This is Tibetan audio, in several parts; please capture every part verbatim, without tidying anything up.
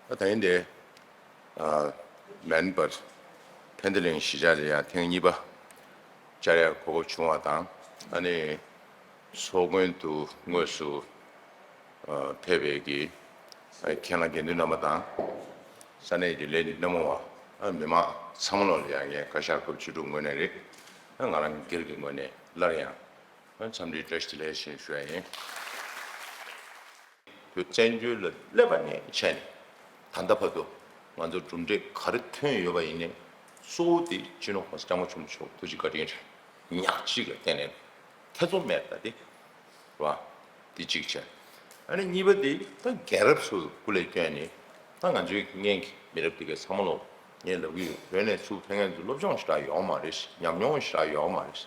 ད་ད་ཡིན་ཏེ། ཨ། མེམ་བར་ཕན་བདེ་གླིང་གཞིས་ཆགས་ལ་ཡང་ཐེངས་གཉིས་པ་བཅར་ཡག་གོ་སྐབས་བྱུང་བ་དང་། ཨ་ནི་ཚོགས་མགོན་དུ་དངོས་སུ་ཨ་ཕེབས་པའི་གི་ཨ་མཁན་བླ་དགེ་འདུན་རྣམ་པ་དང་། ས་གནས་ཀྱི་ལས་སྣེ་རྣམ་པ། ཨ། མི་མང་ཚང་མ་ལོག་ལ་ཡང་ངས་བཀའ་ཤག་སྐབས་བཅུ་དྲུག་ངོས་ནས་རེད། ཨ། ང་རང་སྒེར་གྱི་ངོས་ནས་སླར་ཡང་འཚམས་འདྲིའི་བཀྲ་ཤིས་བདེ་ལེགས་ཞེས་ཞུ་ཡ་ཡིན། བོད་བཙན་བྱོལ་ལ་སླེབས་པ་ནས་བྱས་ནས་ད་ལྟ་བར་དུ་ང་ཚོ་གྲུབ་འབྲས་ག་རེ་ཐོན་ཡོད་པ་ཡིན་ནའི་གཙོ་བོ་དེ་སྤྱི་ནོར་༸གོང་ས་༸སྐྱབས་མགོན་ཆེན་པོ་མཆོག་ཐུགས་རྗེ་བཀའ་དྲིན་རེད། ཉག་གཅིག་ལ་བརྟེན་ནས་ཐེ་ཚོམ་མེད་པ་དེ་རེད་བ། དེ་གཅིག་བྱས། ཨ་ནི་གཉིས་པ་དེ་ད་རྒན་རབས་ཚོ་སྐུ་ལས་བསྐྱོན་ནས། ད་ང་ཚོའི་སྔན་གྱི་མི་རབས་དེ་གའི་ཚང་མ་ལོག་ངས་ལབ་ཀྱི་ཡོད། བོད་ནས་ཚུར་ཕེབས་མཁན་ཚོ་སློབ་སྦྱོང་ཞེ་དྲག་ཡོད་མ་རེད། ཉམས་མྱོང་ཞེ་དྲག་ཡོད་མ་རེད།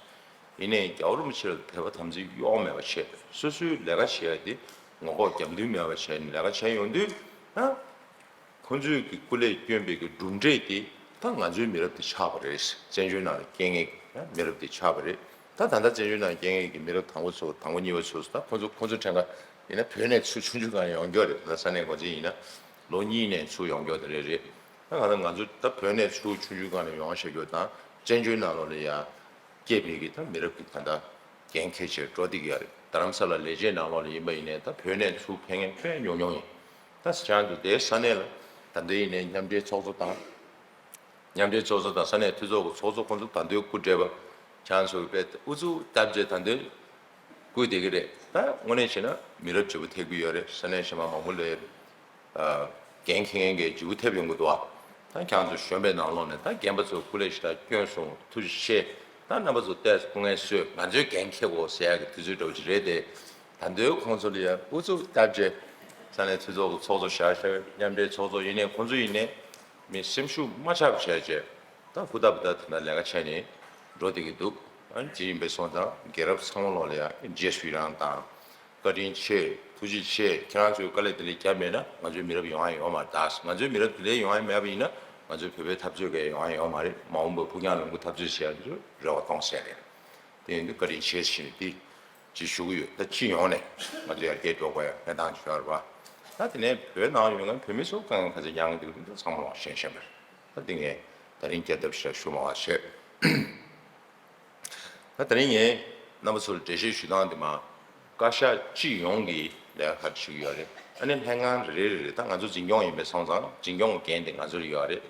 ཡིན་ནའི་རྒྱལ་བ་རིན་པོ་ཆེ་ལ་དད་པ་དམ་ཚིག་གཡོ་བ་མེད་པ་བྱས། སོ་སོའི་ལས་ཀ་བྱེད་ཡ་དེ་ངོ་ལྐོག་རྒྱབ་མདུན་མེད་པ་བྱས་ནས་ལས་ཀ་བྱས་ཡོང་དུས། ཨ། ཁོང་ཚོས་ཀྱི་སྐུ་ལས་བསྐྱོན་པའི་གི་གྲུབ་འབྲས་དེ་ད་ང་ཚོའི་མི་རབས་དེ་ཆགས་པ་རེད། བཙན་བྱོལ་ནང་ལ་སྐྱེ་མཁན་གྱི་མི་རབས་དེ་ཆགས་པ་རེད། ད་ད་ལྟ་བཙན་བྱོལ་ནང་སྐྱེ་མཁན་གྱི་མི་རབས་དང་པོ་ཚོ། དང་པོ་གཉིས་པ་ཚོ་ད་ཁོང་ཚོ་ཁོང་ཚོ་ཕྲན་ཁ་ཡིན་ན་བོད་ནས་ཚུར་ཆུང་ཆུང་སྒང་ནས་ཡོང་རྒྱུ་རེད། ད་ས་གནས་འགོ་འཛིན་ཡིན་ན་ལོ་གཉིས་ནས་ཚུར་ཡོང་རྒྱུ་དེ་རེད་རེད། ད་ག་ད་ང་ཚོ་ད་བོད་ནས་ཚུར་ཆུང་ཆུང་སྒང་ནས་ཡོང་བྱ་རྒྱུ་དང་། བཙན་བྱོལ་ནང་ལོགས་ལ་ཡ་སྐྱེས་པའི་གི་ད་མི་རབས་ཀྱི་ད་ལྟ་འགན་འཁྱེར་བྱས་འགྲོ་བསྡད་ཀྱི་ཡོད་རེད། རྡ་རམ་ས་ལ་ལས་བྱེད་ནང་ལོགས་ལ་ཡིན་པ་ཡིན་ནའི་ད་བོད་ནས་ཚུར་ཕེབས་མཁན་དཔེ་ཉུང་ཉུང་ཡིན། ད་བྱས་ཙང་དེའི་ས་གནས་ལ་ད་ལྟ་ཡིན་ནའི་མཉམ་འབྲེལ་ཚོགས་གཙོ་དང་། མཉམ་འབྲེལ་ཚོགས་གཙོ་དང་ས་གནས་འཐུས་ཚོགས་ཀྱི་ཚོགས་གཙོ་ཁོང་ཚོ་ད་དུང་སྐུ་བགྲེས་པ་ཁྱེད་ཚོ་དཔེ་ཨུ་ཚུགས་བཏབ་བྱས་ད་དུང་སྐུ་བསྡད་ཀྱི་རེད། ད་དངོས་གནས་བྱས་ན་མི་རབས་བརྗེ་པོ་ཐེབས་ཀྱི་ཡོད་རེད། ས་གནས་གཞན་པ་མང་པོ་ལ། ཨ། འགན་འཁྱེར་མཁན་གྱི་བརྗེ་པོ་ཐེབས་ཡོང་གི་འདུག་ཨ། ད་ཁྱེད་ཚོ་གཞོན་པའི་ནང་ལོགས་ནས་ད་རྒན་པ་ཚོ་སྐུ་ལས་ཞེ་དྲག་བསྐྱོན་སོང་། ཐུགས་རྗེ་ཆེ། ད་རྣམ་པ་ཚོ་ཏོག་ཙམ་སྐུ་ངལ་གསོས། ང་ཚོའི་འགན་འཁྱེར་དགོས་ཟེར་ཡག་གི་དུས་ཚོད་འདྲ་བོ་ཅིག་རེད་དེ། ད་དུང་ཁོང་ཚོ་ལ་ཡ་ཨུ་ཚུགས་བཏབ་བྱས། ས་གནས་འཐུས་ཚོགས་ཀྱི་ཚོགས་གཙོ་བཞག་བཞག་མཉམ་འབྲེལ་ཚོགས་གཙོ་ཡིན་ནའི་ཁོང་ཚོ་ཡིན་ནའི་མི་སེམས་ཤུགས་མ་ཆག་པ་བྱས་བྱས། ད་ཧུར་ཐག་ཧུར་ཐག་དེ་འདྲ་ལས་ཀ་བྱས་ནས་འགྲོ་བསྡད་ཀྱི་འདུག། ཨ་ནི་དེ་ཡིན་པས་སོང་ཙང་རྒན་རབས་ཚང་མ་ལོགས་ལ་ཡ་རྗེས་སུ་ཡི་རང་དང་། བཀའ་དྲིན་ཆེ། ཐུགས་རྗེ་ཆེ། ཁྱེད་རང་ཚོས་དཀའ་ལས་དེ་འདྲ་བརྒྱབ་མེད་ན་ང་ཚོའི་མི་རབས་ཡོང་ཡ་ཡོད་མ་རེད། ད་ང་ཚོའི་མི་རབས་དེ་འདྲ་ཡོང་ཡ་མེད་པ་ཡིན་ན་ང་ཚོའི་བོད་པའི་འཐབ་རྩོད་གས་ཡོང་ཡ་ཡོད་མ་རེད། མ་འོངས་པར་ཕུགས་རྒྱང་རིང་པོ་འཐབ་རྩོད་བྱེད་ཡ་དེ་ཚོ་རེ་བ་གཏོང་ས་རེད། དེ་ཡིན་དུས་བཀའ་དྲིན་ཆེ་ཞེས་དེ་ཅིག་ཞུ་གི་ཡོད། ད་སྤྱི་ཡོངས་ནས་ང་ཚོ་ཡར་རྒྱས་འགྲོ་དགོས་ཡ་གནས་སྟངས་ཅིག་ཡོད་རེད་པ། ད་དེ་ནས་བོད་ནང་ཡོད་མཁན་བོད་མི་ཚོ་དཀའ་ངལ་ག་ཚོད་མྱངས་ཀྱི་འདུག་དེ་ཚོ་ཚང་མ་ལོག་ཤེས་ཤེས་པ་རེད། ད་དེ་ངས་ད་རིང་རྒྱབ་ཐབས་ཤིག་ཞུ་མ་བ་བྱས། ད་དེ་རིང་ངས་རྣམ་པ་ཚོར་འགྲེལ་བཤད་ཞུ་སྟངས་དེ་མ། བཀའ་ཤག་སྤྱི་ཡོངས་ཀྱི་ལས་ཀ་ག་རེ་བྱེད་ཀྱི་ཡོད་རེད། ཨ་ནི་ལྷན་ཁང་རེ་རེ་རེ་རེ། ད་ང་ཚོ་འཛིན་སྐྱོང་ཡིན་པས་སོང་ཙང་འཛིན་སྐྱོང་གི་འགན་དེ་ང་ཚོར་ཡོད་རེད།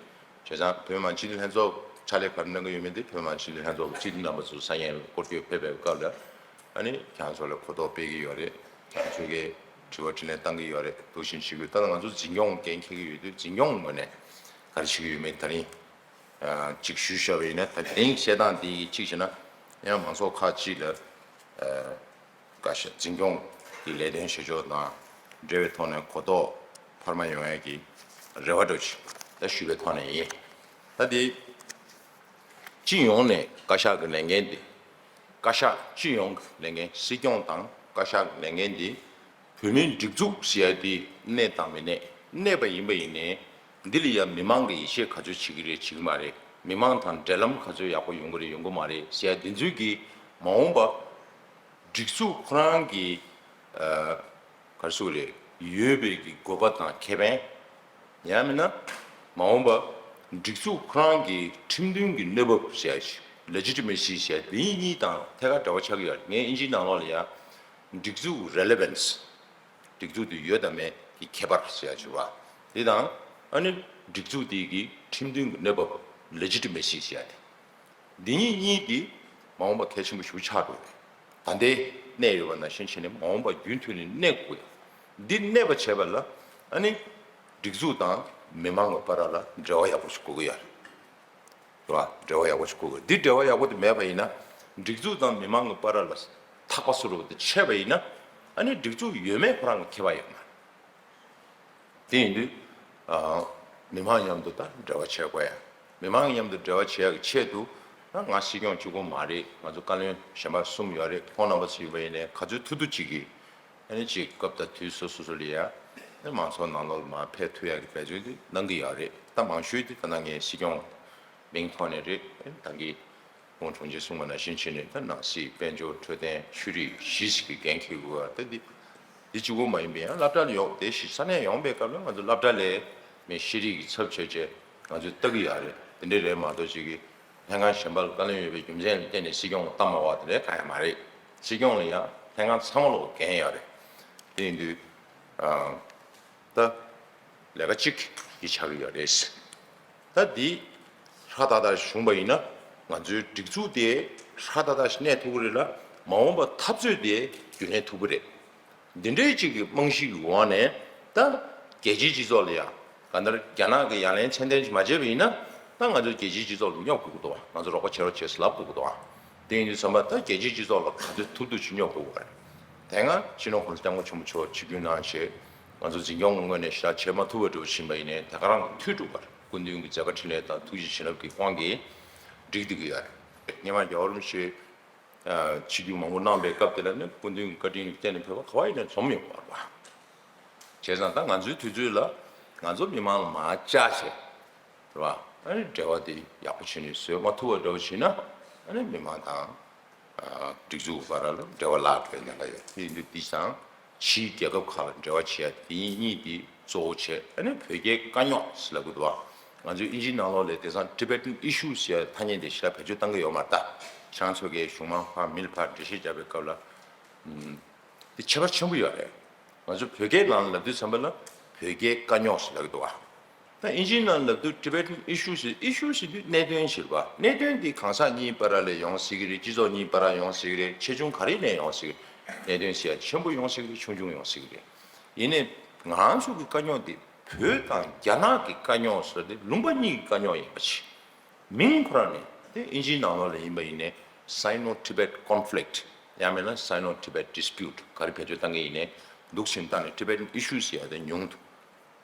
བྱས་ཙང་བོད་མི་མང་སྤྱི་འཐུས་ལྷན་ཚོགས་ཕྱག་ལས་ག་རེ་གནང་གི་ཡོད་མེད་དེ་བོད་མི་མང་སྤྱི་འཐུས་ལྷན་ཚོགས་ཀྱི་སྤྱི་འཐུས་རྣམ་པ་ཚོ་ས་ཡན་ལ་སྐོར་སྐྱོད་ཕེབས་པའི་སྐབས་ལ་ཨ་ནི་ཁྱེད་ཚོ་ལ་གོ་རྟོགས་སྤེལ་གྱི་ཡོད་རེད། ཁྱེད་ཚོ་གིས་དྲི་བ་དྲིས་ལན་བཏང་གི་ཡོད་རེད། འདུག་བཞིན་བྱེད་དགོས། ད་ང་ཚོ་འཛིན་སྐྱོང་འགན་འཁྱེར་གྱི་ཡོད་དུས་འཛིན་སྐྱོང་ངོས་ནས་ག་རེ་བྱེད་ཀྱི་ཡོད་མེད་ད་རིང་ཨ་གཅིག་ཞུས་བཞག་པ་ཡིན་ན། ད་དེ་རིང་བཤད་སྟངས་འདི་གཅིག་བྱས་ན་ཡང་མང་ཚོགས་ཁག་ཅིག་ལ་ཨ་བཀའ་ཤག་འཛིན་སྐྱོང་གི་ལས་དོན་བྱེད་ཕྱོགས་དང་འབྲེལ་བའི་ཐོག་ནས་གོ་རྟོགས་འཕར་མ་ཡོང་ཡས་ཀྱི་རེ་བ་འདྲ་ཅིག་ད་ཞུས་པའི་ཐོག་ནས་ཡིན། ད་དེ་སྤྱི་ཡོངས་ནས་བཀའ་ཤག་གི་ལས་འགན་འདི། བཀའ་ཤག་སྤྱི་ཡོངས་ཀྱི་ལས་འགན། སྲིད་སྐྱོང་དང་བཀའ་ཤག་གི་ལས་འགན་འདི། བོད་མིའི་སྒྲིག་འཛུགས་ཟེར་ཡ་དེ་གནས་དང་མི་གནས། གནས་པ་ཡིན་པ་ཡིན་ནའི་འདི་ལ་ཡ་མི་མང་གིས་ཡིད་ཆེས་ག་ཚོད་བྱེད་ཀྱི་རེད་བྱེད་ཀྱི་མ་རེད། མི་མང་དང་འབྲེལ་ལམ་ག་ཚོད་ཡག་པོ་ཡོང་གི་རེད་ཡོང་གི་མ་རེད་ཟེར་ཡ་འདི་ཚོའི་གི་མ་འོངས་པ་སྒྲིག་འཛུགས་ཁོ་རང་གི་ཨ་ག་རེ་ཟེར་དགོས་རེད། ཡོད་པའི་གི་དགོས་པ་དང་ཁེ་ཕན། ཡང་མིན་ན་མ་འོངས་པ་སྒྲིག་འཛུགས་ཁོ་རང་གི་ཁྲིམས་མཐུན་གྱི་གནས་བབ་ཟེར་ཡ་ཞིག Legitimacy ཟེར་ཡ་འདི་གཉིས་དང་ཐད་ཀར་འབྲེལ་བ་ཆགས་ཀྱི་ཡོད་རེད། ངས་ཨིན་ཇིའི་ནང་ལོགས་ལ་ཡ་སྒྲིག་འཛུགས་Relevance། སྒྲིག་འཛུགས་དེ་ཡོད་དང་མེད་ཀྱི་ཁྱད་པར་ཟེར་ཡ་ཞིག་རེད་བ། དེ་དང་ཨ་ནི་སྒྲིག་འཛུགས་དེ་གི་ཁྲིམས་མཐུན་གྱི་གནས་བབ་Legitimacy ཟེར་ཡ་དེ། འདི་གཉིས་གཉིས་ཀྱིས་མ་འོངས་པ་གལ་ཆེན་པོ་ཞེ་པོ་ཆགས་འགྲོ་གི་རེད། ད་ལྟའི་གནས་ཡོད་པ་ནང་བཞིན་བྱས་ནས་མ་འོངས་པ་རྒྱུན་མཐུད་ནས་གནས་དགོས། འདི་གནས་པ་བྱས་པ་ལ་ཨ་ནི་སྒྲིག་འཛུགས་དང་མི་མང་གི་བར་ལ་འབྲེལ་བ་ཡག་པོ་ཞིག་དགོས་ཀྱི་ཡོད་རེད། རེད་བ། འབྲེལ་བ་ཡག་པོ་ཞིག་དགོས་ཀྱི་ཡོད། འདི་འབྲེལ་བ་ཡག་པོ་དེ་མེད་པ་ཡིན་ན། སྒྲིག་འཛུགས་དང་མི་མང་གི་བར་ལ་ཐག་པ་བཟོ་འདྲ་བོ་དེ་ཆད་པ་ཡིན་ན། ཨ་ནི་སྒྲིག་འཛུགས་ཡོད་མེད་ཁོ་རང་གི་ཁྱད་པར་ཡོད་མ་རེད། དེ་ཡིན་དུས། ཨ། མི་མང་མཉམ་དུ་ད་འབྲེལ་བ་བྱེད་དགོས་ཡ། མི་མང་མཉམ་དུ་འབྲེལ་བ་བྱེད་ཡག་གི་ཆེད་དུ། ད་ང་སྲིད་སྐྱོང་གཅིག་པོ་མ་རེད། ང་ཚོ་བཀའ་བློན་གཞན་པ་གསུམ་ཡོད་རེད། ཁོང་རྣམ་པ་ཚོ་ཡིན་པ་ཡིན་ནའི་ག་ཚོད་ཐུབ་ཐུབ་ཅིག་གིས། ཨ་ནི་ཅིག་སྐབས་དང་དུས་སོ་སོ་སོ་ལ་ཡ། ཨ་ནི་མང་ཚོགས་ནང་ལོགས་ལ་མར་ཕེབས་ཐུབ་ཡག་གི་འབད་བརྩོན་དེ་གནང་གི་ཡོད་རེད། ད་མང་ཤོས་དེ་ད་ལྟ་ངས་སྲིད་སྐྱོང་མིང་ཐོག་ནས་རེད། ཨ་ནི་ད་གིན་ཁོང་དྲུང་ཆེ་གསུངས་པ་ནང་བཞིན་བྱས་ནས། ད་ནང་སྲིད། དཔལ་འབྱོར། འཕྲོད་བསྟེན། ཆོས་རིག་བཞི་ཞིག་གི་འགན་འཁྱེར་དགོས་པ། ད་འདི་འདི་གཅིག་པོ་མ་ཡིན་པའི་ཡང་སློབ་གྲྭ་ལ་ཡོང་། དེ་བཞིན་ས་གནས་ཡོང་པའི་སྐབས་ལ་ང་ཚོ་སློབ་གྲྭ་ལ་ མེད་ཤེས་རིག་གི་ཚབ་བྱས་བྱས་ང་ཚོས་ལྟ་གི་ཡོད་རེད། དེ་འདྲ་རེད་མ་གཏོགས་ཅིག་གིས་ལྷན་ཁང་གཞན་པ་ལ་བཀའ་ལན་ཡོད་པའི་རྒྱུ་མཚན་ལ་བརྟེན་ནས་སྲིད་སྐྱོང་ལ་བཏང་མ་བ་དེ་འདྲ་གང་ཡང་མ་རེད། སྲིད་སྐྱོང་ལ་ཡང་ལྷན་ཁང་ཚང་མ་ལ་འགན་ཡོད་རེད། དེ་ཡིན་དུས་ཨ། ད་ལས་ཀ་གཅིག་གི་ཆགས་ཀྱི་ཡོད་རེད། ད་འདི་ཧྲ་ཏག་ཏག་བྱུང་པ་ཡིན་ན་ང་ཚོའི་སྒྲིག་འཛུགས་དེ་ཧྲ་ཏག་ཏག་གནས་ཐུབ་ཀྱི་རེད་ལ། མ་འོངས་པ་འཐབ་རྩོད་དེ་རྒྱུན་གནས་ཐུབ་ཀྱི་རེད། འདི་འདྲའི་གཅིག་གི་རྨང་གཞི་གི་འོག་ནས་ད་རྒྱལ་སྤྱིའི་སྤྱི་ཚོགས་ལ་ཡང་གང་ལྟར་རྒྱ་ནག་གི་ཡ་ལན་ཚད་ལྡན་ཞིག་མ་བྱས་པ་ཡིན་ན། ད་ང་ཚོ་རྒྱལ་སྤྱིའི་སྤྱི་ཚོགས་ལ་སྙོབ་དགོས་ཀྱི་འདུག་ང་ཚོ་རོགས་པ་བྱེད་རོགས་བྱེད་ཟེར་ལབ་དགོས་ཀྱི་འདུག་དེ་ཡིན་དུས་ཙམ་པ་ད་རྒྱལ་སྤྱིའི་སྤྱི་ཚོགས་ལ་ག་ཚོད་ཐུབ་ཐུབ་ཅིག་སྙོབ་དགོས་ཀྱི་རེད། དེ་སྔ་སྤྱི་ནོར་༸གོང་ས་༸སྐྱབས་མགོན་ཆེན་པོ་མཆོག་ཆིབས་བསྒྱུར་གནང་བྱས་ང་ཚོ་འཛིན་སྐྱོང་གི་ངོས་ནས་ཞེ་དྲག་བྱེད་མ་ཐུབ་པ་འདྲ་བོ་ཕྱིན་པ་ཡིན་ནའི། ད་ག་རང་གི་འཐུས་གྲུབ་པར་སྐུ་མདུན་གྱི་མཛད་པ་འཕྲིན་ལས་དང་ཐུགས་རྗེ་བྱིན་རླབས་ཀྱི་དབང་གིས་འགྲིག་བསྡད་ཀྱི་ཡོད་རེད། སྔོན་མ་རྒྱལ་བ་རིན་པོ་ཆེ་ཆིབས་བསྒྱུར་མང་པོ་གནང་པའི་སྐབས་དེ་ལ་ནི་སྐུ་མདུན་གྱི་བཀའ་དྲིན་ལ་བརྟེན་ནས་བོད་པ་ག་བ་ཡིན་ནའི་འཛོམས་ཡོང་གི་ཡོད་རེད་པ། བྱས་ཙང་ད་ང་ཚོའི་དུས་ཚོད་ལ་ང་ཚོ་མི་མང་ལ་མར་བཅར་བྱས། རེད་བ། ཨ་ནི་འབྲེལ་བ་དེ་ཡག་པོ་བྱས་ནས་བཟོས་མ་ཐུབ་པ་འདྲ་བོ་བྱས་ན། ཨ་ནི་མི་མང་དང་ཨ་སྒྲིག་འཛུགས་བར་ལ་འབྲེལ་བ་བརླག་འགྲོ་ཡ་ལ་ཡོད། དེ་ཡིན་དུས་འདི་སང་ཕྱིའི་རྒྱལ་ཁབ་ཁག་ལ་འབྲེལ་བ་བྱེད་ཡ་དེ་གཉིས་དེ་གཙོ་བོ་བྱས། ཨ་ནི་བོད་རྒྱའི་དཀའ་རྙོག་ཟེར་ལབ་ཀྱི་འདུག་བ། ང་ཚོའི་ཨིན་ཇིའི་ནང་ལོགས་ལ་དེང་སང་Tibetan issue ཟེར་ཡ་ཐ་སྙད་དེ་ཞེ་དྲག་བེད་སྤྱོད་བཏང་གི་ཡོད་མ་རེད་ད། ཁྱེད་རང་ཚོ་གིས་གཞུང་མང་ཕར་མི་ལ་ཕར་འགྲེལ་བཤད་རྒྱབ་པའི་སྐབས་ལ། ཨུམ། དེ་ཁྱད་པར་ཆེན་པོ་ཡོད་རེད། ང་ཚོ་བོད་སྐད་ནང་ལ་ལབ་དུས་ཙམ་པ་ལ་བོད་རྒྱའི་དཀའ་རྙོག་ཟེར་ལབ་ཀྱི་འདུག་བ། ད་ཨིན་ཇིའི་ནང་ལབ་དུས་Tibetan issue ཟེར། issue ཟེར་དུས་གནད་དོན་ཟེར་བ། གནད་དོན་འདི་གང་ཟག་གཉིས་བར་ལ་ཡོང་སྲིད་ཀྱི་རེད། སྤྱི་ཚོགས་གཉིས་བར་ལ་ཡོང་སྲིད་ཀྱི་རེད། ཆེ་ཆུང་ག་རེ་ནས་ཡོང་སྲིད་ཀྱི་རེད། གནད་དོན་ཟེར་ཡ་ཆེན་པོ་ཡོང་སྲིད་ཀྱི་རེད། ཆུང་ཆུང་ཡོང་སྲིད་ཀྱི་རེད། ཡིན་ནའི་ང་རང་ཚོ་གི་དཀའ་རྙོག་འདི་བོད་དང་རྒྱ་ནག་གི་དཀའ་རྙོག་ཟེར་ཏེ་ལུང་པ་གཉིས་ཀྱི་དཀའ་རྙོག་ཡིན་པ་ཆེ། མིང་ཁོ་རང་ནས་དེ་ཨིན་ཇིའི་ནང་ལོགས་ལ་ཡིན་པ་ཡིན་ནའི་Sino-Tibet conflict ཡང་མིན་ན་Sino-Tibet dispute ག་རེ་བེད་སྤྱོད་བཏང་གི་ཡིན་ནའི་འདུག་ཕྱིན་བཏང་ནས་Tibetan issue ཟེར་ཡ་དེ་ཉུང་དུ།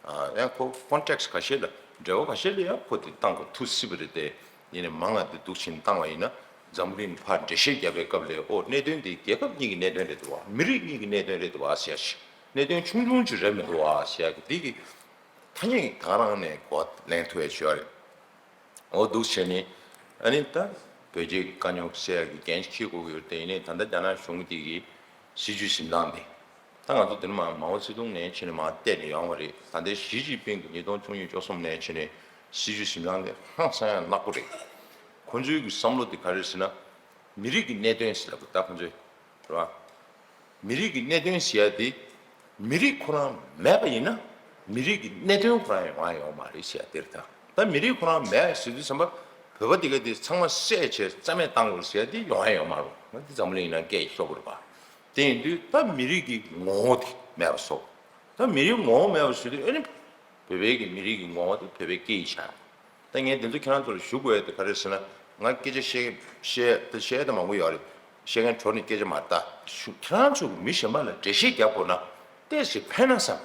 ཨ་ཡང་ཁོ་context ཁ་ཤས་ལ་འབྲེལ་བ་ཁ་ཤས་ལ་ཡང་ཁོ་དེ་བཏང་དགོས་ཐུག་སྲིད་པ་རེད་དེ། ཡིན་ནའི་མང་ང་དེ་འདུག་ཕྱིན་བཏང་བ་ཡིན་ན་འཛམ་བུ་གླིང་ཕར་འགྲེལ་བཤད་རྒྱབ་པའི་སྐབས་ལ། ཨོ་གནད་དོན་འདི་རྒྱལ་ཁབ་གཉིས་ཀྱི་གནད་དོན་རེད་འདུག་བ། མི་རིགས་གཉིས་ཀྱི་གནད་དོན་རེད་འདུག་བ་ཟེར་ཡ་ཞིག་གནད་དོན་ཆུང་ཆུང་ཅིག་རེད་མི་འདུག་བ་ཟེར་ཡ་གི་འདི་གི་ཐ་སྙད་ཀྱི་ད་ག་རང་ནས་གོ་བ་ལེན་ཐུབ་ཡ་བྱོས་རེད། འོ་འདུག་བྱས་ནས་ཨ་ནི་ད་བོད་རྒྱའི་དཀའ་རྙོག་སེལ་ཡག་གི་འགན་འཁྱེར་དགོས་ཀྱི་ཡོད་དེ། ཡིན་ནའི་ད་ལྟ་རྒྱ་ནག་གཞུང་འདི་གི་སྲིད་ཇུས་འཛིན་སྟངས་དེ། ད་ང་ཚོ་འདི་ནས་མར་མའོ་ཙེ་ཏུང་ནས་བྱས་ནས་མར་བལྟས་ནས་ཡོང་བ་རེད། ད་ལྟའི་ཞི་ཅིན་ཕིང་གི་ཉིས་སྟོང་བཅུ་གཉིས་བཅུ་གསུམ་ནས་བྱས་ནས་སྲིད་ཇུས་འཛིན་སྟངས་དེ་ཧང་སང་ཡང་ནག་པོ་རེད། ཁོ་ཚོའི་གི་བསམ་བློ་དེ་ག་རེ་རེད་ཟེར་ན། མི་རིགས་ཀྱི་གནད་དོན་ཟེར་ལབ་ད་ཁོ་ཚོས་རེད་བ། མི་རིགས་ཀྱི་གནད་དོན་ཟེར་ཡ་དེ། མི་རིགས་ཁོ་རང་མེད་པ་ཡིན་ན་མི་རིགས་ཀྱི་གནད་དོན་ཁོ་རང་ཡོང་བ་ཡོད་མ་རེད་ཟེར་ཡ་དེ་རེད་ད། ད་མི་རིགས་ཁོ་རང་མེད་ཟེར་དུས་ཙམ་པ་བོད་པ་དེ་ག་དེ་ཚང་མ་བསད་བྱས་རྩ་མེད་བཏང་དགོས་ཟེར་ཡ་དེ་ཡོང་ཡ་ཡོད་མ་རེད། ང་དེ་འཛམ་གླིང་ཡིན་ན་སྐད་ཤོར་གི་རེད་པ། དེ་ཡིན་དུས་ད་མི་རིགས་ཀྱི་ངོ་བོ་དེ་མེད་པ་བཟོ། ད་མི་རིགས་ངོ་བོ་མེད་པ་བཟོ་དུས་ཨ་ནི་བོད་པའི་གི་མི་རིགས་ཀྱི་ངོ་བོ་དེ་བོད་པའི་སྐད་ཡིག་ཆགས། ད་ངས་འདི་ཚོ་ཁྱེད་རང་ཚོ་ལ་ཞུ་དགོས་ཡ་དེ་ག་རེ་ཟེར་ན། ང་སྐད་ཆ་བཤད་བཤད་ད་བཤད་ད་མང་པོ་ཡོད་རེད། བཤད་མཁན་གྲོགས་ནི་སྐད་ཆ་མ་རེད་ད། ཞུ་ཁྱེད་རང་ཚོ་གི་མི་གཞན་པ་ལ་འགྲེལ་བཤད་རྒྱག་དགོས་ན་ཏོག་ཙམ་ཕན་ན་བསམ།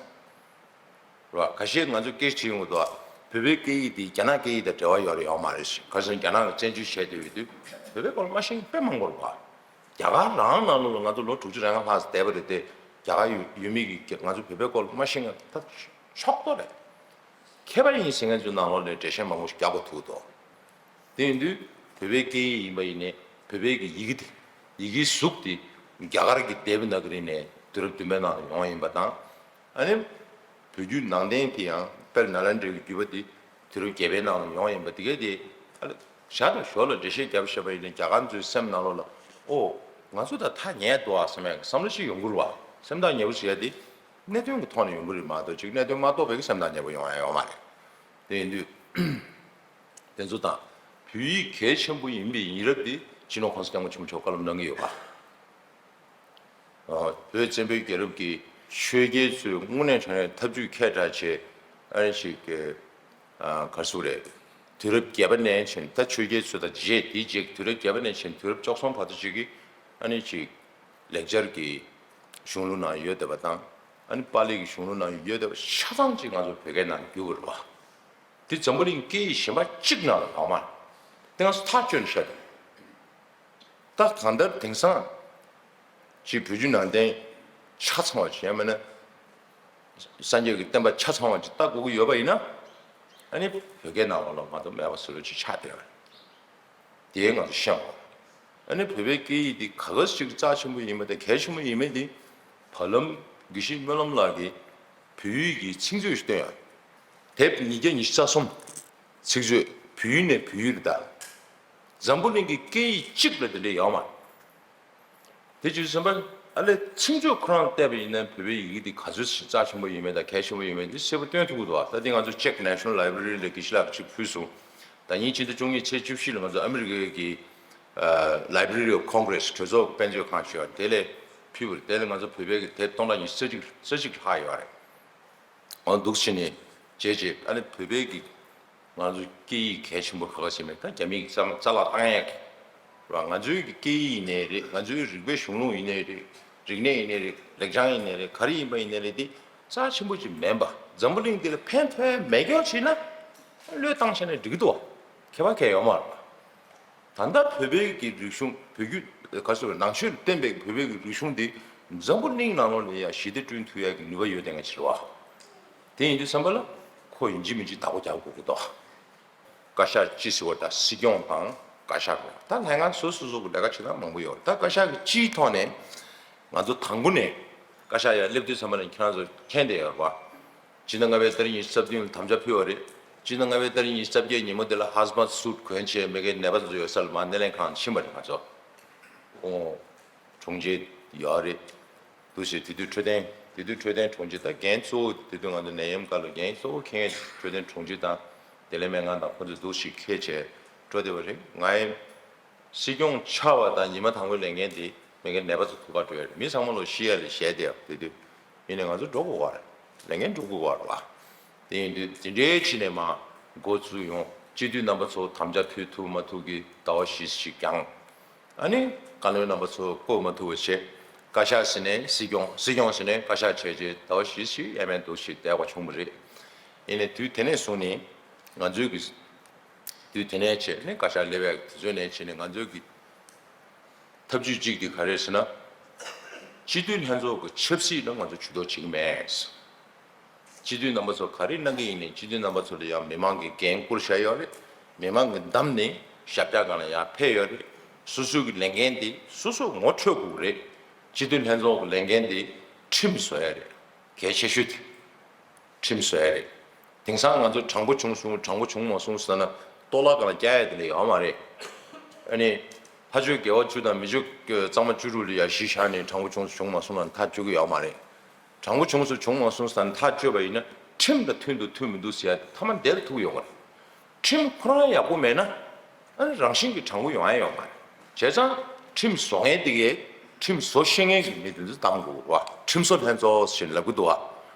རེད་བ། ཁ་ཤས་ང་ཚོ་སྐད་ཆ་ཡོང་གི་འདུག་བ། བོད་པའི་སྐད་ཡིག་དེ་རྒྱ་ནག་སྐད་ཡིག་དང་འབྲེལ་བ་ཡོད་རེད་ཡོད་མ་རེད་ཞེས། ག་རེ་ཟེར་ན་རྒྱ་ནག་གི་བཙན་བྱོལ་བྱས་བསྡད་ཡོད་དུས་བོད་པའི་སྐོར་མ་ཤེས་མཁན་དཔེ་མང་པོ་རེད་བ། རྒྱ་གར་རང་ནང་ལོགས་ལ་ང་ཚོ་ལོ་དྲུག་ཅུ་རེ་ལྔ་ལྷག་ཙམ་བསྡད་པ་རེད་དེ། རྒྱ་གར་ཡུལ་ཡུལ་མི་གིས་ང་ཚོ་བོད་པའི་སྐོར་མ་ཤེས་མཁན་ད་ཕྱོགས་གཏོགས་རེད། མཁས་པ་ཡིན་ཟེར་མཁན་ཚོའི་ནང་ལོགས་ནས་འགྲེལ་བཤད་མང་པོ་ཞིག་རྒྱག་དགོས་ཐུག་འདུག་དེ་ཡིན་དུས་བོད་པའི་སྐད་ཡིག་ཡིན་པ་ཡིན་ནའི་བོད་པའི་གི་ཡི་གེ་དེ་ཡི་གེའི་གཟུགས་དེ་རྒྱ་གར་གྱི་དེབ་ནག་རི་ནས་དུས་རབས་བདུན་པའི་ནང་ལ་ཡོང་བ་ཡིན་པ་དང་། ཨ་ནི་བོད་བརྒྱུད་ནང་བསྟན་དེ་ཡང་དཔལ་ནཱ་ལེནྡྲའི་བརྒྱུད་པ་དེ་དུས་རབས་བརྒྱད་པའི་ནང་ལ་ཡོང་བ་ཡིན་པ་དེ་གས་དེ། ཨ་ལ་ཞར་དང་ཞོར་ལ་འགྲེལ་བཤད་བརྒྱབ་བཞག་པ་ཡིན་ན་རྒྱ་གར་ཚོའི་སེམས་ནང་ལོགས་ལ། ཨོ། ང་ཚོ་ད་ཐག་ཉེ་འདུག་ཨ་བསམ་ཡག་གི་བསམ་བློ་ཞིག་ཡོང་གི་རེད་བ། སེམས་ཐག་ཉེ་པོ་ཟེར་ཡ་དེ་གནད་དོན་གྱི་ཐོག་ནས་ཡོང་གི་རེད་མ་གཏོགས་ཅིག་གནད་དོན་མ་རྟོགས་པའི་གི་སེམས་ཐག་ཉེ་པོ་ཡོང་ཡ་ཡོད་མ་རེད། དེ་ཡིན་དུས། དེ་ཚོ་དང་། བོད་ཡིག་གལ་ཆེན་པོ་ཡིན་པའི་ཡིན་རབས་དེ་སྤྱི་ནོར་༸གོང་ས་༸སྐྱབས་མགོན་ཆེན་པོ་མཆོག་བཀའ་སློབ་གནང་གི་ཡོད་པ། ཨ། བོད་བཙན་པོའི་རྒྱལ་རབས་ཀྱི་ཆོས་རྒྱལ་ཚོས་དངོས་གནས་དྲང་གནས་ཐབས་ཇུས་མཁས་དྲགས་བྱས། ཨ་ནི་ཞིག་གི། ཨ། ག་རེ་ཟེར་དགོས་རེད། དུས་རབས་བརྒྱད་པ་ནས་བྱས་ད་ཆོས་རྒྱལ་ཚོ་དང་རྗེས་དེའི་རྗེས་ཀྱི་དུས་རབས་བརྒྱད་པ་ནས་བྱས་དུས་རབས་བཅུ་གསུམ་བར་དུ་ཅིག་གི། ཨ་ནི་ཅིག་ལེགས་སྦྱར་གྱི་གཞུང་ལུགས་ནང་ཡོད་བསྡད་པ་དང་། ཨ་ནི་པཱ་ལི་གི་གཞུང་ལུགས་ནང་ཡོད་བསྡད་པ་ཆ་ཚང་ཅིག་ང་ཚོ་བོད་སྐད་ནང་བསྒྱུར་བ་རེད་བ། དེ་འཛམ་བུ་གླིང་སྐད་ཡིག་གཞན་པ་གཅིག་ནང་ལ་ཡོད་མ་རེད། དེ་ང་ཚོ་ཐག་གཅོད་ནས་བཤད་དང་། ད་གང་ལྟར་དེང་སང་ཅིག་བོད་བརྒྱུད་ནང་བསྟན་ཆ་ཚང་བ་ཅིག་ཡང་མིན་ན་སངས་རྒྱས་ཀྱི་བསྟན་པ་ཆ་ཚང་བ་ཅིག་ལྟ་དགོས་ཀྱི་ཡོད་པ་ཡིན་ན། ཨ་ནི་བོད་སྐད་ནང་ལོགས་ལ་མ་གཏོགས་མེད་པ་བཟོ་འདྲ་ཅིག་ཆགས་བསྡད་ཡོད་རེད། དེ་ང་ཚོ་ཤེས་དགོས། ཨ་ནི་བོད་པའི་སྐད་ཡིག་འདི་ག་ག་ཞིག་རྩ་ཆེན་པོ་ཡིན་པ་དང་གལ་ཆེན་པོ་ཡིན་མིན་དེ་བར་ལམ་དགེ་བཤེས་སྨོན་ལམ་ལགས་ཀྱིས་བོད་ཡིག་གི་ཚིག་མཛོད་ཞིག་བཏོན་ཡོད། དེབ་ཉིས་བརྒྱ་ཉི་ཤུ་རྩ་གསུམ། ཚིག་མཛོད་བོད་ཡིག་ནས་བོད་ཡིག་རེད་ད། འཛམ་བུ་གླིང་གི་སྐད་ཡིག་གཅིག་ལ་དེ་འདྲ་ཡོད་མ་རེད། དེ་བྱས་ཙང་ཨ་ལས་ཚིག་མཛོད་ཁོ་རང་བལྟས་པ་ཡིན་ན་བོད་པའི་ཡི་གེ་འདི་ག་ཚོད་རྩ་ཆེན་པོ་ཡིན་མིན་དང་གལ་ཆེན་པོ་ཡིན་མིན་འདི་གསལ་པོ་སྟོན་ཐུབ་ཀྱི་འདུག་ད་འདི་ང་ཚོ་Czech National Library ལ་དགེ་བཤེས་ལགས་ཀྱིས་ཕུལ་སོང་། ད་ཉིན་ཕྱི་ཟླ་བཅུ་གཉིས་ཚེས་བཅུ་བཞི་ལ་ང་ཚོ་ཨ་མི་རི་ཀའི་གི་Library of Congress གྲོས་ཚོགས་དཔེ་མཛོད་ཁང་ཞིག་ཡོད་རེད། དེ་ལས་ཕུལ་བ་རེད། དེ་ལ་ང་ཚོ་བོད་པའི་གི་དེབ་སྟོང་ཕྲག་ཉི་ཤུ་རྩ་གཅིག་རྩ་གཅིག་ལྷག་ཡོད་རེད། འོ་འདུག་བྱས་ནས་བྱས་བྱས་ཨ་ནི་བོད་པའི་གི་ང་ཚོ་སྐད་ཡིག་གལ་ཆེན་པོ་ག་ག་ཞིག་མེད་ད་རྒྱ་མིས་རྩ་རྩ་བརླག་བཏང་ཡག་གི་རེད་བ། ང་ཚོའི་གི་སྐད་ཡིག་ཡིན་ནའི་རེད། ང་ཚོའི་རིག་པའི་གཞུང་ལུགས་ཡིན་ནའི་རེད། རིག་གནས་ཡིན་ནའི་རེད། ལེགས་བྱང་ཡིན་ནའི་རེད། ག་རེ་ཡིན་པ་ཡིན་ནའི་རེད། དེ་རྩ་ཆེན་པོ་ཅིག་མིན་པ། འཛམ་བུ་གླིང་འདི་ལ་ཕན་ཐོགས་མེད་སྐྱོ་བྱས་ན་བློས་བཏང་བྱས་ན་འགྲིག་གི་འདུག་བ། ཁྱད་པར་གང་ཡང་ཡོད་མ་རེད་བ། ད་ལྟ་བོད་པའི་གི་རིག་གཞུང་བོད་བརྒྱུད་ག་ཚོད་ནང་ཆོས་ལ་བརྟེན་པའི་བོད་པའི་གི་རིག་གཞུང་འདི་འཛམ་བུ་གླིང་ནང་ལོགས་ལ་ཡང་ཞི་བདེ་བསྐྲུན་ཐུབ་ཡག་གི་ནུས་པ་ཡོད་བསྡད་མཁན་ཅིག་རེད་བ། དེ་ཡིན་དུས་ཙམ་པ་ལ་ཁོ་ཡིན་གཅིག་མིན་གཅིག་བདག་པོ་རྒྱག་དགོས་ཀྱི་འདུག་བཀའ་ཤག་སྤྱི་ཟེར་བ་དང་སྲིད་སྐྱོང་དང་བཀའ་ཤག་རེད། ད་ལྷན་ཁང་སོ་སོ་སོ་གི་ལས་ཀ་བྱེད་སྟངས་མང་པོ་ཡོད་རེད། ད་བཀའ་ཤག་གི་སྤྱིའི་ཐོག་ནས་ང་ཚོ་དང་པོ་ནས་བཀའ་ཤག་ཡར་སླེབས་དུས་ཙམ་པ་ལ་ཁྱེད་རང་ཚོ་མཁྱེན་བསྡད་ཡོད་རེད་བ། སྤྱི་ཟླ་ལྔ་པའི་ཏ་རིག་ཉི་ཤུ་རྩ་བདུན་ལ་དམ་བཅའ་ཕུལ་བ་རེད། སྤྱི་ཟླ་ལྔ་པའི་ཏ་རིག་ཉི་ཤུ་རྩ་བརྒྱད་ཉིན་མོ་དེ་ལ་ཧ་ཛ་མཱད་སུཊ་གོན་བྱས་མི་སྒེར་ནད་པ་ཚོ་ཡོད་ས་ལ་མར་སྣེ་ལེན་ཁང་ཕྱིན་པ་རེད་ང་ཚོ། ཨོ། གྲོང་ཁྱེར་ཡོད་རེད། འདུག་སེ་དེ་དུས་འཕྲོད་བསྟེན་དེ་དུས་འཕྲོད་བསྟེན་དྲུང་ཆེ་ད་འགན་གཙོ་བོ་དེ་དུས་ང་ཚོ་ནད་ཡམས་སྐབས་ལ་འགན་གཙོ་བོ་འཁྱེར་མཁན་འཕྲོད་བསྟེན་དྲུང་ཆེ་དང་བདེ་ལེགས་སྨན་ཁང་དང་ཁོ་ཚོས་འདུག་སེ་འཁྱེར་བྱས་འགྲོ་བསྡད་པ་རེད། ང་ཡི་སྲིད་སྐྱོང་ཆགས་པ་དང་ཉི་མ་དང་པོའི་ལས་འགན་དེ་མི་སྒེར་ནད་པ་ཚོ་ཐུག་ག་འགྲོ་ཡ་རེད། མི་ཚང་མ་ལོ་ཤི་ཡ་ལ་བཞད་དེ་དེ་དུས་ཡིན་ནའི་ང་ཚོ་འགྲོ་དགོས་པ་རེད། ལས་འགན་སྒྲུབ་དགོས་པ་རེད་བ། དེ་ཡིན་དུས་དེ་འདྲའི་ཕྱི་ནས་མར་འགོ་བཙུགས་ཡོང་། སྤྱི་འཐུས་རྣམ་པ་ཚོ་དམ་བཅའ་ཕུལ་ཐུབ་མ་ཐུབ་ཀྱི་ཟླ་བ་བཞི་ཞིག་བསྐྱངས། ཨ་ནི་བཀའ་བློན་རྣམ་པ་ཚོ་བསྐོ་མ་ཐུབ་པ་བྱས། བཀའ་ཤག་ཟེར་ནས་སྲིད་སྐྱོང་། སྲིད་སྐྱོང་ཟེར་ནས་བཀའ་ཤག་བྱས་རྗེས་ཟླ་བ་བཞི་ཞིག་ཡས་མས་འདུག་ཞིག་བསྡད་པ་བྱུང་བ་རེད། ཡིན་ནའི་དུས་དེ་ནས་བཟུང་ནས་ང་ཚོའི་གི་དུས་དེ་ནས་བྱས་ནས་བཀའ་ཤག་སླེབས་ཡག་དུས་ཚོད་ནས་བྱས་ནས་ང་ཚོའི་གི་ཐབས་ཇུས་གཅིག་དེ་ག་རེ་རེད་ཟེར་ན། སྤྱི་འཐུས་ལྷན་ཚོགས་ཀྱི་ཆབ་སྲིད་ལ་ང་ཚོ་ཇུས་གཏོགས་བྱེད་ཀྱི་མེད། སྤྱི་འཐུས་རྣམ་པ་ཚོ་ག་རེ་གནང་གི་ཡིན་ནའི་སྤྱི་འཐུས་རྣམ་པ་ཚོ་ལ་ཡང་མི་མང་གིས་འགན་བསྐུར་བཞག་ཡོད་རེད། མི་མང་གིས་བདམས་ནས་ཞབས་བཀྱག་སྒང་ལ་ཡར་ཕེབས་ཡོད་རེད། སོ་སོའི་གི་ལས་འགན་དེ་སོ་སོ་ངོ་འཕྲོད་དགོས་རེད། སྤྱི་འཐུས་ལྷན་ཚོགས་ཀྱི་ལས་འགན་དེ་ཁྲིམས་བཟོ་ཡ་རེད། གལ་ཆེ་ཤོས་དེ། ཁྲིམས་བཟོ་ཡ་རེད། དེང་སང་ང་ཚོ་དྲང་པོ་བྱུང་སོང་དྲང་པོ་བྱུང་མ་སོང་ཟེར་ན་གཏོར་བརླག་སྒང་ལ་བསྐྱལ་ཡ་དེ་འདྲ་ཡོད་མ་རེད། ཨ་ནི། ཕ་ཆོས་དགེ་བ་བཅུ་དང་མི་ཆོས་གཙང་མ་བཅུ་དྲུག་ལ་ཡ་གཞི་བཞག་ནས་དྲང་པོ་བྱུང་སོང་བྱུང་མ་སོང་ལ་ཐག་གཅོད་ཀྱི་ཡོད་མ་རེད། དྲང་པོ་བྱུང་སོང་བྱུང་མ་སོང་ཟེར་ན་ཐག་གཅོད་པ་ཡིན་ན་ཁྲིམས་དང་མཐུན་འདུག་མཐུན་མི་འདུག་ཟེར་ཡ་དེ་མཐའ་མ་འདིར་ཐུག་ཡོང་གི་རེད། ཁྲིམས་ཁོ་རང་ཡག་པོ་མེད་ན། ཨ་ནི་རང་བཞིན་གྱིས་དྲང་པོ་ཡོང་ཡ་ཡོད་མ་རེད། བྱས་ཙང་ཁྲིམས་བཟོ་མཁན་དེ་གས་ཁྲིམས་བཟོ་ཤེས་མཁན་གྱི་མི་དེ་ཚོ་བདམས་དགོས་པ། ཁྲིམས་བཟོ་ལྷན་ཚོགས་ཞེས་ལབ་ཀྱི་འདུག་བ།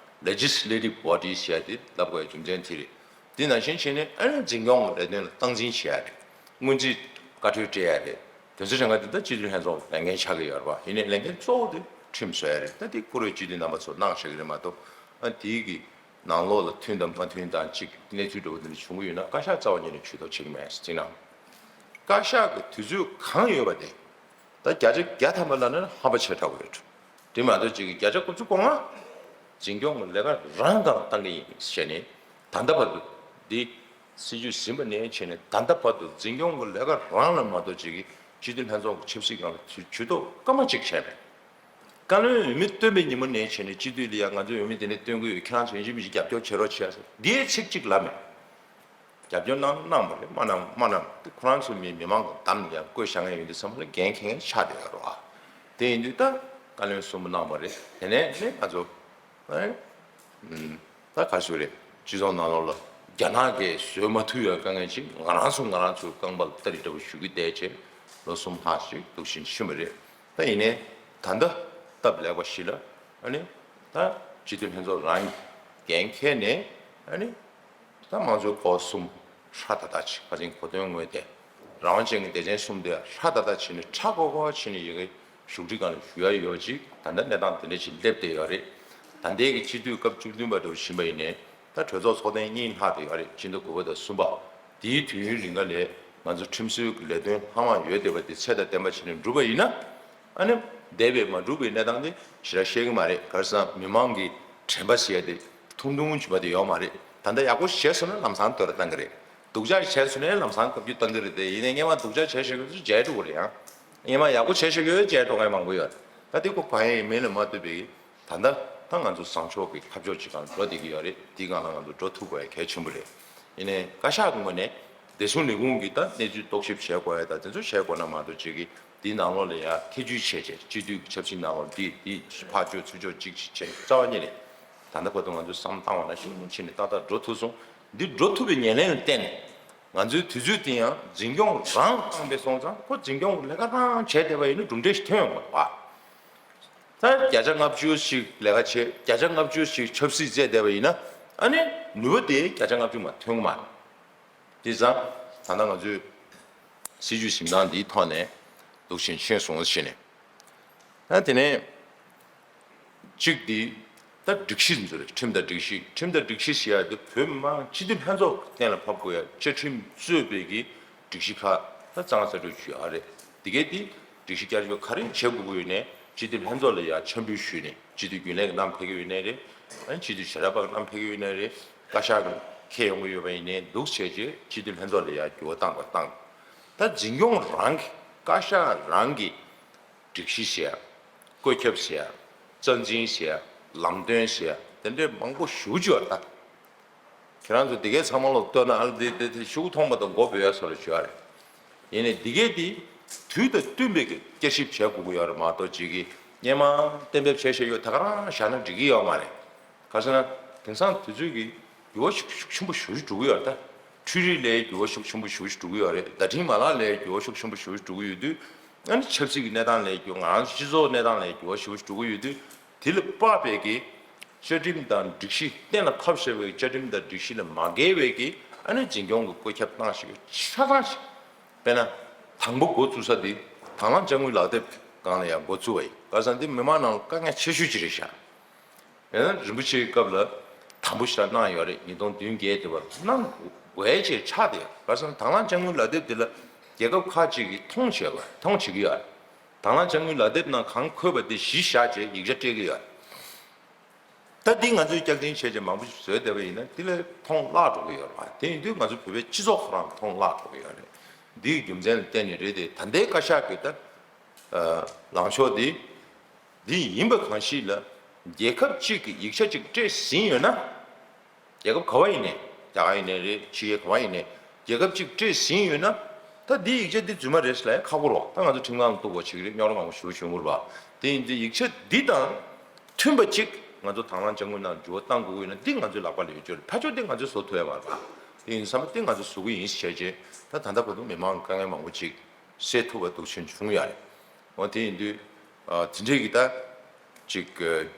Legislative Body ཞེས་དེ་ལབ་དགོས་ཡ་རྒྱུ་མཚན་དེ་རེད། དེ་ནང་བཞིན་བྱས་ནས་ཨ་ནི་འཛིན་སྐྱོང་གི་ལས་དོན་ལ་སྟངས་འཛིན་བྱེད་ཡ་རེད། སྔོན་རྩིས་བཀའ་འཁྲོལ་སྤྲད་ཡ་རེད། དེ་ཚོ་བྱེད་མཁན་དེ་ད་སྤྱི་འཐུས་ལྷན་ཚོགས་ལས་འགན་ཆགས་ཀྱི་ཡོད་རེད་བ། ཡིན་ནའི་ལས་འགན་གཙོ་བོ་དེ་ཁྲིམས་བཟོ་ཡ་རེད། ད་དེ་བཀུར་འོས་སྤྱི་འཐུས་རྣམ་པ་ཚོ་གནང་བཞག་གི་རེད་མ་གཏོགས་ཨ་དེའི་གི་ནང་ལོགས་ལ་མཐུན་དང་མ་མཐུན་དང་གཅིག་གནས་ཚུལ་འདྲ་བོ་འདི་འདྲ་བྱུང་གི་ཡོད་ན་བཀའ་ཤག་རྩ་བ་ཉིད་ནས་ཇུས་གཏོགས་བྱེད་ཀྱི་མེད་ཟེར་ན། བཀའ་ཤག་གི་དུས་ཚོད་གང་ཡོད་པ་དེ་ད་བརྒྱ་ཆ་བརྒྱ་ཐམ་པ་ལབ་ན་ཧམ་པ་ཆེ་དྲགས་པ་རེད། དེ་མ་གཏོགས་གཅིག་གི་བརྒྱ་ཆ་དགུ་བཅུ་གོ་ལྔ་འཛིན་སྐྱོང་གི་ལས་ཀ་རང་སྒང་བཏང་གི་ཡིན་ཟེར་ནས་ད་ལྟ་བར་དུ་འདི་སྲིད་ཇུས་ཟིན་པ་ནས་བྱས་ནས་ད་ལྟ་བར་དུ་འཛིན་སྐྱོང་གི་ལས་ཀ་རང་ལ་མ་གཏོགས་གཅིག་གི་སྤྱི་འཐུས་ལྷན་ཚོགས་ཀྱི་ཆབ་སྲིད་སྒང་ལ་ཇུས་གཏོགས་སྐར་མ་གཅིག་བྱས་མེད། བཀའ་བློན་འོས་མི་བཏོན་པའི་ཉིན་མོ་ནས་བྱས་ནས་སྤྱི་འཐུས་ལ་ཡང་ང་ཚོས་འོས་མི་དེ་འདྲ་བཏོན་གི་ཡོད། ཁྱེད་རང་ཚོ་ཡིན་གཅིག་མིན་གཅིག་རྒྱབ་སྐྱོར་བྱེད་རོགས་བྱས་ཟེར་འདིའི་ཚིག་གཅིག་ལབ་མེད། རྒྱབ་སྐྱོར་གནང་གནང་བ་རེད། མ་གནང་མ་གནང་དེ་ཁོ་རང་ཚོའི་མི་མི་མང་གི་འདམ་ཡང་བསྐོས་བཞག་མཁན་ཡོད་དུས་ཚང་མ་ལ་འགན་འཁྱེར་མཁན་ཆགས་བསྡད་ཡོད་རེད་བ། དེ་ཡིན་དུས་ད་བཀའ་བློན་གསུམ་པོ་གནང་བ་རེད། དེ་ནས་ནི་ང་ཚོ་ཨེ་ད་ག་ཞུ་རེད། སྤྱི་ཚོགས་ནང་ལོགས་ལ་རྒྱ་ནག་གིས་བཟོས་མ་ཐུབ་ཡོད་དཀའ་ངལ་ཅིག་ང་རང་ཚོ་ང་རང་ཚོའི་རྐང་པ་ལ་སྟ་རེ་འདྲ་བོ་གཞུ་གི་བསྡད་བྱས་ལོ་གསུམ་ལྷག་ཞིག་འདུག་བཞིན་ཕྱིན་པ་རེད། ད་ཡིན་ནའི་ད་ལྟ་སྟབས་ལེགས་པ་ཞིག་ལ་ཨ་ནི་ད་སྤྱི་འཐུས་ལྷན་ཚོགས་རང་གིས་འགན་འཁྱེར་ནས་ཨ་ནི། ད་དམངས་གཙོའི་སྐོར་གསུམ་ཧྲ་ཏག་ཏག་ཅིག་ཕར་ཕྱིན་གོ་དོན་ངོས་ཏེ་རང་དབང་ཅན་གྱི་སྡེ་ཚན་གསུམ་དེ་ཧྲ་ཏག་ཏག་བྱས་ནས་ཁྲ་ཁོ་ཁོ་བྱས་ནས་ཡི་གེ་བཞུགས་ཁྲི་སྒང་ལ་བཞུགས་ཡ་ཡོད་ཅིག་ད་ལྟ་གནས་སྟངས་དེ་འདྲ་ཅིག་སླེབས་བསྡད་ཡོད་རེད། ད་ལྟའི་གི་སྤྱི་འཐུས་སྐབས་བཅུ་བདུན་པ་འདྲ་བོ་ཕྱིན་པ་ཡིན་ནའི་ད་གྲོས་ཚོགས་ཚོགས་ཐེངས་གཉིས་ལྷག་བསྡད་ཡོད་རེད། སྤྱི་ཟླ་དགུ་པ་དང་གསུམ་པ། དེའི་དུས་ཡུན་རིང་ག་ལས་ང་ཚོ་ཁྲིམས་བཟོའི་གི་ལས་དོན་ལྷག་མ་ཡོད་བསྡད་པ་དེ་ཚད་དང་ལྡན་པ་བྱས་ནས་འགྲུབ་པ་ཡིན་ན། ཨ་ནི། འདས་པའི་མ་འགྲུབ་པའི་གནས་སྟངས་དེ་ཞེ་དྲག་ཤེས་ཀྱི་མ་རེད། ག་རེ་ཟེར་ན་མི་མང་གི་དྲན་པ་ཟེར་ཡ་དེ་ཐུང་ཐུང་བྱུང་བ་དེ་ཡོད་མ་རེད། ད་ལྟ་ཡག་པོ་བྱས་སོང་ན་ལམ་སང་དོ་ར་བཏང་གི་རེད། སྡུག་ཅག་བྱས་སོང་ན་ལམ་སང་བཀའ་བཀྱོན་བཏང་གི་རེད་དེ། ཡིན་ནའི་སྔོན་མ་སྡུག་ཅག་བྱས་བཞག་གི་ཚོ་བརྗེད་འགྲོ་གི་རེད་ཡང་། སྔོན་མ་ཡག་པོ་བྱས་བཞག་གི་བརྗེད་འགྲོ་མཁན་མང་པོ་ཡོད་རེད། ད་དེ་ཁོ་གང་ཡིན་མིན་ལ་མ་ལྟོས་པའི་ད་ལྟ་ ད་ང་ཚོ་བཟང་ཕྱོགས་ཀྱི་ཐབས་ཕྱོགས་ཅིག་སྒང་འགྲོ་བསྡད་ཀྱི་ཡོད་རེད། དེའི་སྒང་ལ་ང་ཚོ་འགྲོ་ཐུབ་དགོས་ཡ་གལ་ཆེན་པོ་རེད། ཡིན་ནའི་བཀའ་ཤག་གི་ངོས་ནས་བདེ་སྲུང་ལས་ཁུངས་ཀྱིས་ད་གནས་ཚུལ་རྟོག་ཞིབ་བྱེད་དགོས་ཡ་ད་དེ་ཚོ་བྱེད་དགོས་ན་མ་གཏོགས་ཅིག་གིས་དེའི་ནང་ལོགས་ལ་ཡ་ཐེ་ཇུས་བྱས་བྱས་སྤྱི་འཐུས་ཀྱི་ཆབ་སྲིད་ནང་ལོགས་འདི་འདི་ཕར་བསྐྱོད་ཚུར་བསྐྱོད་ཅིག་བྱས་རྩ་བ་ཉིད་ནས་ད་ལྟ་བར་དུ་ང་ཚོས་བསམ་བློ་བཏང་བ་ན་ཤུགས་ཆེ་ནས་ཏག་ཏག་འགྲོ་ཐུབ་སོང་། འདི་འགྲོ་ཐུབ་པའི་ཉེར་ལེན་ལ་བརྟེན་ནས་ང་ཚོའི་དུས་ཚོད་དེ་ཡང་འཛིན་སྐྱོང་རང་བཏང་པའི་སོང་ཙང་ཁོ་འཛིན་སྐྱོང་ལས་ཀ་རང་བྱས་བསྡད་པ་ཡིན་ན་གྲུབ་འབྲས་ཤིག་ཐོན་ཡོང་གི་མ་རེད་པ། ད་བརྒྱ་ཆ་ལྔ་བཅུ་ཞིག་ལས་ཀ་བྱེད། བརྒྱ་ཆ་ལྔ་བཅུ་ཞིག་ཆབ་སྲིད་རྩེད་བསྡད་པ་ཡིན་ན་ཨ་ནི་ནུས་པ་དེ་བརྒྱ་ཆ་ལྔ་བཅུ་མ་ཐོན་གི་མ་རེད། དེ་ཙང་ད་ལྟ་ང་ཚོས་སྲིད་ཇུས་འཛིན་སྟངས་འདིའི་ཐོག་ནས་འདུག་ཕྱིན་ཕྱིན་སོང་ཟེར་ནས། ད་དེ་ནས་གཅིག་འདི་ད་སྒྲིག་གཞི་འཛུགས་རེད། ཁྲིམས་དང་སྒྲིག་གཞི། ཁྲིམས་དང་སྒྲིག་གཞི་ཞེས་ཡ་དེ་བོད་མི་མང་སྤྱི་འཐུས་ལྷན་ཚོགས་གཏན་ལ་ཕབ་དགོས་ཡ་བཅའ་ཁྲིམས་གཙོས་པའི་གི་སྒྲིག་གཞི་ཁག་ད་རྩ་ཁ་གསལ་སྒྲོག་ཞུ་ཡ་རེད། དེ་གས་དེ་སྒྲིག་གཞི་བསྐྱར་བཅོས་ག་རེ་བྱེད་དགོས་ཀྱི་ཡོད་ནས་སྤྱི་འཐུས་ལྷན་ཚོགས་ལ་ཡ་འཆར་འབུལ་ཞུས་ནས་སྤྱི་འཐུས་རྒྱུན་ལས་ཀྱི་བསྣམས་ཕེབས་ཀྱི་ཡོད་ནའི་རེད། ཨ་ནི་སྤྱི་འཐུས་ཞལ་ལག་པ་གི་བསྣམས་ཕེབས་ཀྱི་ཡོད་ནའི་རེད། བཀའ་ཤག་གི་འཁྱེར་ཡོང་གི་ཡོད་པ་ཡིན་ནའི་འདུག་བྱས་རྗེས་སྤྱི་འཐུས་ལྷན་ཚོགས་ལ་ཡ་འགྱུར་བ་བཏང་དགོས་བཏང་། ད་འཛིན་སྐྱོང་རང་གི་བཀའ་ཤག་རང་གི་སྒྲིག་གཞི་ཟེར་ཡ། བཀོད་ཁྱབ་ཟེར་ཡ། རྩ་འཛིན་ཟེར་ཡ། ལམ་སྟོན་ཟེར་ཡ། དེ་འདྲའི་མང་པོ་ཞེ་པོ་ཅིག་ཡོད་རེད་ད། ཁྱེད་རང་ཚོ་དེ་གའི་ཚང་མ་ལོག་ལྟོས་ན་ཨ་ལ་དེ་དེ་དེ་ཤུགས་མཐོང་བ་དང་མགོ་འབོལ་ཡ་བཟོ་འདྲ་ཅིག་ཡོད་རེད། ཡིན་ནའི་འདི་གའི་དེ་དུས་དང་བསྟུན་པའི་གི་བསྐྱར་ཞིབ་བྱེད་དགོས་ཀྱི་ཡོད་རེད་མ་གཏོགས་ཅིག་གིས་སྔོན་མ་གཏན་འབེབས་བྱས་བྱས་ཡོད་ད་ག་རང་བཞག་ན་འགྲིག་གི་ཡོད་མ་རེད། ག་ཟེར་ན། དེང་སང་དུས་ཚོད་ཀྱི་འགྱུར་བ་ཤུགས་ཤུགས་ཆེན་པོ་ཞེ་པོ་ཅིག་འགྲོ་གི་ཡོད་རེད་ད། འཕྲུལ་རིག་ལའི་འགྱུར་བ་ཤུགས་ཆེན་པོ་ཞེ་པོ་ཅིག་འགྲོ་གི་ཡོད་རེད། བརྡ་འཕྲིན་མ་ལག་ལའི་འགྱུར་བ་ཤུགས་ཆེན་པོ་ཞེ་པོ་ཅིག་འགྲོ་གི་ཡོད་དུས། ཨ་ནི་ཆབ་སྲིད་ཀྱི་གནས་སྟངས་ལའི་འགྱུར་ང་རང་ཚོ་སྤྱི་ཚོགས་གནས་སྟངས་ལའི་འགྱུར་བ་ཞེ་པོ་ཅིག་འགྲོ་གི་ཡོད་དུས། དེ་ལ་དཔག་པའི་གི་བཅའ་ཁྲིམས་དང་སྒྲིག་གཞི་གཏན་ལ་ཕབ་བཞག་པའི་བཅའ་ཁྲིམས་དང་སྒྲིག་གཞི་ལ་མ་འགལ་བའི་གི་ཨ་ནི་འཛིན་སྐྱོང་གི་བཀོད་ཁྱབ་བཏང་བཞག་པའི་ཆ་ཚང་ཞིག་དཔེར་ན། དང་པོ་འགོ་བཙུགས་ས་དེ་དང་བླངས་དཔྱ་དངུལ་ལག་དེབ་སྒང་ལ་ཡང་འགོ་བཙུགས་པ་ཡིན། ག་ཟེར་ན་འདི་མི་མང་ནང་ལ་དཀའ་ངལ་ཆེ་ཤོས་ཅིག་རེད་ཤག་ཡང་ན་རིན་པོ་ཆེའི་སྐབས་ལ་དམ་པོ་ཞེ་དྲག་གནང་ཡོད་རེད། ཉིས་སྟོང་བདུན་བརྒྱད་དེ་བར་གནང་དགོས་ཅེས་ཆགས་བསྡད་ཡོད། ག་ཟེར་ན་དང་བླངས་དཔྱ་དངུལ་ལག་དེབ་དེ་ལ་རྒྱལ་ཁབ་ཁག་ཅིག་གིས་མཐོང་བྱེད་པ་མཐོང་བྱེད་ཀྱི་ཡོད་རེད། དང་བླངས་དཔྱ་དངུལ་ལག་དེབ་ནང་གང་འཁོད་པ་དེ་གཞི་བཞག་བྱས་ཡིག་ཆ་སྤྲད་ཀྱི་ཡོད་རེད། ད་འདི་ང་ཚོས་བསྐྱར་འཛིན་བྱས་བྱས་མང་པོ་ཞིག་བཟོས་བསྡད་པ་ཡིན་ན་འདི་ལས་མཐོང་བརླག་འགྲོ་གི་ཡོད་རེད་བ། དེ་ཡིན་དུས་ང་ཚོ་བོད་པའི་སྤྱི་ཚོགས་ཁོ་རང་མཐོང་བརླག་འགྲོ་གི་ཡོད་རེད། འདིའི་རྒྱུ་མཚན་ལ་བརྟེན་ནས་རེད་དེ། ད་ལྟའི་བཀའ་ཤག་གི་ད་ལངས་ཕྱོགས་འདི་འདི་ཡིན་པ་གང་ཞིག་ལ་རྒྱལ་ཁབ་གཅིག་གི་ཡིག་ཆ་གཅིག་སྤྲད་ཟིན་ཡོད་ན། རྒྱལ་ཁབ་ག་བ་ཡིན་ནའི་རྒྱ་གར་ཡིན་ནའི་རེད། ཕྱི་རྒྱལ་ག་བ་ཡིན་ནའི་རྒྱལ་ཁབ་གཅིག་སྤྲད་ཟིན་ཡོད་ན། ད་འདིའི་ཡིག་ཆ་འདི་རྫུན་མ་རེད་ཟེར་ལ་ཡང་ཁག་པོ་རེད་བ། ད་ང་ཚོ་ཁྲིམས་ཁང་ལ་གཏུག་པ་བྱེད་ཀྱི་རེད། རྙོག་དྲ་མང་པོ་ཞེ་པོ་བྱུང་གི་རེད་བ། དེ་ཡིན་དུས་ཡིག་ཆ་འདི་དང་མཐུན་པ་ཅིག་ང་ཚོ་དང་བླངས་དཔྱ་དངུལ་ནང་འགྱུར་བ་གཏང་དགོས་ཀྱི་ཡོད་ན་འདི་ང་ཚོའི་ལག་པ་ལ་ཡོད་རྒྱུ་རེད། ཕར་ཕྱོགས་འདི་ང་ཚོས་བཟོ་ཐུབ་ཡ་མ་རེད་བ། དེ་ཡིན་དུས་ཙམ་པ་འདི་ང་ཚོས་བཟོ་གི་ཡིན་ཟེར་བྱས་རྗེས་ད་ད་ལྟ་བར་དུ་མི་མང་དཀའ་ངལ་མང་པོ་ཅིག་སེལ་ཐུབ་པ་འདུག་ཕྱིན་བྱུང་ཡ་རེད། འོ་དེ་ཡིན་དུས་ཨ་དེ་འདྲས་ཀྱི་ད་ཅིག་ཨ་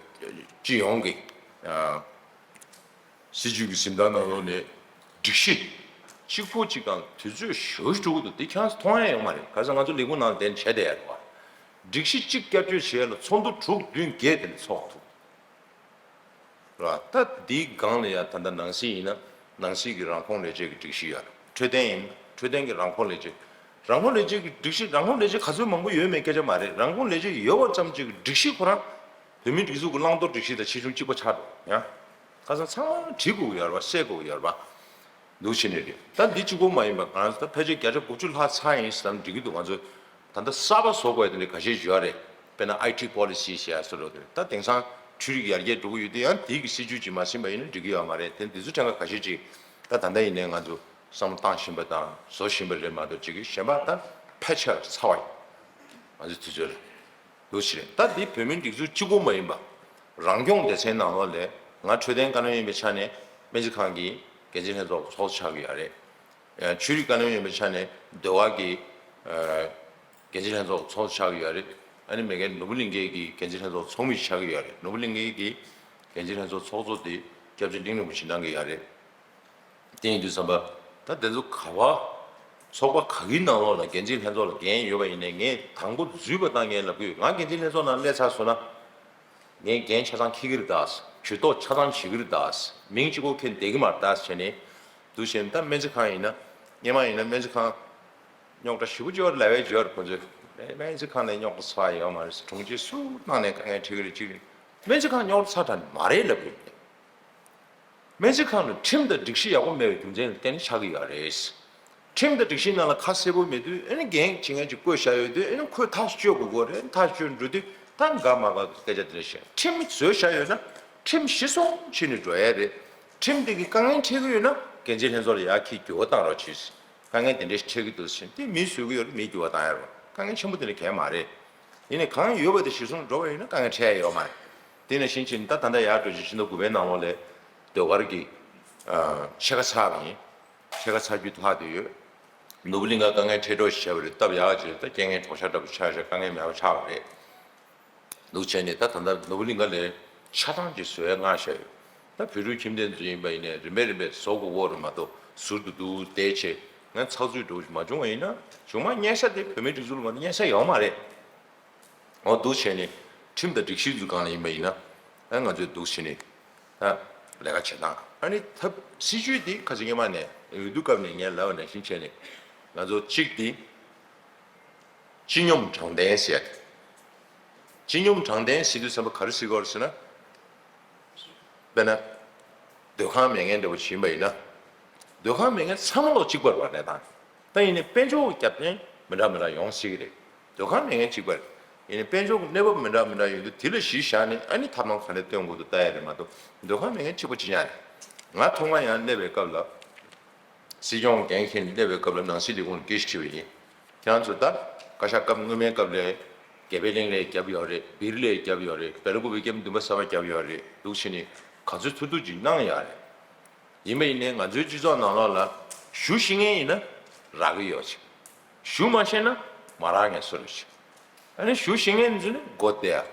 སྤྱི་ཡོངས་ཀྱི་ཨ་སྲིད་ཇུས་ཀྱི་འཛིན་སྟངས་ནང་ལོགས་ནས་སྒྲིག་གཞི་གཅིག་པོ་གཅིག་གང་དུས་ཚོད་ཞེ་པོ་ཅིག་འགྲོ་གི་འདུག་དེ་ཁྱེད་རང་ཚོ་མཐོང་ཡ་ཡོད་མ་རེད། ག་ཟེར་ང་ཚོ་ལས་ཁུངས་ནང་ལ་དེ་བྱས་བསྡད་ཡ་རེད་བ། སྒྲིག་གཞི་གཅིག་བསྐྱར་བཅོས་བྱས་ལ་ཚོགས་འདུ་དྲུག་བདུན་བརྒྱད་དེ་འདྲ་ཚོགས་ཐུབ་རེད་བ། ད་འདིའི་སྒང་ལ་ཡ་ད་ལྟ་ནང་སྲིད་ཡིན་ན་ནང་སྲིད་ཀྱི་རང་ཁོངས་ལས་བྱེད་ཀྱི་སྒྲིག་གཞི་ཡོད་རེད། འཕྲོད་བསྟེན་ཡིན་ན་འཕྲོད་བསྟེན་གྱི་རང་ཁོངས་ལས་བྱེད། རང་ཁོངས་ལས་བྱེད་ཀྱི་སྒྲིག་གཞི་རང་ཁོངས་ལས་བྱེད་ག་ཚོད་མང་པོ་ཡོད་མེད་སྐད་ཆ་མ་རེད། རང་ཁོངས་ལས་བྱེད་ཡོད་པ་ཙམ་གཅིག་གི་སྒྲིག་གཞི་ཁོ་རང་བོད་མིའི་སྒྲིག་འཛུགས་ཀྱི་བླང་དོར་སྒྲིག་གཞི་དང་ཆེ་ཆུང་གཅིག་པ་ཆགས་འགྲོ་ཡ། ཁ་སང་ཚང་མ་བྲིས་དགོས་ཀྱི་ཡོད་རེད་བ། གསལ་དགོས་ཀྱི་ཡོད་རེད་བ། འདུག་བྱས་ནས་རེད། ད་འདི་གཅིག་པོ་མ་ཡིན་པ་ང་རང་ཚོ་ད་ཕལ་ཆེར་བརྒྱ་ཆ་དགུ་བཅུ་ལྷག་ཚར་ཡིན་ཟེར་ན་འགྲིག་གི་འདུག་ང་ཚོ་ད་ལྟ་གསར་པ་བཟོ་དགོས་དེ་འདྲ་ཁ་ཤས་ཡོད་རེད། དཔེར་ན་ཨའི་ཊི་པོ་ལི་སི་ཟེར་ཡ་བཟོ་འདྲ་དེ་ད་དེང་སང་འཕྲུལ་རིག་ཡར་རྒྱས་འགྲོ་གི་ཡོད་དུས་ཡང་དེའི་གི་སྲིད་ཇུས་ཅིག་མ་ཟིན་པ་ཡིན་ན་འགྲིག་གི་ཡོད་མ་རེད། དེ་འདི་ཚོ་ཕྲན་ཁ་ཁ་ཤས་ཅིག་ད་ད་ལྟ་ཡིན་ནའི་ང་ཚོ་བསམ་བློ་བཏང་བཞིན་པ་དང་བཟོ་བཞིན་པ་རེད་མ་གཏོགས་ཅིག་གི་གཞན་པ་ད་ཕལ་ཆེར་ཚར་བ་ཡིན། ང་ཚོ་དུས་ཚོད་ལ་འདུག་ཞིག་རེད། ད་འདི་བོད་མིའི་སྒྲིག་འཛུགས་གཅིག་པོ་མ་ཡིན་པ་རང་སྐྱོང་སྡེ་ཚན་ནང་ལོགས་ལས་ང་འཕྲོད་བསྟེན་བཀའ་བློན་ཡིན་པའི་ཆ་ནས་སྨན་རྩིས་ཁང་གི་འགན་འཛིན་ལྷན་ཚོགས་ཚོགས་གཙོ་ཆགས་ཀྱི་ཡོད་རེད། ཆོས་རིག་བཀའ་བློན་ཡིན་པའི་ཆ་ནས་ཟློས་གར་གྱི་འགན་འཛིན་ལྷན་ཚོགས་ཚོགས་གཙོ་ཆགས་ཀྱི་ཡོད་རེད། ཨ་ནི་མེད་མཁན་ནོར་བུ་གླིང་གའི་གི་འགན་འཛིན་ལྷན་ཚོགས་ཚོགས་མི་ཆགས་ཀྱི་ཡོད་རེད། ནོར་བུ་གླིང་གའི་གི་འགན་འཛིན་ལྷན་ཚོགས་ཚོགས་གཙོ་དེ་སྐྱབས་རྗེ་གླིང་རིན་པོ་ཆེ་གནང་གི་ཡོད་རེད། དེ་ཡིན་དུས་ཙམ་པ་ད་དེ་ཚོ་ག་བ་ཚོགས་པ་ག་གི་ནང་ལོགས་ལ་འགན་འཛིན་ལྷན་ཚོགས་ལ་འགན་ཡོད་པ་ཡིན་ནའི་ངས་དང་པོ་འཛུལ་བ་དང་ངས་ལབ་ཀྱི་ཡོད། ང་འགན་འཛིན་ལྷན་ཚོགས་ནང་སླེབས་ཚར་སོང་ན། ངས་འགན་ཆ་ཚང་འཁྱེར་གྱི་རེད་ད། ཇུས་གཏོགས་ཆ་ཚང་བྱེད་ཀྱི་རེད་ད། མིང་གཅིག་པོ་འཁྱེར་བསྡད་ཀྱི་མ་རེད་ད་ཟེར་ནས། འདུག་བྱས་ནས་ད་སྨན་རྩིས་ཁང་ཡིན་ན་སྔོན་མ་ཡིན་ན་སྨན་རྩིས་ཁང་རྙོག་དྲ་ཞེ་པོ་ཅིག་ཡོད་རེད་ལབ་ཡས་ཅིག་ཡོད་རེད་ཁོ་ཚོས། སྨན་རྩིས་ཁང་ནས་རྙོག་དྲ་ཚ་ཡོད་མ་རེད། དྲུང་ཆེ་སུ་གནང་ནས་དཀའ་ངལ་འཕྲད་ཀྱི་རེད་ཅིག་རེད། སྨན་རྩིས་ཁང་རྙོག་དྲ་ཚ་དྲགས་མ་རེད་ལབ་ཀྱི་ཡོད། སྨན་རྩིས་ཁང་ནི་ཁྲིམས་དང་སྒྲིག་གཞི་ཡག་པོ་མེད་པའི་རྒྱུ་མཚན་ལ་བརྟེན་ནས་ཆགས་ཀྱི་ཡོད་རེད། ཁྲིམས་དང་སྒྲིག་གཞིའི་ནང་ལ་ཁ་གསལ་པོ་མེད་དུས་ཨ་ནི་འགན་བྱེད་མཁན་ཅིག་བསྐོས་བཞག་ཡོད་དུས་ཨ་ནི་ཁོས་ཐག་གཅོད་དགོས་ཀྱི་རེད། ཐག་གཅོད་འགྲོ་དུས་ད་འགའ་མ་འགའ་སྐད་ཆ་དེ་འདྲ་བཤད། ཁྲིམས་བཟོས་བཞག་ཡོད་ན་ ཁྲིམས་གཞི་བཟུང་བྱས་ནས་འགྲོ་ཡ་རེད། ཁྲིམས་དེ་གི་དཀའ་ངལ་འཕྲད་ཀྱི་ཡོད་ན་འགན་འཛིན་ལྷན་ཚོགས་ལ་ཡར་འཁྱེར་འགྱུར་བ་བཏང་རོགས་གྱིས། དཀའ་ངལ་དེ་འདྲ་ཞིག་འཕྲད་ཀྱི་འདུག་ཟེར་དེ་མིས་བཟོས་ཀྱི་ཡོད་རེད། མིས་འགྱུར་བ་བཏང་ཡ་རེད། དཀའ་ངལ་ཆེན་པོ་དེ་འདྲ་གང་ཡང་མ་རེད། ཡིན་ནའི་གང་ཡོད་པ་དེ་གཞི་བཟུང་འགྲོ་བ་ཡིན་ན་དཀའ་ངལ་འཕྲད་ཡ་ཡོད་མ་རེད། དེ་ནང་བཞིན་བྱས་ནས་ད་ད་ལྟ་ཡར་འགྲོ་བཞིན་ཕྱི་ཟླ་དགུ་པའི་ནང་ལོགས་ལ་ཟློས་གར་གྱི་ཨ་ཕྱེད་ཀ་ཚར་བ་ཡིན། ཕྱེད་ཀ་ཚར་རྒྱུ་ལྷག་བསྡད་ཡོད། ནོར་བུ་གླིང་ག་དཀའ་ངལ་འཕྲད་གྲབས་ཤིག་བྱས་པ་རེད། སྟབས་ཡག་ཅིག་ད་རྐྱེན་ངན་གྲོགས་ཤར་འདྲ་པོ་ཆགས་ཤག་དཀའ་ངལ་མེད་པ་ཆགས་པ་རེད། འདུག་བྱས་ནས་ད་ད་ལྟ་ནོར་བུ་གླིང་ག་ལ་ཆ་ཚང་ཅིག་བཟོ་ཡ་མངགས་བཞག་ཡོད། ད་བོད་ཕྲུག་ཁྱིམ་སྡེ་ཚོ་ཡིན་པ་ཡིན་ནའི་རིམ་པས་རིམ་པས་བཟོ་དགོས་ཀྱི་ཡོད་རེད་མ་གཏོགས་ཟུར་དུ་འདུག་བསྡད་བྱས་ང་ཚགས་ཚུད་འདྲ་པོ་ཞིག་མ་བྱུང་བ་ཡིན་ན་གཞུག་མ་གཉེར་ས་དེ་བོད་མིའི་སྒྲིག་འཛུགས་ལ་མ་གཏོགས་གཉེར་ས་ཡོད་མ་རེད། འོ་འདུག་བྱས་ནས་ཁྲིམས་དང་སྒྲིག་གཞི་ཚོའི་སྒང་ལ་ཡིན་པ་ཡིན་ན་ཨ་ང་ཚོས་འདུག་བྱས་ནས་ད་ལས་ཀ་བྱེད་སྟངས་ཨ་ནི་ཐབས་སྲིད་ཇུས་དེ་ཁ་སང་སྔོན་མ་ནས་འོས་བསྡུ་སྐབས་ནས་ངས་ལབ་པ་ནང་བཞིན་བྱས་ནས་ང་ཚོ་གཅིག་དེ་སྤྱི་སྙོམས་དྲང་བདེན་ཟེར་ཡ་དེ། སྤྱི་སྙོམས་དྲང་བདེན་ཟེར་དུས་ཙམ་པ་ག་རེ་ཟེར་གྱི་ཡོད་རེད་ཟེར་ན། དཔེར་ན། སྡོད་ཁང་མེད་མཁན་འདྲ་པོ་ཞིག་ཡིན་པ་ཡིན་ན། སྡོད་ཁང་མེད་མཁན་ཚང་མ་ལོག་གཅིག་པ་རེད་པ་གནས་སྟངས། ད་ཡིན་ནའི་དཔལ་འབྱོར་གྱི་རྒྱབ་རྟེན་མི་འདྲ་མི་འདྲ་ཡོང་སྲིད་ཀྱི་རེད། སྡོད་ཁང་མེད་མཁན་གཅིག་པ་རེད། ཡིན་ནའི་དཔལ་འབྱོར་གྱི་གནས་བབ་མི་འདྲ་མི་འདྲ་ཡོང་དུས་དེ་ལ་གཞི་བཞག་ནས་ཨ་ནི་ཐབས་ལམ་ག་འདྲ་སྟོན་དགོས་འདུག་ལྟ་ཡ་རེད་མ་གཏོགས་སྡོད་ཁང་མེད་མཁན་གཅིག་པ་གཅིག་རྐྱང་རེད། ང་ཐོག་མར་ཡང་སླེབས་པའི་སྐབས་ལ། སྲིད་སྐྱོང་འགན་འཁྱེར་ནས་སླེབས་པའི་སྐབས་ལ་ནང་སྲིད་ལས་ཁུངས་ལ་སྐད་ཆ་དྲིས་པ་ཡིན། ཁྱེད་རང་ཚོ་ད་བཀའ་ཤག་སྐབས་སྔོན་མའི་སྐབས་ལ་དགེ་འཕེལ་གླིང་ལ་བརྒྱབ་ཡོད་རེད། སྦིར་ལ་བརྒྱབ་ཡོད་རེད། སྦེལ་ཀོབ་པའི་ཀེམ་བདུན་པ་གསར་པ་བརྒྱབ་ཡོད་རེད་འདུག་བྱས་ནས་ག་ཚོད་ཐུབ་ཐུབ་ཅིག་གནང་ཡོད་རེད། ཡིན་པ་ཡིན་ནའི་ང་ཚོའི་སྤྱི་ཚོགས་ནང་ལོགས་ལ་ཞུ་ཤེས་མཁན་ཡིན་ན་རག་གི་ཡོད་ཅིག་ཞུ་མ་ཤེས་ན་མ་རག་མཁན་བཟོ་རེད་ཅིག་ཨ་ནི་ཞུ་ཤེས་མཁན་ཚོ་ནི་སྒོ་བསྡད་ཡ།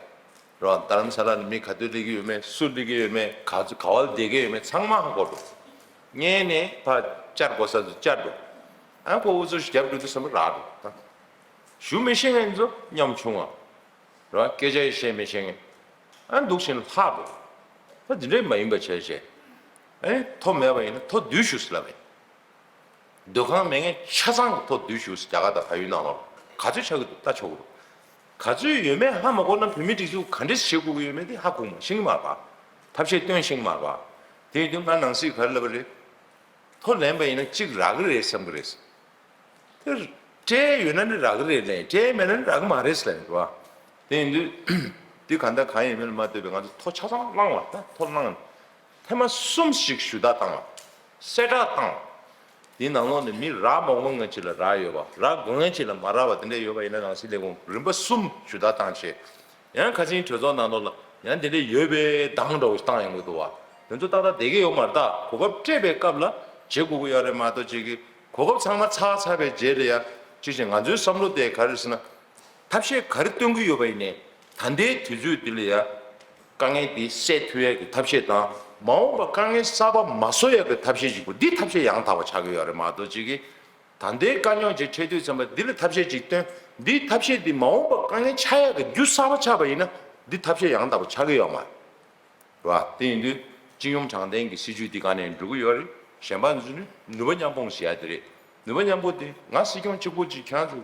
རོ། རྡ་རམ་ས་ལ་ནས་མི་ག་དུས་སླེབས་ཀྱི་ཡོད་མེད། སུ་སླེབས་ཀྱི་ཡོད་མེད། ག་ཚོད་ག་བ་ལ་བསྡད་ཀྱི་ཡོད་མེད་ཚང་མ་ཧ་གོ་འགྲོ། སྔོན་ནས་ཕར་བཅར་དགོས་ས་ཚོ་བཅར་འགྲོ། ཨ་ཁོ་འུ་ཚོ་ཞིག་རྒྱབ་འགྲོ་དུས་བསམ་བློ་རག་འགྲོ་ད། ཞུ་མི་ཤེས་མཁན་ཚོ་ཉམ་ཆུང་བ། རོ། སྐད་ཆ་ཡང་བཤད་མི་ཤེས་མཁན། ཨ་འདུག་བཞིན་ལྷག་འགྲོ། ད་འདི་འདྲས་མ་ཡིན་པ་བྱས་བྱས། ཨ་ཐོ་མེད་པ་ཡིན་ན་ཐོ་བསྡུས་ཞུ་ཟེར་ལབ་པ་ཡིན། སྡོད་ཁང་མེད་མཁན་ཆ་ཚང་གི་ཐོ་བསྡུས་ཞུ་ཟེར། རྒྱ་གར་དང་བལ་ཡུལ་ནང་ལོགས་ག་ཚོད་ཆགས་ཀྱི་འདུག་ལྟ་ཆོག་གི་འདུག་ག་ཚོད་ཡོད་མེད་ཧ་མ་གོ་ན་བོད་མིའི་སྒྲིག་འཛུགས་ག་འདྲས་བྱེད་དགོས་ཀྱི་ཡོད་མེད་དེ་ཧ་གོ་མ་ཤེས་ཀྱི་མ་རེད་པ། ཐབས་ཤེས་སྟོན་ཤེས་ཀྱི་མ་རེད་པ། དེ་ཡིན་དུས་ང་ནང་སྲིད་ག་རེ་ལབ་པ་རེད། ཐོ་ལེན་པ་ཡིན་ན་གཅིག་རག་གི་རེད་བསམ་གི་རེད། དེ་སྤྲད་ཡོད་ན་ནི་རག་གི་རེད་ལབ། སྤྲད་མེད་ན་ནི་རག་གི་མ་རེད་ཟེར་ལབ་ཡོད་པ། དེ་ཡིན་དུས་དེ་གང་ལྟར་གང་ཡིན་མིན་ལ་མ་ལྟོས་པའི་ང་ཚོ་ཐོ་ཆ་ཚང་བླངས་པ། ད་ཐོ་བླངས་ནས་ཐེངས་མ་གསུམ་ཞིག་ཞུ་དག་བཏང་བ། གསལ་བསྒྲགས་བཏང་བ། དེའི་ནང་ལོགས་ནས་མི་རག་མ་འོང་མཁན་ཅིག་ལ་རག་ཡོད་པ། རག་དགོས་མཁན་ཅིག་ལ་མ་རག་པ་དེ་འདྲ་ཡོད་པ་ཡིན་ན་ནང་སྲིད་ལས་ཁུངས་རིམ་པ་གསུམ་ཞུ་དག་བཏང་བྱས། ཡང་ཁ་སང་གྲོས་ཚོགས་ནང་ལོགས་ལ་ཡང་དེ་འདྲ་ཡོད་པའི་གདངས་འདྲ་བོ་ཞིག་བཏང་ཡོང་གི་འདུག་བ། དེ་ཚོ་ཏག་ཏག་བསྡད་ཀྱི་ཡོད་མ་རེད། ད་གོ་སྐབས་སྤྲད་པའི་སྐབས་ལ་བྱེད་དགོས་ཀྱི་ཡོད་རེད་མ་གཏོགས་ཅིག་གི་གོ་སྐབས་ཚང་མ་ཚར་ཚར་བའི་རྗེས་ལ་ཡ་ཅིག་བྱས་ང་ཚོའི་བསམ་བློ་དེ་ག་རེ་ཟེར་ན། ཐབས་ཤེས་ག་རེ་སྟོན་གྱི་ཡོད་པ་ཡིན་ནའི་ད་ལྟའི་དུས་ཚོད་འདི་ལ་ཡ་དཀའ་ངལ་འདི་སེལ་ཐུབ་ཡ་གི་ཐབས་ཤེས་དང་མ་འོངས་པ་དཀའ་ངལ་གསར་པ་མ་བཟོ་ཡ་གི་ཐབས་ཤེས་ཅིག་པོ་འདི་ཐབས་ཤེས་ཡང་དག་པ་ཆགས་ཀྱི་ཡོད་རེད་མ་གཏོགས་ཅིག་གི་ད་ལྟའི་དཀའ་རྙོག་ཅིག་འཕྲད་དུས་ཙམ་པ་འདི་ལ་ཐབས་ཤེས་ཅིག་བཏོན། འདིའི་ཐབས་ཤེས་འདི་མ་འོངས་པ་དཀའ་ངལ་ཆགས་ཡག་གི་རྒྱུ་གསར་པ་ཆགས་པ་ཡིན་ན་འདི་ཐབས་ཤེས་ཡང་དག་པ་ཆགས་ཀྱི་ཡོད་མ་རེད་བ། དེ་ཡིན་དུས་སྤྱི་ཡོངས་དྲང་བདེན་གྱི་སྲིད་ཇུས་འདི་ག་ནས་འགྲོ་གི་ཡོད་རེད། གཞན་པ་ཚོ་ནི་ནུས་པ་མཉམ་སྤུངས་ཟེར་ཡ་དེ་རེད། ནུས་པ་མཉམ་སྤུངས་དེ་ང་སྲིད་སྐྱོང་གཅིག་པོ་གཅིག་ཁྱེད་རང་ཚོ་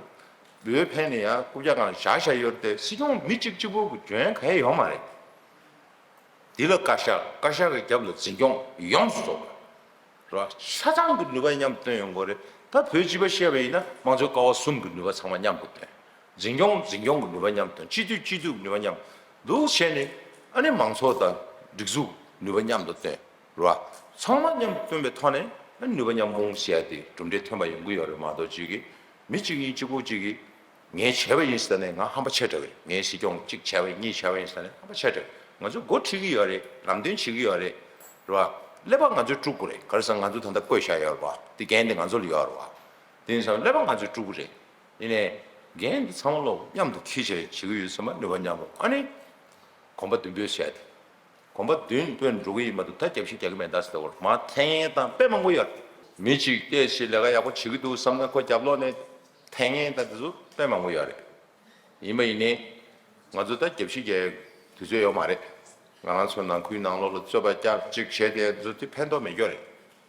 བོད་ཕན་ནས་ཡང་རྐུབ་བཀྱག་སྒང་བཞག་བཞག་ཡོད་རེད་དེ་སྲིད་སྐྱོང་མི་གཅིག་གཅིག་པོ་གི་འཇོན་ག་ཡ་ཡོད་མ་རེད། འདི་ལ་བཀའ་ཤག་བཀའ་ཤག་གི་རྒྱབ་ལ་འཛིན་སྐྱོང་ཡོངས་སུ་རྫོགས་པ། རེད་བ། ཆ་ཚང་གི་ནུས་པ་མཉམ་བཏོན་ཡོང་དགོས་རེད། ད་བོད་སྤྱི་པ་བཤད་པ་ཡིན་ན་དམངས་གཙོའི་ཀ་བ་གསུམ་གྱི་ནུས་པ་ཚང་མ་མཉམ་དུ་བཏོན། འཛིན་སྐྱོང་འཛིན་སྐྱོང་གི་ནུས་པ་མཉམ་དུ་བཏོན། སྤྱི་འཐུས་སྤྱི་འཐུས་ཀྱི་ནུས་པ་མཉམ་དུ་བྱས་ནས་ཨ་ནི་མང་ཚོགས་དང་སྒྲིག་འཛུགས་ནུས་པ་མཉམ་དུ་བཏོན། རེད་བ། ཚང་མ་མཉམ་དུ་བཏོན་པའི་ཐོག་ནས་ཨ་ནི་ནུས་པ་མཉམ་སྤུངས་ཟེར་ཡ་དེ་གྲུབ་འབྲས་ཐོན་པ་ཡོང་གི་ཡོད་རེད་མ་གཏོགས་ཅིག་གིས། མི་གཅིག་གཉིས་གཅིག་པོ་གཅིག་གིས་ངས་བྱས་པ་ཡིན་ཟེར་ནས་ང་ཧམ་པ་ཆེ་དྲགས་པས། ངས་སྲིད་སྐྱོང་གཅིག་བྱས་པ་ཡིན་གཉིས་བྱས་པ་ཡིན་ཟེར་ནས་ཧམ་པ་ཆེ་དྲགས། ང་ཚོ་འགོ་ཁྲིད་ཀྱི་ཡོད་རེད། ལམ་སྟོན་བྱེད་ཀྱི་ཡོད་རེད། རེད་བ། ཀླད་པ་ང་ཚོས་དཀྲུག་དགོས་རེད། ག་རེ་ཟེར་ང་ཚོ་ད་ལྟ་བསྐོས་བཞག་ཡོད་རེད་བ། དེ་འགན་དེ་ང་ཚོ་ལ་ཡོད་རེད་བ། དེ་ཡིན་ཙང་ཀླད་པ་ང་ཚོས་དཀྲུག་གི་རེད། ཡིན་ནའི་འགན་འདི་ཚང་མ་ལོག་མཉམ་དུ་འཁྱེར་བྱས་བྱེད་ཀྱི་ཡོད་ཚང་མ་ནུས་པ་མཉམ་པོ་ཨ་ནི། གོམ་པ་མདུན་སྤོས་བྱས་ཏེ། གོམ་པ་མདུན་སྤོས་འགྲོ་གི་ཡིན་མ་གཏོགས་ད་རྒྱབ་བཤིག་རྒྱག་གི་མེད་ད་ཟེར་བར་མ་འཐེན་ཡས་དང་དཔེ་མང་པོ་ཡོད། མི་གཅིག་བལྟས་ཤིག་ལས་ཀ་ཡག་པོ་བྱེད་ཀྱི་འདུག་བསམ་ན་ཁོ་རྒྱབ་ལོགས་ནས་འཐེན་ཡས་དང་དེ་ཚོ་དཔེ་མང་པོ་ཡོད་རེད། ཡིན་པ་ཡིན་ནའི། ང་ཚོ་ད་རྒྱབ་བཤིག་རྒྱག་ཡས་དུས་ཚོད་ཡོད་མ་རེད། ང་རང་ཚོ་ནང་ཁུལ་ནང་ལོགས་ལ་རྩོད་པ་རྒྱག་གཅིག་བྱས་ཏེ་ཚོ་དེ་ཕན་ཐོགས་མེད་ཀྱོ་རེད།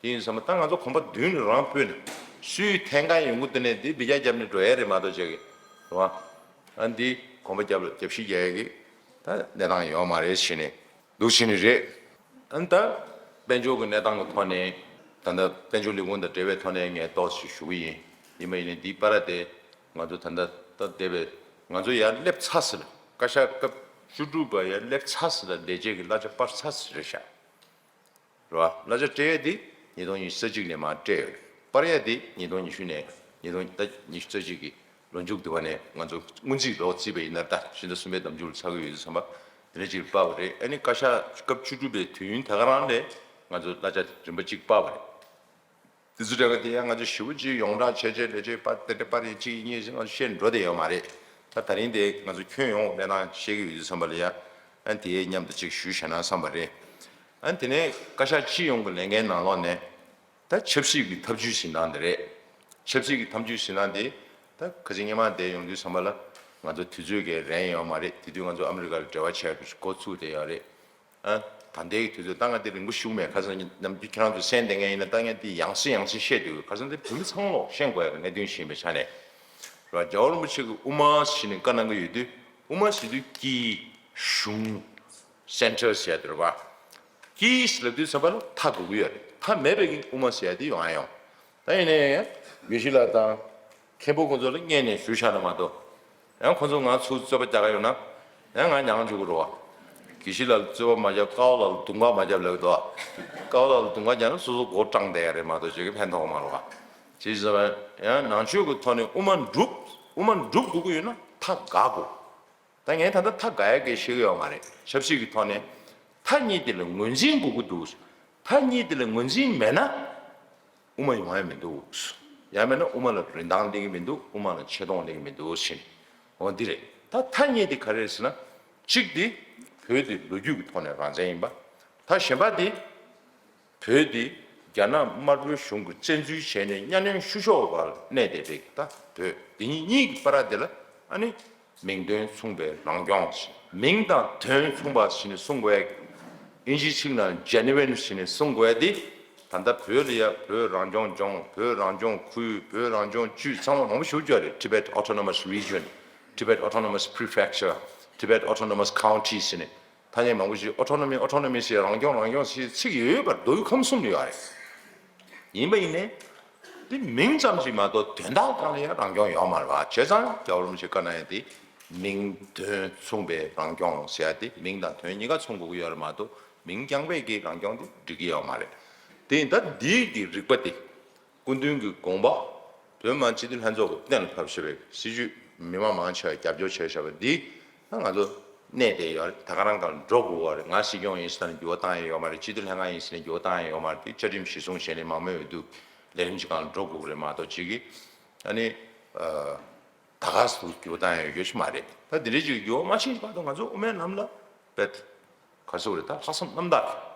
དེ་ཡིན་ཙང་ད་ང་ཚོ་གོམ་པ་མདུན་ནས་རང་སྤོས་ནས་སུས་འཐེན་ག་ཡོང་གི་འདུག་ནས་དེ་འབུད་རྒྱག་རྒྱབ་ནས་འགྲོ་ཡས་རེད་མ་གཏོགས་བྱེད་ཀྱི་རེད་བ། ཨ་འདི་གོམ་པ་རྒྱབ་ལ་རྒྱབ་བཤིག་རྒྱག་ཡས་ཀྱི་ད་གནས་སྟངས་ཡོད་མ་རེད་ཟེར་ནས་འདུག་ཟེར་ནི་རེད། ཨ་ནི་ད་དཔལ་འབྱོར་གྱི་གནས་སྟངས་ཀྱི་ཐོག་ནས་ད་ལྟ་དཔལ་འབྱོར་ལས་ཁུངས་དང་འབྲེལ་བའི་ཐོག་ནས་ངས་ཏོག་ཙམ་ཞུ་གི་ཡིན། ཡིན་པ་ཡིན་ནའི་འདིའི་བར་དེ་ང་ཚོ་ད་ལྟ་ད་འདས་པའི་ང་ཚོ་ཡར་སླེབས་ཚར་ཟིན་བཀའ་ཤག་སྐབས་ བཅུ་དྲུག་པ་ཡང་སླེབས་ཚར་ཟིན་ལ་ལས་བྱེད་ཀྱི་གླ་ཆ་སྤར་ཚར་ཟིན་རེད་ཤག་རེད་བ། གླ་ཆ་སྤྲད་ཡ་དེ་ཉིས་སྟོང་ཉི་ཤུ་རྩ་གཅིག་ནས་མར་སྤྲད་ཡོད་རེད། སྤར་ཡ་དེ་ཉིས་སྟོང་ཉི་ཤུ་ནས་ཉིས་སྟོང་ད་ཉི་ཤུ་རྩ་གཅིག་གི་ལོ་མཇུག་དེ་བ་ནས་ང་ཚོ་སྔོན་རྩིས་ལོ་བརྩིས་པ་ཡིན་ན། ད་ཕྱི་ཟླ་གསུམ་པའི་ནམ་མཇུག་ལ་ཚར་གི་ཡོད་དུས་ཙམ་པ་དེ་འདྲ་ཅིག་སྤར་བ་རེད། ཨ་ནི་བཀའ་ཤག་སྐབས་བཅུ་དྲུག་པའི་དུས་ཡུན་དེ་ག་རང་ལས་ང་ཚོ་གླ་ཆ་རིམ་པ་གཅིག་སྤར་བ་རེད། དེ་ཚོ་འདྲ་ག་དེ་ཡང་ང་ཚོ་ཞེ་པོ་ཅིག་ཡོངས་གྲགས་བྱས་བྱས་ལས་བྱེད་པ་དེ་འདྲ་པར་ཡིན་གཅིག་ཡིན་གཉིས་ང་ཚོ་བཤད་འགྲོ་བསྡད་ཡོད་མ་རེད། ད་ད་རིང་དེ་ང་ཚོ་ཁྱོན་ཡོངས་གནས་སྟངས་བཤད་ཀྱི་ཡོད་དུས་ཙམ་པ་ལ་ཡ། ཨ་དེའི་མཉམ་དུ་ཅིག་ཞུས་བཞག་ན་བསམ་པ་རེད། ཨ་དེ་ནས་བཀའ་ཤག་སྤྱི་ཡོངས་ཀྱི་ལས་འགན་ནང་ལོགས་ནས་ད་ཆབ་སྲིད་ཀྱི་ཐབས་ཇུས་ཟིན་སྟངས་དེ་རེད། ཆབ་སྲིད་ཀྱི་ཐབས་ཇུས་ཟིན་སྟངས་དེ་ད་ཁ་སང་སྔོན་མ་དེ་ཡོང་དུས་ཙམ་པ་ལ་ང་ཚོ་དུས་ཚོད་ཀྱི་རན་ཡོད་མ་རེད། དེ་དུས་ང་ཚོ་ཨ་མི་རི་ཀ་ལ་འབྲེལ་བ་བྱས་འགོ་ཚུགས་བསྡད་ཡོད་རེད། ཨ། ད་ལྟའི་དུས་ཚོད་ད་ང་དེ་རིང་པོ་ཞུགས་མེད། ཁ་སང་ནམ་རྒྱུན་ཁྱེད་རང་ཚོ་གསན་བསྡད་མཁན་ཡིན་ན་ད་ངས་དེ་ཡང་སེ་ཡང་སེ་བཤད་འདུག་ཁ་སང་དེ་བོད་མི་ཚང་མ་ལོག་ཤེས་དགོས་ཡ་གི་གནད་དོན་ཞིག་ཡིན་པའི་ཆ་ནས། ར་རྒྱལ་བ་རིན་པོ་ཆེ་གི་དབུ་མ་ཟེར་ནས་བཀའ་གནང་གི་ཡོད་དུས། དབུ་མ་ཟེར་དུས་དཀྱིལ། གཞུང་། སེན་ཊར་ཟེར་ཡ་དེ་རེད་པ། དཀྱིལ་ཟེར་ལབ་དུས་ཙམ་པ་ལ་མཐའ་དགོས་ཀྱི་ཡོད་རེད། མཐའ་མེད་པའི་གི་དབུ་མ་ཟེར་ཡ་དེ་ཡོང་ཡ་ཡོང་། ད་ཡིན་ནའི་དགེ་བཤེས་ལགས་དང་མཁན་པོ་ཁོང་ཚོ་ལ་སྔོན་ནས་ཞུས་བཞག་ན་མ་གཏོགས། ཡང་ཁོང་ཚོ་ང་ཚོ་རྩོད་པ་རྒྱག་ག་ཡོང་ན་ཡང་ང་མྱངས་འཇུག་གི་རེད་བ། དགེ་བཤེས་ལགས་ལ་རྩོད་པ་མ་རྒྱབ། ཀ་བ་ལགས་ལ་རྡུང་པ་མ་རྒྱབ་ལབ་འདུག་ཀ་བ་ལགས་ལ་རྡུང་པ་རྒྱབ་ན་སོ་སོ་མགོ་བཀྲངས་བསྡད་ཡ་རེད་མ་གཏོགས་ཅིག་གི་ཕན་ཐོགས་མ་རེད་བ། ཅིའི་ཟེར་བ་ཡང་ནང་ཆོས་ཀྱི་ཐོག་ནས་དབུ་མ་འགྲུབ། དབུ་མ་འགྲུབ་དགོས་ཀྱི་ཡོད་ན་མཐའ་དགག་དགོས། ད་ངས་ད་ལྟ་མཐའ་དགག་ཡ་གི་བཤད་ཀྱི་ཡོད་མ་རེད། ཆབ་སྲིད་ཀྱི་ཐོག་ནས་མཐའ་གཉིས་དེ་ལ་ངོས་འཛིན་དགོས་ཀྱི་འདུག་མཐའ་གཉིས་དེ་ལ་ངོས་འཛིན་མེད་ན་དབུ་མ་ཡོང་ཡ་མི་འདུག་ཡང་མིན་ན་དབུ་མ་ལ་རིན་ཐང་སླེབས་ཀྱི་མི་འདུག་དབུ་མ་ལ་ཆེ་མཐོང་སླེབས་ཀྱི་མི་འདུག་ཟེར་ནས། འོ་འདི་རེད། ད་མཐའ་གཉིས་དེ་ག་རེ་རེད་ཟེར་ན། གཅིག་དེ་བོད་དེ་ལོ་རྒྱུས་ཀྱི་ཐོག་ནས་རང་བཙན་ཡིན་པ། ད་གཞན་པ་དེ་བོད་འདི་རྒྱ་ནག་དམར་པོའི་གཞུང་གིས་བཙན་འཛུལ་བྱས་ནས་གཉའ་གནོན་ཤུགས་ཤོག་བར་གནས་བསྡད་པའི་ད་བོད་འདི་གཉིས་གཉིས་ཀྱི་བར་དེ་ལ་ཨ་ནི་མིང་དོན་མཚུངས་པའི་རང་སྐྱོང་། མིང་དང་དོན་མཚུངས་པ་ཞེས་ནས་གསུང་དགོས་ཡ། ཨིན་ཇིའི་ཚིག་ནང་genuine ཞེས་ནས་གསུང་དགོས་ཡ་འདི་ད་ལྟ་བོད་ལ་ཡ་བོད་རང་སྐྱོང་ལྗོངས། བོད་རང་སྐྱོང་ཁུལ། བོད་རང་སྐྱོང་ཅུས་ཚང་མ་མང་པོ་ཞིག་བརྗོད་རེད། Tibet Autonomous Region། Tibet Autonomous Prefecture། Tibet Autonomous County ཞེས་ནས། ཐ་སྙད་མང་པོ་ཞིག་autonomy autonomy ཞེས་རང་སྐྱོང་རང་སྐྱོང་ཞེས་ཚིག་ཡོད་ཡོད་པར་མདོ་དབུས་ཁམས་གསུམ་ལ་ཡོད་རེད། ཡིན་པ་ཡིན་ནའི། འདི་མིང་ཙམ་ཞིག་མ་གཏོགས་དོན་དག་སྒང་ལ་ཡང་རང་སྐྱོང་ཡོད་མ་རེད་བ། བྱས་ཙང་རྒྱལ་བ་རིན་པོ་ཆེས་བཀའ་གནང་ཡ་དེ་མིང་དོན་མཚུངས་པའི་རང་སྐྱོང་ཟེར་ཡ་དེ་མིང་དང་དོན་གཉིས་ཀ་མཚུངས་དགོས་ཀྱི་ཡོད་རེད་མ་གཏོགས་མིང་རྐྱང་པའི་གི་རང་སྐྱོང་དེ་འགྲིག་གི་ཡོད་མ་རེད། དེ་ཡིན་ད་འདིའི་གི་རིག་པ་དེ། སྐུ་མདུན་གྱི་དགོངས་པ། བོད་མི་མང་སྤྱི་འཐུས་ལྷན་ཚོགས་ཀྱིས་གཏན་ལ་ཕབ་བཞག་པའི་སྲིད་བྱུས་མི་མང་མང་ཆེ་བས་རྒྱབ་སྐྱོར་བྱས་བཞག་པ་འདི་ད་ང་ཚོ་གནས་བསྡད་ཡོད་རེད། ད་ག་རང་གང་འགྲོ་དགོས་པ་རེད། ང་སྲིད་སྐྱོང་ཡིན་ཟེར་ནས་འགྱུར་བ་བཏང་ཡ་ཡོད་མ་རེད། སྤྱི་འཐུས་ལྷན་ཁང་ཡིན་ཟེར་ནས་འགྱུར་བ་བཏང་ཡ་ཡོད་མ་རེད། དེ་བཅའ་ཁྲིམས་གཞིར་བཟུང་བྱས་ནས་མང་མོས་འོས་བསྡུ་ལས་རིམ་གྱི་སྒང་ལ་འགྲོ་དགོས་ཀྱི་རེད་མ་གཏོགས་ཅིག་གིས་ཨ་ནི་ད་ག་སུ་འགྱུར་བ་བཏང་ཡ་ཡོད་ཀྱི་མ་རེད། ད་འདི་འདྲའི་ཅིག་འགྱུར་བ་མ་ཕྱིན་བར་དུ་ང་ཚོ་དབུ་མའི་ལམ་ལ་བེད། ག་རེ་ཟེར་དགོས་རེད། ད་ལྷག་བསམ་རྣམ་དག་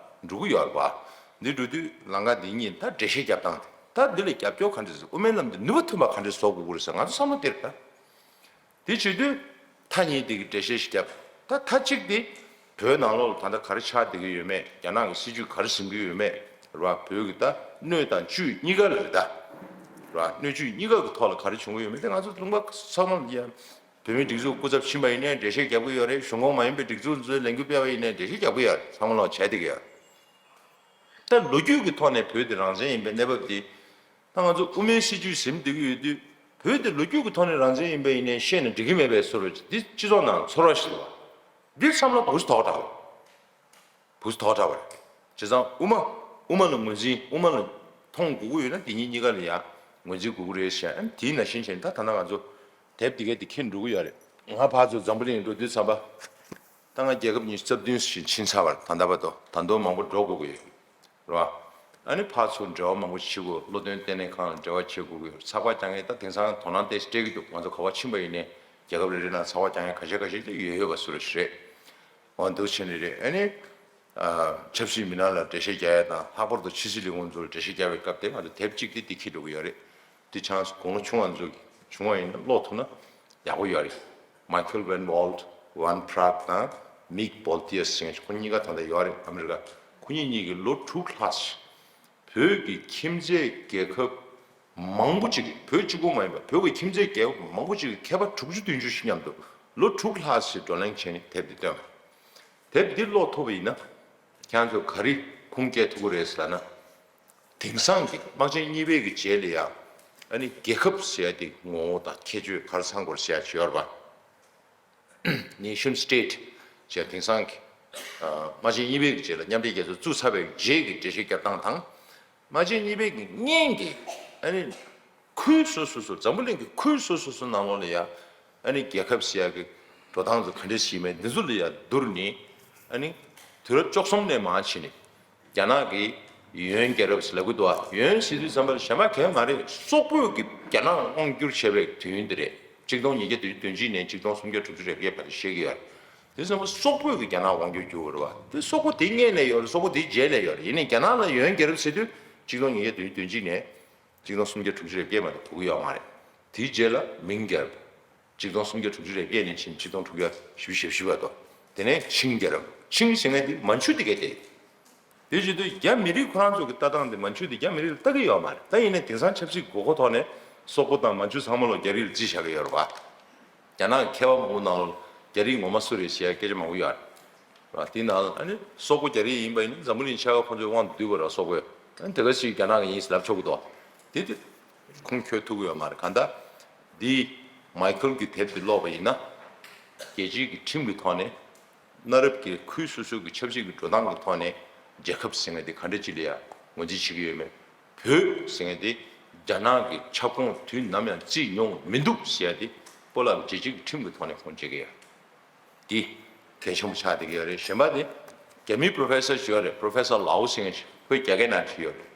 འགྲོ་གི་ཡོད་རེད་པ། འདི་འགྲོ་དུས་ལམ་ཁ་འདི་གཉིས་ད་འགྲེལ་བཤད་རྒྱབ་སྟངས་དེ། ད་འདི་ལ་རྒྱབ་སྐྱོར་ག་འདྲ་ཟེར། དབུ་མའི་ལམ་འདི་ནུས་པ་ཐོན་པ་ག་འདྲ་བཟོ་དགོས་ཀྱི་རེད་ཟེར་ང་ཚོ་བསམ་བློ་དེ་རེད་ད། དེ་བྱེད་དུས་མཐའ་གཉིས་དེ་གི་འགྲེལ་བཤད་ཞིག་རྒྱབ། ད་མཐའ་གཅིག་དེ་བོད་ནང་ལོགས་ལ་ད་ལྟ་ག་རེ་ཆགས་བསྡད་ཀྱི་ཡོད་མེད། རྒྱ་ནག་གི་སྲིད་ཇུས་ག་རེ་འཛིན་གྱི་ཡོད་མེད་རེད་པ། བོད་ཀྱི་ད་སྣོད་དང་བཅུད་གཉིས་ཀ་ལ་རེད་ད། རེད་པ། སྣོད་བཅུད་གཉིས་ཀ་གི་ཐོག་ལ་ག་རེ་བྱུང་གི་ཡོད་མེད་དེ་ང་ཚོ་ལུང་པ་ཚང་མ་ལ་ཡ། བོད་མིའི་སྒྲིག་འཛུགས་སྐུ་ཚབ་ཕྱིན་པ་ཡིན་ནའི་འགྲེལ་བཤད་རྒྱབ་ཀྱི་ཡོད་རེད། གཞུང་ཁོངས་མ་ཡིན་པའི་སྒྲིག་འཛུགས་ཚོས་ལས་འགུལ་སྤེལ་བ་ཡིན་ནའི་འགྲེལ་བཤད་རྒྱབ་ཀྱི་ཡོད་རེད། ཚང་མ་ལོག་བྱས་བསྡད་ཀྱི་ཡོད་རེད། ད་ལོ་རྒྱུས་ཀྱི་ཐོག་ནས་བོད་དེ་རང་བཙན་ཡིན་པའི་གནས་བབ་དེ། ད་ང་ཚོ་དབུ་མའི་སྲིད་བྱུས་ཟིན་བསྡད་ཀྱི་ཡོད་དུས་བོད་དེ་ལོ་རྒྱུས་ཀྱི་ཐོག་ནས་རང་བཙན་ཡིན་པ་ཡིན་ནའི་བཤད་ན་འགྲིག་གི་མེད་པའི་བཟོ་འདྲ་ཅིག་འདི་སྤྱི་ཚོགས་ནང་ཚོར་བ་ཞིག་འདུག་བ། འདི་བསམ་བློ་འདུག་སེ་དོགས་དྲགས་པ། བུ་ཚོ་དོགས་དྲགས་པ་རེད། བྱས་ཙང་དབུ་མ། དབུ་མ་ལ་ངོས་འཛིན། དབུ་མ་ལ་མཐོང་དགོས་ཀྱི་ཡོད་ན་དེ་གཉིས་གཉིས་ཀ་ལ་ཡང་ངོས་འཛིན་དགོས་ཀྱི་རེད་ཟེར། ཨ་ནི་དེའི་ནང་བཞིན་བྱས་ནས་ད་ད་ལྟ་ང་ཚོ་དེབ་དེ་གའི་དེ་འཁྱེར་འགྲོ་གི་ཡོད་རེད། ང་ཕར་ཚུར་འཛམ་བུ་གླིང་འགྲོ་དུས་ཙམ་པ། ད་ང་རྒྱལ་ཁབ་ཉི་ཤུ་རྩ་བདུན་ཞིག་ཕྱིན་ཚར་བ་རེད། ད་ལྟ་བར་དུ་ད་དུང་མང་པོ་འགྲོ་དགོས་ཀྱི་ཡོད་རེད་བ། ཨ་ནི་ཕར་ཚུར་འབྲེལ་བ་མང་པོ་བྱེད་དགོས། བློ་འདོན་ལྟེ་གནས་ཁང་ལ་འབྲེལ་བ་བྱེད་དགོས་ཀྱི་ཡོད་རེད། ཚགས་པར་རྒྱག་མཁན་ད་དེང་སང་དོ་སྣང་ཏོག་ཙམ་སྤྲད་ཀྱི་འདུག་ང་ཚོ་ག་པར་ཕྱིན་པ་ཡིན་ནའི་རྒྱལ་ཁབ་རེ་རེ་ནང་ཚགས་པར་རྒྱག་མཁན་ཁ་ཤས་ཁ་ཤས་ཀྱི་ཡོད་ཡོད་པ་བཟོ་འདྲ་ཞིག་རེད། འོ་འདུག་བྱས་ནས་རེད། ཨ་ནི། ཨ། ཆབ་སྲིད་མི་སྣ་ལ་འགྲེལ་བཤད་རྒྱག་ཡ་དང་། ལྷག་པར་དུ་ཕྱི་སྲིད་ལས་ཁུངས་ཚོ་ལ་འགྲེལ་བཤད་རྒྱག་པའི་སྐབས་དེ་ང་ཚོ་དེབ་གཅིག་དེ་འདི་འཁྱེར་འགྲོ་གི་ཡོད་རེད། འདི་ཆང་དགུང་ལོ་ཆུང་བ་ཚོ་བྱུང་བ་ཡིན་ན་ཀློག་ཐུབ་ན་ཡག་པོ་ཡོད་རེད། Michael Van Walt, Van Praagh དང་Mick Boulter ཟེར་མཁན་ཁོ་གཉིས་ཀ་ད་ལྟ་ཡོད་རེད། ཨ་མི་རི་ཀ། ཁོ་གཉིས་གཉིས་ཀྱིས་ལོ་དྲུག་ལྷག་ཅིག་བོད་ཀྱི་ཁྱིམ་མཚེས་རྒྱལ་ཁབ་མང་པོ་ཅིག་བོད་གཅིག་པུ་མ་ཡིན་པ་བོད་ཀྱི་ཁྱིམ་མཚེས་རྒྱལ་ཁབ་མང་པོ་ཅིག་གི་མཁས་པ་དྲུག་ཅུ་བདུན་ཅུ་ཞིག་མཉམ་དུ་ལོ་དྲུག་ལྷག་ཅིག་བགྲོ་གླེང་བྱས་ནས་དེབ་འདི་བཏོན་པ། དེབ་འདི་ཀློག་ཐུབ་པ་ཡིན་ན། ཁྱེད་ཚོས་ག་རེ་ཁུངས་སྐྱེལ་ཐུབ་ཀྱི་རེད་ཟེར་ན། དེང་སང་གི་དམག་ཆེན་གཉིས་པའི་གི་རྗེས་ལ་ཡང་ཨ་ནི་རྒྱལ་ཁབ་ཟེར་ཡ་དེ་ངོ་བོ་དང་ཁྱད་ཆོས་ག་རེ་ཚང་དགོས་ཟེར་ཡ་ཅིག་ཡོད་རེད་པ། Nation state། བྱས། དེང་སང་གི་ཨ་དམག་ཆེན་གཉིས་པའི་གི་རྗེས་ལ་མཉམ་འབྲེལ་རྒྱལ་ཚོགས་བཙུགས་ཚར་བའི་རྗེས་ཀྱི་འགྲེལ་བཤད་བརྒྱབ་སྟངས་དང་། དམག་ཆེན་གཉིས་པའི་གི་སྔོན་གྱི་ཨ་ནི་ཁུལ་སོ་སོ་སོ། འཛམ་བུ་གླིང་གི་ཁུལ་སོ་སོ་སོ་ནང་ལོགས་ལ་ཡ་ཨ་ནི་རྒྱལ་ཁབ་ཟེར་ཡ་གི་འགྲོ་སྟངས་ཚོ་ག་འདྲས་ཞིག་མེད། འདི་ཚོ་ལ་ཡ་བསྡུར་ནས། ཨ་ནི་དུས་རབས་བཅུ་གསུམ་ནས་མར་ཕྱིན་ནས་རྒྱ་ནག་གིས་ཡོན་རྒྱལ་རབས་ཟེར་ལབ་ཀྱི་འདུག་བ། ཡོན་ཟེར་དུས་ཙམ་པ་ལ་གཞན་པ་གང་ཡང་མ་རེད། སོག་པོས་ཀྱིས་རྒྱ་ནག་དབང་བསྒྱུར་བྱས་པའི་དུས་ཡུན་དེ་རེད། གཅིག་སྟོང་ཉིས་བརྒྱ་བདུན་ཅུ་དོན་གཅིག་ནས་གཅིག་སྟོང་སུམ་བརྒྱ་དྲུག་ཅུ་རེ་བརྒྱད་བར་དུ་བཤད་ཀྱི་ཡོད། དེ་ཙམ་པ་སོག་པོས་ཀྱིས་རྒྱ་ནག་དབང་བསྒྱུར་བསྒྱུར་བ་རེད་བ། དེ་སོག་པོ་དེ་སྔོན་ནས་ཡོད་རེད། སོག་པོ་དེ་རྗེས་ནས་ཡོད་རེད། ཡིན་ནའི་རྒྱ་ནག་ལ་ཡོན་རྒྱལ་རབས་ཟེར་དུས་གཅིག་སྟོང་ཉིས་བརྒྱ་བདུན་ཅུ་དོན་གཅིག་ནས་གཅིག་སྟོང་སུམ་བརྒྱ་དྲུག་ཅུ་རེ་བརྒྱད་བར་དུ་གོ་གི་ཡོད་མ་རེད། དེའི་རྗེས་ལ་མིང་རྒྱལ་རབས། གཅིག་སྟོང་སུམ་བརྒྱ་དྲུག་ཅུ་རེ་བརྒྱད་ནས་ཕྱིན་གཅིག་སྟོང་དྲུག་བརྒྱ་བཞི་བཅུ་ཞེ་བཞི་བར་དུ། དེ་ནས་ཆིང་རྒྱལ་རབས། ཆིང་ཟེར་མཁན་དེ་མན་ཇུ་དེ་ག་དེ། དེ་བྱེད་དུས་རྒྱ་མི་རིགས་ཁོ་རང་ཚོ་གི་ལྟ་སྟངས་དེ་མན་ཇུ་དེ་རྒྱ་མི་རིགས་ལ་ལྟ་གི་ཡོད་མ་རེད། ད་ཡིན་ནའི་དེང་སང་ཆབ་སྲིད་དགོས་མཁོ་ཐོག་ནས་སོག་པོ་དང་མན་ཇུ་ཚང་མ་ལོ་རྒྱ་རིགས་ལ་རྩིས་བཞག་གི་ཡོད་རེད་བ། རྒྱ་ནག་གི་མཁས་པ་མང་པོ་ནང་ལོ་རྒྱ་རིགས་ངོ་མ་སུ་རེད་ཟེར་ཡ་སྐད་ཆ་མང་པོ་ཡོད་རེད་བ། དེའི་ནང་ལ་ཨ་ནི་སོག་པོ་རྒྱ་རིགས་ཡིན་པ་ཡིན་ན་འཛམ་བུ་གླིང་ཆ་ག་ཁོ་ཚོའི་དབང་དུ་བསྡུས་པ་རེད། སོག་པོས་ཨ་ནི་དེ་ག་ཞིག་རྒྱ་ནག་གི་ཡིན་ཟེར་ལབ་ཆོག་གི་འདུག་དེ་དེ་ཁུངས་འཁྱོལ་ཐུབ་ཀྱི་ཡོད་མ་རེད། གང་ལྟར་འདི་མའི་ཁལ་གྱི་དེབ་དེ་ཀློག་པ་ཡིན་ན། རྒྱལ་སྤྱིའི་གི་ཁྲིམས་ཀྱི་ཐོག་ནས། གནའ་རབས་ཀྱི་ཁུལ་སོ་སོའི་གི་ཆབ་སྲིད་ཀྱི་འགྲོ་སྟངས་ཀྱི་ཐོག་ནས་རྒྱལ་ཁབ་ཟེར་མཁན་དེ་ག་འདྲ་ཅིག་ལ་ཡང་ངོས་འཛིན་བྱེད་ཀྱི་ཡོད་མེད། བོད་ཟེར་མཁན་དེ་རྒྱ་ནག་གི་ཁྱབ་ཁོངས་དུས་ནམ་ཡང་བརྩིས་མྱོང་མི་འདུག་ཟེར་ཡ་དེ་སྤོ་ལགས་རྒྱལ་སྤྱིའི་གི་ཁྲིམས་ཀྱི་ཐོག་ནས་ཁུངས་སྐྱེལ་གྱི་ཡོད། འདི་གལ་ཆེན་པོ་ཆགས་བསྡད་ཀྱི་ཡོད་རེད། གཞན་པ་དེ་རྒྱ་མིའི་པྲོ་ཕེ་སར་ཞིག་ཡོད་རེད། པྲོ་ཕེ་སར་ལའོ་ཟེར་མཁན་ཞིག་ཁོས་རྒྱ་སྐད་ནང་བྲིས་ཡོད་རེད།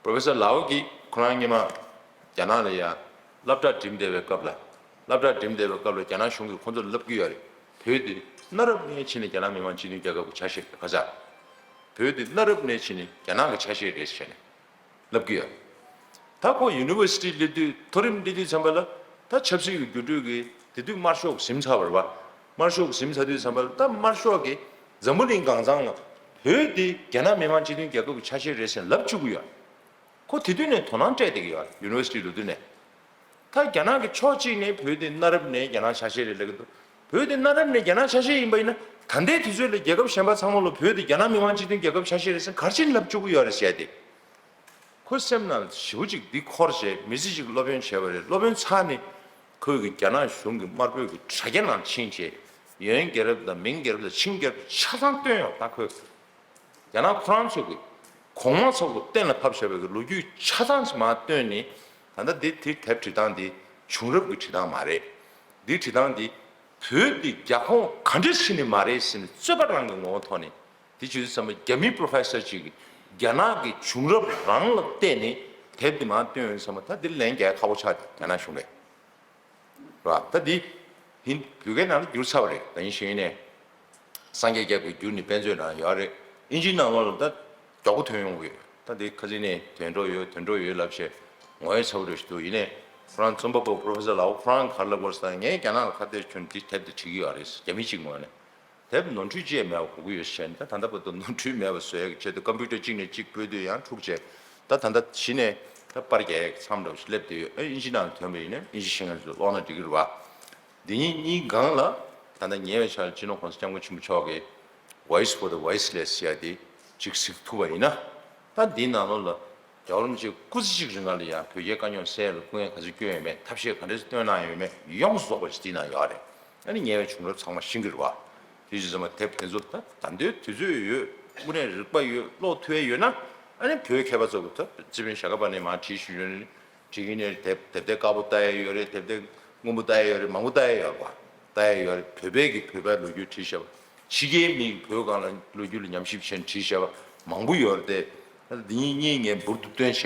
པྲོ་ཕེ་སར་ལའོ་གིས་ཁོ་རང་སྔོན་མ་རྒྱ་ནག་ལ་ཡ་སློབ་གྲྭ་འགྲིམས་བསྡད་པའི་སྐབས་ལ། སློབ་གྲྭ་འགྲིམས་བསྡད་པའི་སྐབས་ལ་རྒྱ་ནག་གཞུང་གིས་ཁོ་ཚོར་ལབ་ཀྱི་ཡོད་རེད། བོད་དེ་གནའ་རབས་ནས་ཕྱིན་ནས་རྒྱ་ནག་མི་དམངས་སྤྱི་མཐུན་རྒྱལ་ཁབ་ཀྱི་ཆ་ཤས་རེད། ཁ་ཚ། བོད་དེ་གནའ་རབས་ནས་ཕྱིན་ནས་རྒྱ་ནག་གི་ཆ་ཤས་རེད་ཟེར་ནས་ལབ་ཀྱི་ཡོད། ད་ཁོ་ཡུ་ནི་ཝར་སི་ཊི་སླེབས་དུས། མཐོ་རིམ་སླེབས་དུས་ཙམ་པ་ལ་ད་ཆབ་སྲིད་ཀྱི་འགྱུར་འགྲོས་ཀྱི་དེ་དུས་དམར་ཤོག་གིས་ཟིན་ཚར་བ་རེད་བ། དམར་ཤོག་གིས་ཟིན་ཚར་དུས་ཙམ་པ་ལ་ད་དམར་ཤོག་གིས་འཛམ་བུ་གླིང་གང་ཚང་ལ་བོད་དེ་རྒྱ་ནག་མི་དམངས་སྤྱི་མཐུན་རྒྱལ་ཁབ་ཀྱི་ཆ་ཤས་རེད་ཟེར་ལབ་བཅུག་གི་ཡོད། ཁོ་དེ་དུས་ནས་དོ་སྣང་སྤྲད་བསྡད་ཀྱི་ཡོད། ཡུ་ནི་ཝར་སི་ཊི་ལོ་དུས་ནས། ད་རྒྱ་ནག་གི་ཕྱོགས་གཅིག་ནས་བོད་དེ་གནའ་རབས་ནས་རྒྱ་ནག་ཆ་ཤས་རེད་ལབ་ཀྱི་འདུག་བོད་དེ་གནའ་རབས་ནས་རྒྱ་ནག་ཆ་ཤས་ཡིན་པ་ཡིན་ན། ད་ལྟའི་དུས་ཚོད་ལ་རྒྱལ་ཁབ་གཞན་པ་ཚང་མ་ལ་བོད་དེ་རྒྱ་ནག་མི་དམངས་སྤྱི་མཐུན་རྒྱལ་ཁབ་ཆ་ཤས་རེད་ཟེར་ག་རེ་བྱས་ནས་ལབ་བཅུག་གི་ཡོད་རེད་ཟེར་ཏེ། ཁོའི་སེམས་ནང་ཞེ་པོ་ཅིག་འདི་འཁོར་བྱས། མི་ཚེ་གཅིག་སློབ་ཡོན་བྱས་པ་རེད། སློབ་ཡོན་ཚར་ནས་ཁོས་ཀྱི་རྒྱ་ནག་གཞུང་གི་དམར་པོའི་གི་དྲ་རྒྱ་ནང་ཕྱིན་བྱས། ཡོན་རྒྱལ་རབས་དང་མིང་རྒྱལ་རབས་དང་ཆིང་རྒྱལ་རབས་ཆ་ཚང་བཏོན་ཡོང་། ད་ཁོས་རྒྱ་ནག་ཁོ་རང་ཚོ་གི་གོང་མ་ཚོ་གི་གཏན་ལ་ཕབ་བཞག་པའི་གི་ལོ་རྒྱུས་ཆ་ཚང་ཞིག་མར་བཏོན་ནས། ད་ལྟ་འདི་དེ་དེབ་བྲིས་སྟངས་འདི་བྱུང་རབས་ཀྱི་བྲིས་སྟངས་མ་རེད། འདི་བྲིས་སྟངས་འདི་བོད་འདི་རྒྱ་ཁོངས་ག་འདྲ་ཞིག་ནས་མ་རེད་ཟེར་ནས་རྩོད་པ་རང་གི་ངོ་བོ་ཐོག་ནས། དེ་བྱེད་དུས་ཙམ་པ་རྒྱ་མིའི་པྲོ་ཕེ་སར་ཅིག་གིས་རྒྱ་ནག་གི་བྱུང་རབས་རང་ལ་བལྟས་ནས་དེབ་འདི་མར་བཏོན་ཡོད་ཙམ་པ། ད་འདི་ལན་རྒྱག་ཁག་པོ་ཆགས། རྒྱ་ནག་གཞུང་ལ། རེད་བ། ད་འདི་ཧིན་བོད་སྐད་ནང་ལ་བསྒྱུར་ཚར་བ་རེད། ད་ཡིན་ཞིང་ནས་སངས་རྒྱས་རྒྱལ་པོས་བསྒྱུར་ནས་དཔེ་མཛོད་ནང་ཡོད་རེད། ཨིན་ཇིའི་ནང་ལོགས་ལ་ད་མགྱོགས་པོ་ཐོན་ཡོང་གི་ཡོད། ད་འདི་ཁ་སང་ནས་ཐོན་འགྲོ་ཡོད། ཐོན་འགྲོ་ཡོད་ལབ་བྱས་ངོ་ཡ་ཚ་པོ་འདྲ་ཞིག་འདུག་ཡིན་ནའི་ཁོ་རང་རྩོམ་པ་པོ་པྲོ་ཕེ་སར་ལའོ་ཁོ་རང་ག་རེ་ལབ་དགོས་ཟེར་ན། ངས་རྒྱ་ནག་ལ་ཁ་གཏད་གཅོག་ནས་འདི་དེབ་འདི་བྲིས་ཀྱི་ཡོད་རེད། རྒྱ་མི་གཅིག་ངོས་ནས། དེབ་ནོར་འཁྲུལ་ཅི་ཡང་མེད་པ་དགོས་ཀྱི་ཡོད་ཟེར་ནས། ད་ད་ལྟ་བར་དུ་ནོར་འཁྲུལ་མེད་པ་བཟོ་ཡག་གི་ཆེད་དུ་ཀམ་པུ་ཊར་གཅིག་ནས་གཅིག་སྤོས་དུས་ཡང་འཁྲུག་བྱས། ད་ད་ལྟ་གཞི་ནས་ད་པར་རྒྱག་ཡག་མཚམས་འདྲ་བོ་ཞིག་སླེབས་བསྡད་ཡོད། ཨེ་ཨིན་ཇི་ནང་ཐོན་པ་ཡིན་ན་ཨིན་ཇི་ཤེས་མཁན་ཚོས་ཀློག་ན་འགྲིག་གི་རེད་བ། འདི་གཉིས་གཉིས་སྒང་ལ་ད་ལྟ་ཉེ་བའི་ཆར་ལ་སྤྱི་ནོར་༸གོང་ས་༸སྐྱབས་མགོན་ཆེན་པོ་མཆོག་གིས་Voice for the Voiceless ཟེར་ཡ་དེ་གཅིག་གཟིགས་ཐུབ་པ་ཡིན་ན། ད་འདིའི་ནང་ལོགས་ལ་རྒྱལ་བ་རིན་པོ་ཆེ་སྐུ་ཚེ་གཅིག་རིང་ལ་ཡང་བོད་རྒྱའི་དཀའ་རྙོག་སེལ་ཡ་ལ་སྐུ་ངལ་ག་ཚོད་བསྐྱོན་ཡོད་མེད། ཐབས་ཤེས་ག་འདྲ་སེ་བཏོན་གནང་ཡོད་མེད་ཡོངས་སུ་རྫོགས་པ་ཞིག་འདི་ན་ཡོད་རེད། ཨ་ནི་ཉེ་བའི་བྱུང་རབས་ཚང་མ་ཤེས་ཀྱི་རེད་བ། དེ་བྱས་ཙང་དེབ་དེ་ཚོ་ད་ད་ལྟའི་དུས་ཚོད་ཡོད། དངོས་གནས་རིག་པ་ཡོད། ཀློག་ཐུབ་ཡ་ཡོད་ན། ཨ་ནི་བོད་མཁས་པ་ཚོ་གི་ད་རྩིས་དཔོན་ཞྭ་སྒབ་པ་ནས་མར་བྲིས་བཞིན་ཡོད་ནི། བྲིས་ཀྱི་ནས་དེབ་དེབ་དེ་དཀར་པོ་ལྟ་ཡ་ཡོད་རེད། དེབ་དེ་སྔོན་པོ་ལྟ་ཡ་ཡོད་རེད། མང་པོ་ལྟ་ཡ་ཡོད་རེད་བ། ལྟ་ཡ་ཡོད་རེད། བོད་པའི་གི་བོད་པའི་ལོ་རྒྱུས་བྲིས་བཞག་པ། ཕྱི་རྒྱལ་མིའི་བོད་སྒང་ལ་ལོ་རྒྱུས་ལ་ཉམས་ཞིབ་བྱས་ནས་བྲིས་བཞག་པ་མང་པོ་ཡོད་རེད་དེ། འདི་གཉིས་གཉིས་ངས་འབུར་དུ་བཏོན་བྱས་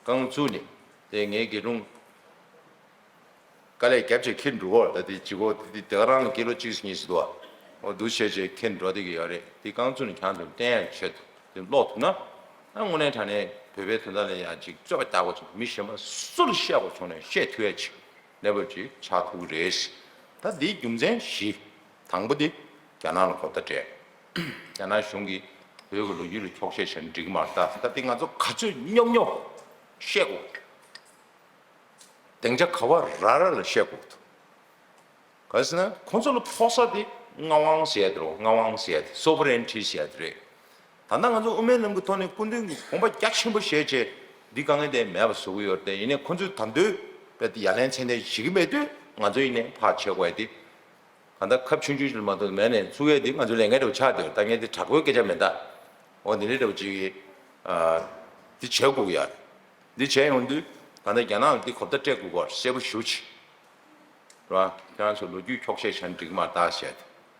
རྐང་བཙུགས་ནས། དེ་ངའི་དགེ་སློང་དཀའ་ལས་རྒྱབ་བྱས་ཁྱེར་འགྲོ་གོ། ད་དེ་ཅི་གོ་དེ་དེ་ག་རང་ལ་ཀི་ལོ་གཅིག་གཉིས་ཟིན་འདུག་བ། འོ་འདུག་བྱས་བྱས་ཁྱེར་འགྲོ་བསྡད་ཀྱི་ཡོད་རེད། དེ་རྐང་བཙུགས་ནས་ཁྱང་དུ་བསྟན་ཡ་ཆེད་དུ་དེ་ཀློག་ཐུབ་ན། ཨ་དངོས་གནས་དྲང་གནས་བོད་པའི་དོན་དག་ལ་ཡང་ཅིག་རྩོད་པ་རྒྱག་དགོས་བྱུང་། མི་གཞན་པ་སུ་ལ་བཤད་དགོས་བྱུང་ནས་བཤད་ཐུབ་ཡ་ཅིག་གནས་བབ་ཅིག་ཆགས་ཐུབ་ཀྱི་རེད། ད་འདིའི་རྒྱུ་མཚན་བཞི། དང་པོ་དེ་རྒྱ་ནག་ལ་གོ་བརྡ་སྤྲད། རྒྱ་ནག་གཞུང་གིས་བོད་ཀྱི་ལོ་རྒྱུས་ལ་འཁྱོག་བཤད་བྱས་ན་འགྲིག་གི་མ་རེད། ད་ད་འདི་ང་ཚོ་ག་ཚོད་རྙོག་རྙོག་བཤད་དགོས། སྡིངས་ཆ་ག་བ་ར་ར་ལ་བཤད་དགོས་འདུག་ག་རེ་ཟེར་ན་ཁོང་ཚོ་ལ་ཕོག་ས་དེ་མངའ་དབང་ཟེར་ཡ་དེ་རེད། མངའ་དབང་ཟེར་ཡ་དེ། སོ་བ་རེན་ཊི་ཟེར་ཡ་དེ་རེད། ད་ལྟ་ང་ཚོ་དབུ་མའི་ལམ་གྱི་ཐོག་ནས་སྐུ་མདུན་གྱིས་དགོངས་པ་རྒྱ་ཆེན་པོ་བཞེས་བྱས་འདི་དཀའ་ངལ་དེ་མེད་པ་བཟོ་གི་ཡོད་རེད་དེ། ཡིན་ནའི་ཁོང་ཚོས་ད་དུང་རྦད་དེ་ཡ་ལན་ཚད་ལྡན་བྱེད་ཀྱི་མེད་དུས་ང་ཚོ་ཡིན་ནའི་ཕར་བྱེད་དགོས་ཡ་དེ། ད་ལྟ་ཁབ་ཆུང་ཆུང་ཞིག་མ་གཏོགས་མེད་ནས་ཚུགས་ཡས་དེ་ང་ཚོ་ལས་འགན་འདྲ་བོ་ཆགས་བསྡད་ཡོད། ད་ངས་དེ་དྲག་པོའི་སྐད་ཆ་མེད་ད། འོ་འདི་འདྲའི་འདྲ་བོ་ཅིག་གིས་འདི་བྱེད་དགོས་ཀྱི་ཡོད་རེད། འདི་བྱས་ཡོང་དུས་ད་ལྟ་རྒྱ་ནག་ལ་འདི་གོ་བརྡ་སྤྲད་དགོས་ཀྱི་ཡོད་རེད། གསལ་པོ་ཞེ་པོ་ཅིག་རེད་བ། ཁྱེད་རང་ཚོ་ལོ་རྒྱུས་འཁྱོག་བཤད་བྱས་ན་འགྲིག་གི་མ་རེད་ད་བཤད་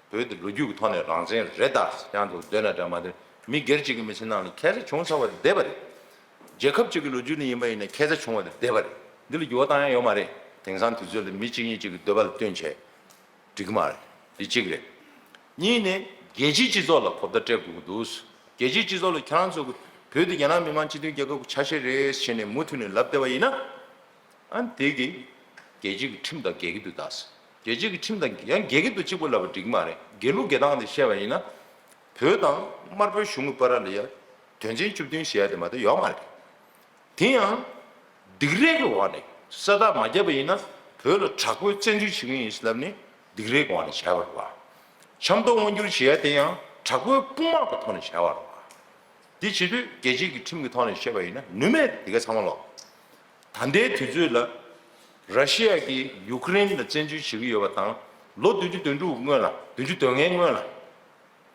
དེ། བོད་དེ་ལོ་རྒྱུས་ཀྱི་ཐོག་ནས་རང་བཙན་རེད་ད། ཁྱེད་རང་ཚོ་འདོད་ན་འདྲ་མ་འདོད་མི་སྒེར་གཅིག་གི་མི་ཚེ་ནང་ལ་ཁྱད་མཚར་བྱུང་ཚར་བ་དེ་བསྡད་པ་རེད། རྒྱལ་ཁབ་གཅིག་གི་ལོ་རྒྱུས་ནས་ཡིན་པ་ཡིན་ན་ཁྱད་མཚར་བྱུང་བ་དེ་བསྡད་པ་རེད། འདི་ལ་འགྱུར་བ་བཏང་ཡ་ཡོད་མ་རེད། དེང་སང་དུས་ཚོད་ལ་མི་གཅིག་གཉིས་གཅིག་གི་འདོད་པ་ལ་བསྟུན་བྱས་འགྲིག་གི་མ་རེད། འདི་གཅིག་རེད། གཉིས་ནས་རྒྱལ་སྤྱིའི་སྤྱི་ཚོགས་ལ་གོ་བརྡ་སྤྲད་དགོས་ཀྱི་འདུག་རྒྱལ་སྤྱིའི་སྤྱི་ཚོགས་ལ་ཁྱེད་རང་ཚོ་གི་བོད་དེ་རྒྱ་ནག་མི་དམངས་སྤྱི་མཐུན་རྒྱལ་ཁབ་ཀྱི་ཆ་ཤས་རེད་ཟེར་ནས་མུ་མཐུད་ནས་ལབ་བསྡད་པ་ཡིན་ན། ཨ་དེ་གི་རྒྱལ་སྤྱི་གི་ཁྲིམས་དང་འགལ་གྱི་འདུག་ད། རྒྱལ་སྤྱི་གི་ཁྲིམས་དང་ཡང་འགལ་གྱི་འདུག་གཅིག་པོ་ལབ་པ་འགྲིག་གི་མ་རེད། འགལ་ལུགས་འགལ་སྟངས་དེ་བཤད་པ་ཡིན་ན། བོད་དང་དམར་པོའི་གཞུང་གི་བར་ལ་ཡ་དོན་ཚན་བཅུ་བདུན་ཟེར་ཡ་དེ་མ་གཏོགས་ཡོད་མ་རེད། དེ་ཡང་སྡིགས་རའི་གི་འོག་ནས་ས་རྟགས་མ་བརྒྱབ་པ་ཡིན་ན་བོད་ལ་དྲག་པོའི་བཙན་འཛུལ་བྱེད་ཀྱི་ཡིན་ལབ་ནས་སྡིགས་རའི་གི་འོག་ནས་བྱས་པ་རེད་བ། ཆབ་མདོ་དབང་བསྒྱུར་བྱེད་ཡ་དེ་ཡང་དྲག་པོའི་དཔུང་དམག་གི་ཐོག་ནས་བྱས་པ་རེད་བ། འདི་བྱེད་དུས་རྒྱལ་སྤྱིའི་གི་ཁྲིམས་ཀྱི་ཐོག་ནས་བཤད་པ་ཡིན་ན་ནུས་མེད་དེ་ག་ཚང་མ་ལོག་ད་ལྟའི་དུས་ཚོད་ལ་ར་ཤི་ཡ་གིས་ཡུ་ཀེ་རེན་ལ་བཙན་འཛུལ་བྱེད་ཀྱི་ཡོད་པ་དང་ལོ་བདུན་ཅུ་དོན་དྲུག་སྔོན་ལ་བདུན་ཅུ་དོན་ལྔའི་སྔོན་ལ།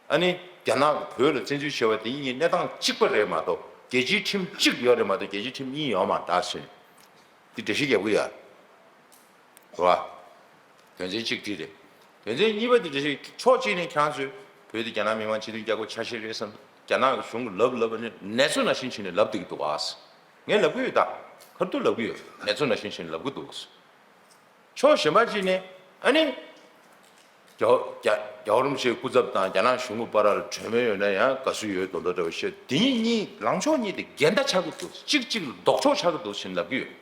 ཨ་ནི་རྒྱ་ནག་གིས་བོད་ལ་བཙན་འཛུལ་བྱས་པ་དེ་གཉིས་གནས་སྟངས་གཅིག་པ་རེད་མ་གཏོགས་རྒྱལ་སྤྱིའི་ཁྲིམས་གཅིག་ཡོད་རེད་མ་གཏོགས་རྒྱལ་སྤྱིའི་ཁྲིམས་གཉིས་ཡོད་མ་རེད་ཟེར་ནས་འདི་འགྲེལ་བཤད་རྒྱག་གི་ཡོད་རེད་བ། དོན་ཚན་གཅིག་དེ་རེད། དོན་ཚན་གཉིས་པ་དེ་འགྲེལ་བཤད་ཕྱོགས་གཅིག་ནས་ཁྱེད་རང་ཚོས་བོད་དེ་རྒྱ་ནག་མི་དམངས་སྤྱི་མཐུན་རྒྱལ་ཁབ་ཆ་ཤས་རེད་བསམ། རྒྱ་ནག་གི་གཞུང་གིས་ལབ་ལབ་ནས་ནེ་ཙོ་ནང་བཞིན་བྱས་ནས་ལབ་བསྡད་ཀྱི་འདུག་བ། ངས་ལབ་ཀྱི་ཡོད་ད། ཁ་ཐུག་ལབ་ཀྱི་ཡོད། ནེ་ཙོ་ནང་བཞིན་བྱས་ནས་ལབ་ཀྱི་འདུག་ཕྱོགས་གཞན་པ་གཅིག་ནས་ཨ་ནི། རྒྱལ་རྒྱལ་རྒྱལ་བ་རིན་པོ་ཆེའི་སྐུ་ཚབ་དང་རྒྱ་ནག་གཞུང་གི་བར་ལ་གྲོས་མོལ་ཡོད་ན་ཡང་དགའ་བསུ་ཡོད་མདོག་མདོག་འདྲ་བོ་བཤད། དེ་གཉིས་གཉིས་ལངས་ཕྱོགས་གཉིས་དེ་འགལ་ཟླ་ཆགས་ཀྱི་འདུག་གཅིག་གཅིག་ལ་ལྡོག་ཕྱོགས་ཆགས་ཀྱི་འདུག་ཟེར་ལབ་ཀྱི་ཡོད།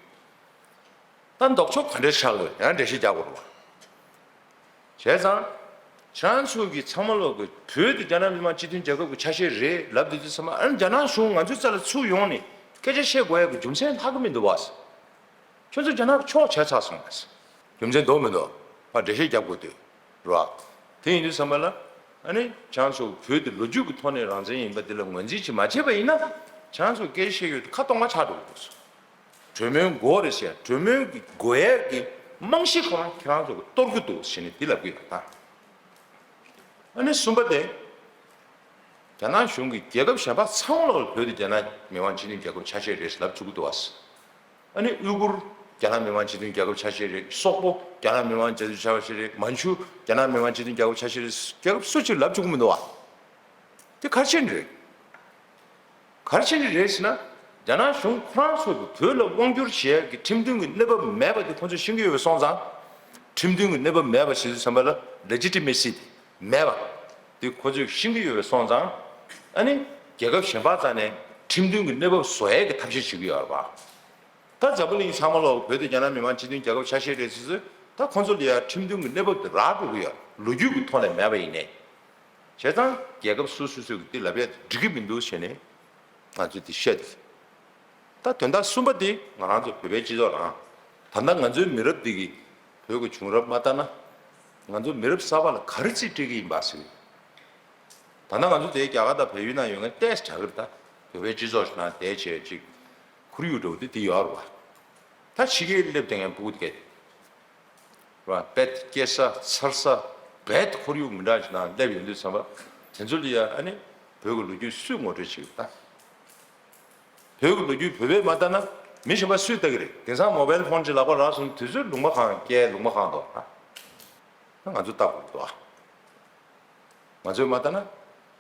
ད་ལྡོག་ཕྱོགས་ག་འདྲས་ཆགས་ཀྱི་ཡོད་ཡང་འགྲེལ་བཤད་རྒྱག་དགོས་རེད་བ། བྱས་ཙང་། ཁྱེད་རང་ཚོ་གི་ཚང་མ་ལོག་གི་བོད་དེ་རྒྱ་ནག་མི་དམངས་སྤྱི་མཐུན་རྒྱལ་ཁབ་ཀྱི་ཆ་ཤས་རེད་ལབ་དུས་ཚོད་ཚང་མ་ཨ་ནི་རྒྱ་ནག་གཞུང་ང་ཚོའི་རྩ་ལ་ཚུར་ཡོང་ནས་སྐད་ཆ་བཤད་དགོས་ཡག་གི་རྒྱུ་མཚན་ལྷག་གི་མི་འདུག་བ། ཁྱོད་ཚོ་རྒྱ་ནག་གི་ཕྱོགས་བྱས་ཚར་སོང་ལ། རྒྱུ་མཚན་འདུག་མི་འདུག་ཕར་འགྲེལ་བཤད་རྒྱབ་དགོས་དུས་རེད་བ། དེ་ཡིན་དུས་ཙམ་པ་ལ་ཨ་ནི་ཁྱེད་རང་ཚོ་བོད་དེ་ལོ་རྒྱུས་ཀྱི་ཐོག་ནས་རང་བཙན་ཡིན་པ་དེ་ལ་ངོས་འཛིན་ཅིག་མ་བྱས་པ་ཡིན་ན་ཁྱེད་རང་ཚོ་སྐད་ཆ་བཤད་ཡོད་དུས་ཁ་སྟོང་པ་ཆགས་འགྲོ་གི་འདུག་གྲོས་མོལ་དགོས་རེད་ཟེར། གྲོས་མོལ་གྱི་དགོས་ཡས་ཀྱི་རྨང་གཞི་ཁོ་རང་ཁྱེད་རང་ཚོ་གིས་གཏོར་གྱི་འདུག་ཟེར་ནས་འདི་ལབ་ཀྱི་ཡོད་ད། ཨ་ནི་གསུམ་པ་དེ། རྒྱ་ནག་གཞུང་གིས་རྒྱལ་ཁབ་གཞན་པ་ཚང་མ་ལ་བོད་དེ་རྒྱ་ནག་མི་དམངས་སྤྱི་མཐུན་རྒྱལ་ཁབ་ཆ་ཤས་རེད་ལབ་བཅུག་གི་འདུག་བ། ཨ་ནི་ཨུ་གུར་རྒྱ་ནག་མི་དམངས་སྤྱི་མཐུན་རྒྱལ་ཁབ་ཆ་ཤས་རེད། སོག་པོ་རྒྱ་ནག་མི་དམངས་སྤྱི་མཐུན་ཆ་ཤས་རེད། མན་ཇུ་རྒྱ་ནག་མི་དམངས་སྤྱི་མཐུན་རྒྱལ་ཁབ་ཆ་ཤས་རེད། རྒྱལ་ཁབ་སུ་གཅིག་ལབ་བཅུག་གི་མི་འདུག་བ། དེ་ག་རེ་བྱས་ནས་རེད། ག་རེ་བྱས་ནས་རེད་ཟེར་ན། རྒྱ་ནག་གཞུང་ཁོ་རང་ཚོ་གིས་བོད་ལ་དབང་བསྒྱུར་བྱེད་ཡག་གི་ཁྲིམས་མཐུན་གྱི་གནས་བབ་མེད་པ་དེ་ཁོ་ཚོས་ཤེས་ཀྱི་ཡོད་པ་སོང་ཙང་། ཁྲིམས་མཐུན་གྱི་གནས་བབ་མེད་པ་ཞིག་བསམ་པ་ལ་ལེ་ཇི་ཊི་མེ་སི་དེ་མེད་པ་དེ་ཁོ་ཚོས་ཤེས་ཀྱི་ཡོད་པ་སོང་ཙང་། ཨ་ནི་རྒྱལ་ཁབ་གཞན་པ་རྩ་ནས་ཁྲིམས་མཐུན་གྱི་གནས་བབ་བཟོ་ཡག་གི་ཐབས་ཤེས་བྱེད་ཀྱི་ཡོད་རེད་པ། ད་འཛམ་བུ་གླིང་ཚང་མ་ལོག་བོད་དེ་རྒྱ་ནག་མི་དམངས་སྤྱི་མཐུན་རྒྱལ་ཁབ་ཆ་ཤས་རེད་ཟེར་ཟེར། ད་ཁོ་ཚོ་ལ་ཡ་ཁྲིམས་མཐུན་གྱི་གནས་བབ་དེ་རག་འགྲོ་གི་ཡོད། ལོ་རྒྱུས་ཀྱི་ཐོག་ནས་མེད་པ་ཡིན་ནའི། བྱས་ཙང་རྒྱལ་ཁབ་སོ་སོ་སོ་གིས་འདི་ལབ་ཡ་འགྲིག་གི་མི་འདུག་ཟེར་ནས་ང་ཚོས་འདི་བཤད་དེ། ད་དོན་དག་གསུམ་པ་འདི་ང་རང་ཚོ་བོད་པའི་སྤྱི་ཚོགས་རང་། ད་ལྟ་ང་ཚོའི་མི་རབས་འདི་གིས་བོད་ཀྱི་བྱུང་རབས་མ་ལྟ་ན། ང་ཚོ་མི་རབས་གསར་པ་ལ་ག་རེ་རྩིས་སྤྲད་ཀྱི་ཡིན་པ་ཟེར། ད་ལྟ་ང་ཚོ་དེ་རྒྱ་གར་དང་བལ་ཡུལ་ནང་ཡོད་མཁན་ཏོག་ཙམ་དྲག་གི་རེད་ད། བོད་པའི་སྤྱི་ཚོགས་ཤིག་ནང་བསྡད་བྱས་ཅིག་ཁོར་ཡུག་འདྲ་བོ་འདི་འདི་ཡོད་རེད་བ། ད་ཕྱི་རྒྱལ་སླེབས་བསྡད་མཁན་སྤུ་གུ་དེ་གས། རེད་བ། དཔེ་སྐྱེ་ས་འཚར་ས་བེད་ཁོར་ཡུག་མི་འདྲ་ཞིག་ནང་སླེབས་ཡོང་དུས་ཙམ་པ། དེ་ཚོ་ལ་ཡ་ཨ་ནི་བོད་ཀྱི་ལོ་རྒྱུས་སུས་ངོ་སྤྲོད་བྱེད་ཀྱི་རེད་ད། བོད་ཀྱི་ལོ་རྒྱུས་བོད་པས་མ་ལྟ་ན་མི་གཞན་པ་སུས་ལྟ་གི་རེད། དེང་སང་མོ་བལ་ཕོན་ཅིག་ལག་པ་རག་སོང་དུས་ཚོད་ལུང་པ་གང་སྐྱེལ་ལུང་པ་གང་འདུག་ཨ། ད་ང་ཚོ་ལྟ་དགོས་ཀྱི་འདུག་ཨ། ང་ཚོས་མ་ལྟ་ན་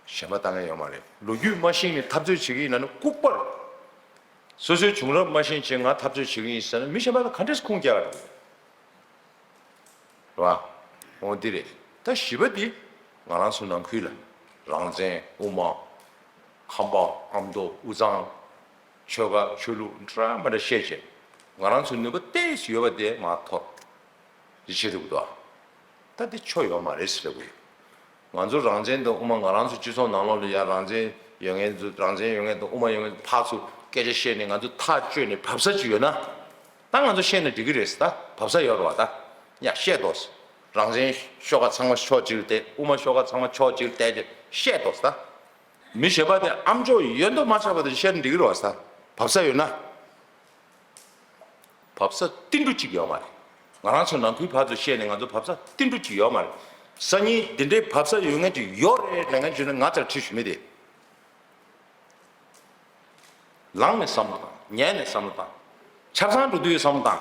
གཞན་པ་ལྟ་མཁན་ཡོད་མ་རེད། ལོ་རྒྱུས་མ་ཤེས་ནས་འཐབ་རྩོད་བྱེད་ཀྱི་ཡིན་ན་ནི་ལྐུགས་པ་རེད། སོ་སོའི་བྱུང་རབས་མ་ཤེས་བྱས་ང་འཐབ་རྩོད་བྱེད་ཀྱི་ཡིན་ཟེར་ན་མི་གཞན་པ་ལ་ག་འདྲས་ཁུངས་རྒྱག་རེད། རེད་བ། འོ་འདི་རེད། ད་བཞི་པ་འདི་ང་རང་ཚོ་ནང་ཁུལ་ལ་རང་བཙན། དབུ་མ། ཁམས་པ། ཨ་མདོ། དབུས་གཙང་། ཆོལ་ཁ་ཆོས་ལུགས་འདྲ་མི་འདྲ་བཤད་བྱས་ང་རང་ཚོ་ནུས་པ་ཏོག་ཙམ་ཡོད་པ་དེ་མར་འཐོར། འདི་བྱེད་ཐུབ་ཀྱི་འདུག་ཨ། ད་འདི་ཆོ་ཡོད་མ་རེད་ཟེར་དགོས། ང་ཚོ་རང་བཙན་དང་དབུ་མ་ང་རང་ཚོ་སྤྱི་ཚོགས་ནང་ལོགས་ལ་ཡ་རང་བཙན་ཡོད་མཁན་ཚོ་རང་བཙན་ཡོད་མཁན་དང་དབུ་མ་ཡོད་མཁན་ཚོ་ཕར་ཚུར་སྐད་ཆ་བཤད་ནས་ང་ཚོ་ཐག་གཅོད་ནས་བབས་ས་ཅིག་ཡོད་ན། ད་ང་ཚོ་བཤད་ན་འགྲིག་གི་རེད་ཟེར། ད་བབས་ས་ཡོད་རེད་བ་ད། ཡ་བཤད་དོ་ཟེར། རང་བཙན་ཤོག་ཁག་ཚང་མ་ཕྱོགས་གཅིག་ལ་བསྡད། དབུ་མ་ཤོག་ཁག་ཚང་མ་ཕྱོགས་གཅིག་ལ་བསྡད་བྱས་བཤད་དོ་ཟེར་ད། མི་གཞན་པ་དེ་ཨ་མཆོག་ཡོད་མདོག་མ་ཆགས་པ་དེ་བཤད་ན་འགྲིག་གི་རེད་བ་ཟེར། བབས་ས་ཡོད་ན། བབས་ས་ཏིལ་འབྲུ་གཅིག་ཡོད་མ་རེད། ང་རང་ཚོ་ནང་ཁུལ་ཕར་ཚུར་བཤད་ནས་ང་ཚོ་བབས་ས་ཏིལ་འབྲུ་གཅིག་ཡོད་མ་རེད། སང་ཉིན་འདི་འདྲའི་བབས་ས་ཡོད་མཁན་ཅིག་ཡོད་རེད་ལབ་མཁན་ཅིག་ཡོད་ན་ང་ཚོར་ཁྲིད་ཞུ་མི་དེ། ལངས་ནས་བསམ་བློ་བཏང་། ཉལ་ནས་བསམ་བློ་བཏང་། ཆབ་གསང་འགྲོ་དུས་བསམ་བློ་བཏང་།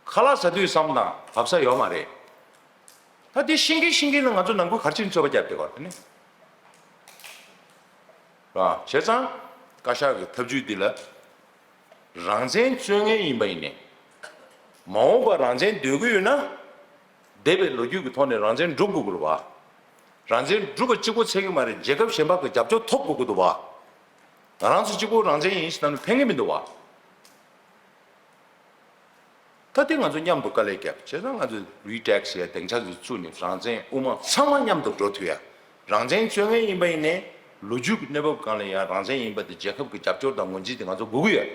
ཁ་ལག་ཟ་དུས་བསམ་བློ་བཏང་། བབས་ས་ཡོད་མ་རེད། ད་འདི་ཤེས་ཀྱིན་ཤེས་ཀྱིན་ལ་ང་ཚོ་ནང་ཁུལ་ག་རེ་བྱས་ནས་རྩོད་པ་རྒྱབ་བསྡད་ཀྱི་ཡོད་རེད་དེ་ནི། རེད་བ། བྱས་ཙང་བཀའ་ཤག་གི་ཐབས་ཇུས་འདི་ལ། རང་བཙན་རྩོད་མཁན་ཡིན་པ་ཡིན་ནའི། མ་འོངས་པར་རང་བཙན་འདོད་ཀྱི་ཡོད་ན། འདས་པའི་ལོ་རྒྱུས་ཀྱི་ཐོག་ནས་རང་བཙན་སྒྲུབ་དགོས་ཀྱི་རེད་བ། རང་བཙན་སྒྲུབ་པ་གཅིག་པོ་ཚད་ཀྱི་མ་རེད། རྒྱལ་ཁབ་གཞན་པ་གི་རྒྱབ་སྐྱོར་ཐོབ་དགོས་ཀྱི་འདུག་བ། ང་རང་ཚོ་གཅིག་པོ་རང་བཙན་ཡིན་ཟེར་ན་ཕན་གྱི་མི་འདུག་བ། ད་ལྟ་ང་ཚོ་མཉམ་དུ་དཀའ་ལས་བརྒྱབ། བྱས་ཙང་ང་ཚོ་རི་ཊེག་སི་ཡ་སྡིངས་ཆ་ཚོ་བཙུགས་ནས་རང་བཙན་དབུ་མ་ཚང་མ་མཉམ་དུ་འགྲོ་ཐུབ་ཡ། རང་བཙན་རྩོད་མཁན་ཡིན་པ་ཡིན་ནའི་ལོ་རྒྱུས་ཀྱི་གནས་བབ་སྒང་ལ་ཡང་རང་བཙན་ཡིན་པ་དེ་རྒྱལ་ཁབ་ཀྱི་རྒྱབ་སྐྱོར་དང་ངོས་འཛིན་དེ་ང་ཚོ་དགོས་ཀྱི་ཡོད།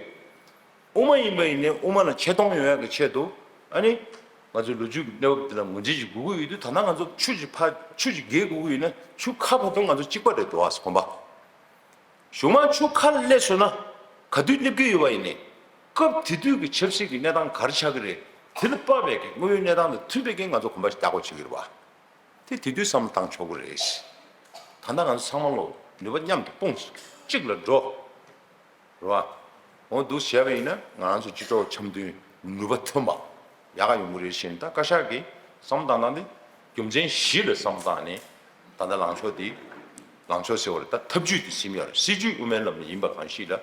དབུ་མ་ཡིན་པ་ཡིན་ནའི་དབུ་མ་ལ་ཆེ་མཐོང་ཡོང་ཡག་གི་ཆེད་དུ་ཨ་ནི་ང་ཚོའི་ལོ་རྒྱུས་ཀྱི་གནས་བབ་དེ་ལ་ངོས་འཛིན་ཞིག་དགོས་ཀྱི་ཡོད་དུས། ད་ལྟ་ང་ཚོ་ཆུ་ཅིག་ཕ་ཆུ་ཅིག་བརྒལ་དགོས་ཀྱི་ཡོད་ན་ཆུ་ཁ་བར་དུ་ང་ཚོ་གཅིག་པ་རེད་འདུག་ཨ་གོམ་པ། གཞུག་མ་ཆུ་ཁ་ལ་སླེབས་སོང་ན་ག་དུས་སླེབས་ཀྱི་ཡོད་པ་ཡིན་ནའི། སྐབས་དེ་དུས་ཀྱི་ཆབ་སྲིད་ཀྱི་གནས་སྟངས་ག་རེ་ཆགས་ཀྱི་རེད། དེ་ལ་དཔག་པའི་གི་དངོས་ཡོད་གནས་སྟངས་དང་མཐུན་པའི་གི་ང་ཚོ་གོམ་པ་ཞིག་རྒྱག་དགོས་བྱེད་ཀྱི་རེད་བ། དེ་དེ་དུས་བསམ་བློ་བཏང་ཆོག་གི་རེད། ད་ལྟ་ང་ཚོ་ཚང་མ་ལོ་ནུས་པ་མཉམ་དུ་སྤུངས་གཅིག་ལ་འགྲོ། རེད་བ། འོ་འདུག་བྱས་པ་ཡིན་ན་ང་རང་ཚོ་སྤྱི་ཚོགས་འཆམ་མཐུན་ནུས་པ་ཐོན་པ་ཡག་ག་ཡོང་གི་རེད་ཟེར་ནས། ད་བཀའ་ཤག་གིས་བསམ་བློ་བཏང་སྟངས་འདི་རྒྱུ་མཚན་བཞི་ལ་བསམ་བློ་བཏང་ནས་ད་ལྟ་ལངས་ཕྱོགས་འདི། ལངས་ཕྱོགས་ཟེར་བ་རེད། ད་ཐབས་ཇུས་འདི་ཟིན་ཡོད་རེད། སྲིད་ཇུས་དབུ་མའི་ལམ་ནས་ཡིན་པ་གང་ཞིག་ལ་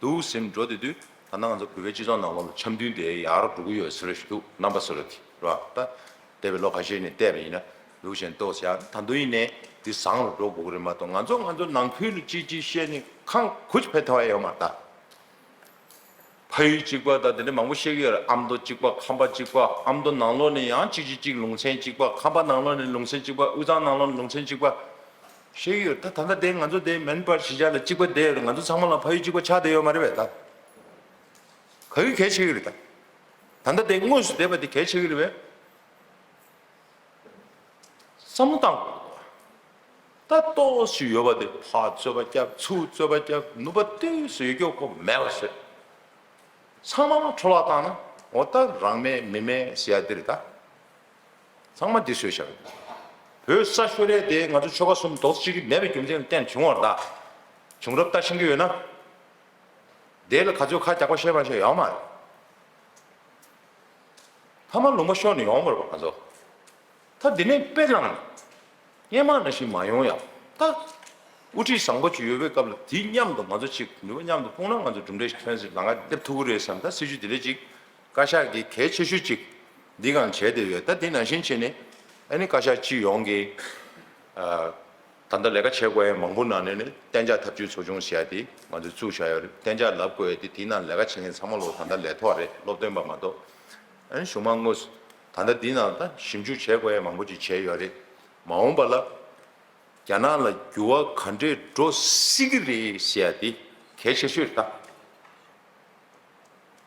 འདུག་ཟིན་འགྲོ་བསྡད་དུས། ད་ལྟ་ང་ཚོ་བོད་པའི་སྤྱི་ཚོགས་ནང་ལོགས་ལ་འཆམ་མཐུན་དེ་ཡག་རུ་འགྲོ་གི་ཡོད་ཟེར་བ་ཞིག་འདུག་རྣམ་པ་ཚོ་ལ་དེ་རེད་བ། ད་འདས་པའི་ལོ་ཁ་ཤས་ནས་བལྟས་པ་ཡིན་ན་འདུག་བྱས་ནས་ཏོག་ཙམ་ད་དུང་ཡིན་ནའི་འདི་བཟང་རུ་འགྲོ་དགོས་ཀྱི་རེད་མ་གཏོགས། ང་ཚོ་ང་ཚོ་ནང་ཁུལ་ལ་ཅིག་ཅིག་བཤད་ནས་གང་ག་ཅིག་ཕན་ཐོགས་ཡ་ཡོད་མ་རེད་ད། ཕ་ཡུལ་གཅིག་པ་དང་དེ་འདྲ་མང་པོ་བཤད་ཀྱི་ཡོད་རེད། ཨ་མདོ་གཅིག་པ། ཁམས་པ་གཅིག་པ། ཨ་མདོ་ནང་ལོགས་ནས་ཡང་གཅིག་གཅིག་གཅིག་ལུང་ཚན་གཅིག་པ། ཁམས་པ་ནང་ལོགས་ནས་ལུང་ཚན་གཅིག་པ། དབུས་གཙང་ནང་ལོགས་ནས་ལུང་ཚན་གཅིག་པ། བཤད་ཀྱི་ཡོད་རེད། ད་ད་ལྟ་དེ་ང་ཚོ་དེ་མེན་པར་གཞིས་ཆགས་ལ་གཅིག་པ་བསྡད་ཡོད་རེད། ང་ཚོ་ཚང་མ་ལ་ཕ་ཡུལ་གཅིག་པ་ཆགས་བསྡད་ཡོད་མ་རེད་པས། ད་ག་ཡུལ་གལ་ཆེ་གི་རེད་ད། ད་ལྟ་དེ་དངོས་སུ་བསྡད་པ་དེ་གལ་ཆེ་གི་རེད་པས། བསམ་བློ་བཏང་དགོས། ད་ཏོག་ཙམ་ཡོད་པ་དེ་ཕར་རྩོད་པ་རྒྱབ། ཚུར་རྩོད་པ་རྒྱབ། ནུས་པ་ཏོག་ཙམ་ཡོད་རྒྱུ་ཁོ་མེད་པ་བཟོས། ཚང་མ་འཕྲོ་བརླག་བཏང་ན་འོ་ད་རང་མེད་མི་མེད་ཟེར་ཡ་དེ་རེད་ད། ཚང་མ་འདི་བཟོས་བཞག་བོད་ས་ཤོར་ཡས་དེ་ང་ཚོ་ཆོལ་ཁ་གསུམ་རྡོག་གཅིག་གི་མེད་པའི་རྒྱུ་མཚན་ལ་བརྟེན་བྱུང་བ་རེད་ད། བྱུང་རབས་ལྟ་ཤེས་ཀྱི་ཡོད་ན། དེ་ལ་ག་ཚོད་ཁ་རྒྱག་པ་བཤད་པ་བཤད་ཡོད་མ་རེད། ཐ་མ་ལུང་པ་ཤོར་ནས་ཡོང་བ་རེད་པ་ང་ཚོ། ད་འདི་ནས་དཔེ་བླངས་ནས་སྔོན་མ་ནང་བཞིན་མ་ཡོང་ཡ། ད་དབུ་ཁྲིད་བཟང་པོ་ཅིག་ཡོད་པའི་སྐབས་ལ་དེའི་མཉམ་དུ་ང་ཚོ་གཅིག་ནུས་པ་མཉམ་དུ་སྤུངས་ན་ང་ཚོ་གྲུབ་འབྲས་ཤིག་ཐོན་སྲིད། ལམ་ཁ་སླེབས་ཐུབ་ཀྱི་རེད་བསམ། ད་སྲིད་ཇུས་དེ་འདྲ་ཅིག་བཀའ་ཤག་གིས་གལ་ཆེ་ཤོས་ཅིག་འདི་སྒང་བྱས་བསྡད་ཡོད། ད་དེ་ནང་བཞིན་བྱས་ནས་ཨ་ནི་བཀའ་ཤག་སྤྱི་ཡོངས་ཀྱི་ཨ། ད་ལྟ་ལས་ཀ་བྱེད་དགོས་ཡ་མང་པོ་ནང་ནས་ནི་གཏན་འཇགས་ཐབས་ཇུས་ཚོ་ཆུང་ཟེར་ཡ་དེ་ང་ཚོས་བཙུགས་བཞག་ཡོད་རེད། གཏན་འཇགས་ལབ་དགོས་ཡ་དེ་དེའི་ནང་ལས་ཀ་བྱེད་མཁན་ཚང་མ་ལོ་ད་ལྟ་ལས་ཐོག་རེད། སློབ་སྟོན་པ་མ་གཏོགས། ཨ་ནི་གཞུང་མང་དངོས་སུ་ད་ལྟ་འདི་ནང་ད་ཞིབ་འཇུག་བྱེད་དགོས་ཡ་མང་པོ་ཅིག་བྱས་ཡོད་རེད། མ་འོངས་པ་ལ་རྒྱ་ནག་ལ་འགྱུར་བ་ག་འདྲས་འགྲོ་སྲིད་ཀྱི་རེད་ཟེར་ཡ་དེ་གལ་ཆེ་ཤོས་རེད་ད།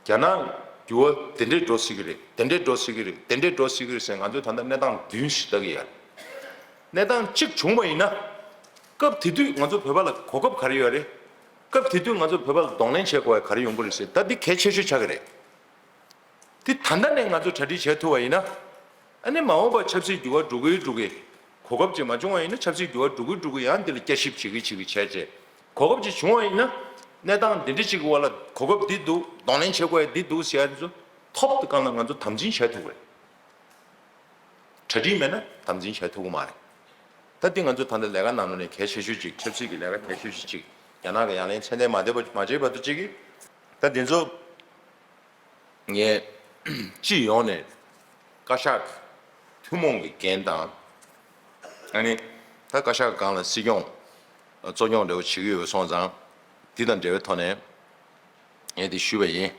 རྒྱ་ནག་འགྱུར་བ་དེ་འདྲས་འགྲོ་སྲིད་ཀྱི་རེད། དེ་འདྲས་འགྲོ་སྲིད་ཀྱི་རེད། དེ་འདྲས་འགྲོ་སྲིད་ཀྱི་རེད་ཟེར་ང་ཚོས་ད་ལྟ་གནས་སྟངས་བདུན་ཞིག་ལྟ་གི་ཡོད། གནས་སྟངས་གཅིག་བྱུང་བ་ཡིན་ན། སྐབས་དེ་དུས་ང་ཚོ་བོད་པ་ལ་གོ་སྐབས་ག་རེ་ཡོད་རེད། སྐབས་དེ་དུས་ང་ཚོ་བོད་པ་ལ་གདོང་ལེན་བྱེད་དགོས་པ་ག་རེ་ཡོང་གི་རེད་ཟེར། ད་འདི་གལ་ཆེ་ཤོས་ཆགས་ཀྱི་རེད། དེ་ད་ལྟ་ནས་ང་ཚོ་གྲ་སྒྲིག་བྱེད་ཐུབ་པ་ཡིན་ན། ཨ་ནི་མ་འོངས་པར་ཆབ་སྲིད་འགྱུར་བ་འགྲོ་གི་འགྲོ་གི། གོ་སྐབས་ཅིག་མ་བྱུང་བ་ཡིན་ན་ཆབ་སྲིད་འགྱུར་བ་འགྲོ་གི་འགྲོ་གི་ཡང་འདི་ལ་བསྐྱར་ཞིབ་བྱེད་གི་བྱེད་གི་བྱས་བྱས། གོ་སྐབས་ཅིག་བྱུང་བ་ཡིན་ན། གནས་སྟངས་འདི་འདྲ་ཅིག་གི་འོག་ལ་གོ་སྐབས་འདི་འདུག་གདོང་ལེན་བྱེད་དགོས་ཡ་འདི་འདུག་ཟེར་ཡ་འདི་ཚོ་ཐོབ་ཐང་ལ་ང་ཚོ་དམ་འཛིན་བྱེད་ཐུབ་དགོས། གྲ་སྒྲིག་མེད་ན་དམ་འཛིན་བྱེད་ཐུབ་ཀྱི་མ་རེད། ད་འདི་ང་ཚོ་ད་ལྟ་ལས་ཀ་ནང་ལོགས་ནས་གལ་ཆེ་ཤོས་ཅིག་ཆབ་སྲིད་ཀྱི་ལས་ཀ་གལ་ཆེ་ཤོས་ཅིག་རྒྱ་ནག་གི་ཡང་ལན་ཚད་ལྡན་མ་བསྡད་པ་མ་བྱས་བར་དུ་ཅིག་གིས། ད་འདི་ཚོ། ངས་སྤྱི་ཡོངས་ནས་བཀའ་ཤག་ཐུན་མོང་གི་འགན་དང་། ཨ་ནི་ད་བཀའ་ཤག་སྒང་ལ་སྲིད་སྐྱོང་གཙོ་སྐྱོང་འདྲ་བོ་བྱེད་ཀྱི་ཡོད་སོང་ཙང་འདི་དང་འབྲེལ་བའི་ཐོག་ནས་ངས་འདི་ཞུས་པ་ཡིན།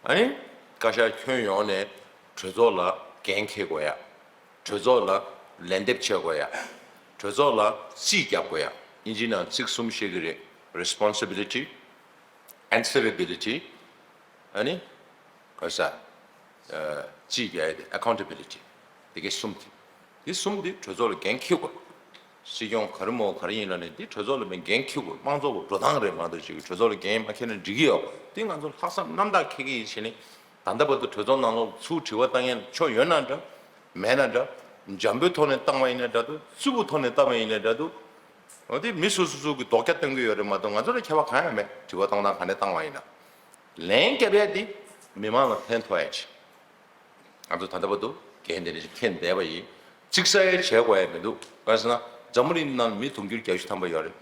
ཨ་ནི་བཀའ་ཤག་ཁྱོན་ཡོངས་ནས་གྲོས་ཚོགས་ལ་འགན་འཁྱེར་དགོས་ཡ། གྲོས་ཚོགས་ལ་ལན་འདེབས་བྱེད་དགོས་ཡ། གྲོས་ཚོགས་ལ་རྩིས་རྒྱག་དགོས་ཡ། དབྱིན་ཇིའི་ནང་ཚིག་གསུམ་བཤད་ཀྱི་རེད། Responsibility། Answerability། ཨ་ནི། ག་རེ་ཟེར། ཨ། རྩིས་རྒྱག་ཡ་དེ་Accountability། དེ་གའི་གསུམ་དེ། དེ་གསུམ་དེ་གྲོས་ཚོགས་ལ་འགན་འཁྱེར་དགོས། སྲིད་སྐྱོང་ག་རེ་མོ་ག་རེ་ཡིན་ལབ་ནས་དེ་གྲོས་ཚོགས་ལ་མིན་འགན་འཁྱེར་དགོས། དམངས་གཙོ་གི་འགྲོ་སྟངས་རེད་མ་གཏོགས་ཅིག་གྲོས་ཚོགས་ལ་འགན་མ་འཁྱེར་ན་འགྲིག་གི་ཡོད། དེ་ང་ཚོ་ལྷག་བསམ་རྣམ་དག་འཁྱེར་གི་ཡིན་ཟེར་ནས། ད་ལྟ་བར་དུ་གྲོས་ཚོགས་ནང་ལོགས་ཚུར་དྲི་བ་བཏང་མཁན་ཁྱོན་ཡོད་ན་འདྲ། མེད་ན་འདྲ། འཇམ་པོའི་ཐོག་ནས་བཏང་བ་ཡིན་ན་འདྲ་འདུག་རྩུབ་པོའི་ཐོག་ནས་བཏང་བ་ཡིན་ན་འདྲ་འདུག་འོ་དེ་མི་སོ་སོ་སོ་གི་དོགས་རྒྱ་གཏོང་གི་ཡོད་རེད་མ་གཏོགས་ང་ཚོ་ལ་ཁྱད་པར་གང་ཡང་མེད། དྲི་བ་གཏོང་སྟངས་ག་ནས་བཏང་བ་ཡིན་ན། ལན་རྒྱབ་ཡ་དེ་མི་མང་ལ་ཕན་ཐོགས་ཡ་ཅིག་ང་ཚོ་ད་ལྟ་བར་དུ་འགན་དེ་འདྲ་ཞིག་འཁྱེར་བསྡད་པ་ཡིན། གཅིག་ས་ཡ་བྱས་དགོས་ཡ་མི་འདུག་གང་ཟེར་ན་འཛམ་བུ་གླིང་ནང་མི་དུང་ཕྱུར་བརྒྱད་ཅུ་ཐམ་པ་ཡོད་རེད།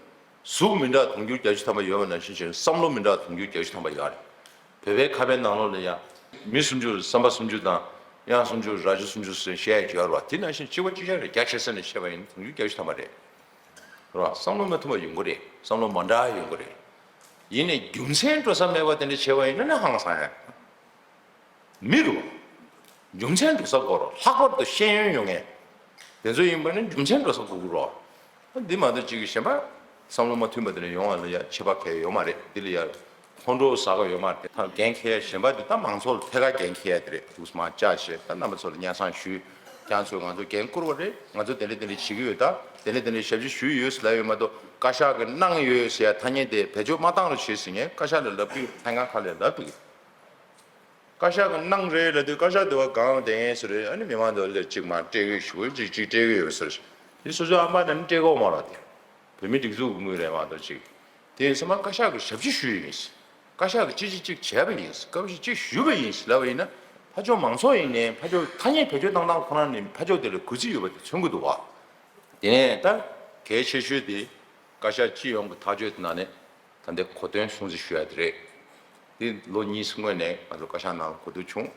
གཟུགས་མི་འདྲ་དུང་ཕྱུར་བརྒྱད་ཅུ་ཐམ་པ་ཡོད་པ་ནང་བཞིན་བྱས་ན་བསམ་བློ་མི་འདྲ་དུང་ཕྱུར་བརྒྱད་ཅུ་ཐམ་པ་ཡོད་རེད། བོད་པའི་ཁ་ཕའི་ནང་ལོགས་ལ་ཡ། མི་སུམ་ཅུ་བསམ་པ་སུམ་ཅུ་དང་། དབྱངས་སུམ་ཅུ་རྭ་ཅོ་སུམ་ཅུ་ཟེར་བཤད་ཡ་ཅིག་ཡོད་རེད་བ། དེ་ནང་བཞིན་གཅིག་པ་གཅིག་རྐྱང་རེད། རྒྱ་ཆེ་ས་ནས་བཤད་པ་ཡིན་ན་དུང་ཕྱུར་བརྒྱད་ཅུ་ཐམ་པ་རེད། རེད་བ། བསམ་བློ་མ་མཐུན་པ་ཡོང་གི་རེད། བསམ་བློ་མ་འདྲ་ཡོང་གི་རེད། ཡིན་ནའི་རྒྱུ་མཚན་འགྲོ་ས་མེད་པ་དེ་འདྲ་བྱས་པ་ཡིན་ན་ནི་ཧང་སང་ཡ། མི་རུ། རྒྱུ་མཚན་འགྲོ་ས་དགོས་རོགས། ལྷག་པར་དུ་ཤེས་ཡོན་ཡོད་མཁན། དེ་ཚོ་ཡིན་པ་ནི་རྒྱུ་མཚན་འགྲོ་ས་དགོས་ཀྱི་རོགས། འདི་མ་གཏོགས་གཅིག་གིས་གཞན་པ། བསམ་བློ་མ་མཐུན་པ་དེ་འདྲ་ཡོང་བ་ལ་ཡ་ཆད་པ་གང་ཡང་ཡོད་མ་རེད། འདི་ལ་ཡ། ཁོང་ཁྲོ་ཟ་ག་ཡོད་མ་རེད། ད་འགན་འཁྱེར་ཡ་གཞན་པ་འདི་ད་མང་ཚོགས་ལ་ཐད་ཀར་འགན་འཁྱེར་ཡ་དེ་རེད། ཐུགས་སྨོན་བཅར་བྱས་ད་རྣམ་པ་ཚོ་ལ་སྙན་སེང་ཞུས། ཁྱེད་ཚོས་ང་ཚོ་འགན་བསྐུར་བ་རེད། ང་ཚོ་དེ་འདྲ་དེ་འདྲ་བྱེད་ཀྱི་ཡོད། ད་དེ་འདྲ་དེ་འདྲ་ཞབས་ཕྱི་ཞུས་ཡོད་ཟེར་ལབ་ཡོད་མ་གཏོགས་བཀའ་ཤག་གིས་གནང་ཡོད་ཟེར་ཡ་ཐ་སྙད་དེ་བེད་སྤྱོད་མ་བཏང་རོགས་བྱེད་ཟེར་ངས་བཀའ་ཤག་ལ་ལབ་ཀྱི་ཡོད། ལྷན་ཁང་ཁག་ལ་ལབ་ཀྱི་ཡོད། བཀའ་ཤག་གིས་གནང་རེད་ལབ་དུས་བཀའ་ཤག་དེ་བ་གང་དེ་ཡིན་ཟེར་རེད། ཨ་ནི་མི་མང་དེ་བ་ལ་གཅིག་མར་སྤྲད་གི་ཞུ་གཅིག་གཅིག་སྤྲད་གི་ཡོད་ཟེར། དེ་སོ་སོའི་ཨ་མ་ནང་ནས་སྤྲད་གོ་མ་ར་དེ། བོད་མི་སྒྲིག་འཛུགས་ཀྱི་དངུལ་རེད་མ་གཏོགས་གཅིག་དེ་ཡིན་ཙང་མ་བཀའ་ཤག་གིས་ཞབས་ཕྱི་ཞུས་ཡིན། བཀའ་ཤག་གིས་ཅི་ཅི་ཅིག་བྱས་པ་ཡིན། སྐབས་ཤིག་ཅིག་ཞུས་པ་ཡིན་ལབ་པ་ཡིན་ན་ཕར་ཕྱོགས་མང་ཚོགས་ཡིན་ནའི་ཕར་ཕྱོགས་ཐ་སྙད་བེད་སྤྱོད་བཏང་སྟངས་ཁོ་རང་ནི་ཕར་ཕྱོགས་དེ་ལ་གུས་བརྩི་ཡོད་པ་དེ་མཚོན་གི་འདུག་བ། དེ་ནས་ད་གལ་ཆེ་ཤོས་དེ་བཀའ་ཤག་སྤྱི་ཡོངས་ཀྱི་ཐག་གཅོད་དེ་ནང་ནས། ད་ལྟའི་གོ་སྟོན་སྲུང་བརྩི་ཞུ་ཡ་དེ་རེད། འདི་ལོ་གཉིས་སྔོན་ནས་ང་ཚོ་བཀའ་ཤག་ནང་ལ་གོ་བསྡུར་བྱུང་།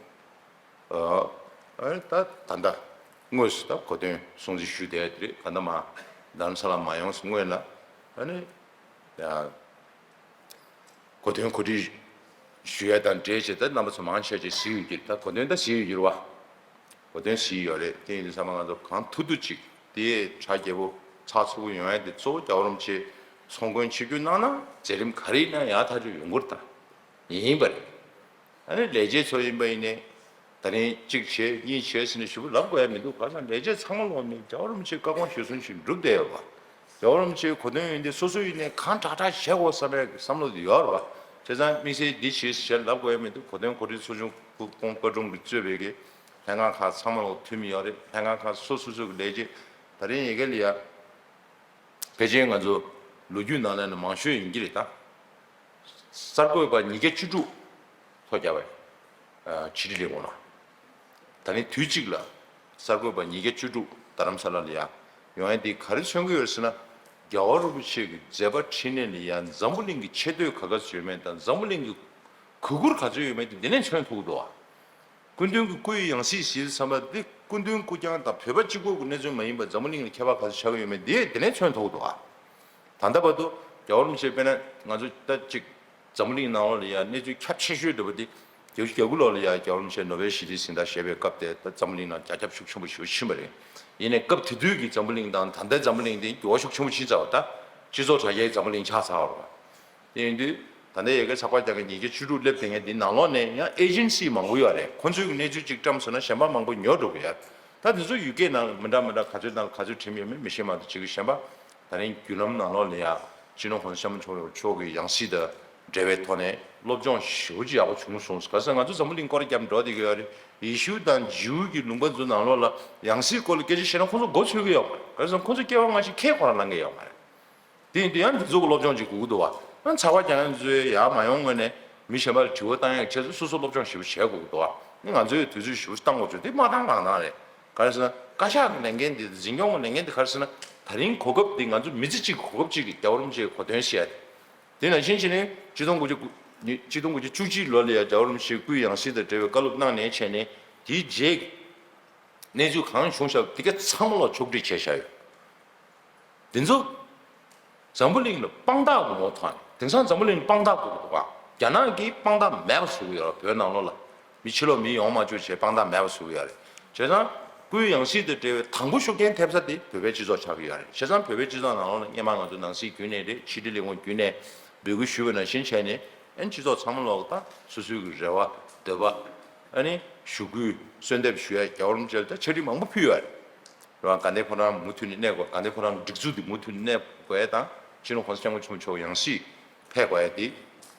ཨ་ཨ་ད་ད་ལྟ་དངོས་སུ་ད་གོ་སྟོན་སྲུང་བརྩི་ཞུ་བསྡད་ཡ་དེ་རེད། ད་ལྟ་མ་རྡ་རམ་ས་ལ་མ་ཡོང་སྔོན་ལ་ཨ་ནི་ཡ་གོ་སྟོན་གོ་སྒྲིག་ཞུ་ཡ་དང་འབྲེལ་བྱས་ད་རྣམ་པ་ཚོ་མང་ཆེ་ཆེ་གཟིགས་ཡོད་ཀྱི་རེད། ད་གོ་སྟོན་ད་གཟིགས་ཡོད་ཀྱི་རེད་བ། གོ་སྟོན་གཟིགས་ཡོད་རེད། དེ་ཡིན་དུས་ཚང་མ་ང་ཚོ་གང་ཐུབ་ཐུབ་ཅིག་དེ་གྲ་རྒྱས་པོ་ཚགས་ཚུད་པོ་ཡོང་ཡ་དེ་གཙོ་བོ་རྒྱལ་བ་རིན་པོ་ཆེ་ཚོགས་མགོན་ཆིབས་བསྒྱུར་གནང་ན་མཛད་རིམ་ག་རེ་ཡིན་ན་ཡག་ཐག་ཆོད་ཡོང་གི་རེད། ད་ཡིན་པ་རེད། ཨ་ནི་ལས་བྱེད་ཚོ་ཡིན་པ་ཡིན་ནའི་ད་རིང་གཅིག་བྱས་གཉིས་བྱས་ཟེར་ནས་ཞུ་བ་ལབ་དགོས་ཡ་མི་འདུག་ག་ས་ལས་བྱེད་ཚང་མ་ལོག་ནས་རྒྱལ་བ་རིན་པོ་ཆེའི་བཀའ་དགོངས་ཞུ་སོང་ཞིག་འགྲུབ་བསྡད་ཡོད་པ། རྒྱལ་བ་རིན་པོ་ཆེའི་གོ་སྟོན་ཡིན་དེ་སོ་སོ་ཡིན་ནའི་གང་དྲག་དྲག་བྱེད་དགོས་བསམ་པའི་བསམ་བློ་དེ་ཡོད་རེད་བ། བྱས་ཙང་དམིགས་བསལ་འདི་བྱས་ཟེར་ལབ་དགོས་ཡ་མི་འདུག་གོ་སྟོན་གོ་སྒྲིག་ཚོགས་ཆུང་སྐུ་ཁོང་བཀའ་དྲུང་གིས་གཙོས་པའི་གི་ལྷན་ཁང་ཁག་ཚང་མ་ལ་འཐུས་མི་ཡོད་རེད། ལྷན་ཁང་ཁག་སོ་སོ་སོ་སོ་གི་ལས་བྱེད་ད་རིང་ཡ་གི་ལ་ཡ། ཕལ་ཆེར་ང་ཚོ་ལོ་རྒྱུས་ནང་ལ་ནི་མང་ཤོས་ཡིན་གྱི་རེད་ད། གསར་འགོད་པ་ཉིས་བརྒྱ་བཅུ་དྲུག་ཐོ་བརྒྱབ་པ་ཡིན། ཕྱི་དྲིལ་ལས་ཁུངས་ལ། ད་ནི་དུས་གཅིག་ལ་གསར་འགོད་པ་ཉིས་བརྒྱ་བཅུ་དྲུག་རྡ་རམ་ས་ལ་ལ་ཡ་ཡོང་ཡ་འདི་ག་རེ་མཚོན་གྱི་ཡོད་ཟེར་ན། རྒྱལ་བ་རིན་པོ་ཆེ་གི་མཛད་པ་འཕྲིན་ལས་ལ་ཡ་འཛམ་བུ་གླིང་གི་ཆེ་བསྟོད་ག་ག་ཚོད་ཡོད་མེད་དང་འཛམ་བུ་གླིང་གི་གུས་བཀུར་ག་ཚོད་ཡོད་མེད་དེ་འདི་ནས་མཚོན་ཐུབ་ཀྱི་འདུག་ཨ། སྐུ་མདུན་གྱི་སྐུའི་ཡང་སྲིད་ཟེར་བསམ་པ་འདི་སྐུ་མདུན་སྐུ་རྐྱང་དང་བོད་པ་གཅིག་པོ་གི་གནས་ཚུལ་མ་ཡིན་པར་འཛམ་བུ་གླིང་ལ་ཁྱད་པར་ག་ཚོད་ཆགས་ཀྱི་ཡོད་མེད་འདི་འདི་ནས་མཚོན་ཐུབ་ཀྱི་འདུག་ཨ། ད་ལྟ་བར་དུ་རྒྱལ་བ་རིན་པོ་ཆེ་དཔེར་ན་ང་ཚོ་ད་ཅིག་འཛམ་བུ་གླིང་ནང་ལོགས་ལ་ཡ་གནས་ཚུལ་ཁྱབ་ཆེ་ཤོས་འདྲ་པོ་འདི་བརྒྱད་ཅུ་གྱ་དགུ་ལོ་ལ་ཡ་རྒྱལ་བ་རིན་པོ་ཆེ་ནོ་བེལ་ཞི་བདེའི་གཟེངས་རྟགས་བཞེས་པའི་སྐབས་དེ་ད་འཛམ་བུ་གླིང་ནང་རྒྱ་ཁྱབ་ཤུགས་ཆེན་པོ་ཞེ་པོ་ཕྱིན་པ་རེད། ཡིན་ནའི་སྐབས་དེ་དུས་ཀྱི་འཛམ་བུ་གླིང་དང་ད་ལྟའི་འཛམ་བུ་གླིང་དེ་འགྱུར་བ་ཤུགས་ཆེན་པོ་ཕྱིན་ཚར་བ། ད་སྤྱི་ཚོགས་དྲ་རྒྱའི་འཛམ་བུ་གླིང་ཆགས་ཚར་བ་རེད། དེ་ཡིན་དུས་ད་ལྟའི་ཡ་གི་ཚགས་པར་རྒྱག་མཁན་ཉིས་བརྒྱ་བཅུ་དྲུག་སླེབས་བསྡད་མཁན་འདི་ནང་ལོགས་ནས་ཡང་ཨེ་ཇེན་སི་མང་པོ་ཡོད་རེད། ཁོང་ཚོའི་གནས་ཚུལ་གཅིག་བཀྲམ་སོང་ན་གཞན་པ་མང་པོ་ཉོ་འགྲོ་གི་ཡོད། ད་དེ་ཚོ་ཡུ་ཀེ་ནང་མི་འདྲ་མི་འདྲ་ག་ཚོད་དང་ག་ཚོད་བྲིས་ཡོད་མེད་མི་ཤེས་མ་གཏོགས་བྱེད་ཀྱི་གཞན་པ་ད་རིང་བརྒྱུད་ལམ་ནང་ལོགས་ལ་ཡ་སྤྱི་ནོར་༸གོང་ས་༸སྐྱབས་མགོན་ཆེན་པོ་མཆོག་གི་ཡང་སྲིད་དང་འབྲེལ་བའི་ཐོག་ནས་སློབ་སྦྱོང་ཞེ་པོ་ཅིག་ཡག་པོ་བྱུང་སོང་། ག་ས་ང་ཚོ་འཛམ་བུ་གླིང་སྐོར་རྒྱབ་འགྲོ་བསྡད་ཀྱི་ཡོད་རེད། ཡེ་ཤུ་དང་ཇིའུ་གི་ལུང་པ་ཚོ་ནང་ལོགས་ལ་ཡང་སྲིད་སྐོར་ལ་སྐད་ཆ་བཤད་ན་ཁོང་ཚོ་མགོ་ཚོས་ཀྱི་ཡོད་མ་རེད། ག་ས་ཁོང་ཚོ་སྐྱེ་བ་སྔ་ཕྱི་ཁས་ཁོ་རང་ལེན་གྱི་ཡོད་མ་རེད། དེ་ཡིན་དུས་ཡང་འདི་ཚོ་གི་སློབ་སྦྱོང་ཅིག་དགོས་ཀྱི་འདུག་བ། ཡང་ཚགས་པར་རྒྱག་མཁན་ཚོས་ཡར་མ་ཡོང་སྔོན་ནས་མི་གཞན་པ་ལ་དྲི་བ་བཏང་ཡག་ཆེད་དུ་སོ་སོ་སློབ་སྦྱོང་ཞེ་པོ་བྱེད་དགོས་ཀྱི་འདུག་བ། ནི་ང་ཚོས་དུས་ཚོད་ཞེ་པོ་བཏང་དགོས་ཚུལ་འདི་མ་བཏང་གང་བཏང་རེད། ག་རེ་ཟེར་ན་བཀའ་ཤག་གི་ལས་འགན་འདི་འཛིན་སྐྱོང་གི་ལས་འགན་འདི་ག་རེ་ཟེར་ན་ད་རིང་གོ་སྐབས་འདི་ང་ཚོ་མི་ཚེ་གཅིག་གི་གོ་སྐབས་གཅིག་གི་རྒྱལ་བ་རིན་པོ་ཆེའི་གོ་སྟོན་བཤད་དེ་ནང་བཞིན་བྱས་ནས་ཆིག་སྟོང་དགུ་བརྒྱ་དགུ་ཆིག་སྟོང་དགུ་བརྒྱ་བཅུ་གཅིག་ལོ་ལ་ཡང་རྒྱལ་བ་རིན་པོ་ཆེའི་སྐུའི་ཡང་སྲིད་དང་འབྲེལ་བའི་བཀའ་སློབ་གནང་ནས་བྱས་ནས་དེའི་རྗེས་ཀྱི་གནས་ཚུལ་གང་བྱུང་བཞག་དེ་ག་ཚང་མ་ལ་ཕྱོགས་སྒྲིག་བྱས་བཞག་ཡོད། འདི་ཚོ་འཛམ་བུ་གླིང་ལ་དཔང་རྟགས་དགོས་མོ་ཐོག་ནས་དེང་སང་འཛམ་བུ་གླིང་ལ་དཔང་རྟགས་དགོས་འདུག་ག་རྒྱ་ནག་གིས་དཔང་རྟགས་མེད་པ་བཟོ་གི་ཡོད་རེད། བོད་ནང་ལོགས་ལ་མི་ཕྱི་ལོགས་མི་ཡོང་མ་བཅུག་བྱས་དཔང་རྟགས་མེད་པ་བཟོ་གི་ཡོད་རེད། བྱས་ཙང་སྐུའི་ཡང་སྲིད་དང་འབྲེལ་བའི་དང་པོ་ཤུགས་རྐྱེན་ཐེབས་ས་དེ་བོད་པའི་སྤྱི་ཚོགས་ཆགས་ཀྱི་ཡོད་རེད། བྱས་ཙང་བོད་པའི་སྤྱི་ཚོགས་ནང་ལོགས་ལ་སྔོན་མ་ང་ཚོ་ནང་སྲིད་བརྒྱུད་ནས་རེད། ཕྱི་དྲིལ་ལས་ཁུངས་བརྒྱུད་ནས་འབོད་སྐུལ་ཞུས་པ་ནང་བཞིན་བྱས་ནས་ཨ་ནི་སྤྱི་ཚོགས་ཚང་མ་ལོགས་ད་སོ་སོའི་གི་རེ་བ་འདོད་པ་ཨ་ནི་ཞུ་སྐུལ་གསོལ་འདེབས་ཞུ་ཡ་རྒྱལ་བ་རིན་པོ་ཆེ་ལ་ད་ཕྱག་བྲིས་མང་པོ་ཕུལ་ཡོད་རེད། རེད་བ། དགའ་ལྡན་ཕོ་བྲང་མུ་མཐུད་ནས་གནས་དགོས། དགའ་ལྡན་ཕོ་བྲང་སྒྲིག་འཛུགས་འདི་མུ་མཐུད་ནས་གནས་དགོས་ཡ་དང་སྤྱི་ནོར་༸གོང་ས་༸སྐྱབས་མགོན་ཆེན་པོ་མཆོག་ཡང་སྲིད་ཕེབས་དགོས་ཡ་དེ་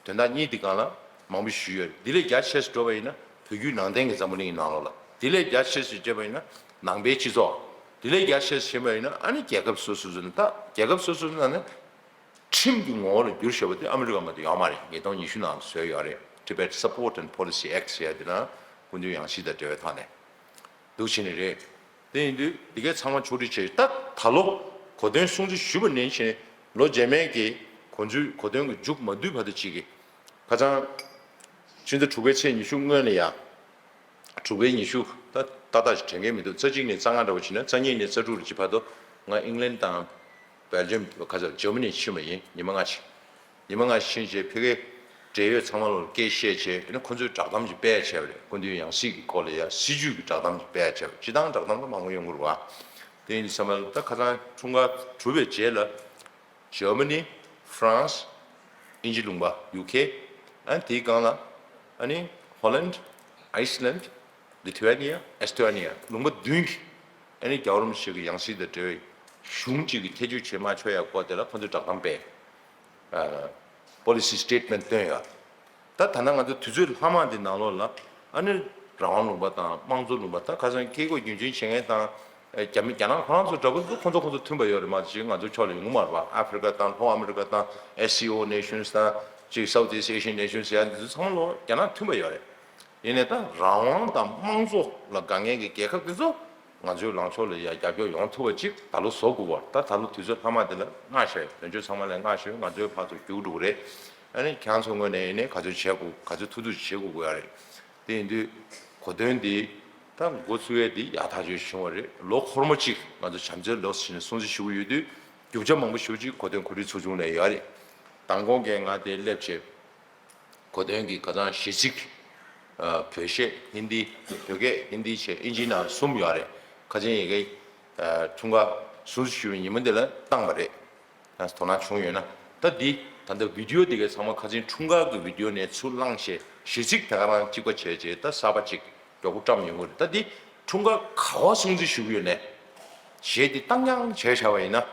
དོན་དག་གཉིས་འདི་སྒང་ལ་མང་པོ་ཞུས་ཡོད་རེད། འདི་ལས་རྒྱ་ཆེ་སུ་འགྲོ་བ་ཡིན་ན་བོད་བརྒྱུད་ནང་བསྟན་གྱི་འཛམ་བུ་གླིང་གི་ནང་ལོགས་ལ། འདི་ལས་རྒྱ་ཆེ་སུ་བརྗོད་པ་ཡིན་ན་ནང་པའི་སྤྱི་ཚོགས། དེ་ལས་རྒྱ་ཆེ་ཕྱིན་པ་ཡིན་ན་ཨ་ནི་རྒྱལ་ཁབ་སོ་སོ་ཚོ་ནི་ད་རྒྱལ་ཁབ་སོ་སོ་ཚོ་ནང་ནས་ཁྲིམས་ཀྱི་ངོ་བོ་ལ་བསྒྱུར་བཞག་པ་དེ་ཨ་མི་རི་ཀ་མ་གཏོགས་ཡོད་མ་རེད། ཉིས་སྟོང་ཉི་ཤུ་ནང་ལ་བཟོས་ཡོད་རེད། Tibet Support and Policy Act ཟེར་ཡ་དེ་ན་སྐུ་མདུན་ཡང་སྲིད་དང་འབྲེལ་བའི་ཐོག་ནས་འདུག་བྱས་ནས་རེད། དེ་ཡིན་དུས་འདི་གའི་ཚང་མ་ཕྱོགས་སྒྲིག་བྱས། ད་ད་ལོ་གོ་སྟོན་སྲུང་བརྩི་ཞུས་པ་ནས་བྱས་ནས་ལོ་རྗེས་མའི་གི་གོ་ཚོད་གོ་སྟོན་གྱི་མཇུག་མ་བསྡུས་བར་དུ་གཅིག་གི་ཁ་སང་ཕྱི་ཟླ་དྲུག་པའི་ཚེས་ཉི་ཤུ་སྔོན་ལ་ཡ། དྲུག་པའི་ཉི་ཤུ་ད་ཏག་ཏག་ཞིག་དྲན་གྱི་མི་འདུག་རྩ་གཅིག་ནས་རྩ་ལྔ་འདྲ་བོ་བྱས་ན་རྩ་གཉིས་ནས་རྩ་དྲུག་ལ་ཅིག་བར་དུ་ང་ཨིང་ལན་དང་བྷེལ་ཇམ་ཁ་ཚ་ཇར་མ་ནི་ཕྱིན་པ་ཡིན། ཉི་མ་ལྔ་ཞིག་ཉི་མ་ལྔ་ཕྱིན་རྗེས་ཕ་གིའི་འབྲེལ་ཡོད་ཚང་མ་ལ་སྐད་བཤད་བྱས། ཨ་ནི་ཁོ་ཚོས་བསྒྲགས་གཏམ་ཅིག་སྤེལ་བྱས་པ་རེད། སྐུ་མདུན་ཡང་སྲིད་ཀྱི་སྐོར་ལ་ཡ་སྲིད་ཇུས་ཀྱི་བསྒྲགས་གཏམ་ཅིག་སྤེལ་བྱས་པ། སྤྱིར་བཏང་བསྒྲགས་གཏམ་ལ་མང་པོ་ཡོང་གི་རེད་བ། དེ་ཡིན་དུས་ཙམ་པ་ལ་ད་ཁ་སང་འཁྲུངས་སྐར་གྲུབ་པའི་རྗེས་ལ་ཇར་མ་ནི། ཧྥ་རན་སི། དབྱིན་ཇི་ལུང་པ་ཡུ་ཁེ། ཨ་ནི་དེའི་སྒང་ལ་ཨ་ནི་ཧོ་ལན། ཨའི་སི་ལན། ལི་ཐུ་ཝེ་ནི་ཡ། ཨེས་ཐོ་ནི་ཡ། ལུང་པ་བདུན་གྱིས་ཨ་ནི་རྒྱལ་བ་རིན་པོ་ཆེ་གི་ཡང་སྲིད་དང་འབྲེལ་བའི་གཞུང་གཅིག་གི་ཐེ་བྱུས་བྱེད་མ་ཆོག་ཡ་སྐོར་དེ་ལ་ཁོ་ཚོས་བསྒྲགས་གཏམ་སྤེལ། ཨ། པོ་ལི་སི་སི་ཊེ་ཊི་མེན་ཊི་བཏོན་ཡོད། ད་ད་ལྟ་ང་ཚོ་དུས་ཚོད་ལྷག་མ་འདི་ནང་ལོགས་ལ་ཨ་ནི་རང་དབང་ལུང་པ་དང་དམངས་གཙོ་ལུང་པ། ད་ཁ་སང་ཁྱེད་ཀྱིས་རྒྱུན་འཛིན་བྱེད་མཁན་དང་། ཨ། རྒྱ་མི་རྒྱ་ནག་ཁོ་རང་ཚོ་འདྲ་པོ་ཚོ་ཁོ་ཚོ་ཁོ་ཚོ་མཐུན་པ་ཡོད་རེད་མ་གཏོགས་ང་ཚོའི་ཕྱོགས་ལ་ཡོང་གི་མ་རེད་པ། ཨ་ཧྥི་རི་ཀ་དང་ལྷོ་ཨ་མི་རི་ཀ་དང་། ཨེས་སི་ཨོ་ནེ་ཤན་སི་དང་། ཅིག་Southeast Asian nations ཟེར་ཡ་འདི་ཚོ་ཚང་མ་ལོ་རྒྱ་ནག་མཐུན་པ་ཡོད་རེད། ཡིན་ནའི་ད་རང་དབང་དང་དམངས་གཙོ་ལ་དགའ་མཁན་གྱི་རྒྱལ་ཁབ་དེ་ཚོ་ང་ཚོའི་ལངས་ཕྱོགས་ལ་ཡ་རྒྱབ་སྐྱོར་ཡོང་ཐུབ་པ་ཅིག་ད་ལོ་བཟོ་དགོས་པ། ད་ད་ལོ་དུས་ཚོད་ལྷག་མ་འདི་ལ་སྔ་ཤོས། དོན་གཅོད་ཚང་མ་ལ་སྔ་ཤོས་ང་ཚོའི་ཕར་ཚུར་རྒྱུགས་འགྲོ་གི་རེད། ཨ་ནི་ཁྱེད་རང་ཚོ་ངོས་ནས་ཡིན་ནའི་ག་ཚོད་བྱེད་དགོས། ག་ཚོད་ཐུབ་ཐུབ་བྱེད་དགོས་དགོས་ཡ་རེད། དེ་ཡིན་དུས་གོ་སྟོན་འདི་ད་འགོ་ཚུགས་ཡས་འདི་ཡག་ཐག་ཆོད་བྱུང་བ་རེད། ལོ་འཁོར་མོ་གཅིག་ང་ཚོ་བྱམས་བརྩེའི་ལོ་ཟེར་ནས་སྲུང་བརྩི་ཞུ་གི་ཡོད་དུས་རྒྱུ་ཆ་མང་པོ་ཞེ་པོ་ཅིག་གོ་སྟོན་གོ་སྒྲིག་ཚོགས་ཆུང་ནས་ཡོད་རེད། མདང་དགོང་གས་ང་དེ་སླེབས་བྱས། གོ་སྟོན་གྱི་ཁ་སང་གཞས་ཚིག་ཨ། བོད་གཞས་ཧིན་དི། བོད་སྐད་ཧིན་དི་བྱས་ཨིན་ཇིའི་ནང་གསུམ་ཡོད་རེད། ཁ་ཆེན་ཡི་གེ་ཨ། འཁྲུངས་སྐར་སྲུང་བརྩི་ཞུ་བའི་ཉིན་མོ་འདི་ལ་བཏང་བ་རེད། ད་དོ་སྣང་བྱུང་ཡོད་ན། ད་འདི་ད་ལྟ་བི་ཌི་ཨོ་འདི་གའི་ཚང་མ་ཁ་ཆེན་འཁྲུངས་སྐར་གྱི་བི་ཌི་ཨོ་ནས་ཚུར་བླངས་བྱས་གཞས་ཚིག་ད་ག་རང་གཅིག་པ་བྱས་རྗེས་ད་གསར་པ་གཅིག་མགྱོགས་པོ་བཀྲམ་ཡོང་གི་རེད། ད་འདི་འཁྲུངས་སྐར་ག་པར་སྲུང་བརྩི་ཞུ་གི་ཡོད་ནས་གཞས་འདི་བཏང་རྐྱང་བྱས་བཞག་པ་ཡིན་ན།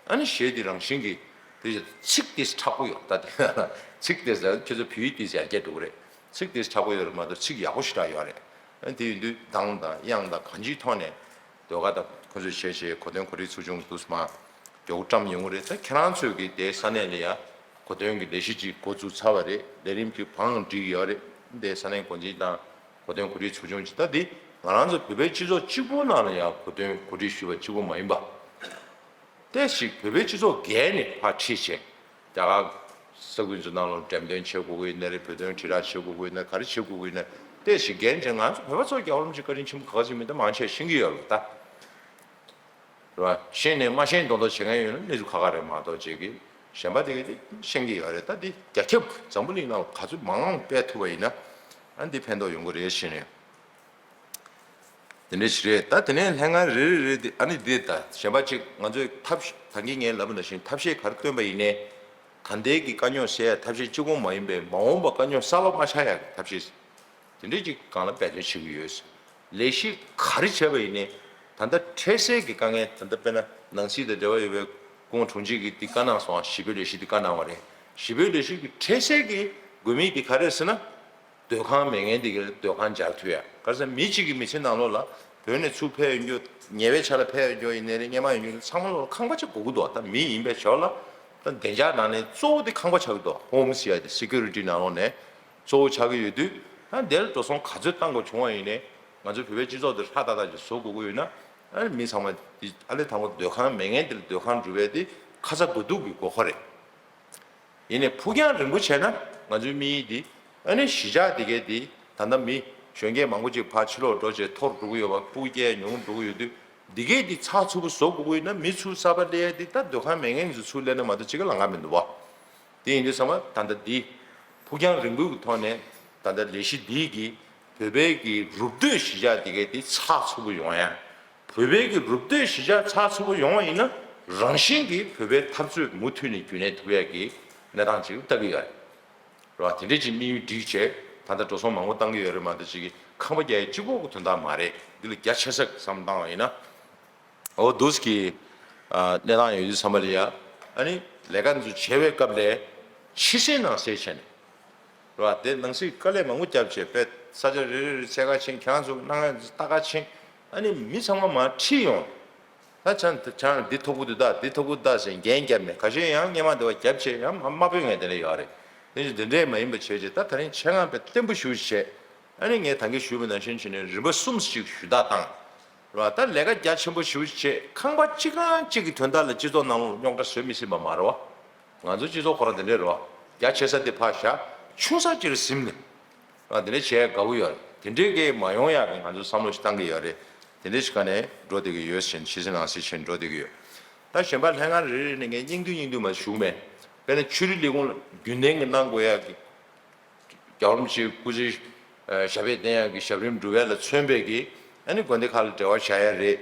ཨ་ནི་གཞས་འདི་རང་བཞིན་གྱིས་དེ་ཚིག་དེ་དྲག་པོ་ཡོད། ད་དེ་ཚིག་དེ་ཁྱོད་ཚོ་བོད་ཡིག་དེ་ཡར་རྒྱས་འགྲོ་གི་རེད། ཚིག་དེ་དྲག་པོ་ཡོད་རེད་མ་གཏོགས་ཚིག་ཡག་པོ་ཞེ་དྲག་ཡོད་རེད། ཨ་ནི་དེ་ཡིན་དུས་གདངས་དང་དབྱངས་དང་གང་ཅིའི་ཐོག་ནས་ཟློས་གར་དང་ཁོ་ཚོས་བྱས་བྱས་གོ་སྟོན་གོ་སྒྲིག་ཚོགས་ཆུང་འདུག་སེ་མར་མགྱོགས་པོ་བཀྲམ་ཡོང་གི་རེད། ད་ཁྱེད་རང་ཚོས་ཀྱིས་དེའི་ས་གནས་ལ་ཡ་གོ་སྟོན་གྱི་ལས་གཞི་ཅིག་འགོ་བཙུགས་ཚར་བ་རེད། ལས་རིམ་ཅིག་བང་སྒྲིག་ཡོད་རེད། དེ་ས་གནས་འགོ་འཛིན་དང་གོ་སྟོན་གོ་སྒྲིག་ཚོགས་ཆུང་ཅིག་ད་འདི་ང་རང་ཚོ་བོད་པའི་སྤྱི་ཚོགས་གཅིག་པུའི་ནང་ལ་ཡང་གོ་སྟོན་གོ་སྒྲིག་ཞུས་པ་གཅིག་པུ་མ་ཡིན་པ། ཏོག་ཙམ་བོད་པའི་སྤྱི་ཚོགས་བརྒལ་ནས་ཕར་ཁྲིད་བྱས། རྒྱ་གར་ས་ཁུལ་ཚོ་ནང་ལ་འགྲེམས་སྟོན་བྱེད་དགོས་ཀྱི་ཡོད་ན་རེད། བོད་དོན་དྲིལ་བསྒྲགས་བྱེད་དགོས་ཀྱི་ཡོད་ན། ག་རེ་བྱེད་དགོས་ཀྱི་ཡོད་ན་ཏོག་ཙམ་བརྒལ་བྱས། ང་ཚོ་བོད་པ་ཚོ་རྒྱལ་བ་རིན་པོ་ཆེའི་བཀའ་དྲིན་ཆེན་པོ་ག་ག་ཅིག་མིན་ད་མང་ཆེ་ཤེས་ཀྱི་ཡོད་རེད་ད། རེད་བ། ཤེས་ནས་མ་ཤེས་མདོག་མདོག་བྱེད་མཁན་ཡོད་ན་གནས་ཚུལ་ཁག་ཁག་རེད་མ་གཏོགས་བྱེད་ཀྱི་གཞན་པ་དེ་ག་དེ་ཤེས་ཀྱི་ཡོད་རེད། ད་འདི་རྒྱ་ཁྱབ་འཛམ་བུ་གླིང་ནང་ལ་ག་ཚོད་མང་མང་སྤེལ་ཐུབ་པ་ཡིན་ན་ཨ་འདི་ཕན་ཐོགས་ཡོང་གི་རེད་ཟེར་ནས། དེ་འདྲ་ཞིག་རེད། ད་དེ་ནས་ལྷན་ཁང་རེ་རེ་རེ་དེ་ཨ་ནི་འདི་ད་གཞན་པ་གཅིག་ང་ཚོས་ཐབས་ཤེས་ད་གིན་ངས་ལབ་པ་ནང་བཞིན་ཐབས་ཤེས་ག་རེ་བཏོན་པ་ཡིན་ནའི་ད་ལྟའི་གི་དཀའ་རྙོག་སེལ་ཡ་ཐབས་ཤེས་གཅིག་པོ་མ་ཡིན་པའི་མ་འོངས་པ་དཀའ་རྙོག་གསར་པ་མ་ཆགས་ཡ་གི་ཐབས་ཤེས་དེ་འདྲ་གཅིག་སྒང་ལ་འབད་བརྩོན་བྱེད་ཀྱི་ཡོད། ལས་གཞི་ག་རེ་བྱས་པ་ཡིན་ནའི་ད་ལྟ་འཕྲལ་སེལ་གྱི་དཀའ་ངལ། ད་ལྟ་དཔེར་ན་ནང་སྲིད་དང་འབྲེལ་བ་ཡོད་པའི་སྐུ་ངོ་དྲུང་ཆེ་གིས་འདི་བཀའ་གནང་སོང་། གཞིས་སྤོའི་ལས་གཞི་འདི་བཀའ་གནང་བ་རེད། གཞིས་སྤོའི་ལས་གཞི་གི་འཕྲལ་སེལ་གྱི་དགོས་དམིགས་འདི་ག་རེ་རེད་ཟེར་ན། སྡོད་ཁང་མེད་མཁན་དེ་གའི་སྡོད་ཁང་སྦྱར་ཐུབ་ཡ། ག་རེ་ཟེར་ན་མི་གཅིག་གི་མི་ཚེ་ནང་ལོགས་ལ་བོད་ནས་ཚུར་ཕེབས་ཡོང་རྒྱུ། ཉེ་བའི་ཆར་ལ་ཕེབས་ཡོང་རྒྱུ་ཡིན་ནའི་རེད། སྔོན་མ་ཡོང་རྒྱུ་ཚང་མ་ལོགས་ལ་ཁང་པ་གཅིག་དགོས་ཀྱི་འདུག་ད་མི་ཡིན་པའི་ཞོར་ལ་ད་བདེ་འཇགས་ནང་ནས་གཙོ་བོ་དེ་ཁང་པ་ཆགས་ཀྱི་འདུག་ཧོམ་ཟེར་ཡ་དེ་སི་ཀུ་རི་ཊི་ནང་ལོགས་ནས་གཙོ་བོ་ཆགས་ཀྱི་ཡོད་དུས། ད་འདིར་འགྲོ་སོང་ག་ཚོད་བཏང་དགོས་བྱུང་བ་ཡིན་ནའི་ང་ཚོའི་བོད་པའི་སྤྱི་ཚོགས་འདི་ཧྲ་ཏག་ཏག་ཅིག་བཟོ་དགོས་ཀྱི་ཡོད་ན། ཨ་ནི་མི་ཚང་མ་དེ་ཨ་ལས་དང་པོ་སྡོད་ཁང་མེད་མཁན་དེ་ལ་སྡོད་ཁང་སྒྲུབ་པའི་དེ་ཁ་ཚ་དགོས་གཏུགས་ཀྱི་དགོས་མཁོ་རེད། ཡིན་ནའི་ཕུགས་རྒྱང་རིང་པོ་བྱས་ན་ང་ཚོའི་དམིགས་ཡུལ་འདི་ཨ་ནི་གཞིས་ཆགས་འདི་གའི་འདི་ད་ལྟ་མི་གཞོན་སྐྱེས་མང་པོ་ཅིག་ཕར་ཕྱི་ལོགས་འགྲོ་བྱས་འཐོར་འགྲོ་གི་ཡོད་པ། སྤུ་རྒྱལ་ཉུང་འགྲོ་གི་ཡོད་དུས་འདི་གའི་འདི་ཚགས་ཚུད་པོ་བཟོ་དགོས་ཀྱི་ཡོད་ན་མི་ཚུར་གསར་པ་སླེབས་ཡ་འདི་ད་སྡོད་ཁང་མེད་མཁན་ཚོ་ཚུར་སླེབས་ན་མ་གཏོགས་ཅི་ག་ལང་ཀ་མི་འདུག་བ། དེ་ཡིན་དུས་ཚང་མ་ད་ལྟ་འདི་ཕུགས་རྒྱང་རིང་པོའི་ཐོག་ནས་ད་ལྟ་ལས་གཞི་འདི་གི་བོད་པའི་གི་རུབ་སྟོད་གཞིས་ཆགས་འདི་གའི་འདི་ཚགས་ཚུད་པོ་ཡོང་ཡ། བོད་པའི་གི་རུབ་སྟོད་གཞིས་ཆགས་ཚགས་ཚུད་པོ་ཡོང་བ་ཡིན་ན་རང་བཞིན་གྱིས་བོད་པའི་འཐབ་རྩོད་མུ་མཐུད་ནས་རྒྱུན་གནས་ཐུབ་ཡག་གི་གནས་སྟངས་ཅིག་ལྟ་གི་ཡོད་རེད་བ། དེ་འདྲས་ཀྱི་དམིགས་ཡུལ་བསྒྲིགས་བྱས་ད་ལྟ་འགྲོ་སོང་མང་པོ་བཏང་གི་ཡོད་རེད་མ་གཏོགས་ཅིག་གི་ཁང་པ་རྒྱག་ཡག་གཅིག་པོ་གི་དོན་དག་མ་རེད། འདི་ལ་རྒྱ་ཆེ་ས་བསམ་བཏང་བ་ཡིན་ན། འོ་འདུག་གི་གནས་སྟངས་ཡོད་དུས་ཚང་མ་ལ་ཡ། ཨ་ནི་ལས་ཀ་འདི་ཚོ་བྱེད་པའི་སྐབས་ལ་ཕྱི་གསལ་ནང་གསལ་བྱས་ནས། རེད་བ། དེ་ནང་སྲིད་དཀའ་ལས་མང་པོ་བརྒྱབ་བྱས་པས་ས་ཆ་རེ་རེ་རེ་འཚོལ་ག་ཕྱིན། ཁྱེད་རང་ཚོ་གནང་ཡ་ལྟ་ག་ཕྱིན། ཨ་ནི་མི་ཚང་མ་མར་ཁྲིད་ཡོང་། ད་ཆང་ཆང་འདི་ཐོག་པོ་འདི་ད་འདི་ཐོག་པོ་ད་ཟེར་འགན་བརྒྱབ་ནས་ཁ་ཤས་ཡང་སྔོན་མ་འདི་བ་རྒྱབ་བྱས་ཡང་མ་མ་ཕོད་ངེས་དེ་འདྲ་ཡོད་རེད། དེ་བཞིན་འདི་འདྲས་མ་ཡིན་པ་བྱས་བྱས་ད་ད་རིང་ཆེད་མངགས་པའི་བརྟན་པོ་ཞུ་བྱས། ཨ་ནི་ངས་ད་གིན་ཞུས་པ་ནང་བཞིན་བྱས་ནས་རིམ་པ་གསུམ་ཞིག་ཞུ་དག་བཏང་། རེད་བ། ད་ལས་ཀ་རྒྱ་ཆེན་པོ་ཞེ་པོ་ཅིག་བྱས། ཁང་པ་གཅིག་རྐང་གཅིག་གི་དོན་དག་ལ་སྤྱི་ཚོགས་ནང་ལོགས་རྙོག་དྲ་བཟོས་མི་སྲིད་པ་མ་རེད་བ། ང་ཚོ་སྤྱི་ཚོགས་ཁོ་རང་དེ་འདྲས་རེད་བ། རྒྱ་ཆེ་ས་དེ་ཕར་བཞག་ཆུང་ས་ཅིག་ཟིན་ནས། རེད་བ། དེ་འདྲས་བྱས་དགའ་བོ་ཡོད་རེད། དེ་འདྲས་ཀྱི་མ་ཡོང་ཡག་གི་ང་ཚོ་བསམ་བློ་ཞིག་བཏང་གི་ཡོད་རེད། དེ་འདྲས་ཞིག་ག་ནས་འགྲོ་བསྡད་ཀྱི་ཡོད་ཟེར་ནས་ཕྱི་ཚེ་ནང་གསེས་བྱས་ནས་འགྲོ་བསྡད་ཀྱི་ཡོད། ད་གཞན་པ་ལྷན་ཁང་རེ་རེ་ནས་ངས་སྙིང་བསྡུས་སྙིང་བསྡུས་མ་ཞུ་མེད། དཔེར་ན་ཆོས་རིག་ལས་ཁུངས་ལ་རྒྱུན་ལྡན་གྱི་གནང་དགོས་ཡག་གི་རྒྱལ་བ་རིན་པོ་ཆེའི་སྐུ་ཚེ་ཞབས་པད་བརྟན་ཡག་གི་ཞབས་རིམ་སྒྲུབ་ཡག་ལ་མཚོན་པའི་གི། ཨ་ནི་དགོན་སྡེ་ཁག་ལ་འབྲེལ་བ་བྱ་ཡག་རེད།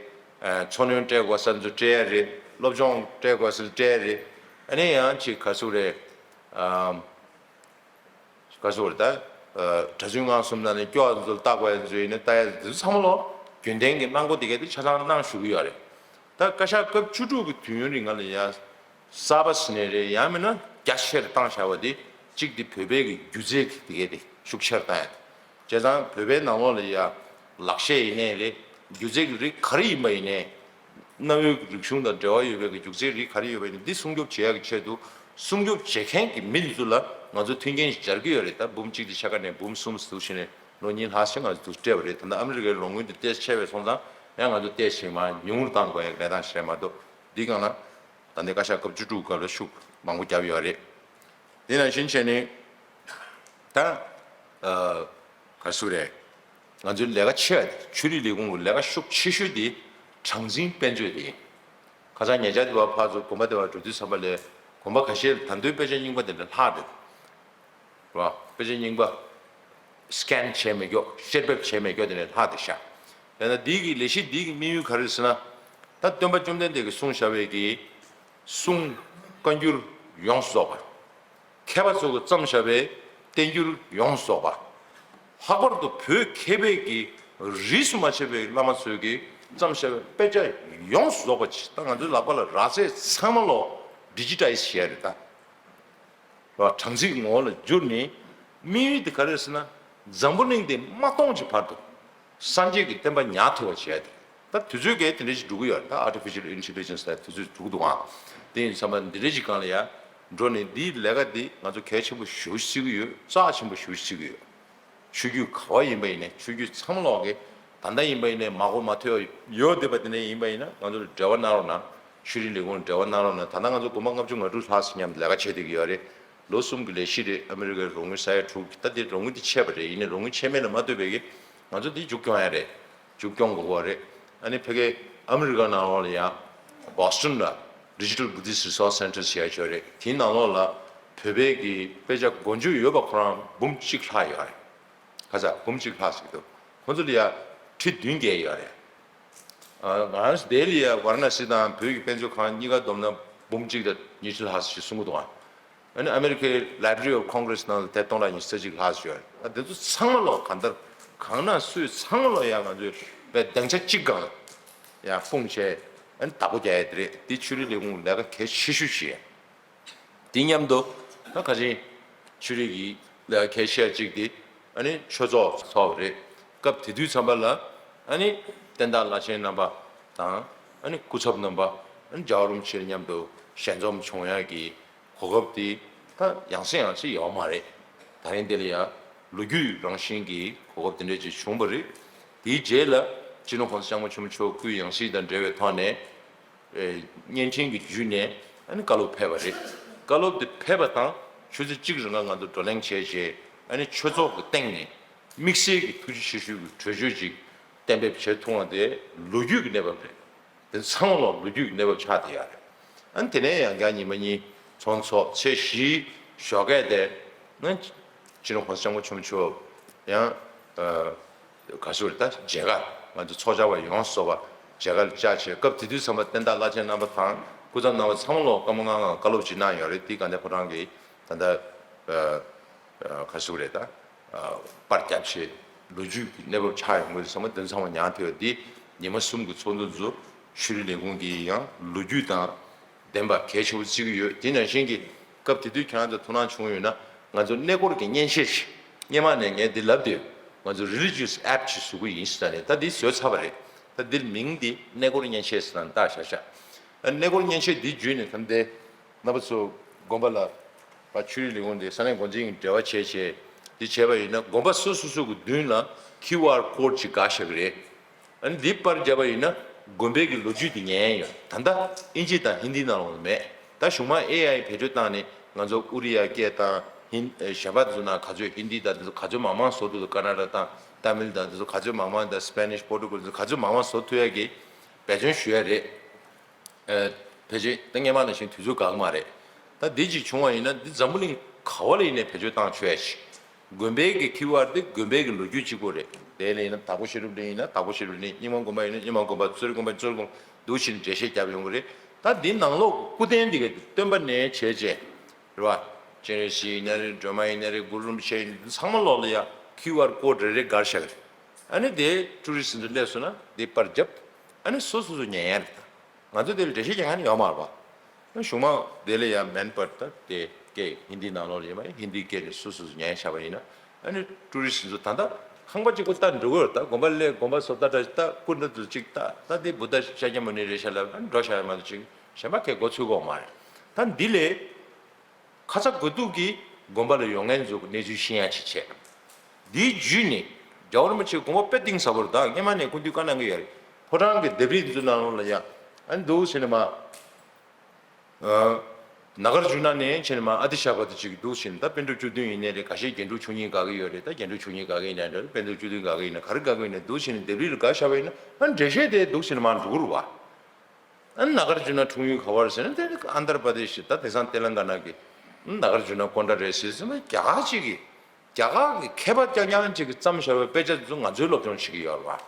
འཚོ་སྣོན་སྤྲད་དགོས་ས་ཚོ་སྤྲད་ཡག་རེད། སློབ་སྦྱོང་སྤྲད་དགོས་ས་ལ་སྤྲད་ཡག་རེད། ཨ་ནི་ཡང་ཅིག་ག་ཚོད་རེད། ག་ཚོད་རེད་ད། གྲྭ་བཙུན་སྒང་གསུམ་ནང་ནས་སྐྱོ་བ་ཚོ་ལ་ལྟ་དགོས་ཡག་ཚོ་ཡིན་ན་ལྟ་ཡག་ཚོ་ཚང་མ་ལོ་རྒྱུན་ལྡན་གྱི་གནང་སྒོ་དེ་གས་དེ་ཆ་ཚང་གནང་ཞུ་གི་ཡོད་རེད། ད་བཀའ་ཤག་སྐབས་བཅུ་དྲུག་གི་དུས་ཡུན་རིང་ལ་ཡ། གསར་པ་ཟེར་ནའི་རེད། ཡང་མིན་ན་རྒྱ་ཆེར་བཏང་བཞག་པ་དེ་གཅིག་དེ་བོད་པའི་གི་སྒྱུ་རྩལ་གི་དེ་གས་དེ་ཤུགས་ཆེར་བཏང་ཡ་དེ། བྱས་ཙང་བོད་པའི་ནང་ལོགས་ལ་ཡ་ལག་ཤེས་ཡིན་ནའི་རེད། སྒྱུ་རྩལ་གི་རིགས་ག་རེ་ཡིན་པ་ཡིན་ནའི། གནའ་བོའི་རིག་གཞུང་དང་འབྲེལ་བ་ཡོད་པའི་གི་སྒྱུ་རྩལ་རིགས་ག་རེ་ཡོད་པ་ཡིན་ནའི་འདི་སྲུང་སྐྱོབ་བྱེད་ཡ་གི་ཆེད་དུ། སྲུང་སྐྱོབ་བྱེད་མཁན་གི་མི་འདི་ཚོ་ལ་ང་ཚོ་མཐུན་རྐྱེན་ཞིག་སྦྱར་གི་ཡོད་རེད། ད་འབུམ་གཅིག་དེ་ཆ་ཁ་ནས་འབུམ་གསུམ་ཟེར་དུས་ཕྱིན་ནས་ལོ་གཉིས་ལྷག་ཞིག་ང་ཚོ་འདུག་སྤྲད་པ་རེད། ད་ལྟ་ཨ་མི་རི་ཀའི་རོགས་དངུལ་དེ་ཏོག་ཙམ་ཆེ་བས་སོང་ཙང་ཡང་ང་ཚོ་ཏོག་ཙམ་མར་ཉུང་རུ་བཏང་དགོས་ཡ་གི་གནས་སྟངས་ཤིག་རེད་མ་གཏོགས། འདི་སྒང་ལ་ད་ལྟའི་བཀའ་ཤག་སྐབས་བཅུ་དྲུག་སྐབས་ལ་ཤུགས་མང་པོ་བརྒྱབ་ཡོད་རེད། དེ་ནང་བཞིན་བྱས་ནས་ད་ཨ་ག་རེ་ཟེར་རེད། ང་ཚོའི་ལས་ཀ་ཆེ་བ་དེ་ཆོས་རིག་ལས་ཁུངས་ཀྱི་ལས་ཀ་ཤུགས་ཆེ་ཤོས་དེ་གྲངས་འཛིན་དཔེ་མཛོད་དེ་ཡིན། ཁ་སང་ཉེ་ཆར་དེ་བར་ཕར་ཚུར་དགོན་པ་དེ་བར་འགྲོ་དུས་ཙམ་པ་ལས་དགོན་པ་ཁ་ཤས་ལ་ད་དུང་དཔེ་ཆ་རྙིང་པ་དེ་འདྲ་ལྷག་བསྡད་འདུག་ར། དཔེ་ཆ་རྙིང་པ་སི་ཀེན་བྱས་མེད་ཀྱོག་བཤེར་འབེབས་བྱས་མེད་ཀྱོག་དེ་འདྲ་ལྷག་བསྡད་ཤག་ཡང་ན་འདི་གི་ལས་གཞི་འདི་གི་དམིགས་ཡུལ་ག་རེ་ཟེར་ན། ད་སྟོན་པ་བཅོམ་ལྡན་འདས་ཀྱིས་གསུངས་བཞག་པའི་གི་གསུང་བཀའ་འགྱུར་ཡོངས་སུ་རྫོགས་པ། མཁས་པ་ཚོ་གིས་བརྩམས་བཞག་པའི་བསྟན་འགྱུར་ཡོངས་སུ་རྫོགས་པ། ལྷག་པར་དུ་བོད་མཁས་པའི་གི་རིས་སུ་མ་ཆད་པའི་བླ་མ་ཚོས་གིས་བརྩམས་བཞག་པའི་དཔེ་ཆ་ཡོངས་སུ་རྫོགས་པ་ཅིག་ད་ང་ཚོའི་ལག་པ་ལ་རག་ཚད་ཚང་མ་ལོ་ཌི་ཇི་ཊའི་ཛི་བྱས་རེད་ད། རེད་བ། གྲངས་རྩིས་ངོ་བོ་ལ་བསྒྱུར་ནས་དམིགས་ཡུལ་དེ་ག་རེ་རེད་ཟེར་ན། འཛམ་བུ་གླིང་འདི་མ་སྟོངས་ཀྱི་བར་དུ་སངས་རྒྱས་ཀྱི་བསྟན་པ་ཉར་ཐུབ་པ་བྱས་ཏེ། ད་དུས་ཚོད་ཀྱིས་དེ་འདྲ་ཞིག་འགྲོ་གི་ཡོད་རེད། ད་ཨར་ཊི་ཕི་ཤལ་ཨིན་ཊེ་ལི་ཇེན་སི་ལ་དུས་ཚོད་འགྲོ་གི་འདུག་ཨང་། དེ་ཡིན་ཙམ་པ་འདི་འདྲ་ཞིག་སྒང་ལ་ཡ་འགྲོ་ནས་འདིའི་ལས་ཀ་འདི་ང་ཚོ་གལ་ཆེན་པོ་ཞེ་པོ་ཅིག་བརྩི་གི་ཡོད། རྩ་ཆེན་པོ་ཞེ་པོ་ཅིག་བརྩི་གི་ཡོད། ཆོས་བརྒྱུད་ག་བ་ཡིན་པ་ཡིན་ནའི་ཆོས་བརྒྱུད་ཚང་མ་ལོག་གི་ད་ལྟ་ཡིན་པ་ཡིན་ནའི་མ་གོ་མ་ཐོས་ཡོད་བསྡད་པ་དེ་འདྲ་ཡིན་པ་ཡིན་ན་ང་ཚོར་འབྲེལ་བ་གནང་རོགས་གནང་། ཆོས་རིག་ལས་ཁུངས་འབྲེལ་བ་གནང་རོགས་གནང་། ད་ལྟ་ང་ཚོ་དགོན་པ་ལྔ་བཅུ་ང་དྲུག་ལྷག་ཙམ་མཉམ་དུ་ལས་ཀ་བྱེད་བསྡད་ཀྱི་ཡོད་རེད། ལོ་གསུམ་གྱི་ལས་གཞི་རེད། ཨ་མི་རི་ཀའི་རོགས་དངུལ་ས་ཡ་དྲུག་གི། ད་དེ་རོགས་དངུལ་དེ་ཆད་པ་རེད། ཡིན་ནའི་རོགས་དངུལ་ཆད་མེད་ལ་མ་ལྟོས་པའི་གི་ང་ཚོ་འདི་མཇུག་སྐྱོང་ཡ་རེད། མཇུག་སྐྱོང་དགོས་པ་རེད། ཨ་ནི་ཕ་གི་ཨ་མི་རི་ཀ་ནང་ལོགས་ལ་ཡང་Boston་ལ་Digital Buddhist Resource Center་ཟེར་ཡ་ཅིག་ཡོད་རེད། དེའི་ནང་ལོགས་ལ་བོད་པའི་གི་དཔེ་ཆ་མགོ་མཇུག་ཡོད་པ་ཁོ་རང་འབུམ་གཅིག་ལྷག་ཡོད་རེད། ཁ་ཚ་འབུམ་གཅིག་ལྷག་ཟེར་གྱི་འདུག་ཁོང་ཚོ་ལ་ཡ་ཁྲི་བདུན་བརྒལ་ཡོད་རེད། ཨ་ང་རང་ཚོ་ལྡི་ལི་ཡ་ཝཱ་ར་ཎ་སི་དང་བོད་ཀྱི་དཔེ་མཛོད་ཁང་གཉིས་ཀ་བསྡོམས་ན་འབུམ་གཅིག་དང་ཉི་ཤུ་ལྷག་ཞིག་གསུང་གི་འདུག་ཨ། ཨ་ནི་ཨ་མེ་རི་ཁའི་Library of Congress་ནང་ལ་དེབ་སྟོང་ཕྲག་ཉི་ཤུ་རྩ་གཅིག་ལྷག་ཞིག་ཡོད་རེད། ད་དེ་ཚོ་ཚང་མ་ལོག་གང་ལྟར་གང་ན་སུས་ཚང་མ་ལོག་ཡ་ང་ཚོས་པའི་སྡིངས་ཆ་གཅིག་སྒང་ལ་ཡ་སྤུངས་བྱས་ཨ་ནི་བདག་པོ་རྒྱག་ཡ་དེ་རེད། དེ་ཆོས་རིག་ལས་ཁུངས་ལས་ཀ་གལ་ཆེ་ཤོས་ཤིག་རེད། དེ་མཉམ་དུ་ད་ཁ་ཆེན་ཆོས་རིག་གི་ལས་ཀ་གལ་ཆེ་བ་གཅིག་དེ་ཨ་ནི་ཆོས་ཚོགས་ཚོགས་པ་རེད། སྐབས་དེ་དུས་ཙམ་པ་ལ་ཨ་ནི་བསྟན་བདག་བླ་ཆེན་རྣམ་པ་དང་ཨ་ནི་སྐུ་ཚབ་རྣམ་པ་ཨ་ནི་རྒྱལ་བ་རིན་པོ་ཆེ་མཉམ་དུ་ཞལ་འཛོམས་བྱུང་ཡག་གི་གོ་སྐབས་དེ་ད་ཡང་སེ་ཡང་སེ་ཡོད་མ་རེད། ད་རིང་འདི་ལ་ཡང་ལོ་རྒྱུས་རང་བཞིན་གྱི་གོ་སྐབས་དེ་འདྲ་ཅིག་བྱུང་བ་རེད། དེའི་རྗེས་ལ་སྤྱི་ནོར་༸གོང་ས་༸སྐྱབས་མགོན་ཆེན་པོ་མཆོག་སྐུའི་ཡང་སྲིད་དང་འབྲེལ་བའི་ཐོག་ནས་བརྙན་འཕྲིན་གྱི་བརྒྱུད་ནས་ཨ་ནི་བཀའ་སློབ་ཕེབས་པ་རེད། བཀའ་སློབ་དེ་ཕེབས་པ་དང་ཆུ་ཚོད་གཅིག་རིང་ལ་ང་ཚོ་བགྲོ་གླེང་བྱས་རྗེས་ཨ་ནི་ཆོས་ཚོགས་ཀྱི་སྟེང་ནས་དམིགས་བསལ་གྱི་ཐུགས་རྗེ་ཆེ་ཞུ་གི་གྲོས་ཆོད་ཅིག་གཏན་འབེབས་བྱེད་ཐུབ་པ་དེ་ལོ་རྒྱུས་ཀྱི་གནས་བབ་རེད། དེ་ཚང་མ་ལོ་ལོ་རྒྱུས་ཀྱི་གནས་བབ་ཆགས་བསྡད་ཡོད་རེད། ཨ་ནི་དེ་ནས་ཡང་བསྐྱར་ཉི་མ་གཉིས་ཚོགས་ཚོགས་ཚེས་བཞིའི་ཞོགས་ཀས་དེ་ནི་སྤྱི་ནོར་༸གོང་ས་༸སྐྱབས་མགོན་ཆེན་པོ་མཆོག་ཡང་ག་ཚོད་རེད་ད་མཇལ་ཁ་ང་ཚོ་ཚོགས་བཅར་བ་ཡོངས་སུ་རྫོགས་པ་མཇལ་ཁ་བཅར་བྱས། སྐབས་དེ་དུས་ཙམ་པ་བསྟན་བདག་བླ་ཆེན་རྣམ་པ་དང་སྐུ་ཚབ་རྣམ་པ་ཚང་མ་ལོ་བཀའ་མོལ་གནང་ངང་བཀའ་སློབ་ཅིག་གནང་ཡོད་རེད། དེ་ག་ནས་ཁོ་རང་གིས་ད་ལྟ་ག་ཚོད་རེད་ད། པར་བརྒྱབ་བྱས་ལོ་རྒྱུས་ཀྱི་གནས་བབ་ཆགས་ཡོང་གི་ཡོད་ཟེར་བ་དེ་ཚང་མ་མྱངས་ཐུབ་ཡོད། འདི་ཉི་མ་གསུམ་གྱི་ཚོགས་འདུ་ཚོ་ཆོས་རིག་ལས་ཁུངས་ཀྱིས་ཡང་ལོ་རྒྱུས་དང་ལྡན་པ་གལ་ཆེ་བོ་བརྩི་གི་ཡོད། དེ་ནང་བཞིན་གྱི་སྐབས་དེ་དུས་ཁྱེད་རང་ཚོ་ཐུགས་སྣང་བྱུང་ཡོད་ན་ང་ཚོ་གནས་སྐོར་གྱི་མཉེན་ཆས་ཤིག་སྔོན་མ་ནས་ངས་འདི་ལབ་བསྡད་ཡོད། ང་ཚོ་Religious App་ཅིག་བཟོ་གི་ཡིན་ཟེར་ནས་ད་འདི་བཟོས་ཚར་བ་རེད། ད་འདིར་མིང་འདི་གནས་སྐོར་མཉེན་ཆས་ཟེར་ནས་བཏགས་བཞག་བཞག་གནས་སྐོར་མཉེན་ཆས་འདི་བརྒྱུད་ནས་ད་ལྟའི་རྣམ་པ་ཚོ་དགོན་པ་ལ་ཕར་ཆོས་རིག་ལས་ཁུངས་དེ་ས་གནས་འགོ་འཛིན་གྱིས་འབྲེལ་བ་བྱས་བྱས་འདི་བྱས་པ་ཡིན་ན་དགོན་པ་སོ་སོ་སོ་གི་མདུན་ལ་ཁིའུ་ཨར་ཀོཌ་ཅིག་བཀག་བཞག་གི་རེད། ཨ་ནི་འདི་པར་བརྒྱབ་པ་ཡིན་ན་དགོན་པའི་གི་ལོ་རྒྱུས་དེ་ཉན་ཡ་ཡོད། ད་ལྟ་ཨིན་ཇི་དང་ཧིན་དི་ནང་ལོགས་མེད། ད་གཞུག་མ་ཨེ་ཨའི་བེད་སྤྱོད་བཏང་ནས་ང་ཚོ་ཨུ་རི་ཡ་སྐད་དང་ཧིན་ཨེ་གཞན་པ་ཚོ་ནང་ག་ཚོད་ཧིན་དི་དང་དེ་ཚོ་ག་ཚོད་མང་མང་བཟོ་ཐུབ། ཀ་ན་ཌ་དང་ཏ་མིལ་དང་དེ་ཚོ་ག་ཚོད་མང་མང་དང་སི་པེ་ནིཤ་པོར་ཊུ་གལ་དེ་ཚོ་ག་ཚོད་མང་མང་བཟོ་ཐུབ་ཡ་གི་འབད་བརྩོན་ཞུ་ཡ་རེད། ཨེ་ཕལ་ཆེར་ད་སྔས་མ་ནང་བཞིན་དུས་ཚོད་འགག་གི་མ་རེད། ད་འདི་ཅིག་བྱུང་བ་ཡིན་ན་འདི་འཛམ་བུ་གླིང་ག་བ་ལ་ཡིན་ནའི་བེད་སྤྱོད་བཏང་ཆོག་ཡ་ཅིག་དགོན་པའི་གི་ཁིའུ་ཨར་དེ་དགོན་པའི་གི་ལོ་རྒྱུས་གཅིག་པོ་རེད། དེ་ལ་ཡིན་ན་དྭགས་པོ་ཤེས་རབ་གླིང་ཡིན་ན་དྭགས་པོ་ཤེས་རབ་གླིང་། རྙིང་མ་དགོན་པ་ཡིན་ན་རྙིང་མ་དགོན་པ། རྩ་རི་དགོན་པ་རྩ་རི་དགོན་པ། འདུག་བྱས་ནས་འགྲེལ་བཤད་བརྒྱབ་ཡོང་གི་རེད། ད་འདི་ནང་ལོགས་སྐུ་རྟེན་འདི་གའི་སྟོན་པ་ནས་བྱས་བྱས་རེད་བ། སྤྱན་རས་གཟིགས་ཡིན་ན་རེད། སྒྲོལ་མ་ཡིན་ན་རེད། གུ་རུ་རིན་པོ་ཆེ་ཡིན་ཚང་མ་ལོགས་ལ་ཡ་ཁིའུ་ཨར་ཀོཌ་རེ་རེ་བཀག་བཞག་གི་རེད། ཨ་ནི་དེ་ཊུ་རི་སི་ཊི་ཚོ་སླེབས་སོང་ན་དེ་པར་བརྒྱབ། ཨ་ནི་སོ་སོ་སོ་ཉན་ཡ་རེད། ད་ང་ཚོ་དེ་ལ་འགྲེལ་བཤད་རྒྱག་མཁན་ཡོད་མ་རེད་པ། ཨ་གཞུག་མ་དེ་ལ་ཡ་མན་པར་ད་དེ་སྐད་ཧིན་དི་ནང་ལོགས་ལ་ཡིན་པ་ཧིན་དི་སྐད་ནས་སོ་སོ་སོ་ཉན་བཞག་པ་ཡིན་ན། ཨ་ནི་ཊུ་རི་སི་ཊི་ཚོ་ད་ལྟ་ཁང་པ་གཅིག་པོ་ལྟ་འགྲོ་གི་ཡོད་རེད། ད་དགོན་པ་སླེབས་དགོན་པ་བཟོ་ལྟ་འདྲ་ཞིག་ལྟ། སྐུ་འདྲ་འདུག་ཅིག་ལྟ། ད་དེ་བུདྡྷ་ཤཱཀྱ་མུ་ནི་རེད་ཤག་ལབ། ཨ་ནི་འགྲོ་བཞག་ཡ་མ་གཏོགས་ཅིག་གཞན་པ་གས་མགོ་ཚོད་ཀྱི་ཡོད་མ་རེད། ད་འདི་ལས་ཁ་ཚ་དགོས་གཏུགས་ཀྱིས་དགོན་པ་ལ་ཡོང་མཁན་ཚོ་གི་གནས་ཚུལ་ཤེས་ཡ་ཅིག་བྱས། འདིའི་བརྒྱུད་ནས་རྒྱལ་བ་རིན་པོ་ཆེ་དགོངས་པ་དཔེ་གཏིང་ཟབ་པོ་རེད། ད་སྔས་མ་ནས་སྐུ་མདུན་བཀའ་གནང་གི་ཡོད་རེད། ཕོ་བྲང་གི་ལྡེབས་རིས་འདི་ཚོ་ནང་ལོགས་ལ་ཡ་ཨ་ནི་འདུག་བྱས་ནས་མ། ཨ་ན་གར་ཇུ་ན་ནས་བྱས་ནས་མ་ཨ་ཏི་ཤ་བ་དེ་ཅིག་འདུག་བྱས་ནས། ད་པཎ་གྲུབ་བཅུ་བདུན་ཡིན་ནའི་རེད། ཁ་ཤས་རྒྱན་དྲུག་མཆོག་གཉིས་དགག་གི་ཡོད་རེད། ད་རྒྱན་དྲུག་མཆོག་གཉིས་དགག་གི་ཡིན་ནའི་རེད། པཎ་གྲུབ་བཅུ་བདུན་དགག་གི་ཡིན་ན་ག་རེ་དགག་གི་ཡིན་ན་འདུག་བྱས་ནས་ལྡེབས་རིས་ལ་དགག་བཞག་པ་ཡིན་ན། ཨ་ནི་འགྲེལ་བཤད་དེ་འདུག་བྱས་ནས་མ་འགྲོ་གི་རེད་བ། ཨ་ནི་ན་གར་ཇུ་ན་འཁྲུངས་ཡུལ་ག་བར་ཟེར་ན་དེ་ཨན་དར་པ་དེ་ཤི་ད་དེང་སང་ཏེ་ལང་ག་ན་གི་ན་གར་ཇུ་ན་ཀོན་ཌ་རེད་ཟེར་ཟེར་ན། རྒྱ་གར་ཅིག་གི་རྒྱ་གར་གི་མཁས་པ་རྐྱང་རྐྱང་ཅིག་གིས་བརྩམས་བཞག་པའི་དཔེ་ཆ་དེ་ཚོ་ང་ཚོའི་སློབ་སྦྱོང་བྱེད་ཀྱི་ཡོད་རེད་བ།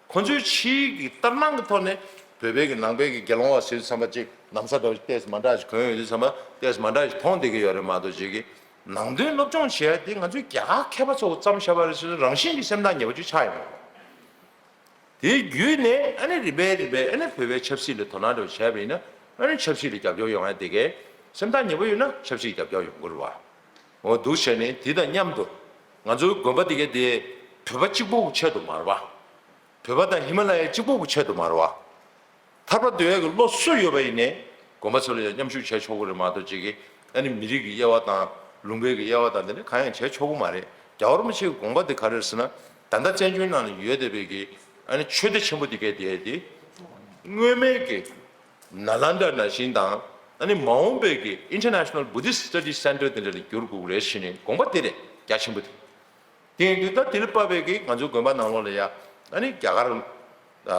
ཁོ་ཚོའི་ཕྱིའི་གི་ལྟར་སྣང་གི་ཐོག་ནས་བོད་པའི་གི་ནང་པའི་གི་དགེ་སློང་བ་ཟེར་དུས་ཙམ་པ་ཅིག་ན་བཟའ་འདྲ་བོ་ཏོག་ཙམ་མ་འདྲ་ཞིག་གོན་ཡོང་དུས་ཙམ་པ་ཏོག་ཙམ་མ་འདྲ་ཞིག་མཐོང་བསྡད་ཀྱི་ཡོད་རེད་མ་གཏོགས། ཅིག་གི་ནང་དོན་སློབ་སྦྱོང་བྱེད་ཡ་དེ་ང་ཚོའི་རྒྱ་གར་མཁས་པ་ཚོ་གིས་བརྩམས་བཞག་པ་རེད་ཟེར་ན་རང་བཞིན་གྱིས་སེམས་ཐག་ཉེ་པོ་ཅིག་ཆགས་ཡོང་གི་རེད། དེའི་བརྒྱུད་ནས་ཨ་ནི་རིམ་པས་རིམ་པས་ཨ་ནི་བོད་པའི་ཆབ་སྲིད་ལ་དོ་སྣང་འདྲ་བོ་བྱས་པ་ཡིན་ན། ཨ་ནི་ཆབ་སྲིད་ལ་རྒྱབ་སྐྱོར་ཡོང་ཡ་དེ་གའི་སེམས་ཐག་ཉེ་པོ་ཡོད་ན་ཆབ་སྲིད་རྒྱབ་སྐྱོར་ཡོང་གི་རེད་བ། འོ་འདུག་བྱས་ནས་དེ་དང་མཉམ་དུ་ང་ཚོའི་དགོན་པ་དེ་གའི་དེ་བོད་པ་གཅིག་པོ་གི་ཆེད་དུ་མ་རེད་བ། བོད་པ་དང་ཧི་མ་ལ་ཡའི་གཅིག་པོ་གི་ཆེད་དུ་མ་རེད་བ། ཐར་པ་འདོད་ཡ་གི་བློ་སུ་ཡོད་པ་ཡིན་ནའི་དགོན་པ་ཚོ་ལ་ཡང་མཉམ་ཞུགས་བྱས་ཆོག་གི་རེད་མ་གཏོགས། ཅིག་གི་ཨ་ནི་མི་རིགས་ཀྱི་དབྱེ་བ་དང་ལུང་པའི་གི་དབྱེ་བ་དང་དེ་འདྲ་གང་ཡང་བྱས་ཆོག་གི་མ་རེད། རྒྱལ་བ་རིན་པོ་ཆེའི་དགོངས་པ་དེ་ག་རེ་རེད་ཟེར་ན། ད་ལྟ་བཙན་བྱོལ་ནང་ལ་ཡོད་བསྡད་པའི་གི་ཨ་ནི་ཆོས་སྡེ་ཆེན་པོ་དེ་གའི་དེ་དེ་སྔོན་མའི་གི་ནཱ་ལནྡཱ་ནང་བཞིན་དང་། ཨ་ནི་མ་འོངས་པའི་གི་International Buddhist Studies Center དེ་འདྲ་ལ་འགྱུར་དགོས་རེད་ཟེར་ནས་དགོངས་པ་དེ་རེད། རྒྱ་ཆེན་པོ་དེ། དེ་ཡིན་དུས་ད་དེ་ལ་དཔག་པའི་གི་ང་ཚོའི་དགོན་པ་ནང་ལོགས་ལ་ཡ་ཨ་ནི་རྒྱ་གར་ཨ་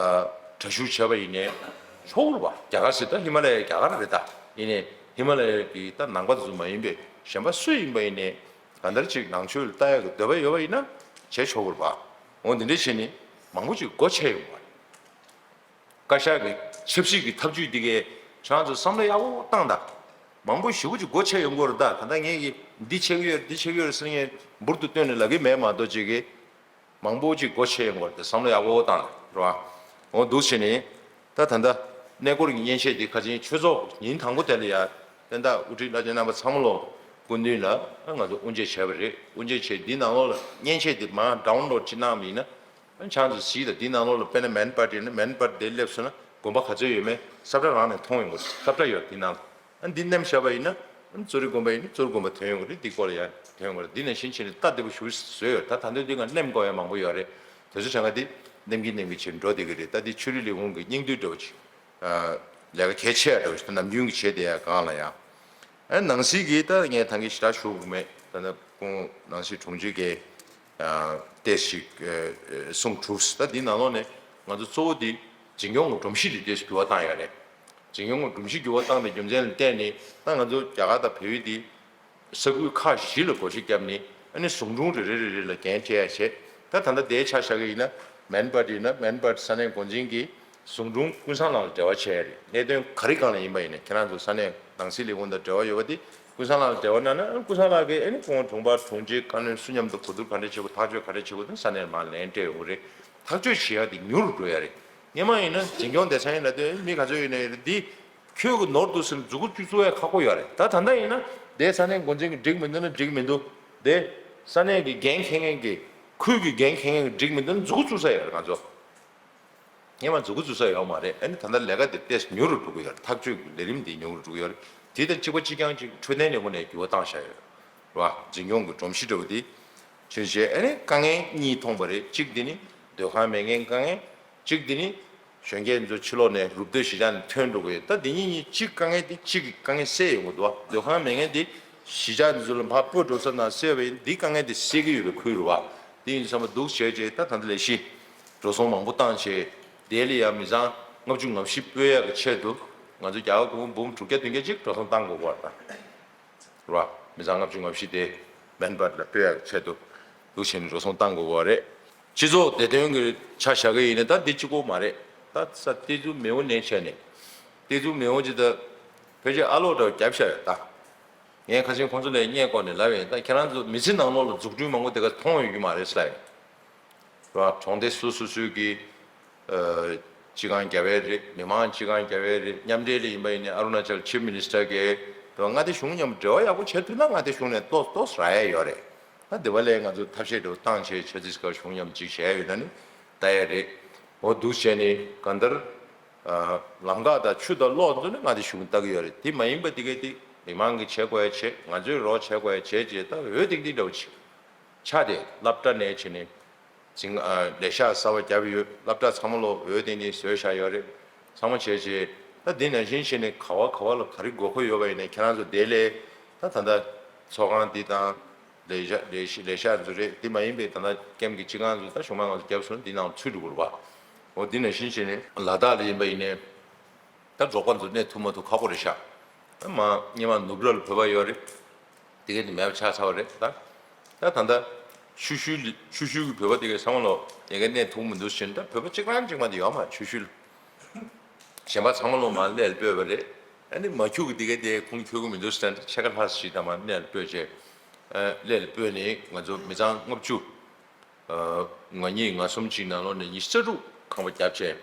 གྲྭ་ཞུགས་བྱས་པ་ཡིན་ནའི་ཆོག་གི་རེད་བ། རྒྱ་གར་ཟེར་ད་ཧི་མ་ལ་ཡའི་རྒྱ་གར་རེད། ད་ཡིན་ནའི་ཧི་མ་ལ་ཡའི་གི་ད་ནང་པ་དེ་ཚོ་མ་ཡིན་པའི་གཞན་པ་སུ་ཡིན་པ་ཡིན་ནའི་གང་ལྟར་ཅིག་ནང་ཆོས་ལ་ལྟ་ཡག་གི་འདོད་པ་ཡོད་པ་ཡིན་ན་བྱས་ཆོག་གི་རེད་བ། འོ་འདི་འདྲ་བྱས་ནས་མང་པོ་ཅིག་སྒོ་ཕྱེ་ཡོང་བ་རེད། བཀའ་ཤག་གི་ཆབ་སྲིད་ཀྱི་ཐབས་ཇུས་འདི་གའི་ཁྱེད་རང་ཚོ་བསམ་བློ་ཡག་པོ་བཏང་དང་། མང་པོ་ཞེ་པོ་ཅིག་སྒོ་ཕྱེ་ཡོང་གི་ཡོད་རེད། ད་ད་ལྟ་ངས་ཀྱི་འདི་བྱེད་ཀྱི་ཡོད་རེད་འདི་བྱེད་ཀྱི་ཡོད་རེད་ཟེར་ངས་འབུར་དུ་བཏོན་ནས་ལབ་ཀྱི་མེད་མ་གཏོགས། ཅིག་གི་མང་པོ་ཅིག་སྒོ་ཕྱེ་ཡོང་གི་ཡོད་རེད་དེ། བསམ་བློ་ཡག་པོ་བཏང་རེད་བ། འོ་འདུག་བྱས་ནས་ད་ད་ལྟ་གནས་སྐོར་གྱི་མཉེན་ཆས་འདི་ཁ་ཆེན་ཆོས་ཚོགས་ཉིན་དང་པོ་དེ་ལ་ཡ་དཔལ་ལྡན་དབུ་ཁྲིད་བླ་ཆེན་རྣམ་པ་ཚང་མ་ལོ་སྐུ་མདུན་ལ་ང་ཚོ་དབུ་འབྱེད་བྱས་པ་རེད། དབུ་འབྱེད་བྱས་འདི་ནང་ལོགས་ལ་མཉེན་ཆས་འདི་མར་ཌའུན་ལོཌ་ཅིག་གནང་བ་ཡིན་ན། ཨ་ནི་ཁྱེད་ཚོ་གཟིགས་དང་། འདི་ནང་ལོགས་ལ་དཔེར་ན་མན་པར་ཡིན་ན་མན་པར་དེ་སླེབས་སོང་ན་དགོན་པ་ག་ཚོད་ཡོད་མེད་ས་བཀྲ་རང་ནས་མཐོང་ཡོང་གི་རེད། ས་བཀྲ་ཡོད་འདི་ནང་ལ། ཨ་ནི་འདི་མནན་བཞག་པ་ཡིན་ན་ཨ་ནི་གཙོ་རིག་དགོན་པ་ཡིན་ན་གཙོ་རིག་དགོན་པ་ཐོན་ཡོང་གི་རེད། འདི་སྐོར་ལ་ཡང་ཐོན་ཡོང་གི་རེད། འདི་ནང་བཞིན་བྱས་ནས་ལྟ་བདེ་པོ་ཞེ་པོ་བཟོས་ཡོད་རེད། ད་ད་ལྟ་འདི་སྒང་མནན་དགོས་ཡ་མང་པོ་ཡོད་རེད། དེ་ཚོ་གྲངས་ཀ་འདི་མནན་གྱིན་མནན་གྱིན་བྱས་འགྲོ་བསྡད་ཀྱི་རེད། ད་འདི་ཆོས་རིག་ལས་ཁུངས་ཀྱི་སྙིང་བསྡུས་འདྲ་བོ་ཅིག་ལས་ཀ་གལ་ཆེ་བ་འདྲ་བོ་ཞིག་ད་ནམ་རྒྱུན་གྱི་བྱས་བསྡད་ཡ་སྒང་ལ་ཡང་། ཨ་ནང་སྲིད་ཀྱི་ད་ངས་ད་གིན་ཞེ་དྲག་ཞུ་དགོས་མེད། ད་ནི་ཁོང་ནང་སྲིད་དྲུང་ཆེ་གིས་ཨ་ཏོག་ཙམ་ཞིག་ཨ་གསུངས་གྲུབ། ད་འདི་ནང་ལོགས་ནས་ང་ཚོ་གཙོ་བོ་འདི་འཛིན་སྐྱོང་གི་སྒྲོམ་གཞི་འདི་ཏོག་ཙམ་འགྱུར་བ་བཏང་ཡ་རེད། འཛིན་སྐྱོང་གི་སྒྲོམ་གཞི་འགྱུར་བ་བཏང་པའི་རྒྱུ་མཚན་ལ་བརྟེན་ནས་ད་ང་ཚོ་རྒྱ་གར་དང་བལ་ཡུལ་འདི་ས་ཁུལ་ཁག་བཞི་ལ་བགོ་བཤའ་བརྒྱབ་ནས། ཨ་ནི་ཟུང་དྲུང་རེ་རེ་རེ་རེ་ལ་འགན་སྤྲད་ཡ་བྱས། ད་ད་ལྟ་དེའི་ཆ་བཞག་གི་ཡིན་ན་མན་པར་ཡིན་ན་མན་པར་ས་གནས་འགོ་འཛིན་གྱིས་ཟུང་དྲུང་ཀུན་བཟང་ལགས་ལ་འབྲེལ་བ་བྱས་ཡ་རེད། གནད་དོན་ག་རེ་སྒང་ལ་ཡིན་པ་ཡིན་ན་ཁྱེད་རང་ཚོ་ས་གནས་ནང་སྲིད་ལས་ཁུངས་དང་འབྲེལ་བ་ཡོད་པ་དེ་ཀུན་བཟང་ལགས་ལ་འབྲེལ་བ་གནང་ན། ཨ་ནི་ཀུན་བཟང་ལགས་ཀྱིས་ཨ་ནི་ཁོང་དྲུང་འཕར་དྲུང་ཆེ་བཀའ་བློན་སུ་མཉམ་དུ་གོ་བསྡུར་ག་འདྲ་བྱེད་དགོས། ཐག་གཅོད་ག་འདྲ་བྱེད་དགོས་དེ་ས་གནས་མར་ལན་སྤྲད་ཡོང་གི་རེད། ཐག་གཅོད་བྱེད་ཡ་དེ་མྱུར་འགྲོ་ཡ་རེད། སྔོན་མ་ཡིན་ན་འཛིན་སྐྱོང་སྡེ་ཚན་ཡིན་ན་དེ་མི་ག་ཚོད་ཡོད་ན་ཡོད་རེད། འདི་ཁྱོད་ཀྱི་ནོར་འདུག་ཟེར་ནས་མཛུབ་གུ་གཅིག་བཙུགས་ཡ་ཁག་པོ་ཡོད་རེད། ད་ད་ལྟ་ཡིན་ན་དེ་ས་གནས་འགོ་འཛིན་གྱིས་འགྲིག་མི་འདུག་ན་འགྲིག་མི་འདུག་དེ་ས་གནས་ཀྱི་འགན་འཁྱེར་མཁན་གྱི་ཁུལ་གྱི་འགན་འཁྱེར་མཁན་གྱིས་འགྲིག་མི་འདུག་ན་མཛུབ་གུ་བཙུགས་ས་ཡོད་རེད། ང་ཚོ་ སྔོན་མ་འཛུགས་འགོ་འཛུགས་ས་ཡོད་མ་རེད། ཨ་ནི་ད་ལྟ་ལས་ཀ་དེ་ཏོག་ཙམ་ཉུང་རུ་འགྲོ་གི་ཡོད་རེད། ཐག་གཅོད་ཀྱི་ལས་རིམ་དེ་ཉུང་རུ་འགྲོ་གི་ཡོད་རེད། དེ་དང་གཅིག་པ་གཅིག་རྐྱང་གཅིག་འཕྲོད་བསྟེན་ལས་ཁུངས་ནས་འགྱུར་བ་བཏང་བཞག་ཡོད་རེད་བ། འཛིན་སྐྱོང་གི་སྒྲོམ་གཞི་འདྲ་བོ་དེ་ཆུང་བྱས། ཨ་ནི་དཀའ་ངལ་གཉིས་མཐོང་བ་རེད། གཅིག་དེ་ནི་སྡོད་ཁང་མེད་མཁན་དཀའ་ངལ། གཅིག་དེ་ནི་གཞོན་སྐྱེས་ཚོ་ཕྱི་ལོགས་ནས་རུབ་སྡོད་གཞིས་ཆགས་ནས་ཐོན་འགྲོ་གི་ཡོད། ད་འདི་གཉིས་གཉིས་གཅིག་དཀའ་ངལ་དེ་གཅིག་གི་དཀའ་ངལ་སེལ་ཡོང་གི་འདུག་བ། སྡོད་ཁང་མེད་མཁན་དེ་གཞིས་ཆགས་འདི་ཚོ་ལ་ཕར་སྤོས་འགྲོ་ས་ནང་སེལ་བ་ཡིན། འདི་དཀའ་ངལ་དེ་སེལ་གི་ཡོད་པའི་ཁུལ་རེད་བ། དེ་ཡིན་དུས་ཙམ་པ་འདུག་བྱས་བྱས་ད་ད་ལྟ་ལས་གཞི་འགྲོ་སོང་མང་པོ་བཏང་བྱས། དེ་ལ་ཡང་མི་ཚང་ལྔ་བཅུ་ང་བཞི་སྤོ་ཡག་གི་ཆེད་དུ་ང་ཚོ་རྒྱ་གར་གོང་འབུམ་དྲུག་བརྒྱ་བདུན་བརྒྱ་ཅིག་འགྲོ་སོང་བཏང་དགོས་པ་དང་། རེད་བ། མི་ཚང་ལྔ་བཅུ་ང་བཞི་དེ་མན་བྷར་ལ་སྤོ་ཡག་ཆེད་དུ་འདུག་བྱས་ནས་འགྲོ་སོང་བཏང་དགོས་པ་རེད། སྤྱི་ཚོགས་བདེ་དོན་གྱི་ཆ་བཞག་གི་ཡིན་ན་ད་འདི་གཅིག་པོ་མ་རེད། ད་ས་ཏི་ཙུ་མེའོ་ནས་བྱས་ནས་ཏི་ཙུ་མེའོ་ཅི་ད་ཕལ་ཆེར་ཨ་ལོག་འདྲ་བོ་བརྒྱབ་བཞག་ཡོད་ད། ངས་ཁ་སང་ཁོང་ཚོ་ལ་སྔས་མགོ་ནས་ལབ་ཡིན། ད་ཁྱེད་རང་ཚོ་མི་ཚེ་ནང་ལོགས་ལ་འཛུགས་སྐྲུན་མང་པོ་དེ་ག་མཐོང་ཡོད་རྒྱུ་མ་རེད་ཟེར་ལབ་ཡིན། རེད་བ། གྲོང་སྡེ་སོ་སོ་སོའི་གི་ཨ་སྤྱི་ཁང་རྒྱབ་ཡས་རེད། མི་མང་སྤྱི་ཁང་རྒྱབ་ཡས་རེད། མཉམ་འབྲེལ་ལ་ཡིན་པ་ཡིན་ནའི་ཨ་རུ་ན་ཅལ་ཆིབ་མི་ནི་སི་ཊར་གིས་རེད་བ། མངའ་སྡེ་གཞུང་མཉམ་འབྲེལ་བ་ཡག་པོ་བྱེད་ཐུབ་ན་མངའ་སྡེ་གཞུང་ནས་ཏོག་ཏོག་རག་ཡས་ཡོད་རེད། ད་འདི་བ་ལས་ང་ཚོ་ཐབས་ཤེས་འདྲ་བོ་བཏང་བྱས་ཆ་ཙིས་ཀར་གཞུང་མཉམ་ཅིག་བྱས་ཡོད་ན་ནི་ལྟ་ཡས་རེད། འོ་འདུག་བྱས་ནི་གང་ལྟར་ཨ་ལམ་ཁ་དང་ཆུ་དང་གློག་ཚོ་ནི་མངའ་སྡེ་གཞུང་ལྟ་གི་ཡོད་རེད། དེ་མ་ཡིན་པ་དེ་གས་དེ་མི་མང་གིས་བྱེད་དགོས་ཡས་བྱེད། ང་ཚོས་རོགས་བྱེད་དགོས་ཡས་བྱེད་ཅེས་ད་འོས་ཐེངས་འདི་འདྲ་བོ་ཅིག་ཆགས་ཏེ་སློབ་གྲྭ་ནས་བྱས་ནས་འཛིན་ཨ་ལས་ཤག་གསར་པ་བརྒྱབ་ཡོད། སློབ་གྲྭ་ཚང་མ་ལོ་འོས་དེ་ནི་བཟོས་བཞག་ཡོད་རེད། ཚང་མ་བྱས་བྱས་ད་འདི་ནང་བཞིན་བྱས་ནས་ག་བ་ག་བ་ལ་ག་རེ་དགོས་མཁོ་ཡོད་པ་ཡིན་ནའི་ཁྱེད་རང་ཚོ་དེ་ལས་ད་ད་ལྟ་ཚོགས་ཁང་འདི་དང་ལས་ཤག་ལས་ཤག་ལས་ཤག་ཚོ་རེད། འདི་མ་ཡིན་པའི་ད་ལྟ་ཀེམ་གྱི་སྤྱི་ཁང་ཚོ་ད་གཞུང་མང་ང་ཚོ་བརྒྱབ་སོང་། འདི་ནང་ཚུད་འགྲོ་དགོས་རེད་བ། འོ་འདི་ནང་བཞིན་བྱས་ནས་ལ་དྭགས་ལ་ཡིན་པ་ཡིན་ནའི། ད་འབྲོག་པ་ཚོ་གནས་ཐུབ་མ་ཐུབ་ཁག་པོ་རེད་ཤག་ད་མ་སྔོན་མ་ནུབ་ར་ལ་བོད་པ་ཡོད་རེད། དེ་གས་དེ་མེད་པ་ཆགས་ཚར་བ་རེད་ད། ད་ད་ལྟ་ཆུ་ཤུལ་ཆུ་ཤུལ་གྱི་བོད་པ་དེ་གས་ཚང་མ་ལོ་ཡ་གི་གནས་ཐུབ་མི་འདུག་ཟེར་ནས། ད་བོད་པ་གཅིག་རང་གཅིག་མ་དེ་ཡོད་མ་ཆུ་ཤུལ། གཞན་པ་ཚང་མ་ལོ་མ་གནས་ལ་སྤོས་པ་རེད། ཨ་ནི་མ་ཁྱུག་གི་དེ་གས་དེ་ཁུངས་འཁྱོལ་གི་མི་འདུག་ཟེར་ནས་ཕྱེད་ཀ་ལྷག་ཞིག་དང་མ་གནས་ལ་སྤོས་བྱས། ཨ་གནས་ལ་སྤོས་ནས་ང་ཚོ་མི་ཚང་ལྔ་བཅུ། ང་གཉིས་ང་གསུམ་གཅིག་ནང་ལོགས་ནས་ཉི་ཤུ་རྩ་དྲུག་ཁང་པ་བརྒྱབ་བྱས།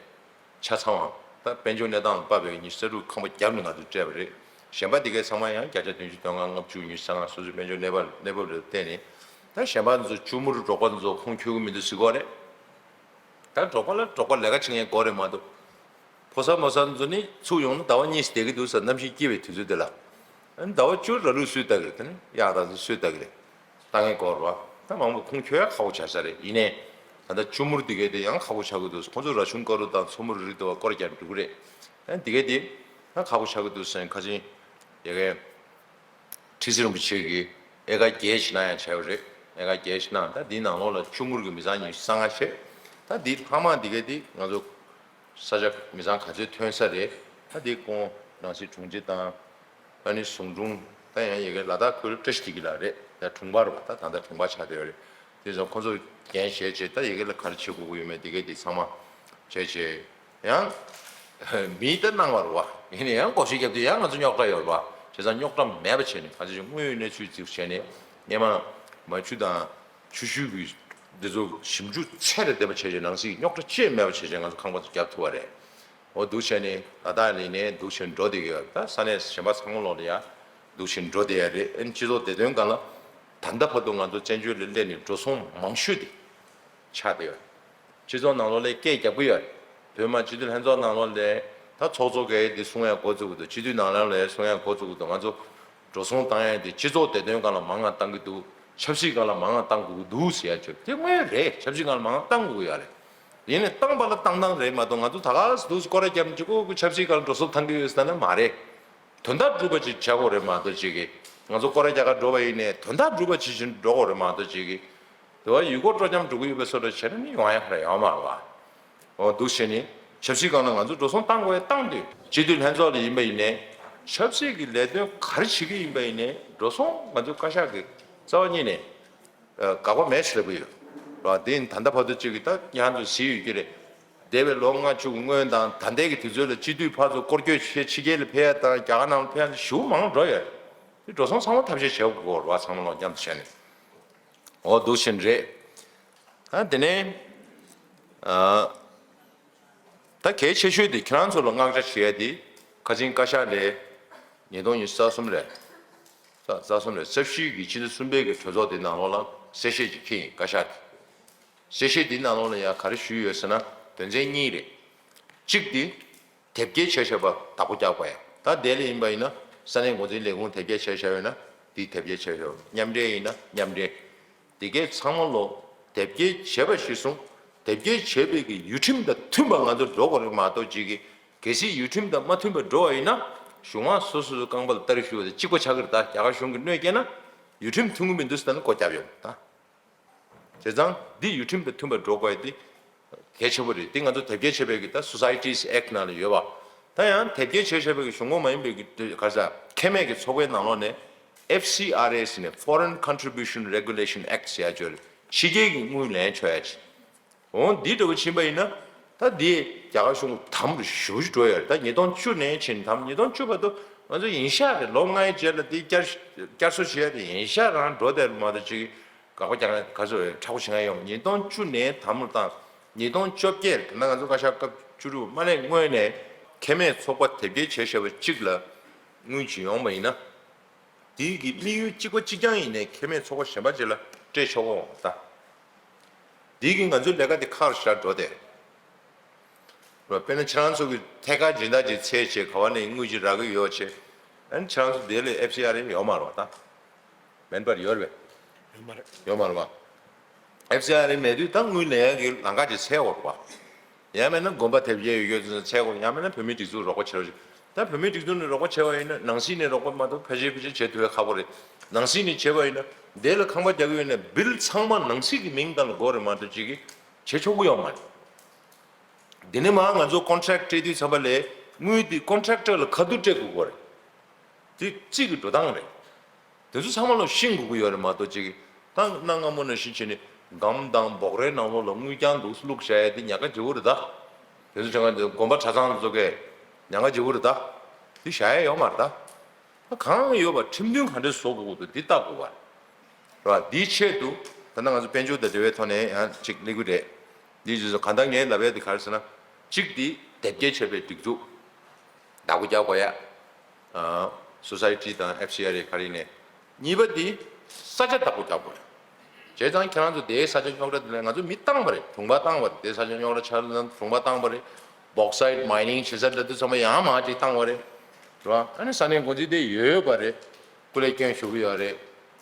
ཆ་ཚང་བ་ད་དཔལ་འབྱོར་གནས་སྟངས་ལ་དཔག་པའི་ཉི་ཤུ་རྩ་དྲུག་ཁང་པ་བརྒྱབ་ནས་ང་ཚོས་སྤྲད་པ་རེད། གཞན་པ་དེ་གའི་ཚང་མ་ཡང་བརྒྱ་ཆ་བདུན་ཅུ་དོན་ལྔ་ལྔ་བཅུ་ཉི་ཤུ་རྩ་ལྔ་སོ་སོའི་དཔལ་འབྱོར་གནས་བབ་གནས་བབ་ལ་བརྟེན་ནས། ད་གཞན་པ་ཚོ་ཆུ་མུར་འབྲོག་པ་ཚོ་ཁུངས་འཁྱོལ་གི་མི་འདུག་ཟེར་གོ་རེད། ད་འབྲོག་པ་ལ་འབྲོག་པ་ལས་ཀ་བྱེད་མཁན་དགོས་རེད་མ་གཏོགས། ཕོ་གསར་མོ་གསར་ཚོ་ནི་ཚུར་ཡོང་ན་ཟླ་བ་གཉིས་བསྡད་ཀྱི་འདུག་ཟེར་གནམ་གཤིས་སྐྱིད་པའི་དུས་ཚོད་དེ་ལ། ཟླ་བ་བཅུ་ར་ལུག་སུས་ལྟ་གི་རེད། དེ་ནི་གཡག་དང་ཚོ་སུས་ལྟ་གི་རེད། ལྟ་མཁན་དགོས་རེད་བ། ད་མང་པོ་ཁུངས་འཁྱོལ་ཡ་ཁག་པོ་ཆགས་ས་རེད། ཡིན་ནའི་ད་ལྟ་ཆུ་མུར་དེ་གས་དེ་ཡང་ཁག་པོ་ཆགས་ཀྱི་འདུག་ཁོང་ཚོ་ར་ཆུང་དཀར་རུ་དང་མཚོ་མུར་རི་དེ་བ་སྐོར་རྒྱག་འགྲོ་གི་རེད། ཨ་དེ་གས་དེ་ད་ཁག་པོ་ཆགས་ཀྱི་འདུག་ཟེར་ཁ་ཆེན་ཡ་གའི་ཁྲི་ཟུར་རིན་པོ་ཆེ་གིས་ཨེ་ཀར་བརྒྱད་ཅིག་གནང་ཡ་བྱས་པ་རེད། ཨེ་ཀར་བརྒྱད་ཅིག་གནང་། ད་འདིའི་ནང་ལོགས་ལ་ཆུ་མུར་གྱི་མི་ཚང་ཉི་ཤུ་རྩ་ལྔ་བྱས། ད་འདི་ལྷག་མ་འདི་གས་འདི་ང་ཚོ་ས་ཆ་མི་ཚང་ག་ཚོད་ཐོན་ས་རེད། ད་འདི་ཁོང་ནང་སྲིད་དྲུང་ཆེ་དང་ཨ་ནི་ཟུང་དྲུང་ད་ཡང་ཡ་གའི་ལ་དྭགས་ཁུལ་བཀྲ་ཤིས་བདེ་སྐྱིད་ལགས་རེད། ད་དྲུང་འཕར་བ་ད་ད་ལྟ་དྲུང་འཕར་ཆགས་བསྡད་ཡོད་རེད། དེ་ཚོ་ཁོང་ཚོ་འགན་བཞེས་བྱས་ད་ཡ་གའི་ལ་ག་རེ་བྱེད་དགོས་ཀྱི་ཡོད་མེད་འདི་གས་འདི་ཚང་མ་བྱས་བྱས། ཡང་མིའི་ལྟ་སྣང་བ་རེད་བ། ཡིན་ན་ཡང་སྒོ་ཕྱེ་རྒྱབ་དུས་ཡང་ང་ཚོ་རྙོག་དྲ་ཡོད་རེད་བ། བྱས་ཙང་རྙོག་དྲ་མེད་པ་བྱས་ནས་ང་ཚོས་དངོས་ཡོད་གནས་ཚུལ་གཟིགས་བྱས་ནས་སྔོན་མ་མ་ཆུ་དང་ཆུ་ཤུལ་གྱི་འདི་ཚོ་ཞིབ་འཇུག་ཚད་ལས་འདས་པ་བྱས་བྱས་ནང་སྲིད་ཀྱི་རྙོག་དྲ་ཅི་ཡང་མེད་པ་བྱས་བྱས་ང་ཚོ་ཁང་པ་ཚོ་རྒྱབ་ཐུབ་པ་རེད། འོ་འདུག་བྱས་ནས་ད་ལྟ་ནས་ནས་འདུག་བྱས་འགྲོ་བསྡད་ཀྱི་ཡོད་རེད། ད་ས་གནས་གཞན་པ་ཚང་མ་ལོག་ལ་ཡ་འདུག་བྱས་འགྲོ་བསྡད་ཡ་རེད། ཨ་ནི་སྤྱི་ཚོགས་བདེ་དོན་སྒང་ལ་ད་ལྟ་བར་དུ་ང་ཚོ་བཙན་བྱོལ་ལ་སླེབས་ནས་འགྲོ་སོང་མང་ཤོས་དེ་ཆགས་བསྡད་ཡོད་རེད། སྤྱི་ཚོགས་ནང་ལོགས་ལ་སྐད་རྒྱབ་ཀྱི་ཡོད་རེད། བོད་མི་སྤྱི་འཐུས་ལྷན་ཚོགས་ནང་ལོགས་ལ་ད་ཚོགས་གཙོ་གིས་འདི་གསུང་ཡ་འགོ་བཙུགས་ཀྱི་འདུག་སྤྱི་འཐུས་ནང་ལོགས་ལ་གསུང་ཡ་འགོ་བཙུགས་ཀྱི་འདུག་ང་ཚོ་འགྲོ་སོང་བཏང་ཡ་དེ་སྤྱི་ཚོགས་བདེ་དོན་སྒང་ལ་མང་ང་བཏང་གི་འདུག་ཆབ་སྲིད་སྒང་ལ་མང་ང་བཏང་དགོས་ཀྱི་འདུག་ཟེར་ཡ་ཅིག་དེ་དངོས་རེད། ཆབ་སྲིད་སྒང་ལ་མང་ང་བཏང་དགོས་ཀྱི་ཡོད་རེད། ཡིན་ནའི་བཏང་པ་ལ་བཏང་སྟངས་རེད་མ་གཏོགས་ང་ཚོ་ད་ག་སེ་འདུག་སེ་སྐོར་ར་རྒྱབ་ནས་ཅིག་ཁོ་ཁོ་ཆབ་སྲིད་སྒང་ལ་འགྲོ་སོང་བཏང་གི་ཡོད་ཟེར་ན་མ་རེད། དོན་དག་སྒྲུབ་པ་ཅིག་བྱ་དགོས་རེད་མ་གཏོགས་ཅིག་གིས་ང་ཚོ་སྐོར་ར་རྒྱག་གར་འགྲོ་བ་ཡིན་ནའི་དོན་དག་སྒྲུབ་པ་ཇི་བཞིན་འགྲོ་དགོས་རེད་མ་གཏོགས་ཅིག་གིས་དེ་བ་ཡུལ་སྐོར་སྤྲོ་འཆམ་འགྲོ་གི་ཡོད་པའི་བཟོ་འདྲ་བྱས་ན་ནི་ཡོང་ཡ་ག་རེ་ཡོད་མ་རེད་བ། འོ་འདུག་བྱས་ནས་ཆབ་སྲིད་སྒང་ལ་ང་ཚོ་འགྲོ་སོང་བཏང་དགོས་ཡ་བཏང་དུས་སྤྱི་འཐུས་ལྷན་ཚོགས་ལ་ཡིན་པ་ཡིན་ནའི་ཆབ་སྲིད་ཀྱི་ལས་དོན་ག་རེ་བྱེད་ཀྱི་ཡིན་པ་ཡིན་ནའི་འགྲོ་སོང་ང་ཚོ་བཀའ་ཤག་གི་རྩ་བ་ཉིད་ནས་དགག་པ་མེད་ཟེར་གྱི་ཡོད་རེད་བ། དེ་ཡིན་ད་ལྟ་བར་དུ་ཅིག་གིས་ད་ཉར་དུ་གཟིགས་ཡོད་ཀྱི་རེད། འདས་པའི་ལོ་ལྔ་བཅུ་གི་སྔོན་དང་ད་ལྟའི་གི་དུས་ཚོད་ལ་སྤྱི་འཐུས་ཕར་ཚུར་སྐོར་སྐྱོད་བྱས་ཕྱི་རྒྱལ་ལ་ཕེབས་ཡ་དང་རྒྱ་གར་ནང་ལ་ཕེབས་ཡ་ཞེ་པོ་མང་འགྲོ་ཡོད་རེད། དེ་འགྲོ་སོང་ཚང་མ་ཐབས་ཤེས་བྱེད་དགོས་རེད་བ། ཚང་མ་ལོག་མཉམ་དུ་བྱས་ནས། འོ་འདུག་བཞིན་རེད། ད་དེ་ནས་ཨ་ད་གལ་ཆེ་ཤོས་དེ་ཁྱེད་རང་ཚོ་ལ་མངགས་བྱ་བྱེད་ཡ་དེ་ཁ་ཆེན་བཀའ་ཤག་ལས་ཉིས་སྟོང་ཉི་ཤུ་རྩ་གསུམ་ལས་རྩ་གསུམ་ལས་རྩ་བཞི་གི་ཕྱི་ཟླ་གསུམ་པའི་གི་གྲོས་ཚོགས་དེ་ནང་ལོགས་ལ་གསལ་བཤད་ཅིག་ཕུལ་ཡིན། བཀའ་ཤག་དེ། གསལ་བཤད་འདིའི་ནང་ལོགས་ལ་ཡང་ག་རེ་ཞུས་ཡོད་ཟེར་ན་དོན་ཚན་གཉིས་རེད། གཅིག་དེ་དེབ་སྐྱེལ་བྱས་བཞག་པ་བདག་པོ་རྒྱག་དགོས་ཡ། ད་དེ་ལ་ཡིན་པ་ཡིན་ན་ས་གནས་འགོ་འཛིན་ལས་ཁུངས་དེབ་སྐྱེལ་བྱས་བཞག་ཡོད་ན་དེ་དེབ་སྐྱེལ་བྱས་བཞག་མཉམ་འབྲེལ་ཡིན་ན་མཉམ་འབྲེལ། དེ་གས་ཚང་མ་ལོ་དེབ་སྐྱེལ་བྱས་པ་གཞིར་བཟུང་དེབ་སྐྱེལ་བྱས་པའི་གི་ཡུལ་ཁྲིམས་དང་མཐུན་པ་ང་ཚོ་འགྲོ་དགོས་རེད་མ་གཏོགས་ཅིག་གི་གལ་སྲིད་ཡུལ་ཁྲིམས་དང་མ་མཐུན་པ་འགྲོ་བ་ཡིན་ན་གཞུང་མང་སོ་སོ་སོའི་རྐང་པ་ལ་སྟ་རེ་གཞུ་བ་དང་གཅིག་པ་ཆགས་ཀྱི་རེད། ད་རྒྱ་གར་གཞུང་གིས་གནོད་སྐྱེལ་ན་ཡུལ་ཁྲིམས་མཐུན་གྱི་མི་འདུག་ཟེར་ན་སྒོ་བརྒྱབ་ཡོང་ད། བྱས་ཙང་འདི་ཡུལ་ཁྲིམས་དང་མཐུན་པར་འགྲོ་དགོས་ཡ་འདི་གལ་ཆེ་པོ་རེད། འདི་ང་ཚོ་དེབ་སྐྱེལ་བྱས་པའི་གི་ད་Societies Act ནང་ལ་ཡོད་པ། ད་ཡང་དེབ་སྐྱེལ་བྱས་བྱས་པའི་གི་གཞུང་ཁོངས་མ་ཡིན་པའི་གི་ག་ས་ཁེ་མེད་ཀྱི་ཚོགས་པའི་ནང་ལོགས་ནས་F C R A ཟེར་ནས་Foreign Contribution Regulation Act ཟེར་ཡ་ཅིག་ཡོད་རེད། ཕྱི་རྒྱལ་གྱི་དངུལ་ལེན་ཆོག་ཡ་ཅིག་འོ་འདི་འདྲ་པོ་ཕྱིན་པ་ཡིན་ན་ད་འདི་རྒྱ་གར་གཞུང་དམ་རུ་ཞུ་ཞུ་འགྲོ་ཡ་རེད། ད་ཉིས་སྟོང་བཅུ་ནས་ཕྱིན་དམ་ཉིས་སྟོང་བཅུ་བར་དུ་ང་ཚོ་ཡིན་ཤག་རེད། ལོ་ལྔའི་རྗེས་ལ་འདི་བསྐྱར་བསྐྱར་གསོ་བྱེད་ཡ་དེ་ཡིན་ཤག་རང་འགྲོ་བསྡད་མ་གཏོགས་ཅིག་དགག་པ་རྒྱག་ན་ག་ཚོད་རེད། མཁྲེགས་པོ་བྱེད་མཁན་ཡོང་། ཉིས་སྟོང་བཅུ་ནས་དམ་རུ་བཏང་། ཉིས་སྟོང་བཅོ་བརྒྱད་ད་ལྟ་ང་ཚོ་བཀའ་ཤག་སྐབས་བཅུ་དྲུག་མ་སླེབས་སྔོན་ནས་ཁེ་མེད་ཚོགས་པ་དེབ་སྐྱེལ་བྱས་བཞག་པ་གཅིག་ལ་དངུལ་ཅིག་ཡོང་བ་ཡིན་ན། དེའི་གི་དམིགས་ཡུལ་གཅིག་པ་གཅིག་རྐྱང་ཡིན་ནའི་ཁེ་མེད་ཚོགས་པ་གཞན་པ་ཅིག་ལ་སྤྲད་ཆོག་གོ་ད། དེའི་གི་ང་ཚོའི་ལས་ཀ་དེ་ཁག་ཞར་འགྲོ་དེ། དཔེར་ན་ཁྱེད་རང་ཚོ་གི་ཐད་ཀར་སྦྱིན་བདག་ཅིག་འཚོལ་བྱས་ག་བ་ནས་དངུལ་ཅིག་རག་གི་ཡོད་བྱས། ཨ་ནི་ཁྱེད་རང་ཚོ་དེ་ལས་F C R A ཡོད་མ་རེད་པ་ད། མེན་པར་ཡོད་རེད་པས། ཡོད་མ་རེད། ཡོད་མ་རེད་པ། F C R A མེད་དུས་ད་དངུལ་ལེན་ཡག་གི་ལམ་ཁ་ཅིག་འཚོལ་དགོས་རེད་པ། ཡང་མིན་ན་དགོན་པ་དེབ་སྐྱེལ་ཡོད་ཚོ་འཚོལ་དགོས། ཡང་མིན་ན་བོད་མིའི་སྒྲིག་འཛུགས་རོགས་པ་བྱེད་རོགས་བྱེད། ད་བོད་མིའི་སྒྲིག་འཛུགས་ནས་རོགས་པ་བྱས་པ་ཡིན་ན་ནང་སྲིད་ནས་རོགས་པ་མ་གཏོགས་ཕལ་ཆེར་ཕལ་ཆེར་བྱེད་ཐུབ་ཡ་ཁག་པོ་རེད། ནང་སྲིད་ནས་བྱས་པ་ཡིན་ན་དེ་ལ་ཁང་པ་རྒྱག་གི་ཡོད་ན་བིལ་ཚང་མ་ནང་སྲིད་ཀྱི་མིང་སྟེང་ལ་དགོས་རེད་མ་གཏོགས་ཅིག་གིས་བྱེད་ཆོག་གི་ཡོད་མ་རེད། དེ་ནས་མར་ང་ཚོ་ཀོན་ཊེག་སྤྲད་དུས་ཙམ་པ་ལས་དངུལ་དེ་ཀོན་ཊེག་ཊར་ལ་ཁ་ཐུག་སྤྲད་དགོས་ཀྱི་རེད། དེ་རྩིས་ཀྱི་འགྲོ་སྟངས་རེད། དེ་ཚོ་ཚང་མ་ལ་ཤེས་དགོས་ཀྱི་ཡོད་རེད་མ་གཏོགས་ཅིག་ད་གནའ་སྔ་མོ་ནང་བཞིན་བྱས་ནས་སྒམ་དང་འབོག་རའི་ནང་ལོགས་ལ་དངུལ་རྐྱང་འདུག་བླུགས་བཞག་ཡ་དེ་ཉག་ག་བརྗེ་པོ་རེད་ད། དེ་ཚོ་བྱས་ན་དགོན་པ་གྲྭ་ཚང་ཚོ་གས་ཉག་ག་བརྗེ་པོ་རེད་ད། དེ་བཞག་ཡ་ཡོད་མ་རེད་ད། ད་གང་ཡོད་པ་ཁྲིམས་མཐུན་ག་འདྲས་བཟོ་དགོས་ཀྱི་འདུག་འདི་བལྟ་དགོས་པ་རེད། རེད་བ། འདིའི་ཆེད་དུ་ད་ལྟ་ང་ཚོ་དཔལ་འབྱོར་དང་འབྲེལ་བའི་ཐོག་ནས་ཡང་ཅིག་སླེབས་ཀྱི་རེད། འདིའི་རྗེས་སུ་གང་ལྟར་ངས་ལབ་ཡ་དེ་ག་རེ་ཟེར་ན། གཅིག་དེ་དེབ་སྐྱེལ་བྱས་པའི་སྒྲིག་འཛུགས་བདག་པོ་རྒྱག་དགོས་ཡ། ཨ། Society དང་F C R A ག་རེ་ཡིན་ནའི། གཉིས་པ་དེ་ས་ཆ་བདག་པོ་རྒྱག་དགོས་ཡ། བྱས་ཙང་ཁྱེད་རང་ཚོ་དེའི་ས་ཆ་རྙོག་དྲ་དེ་ལ་ང་ཚོ་མི་བཏང་བ་རེད། གྲོང་པ་བཏང་བ་རེད། དེའི་ས་ཆ་རྙོག་དྲ་ཆགས་ན་གྲོང་པ་བཏང་བ་རེད། Bauxite mining བྱེད་ས་ལ་དུས་ཚང་མ་ཡང་མང་ཅིག་བཏང་བ་རེད། རེད་བ། ཨ་ནི་ས་གནས་འགོ་འཛིན་དེ་ཡོད་པ་རེད། སྐུ་ལས་སྐྱོན་ཞུ་གི་ཡོད་རེད།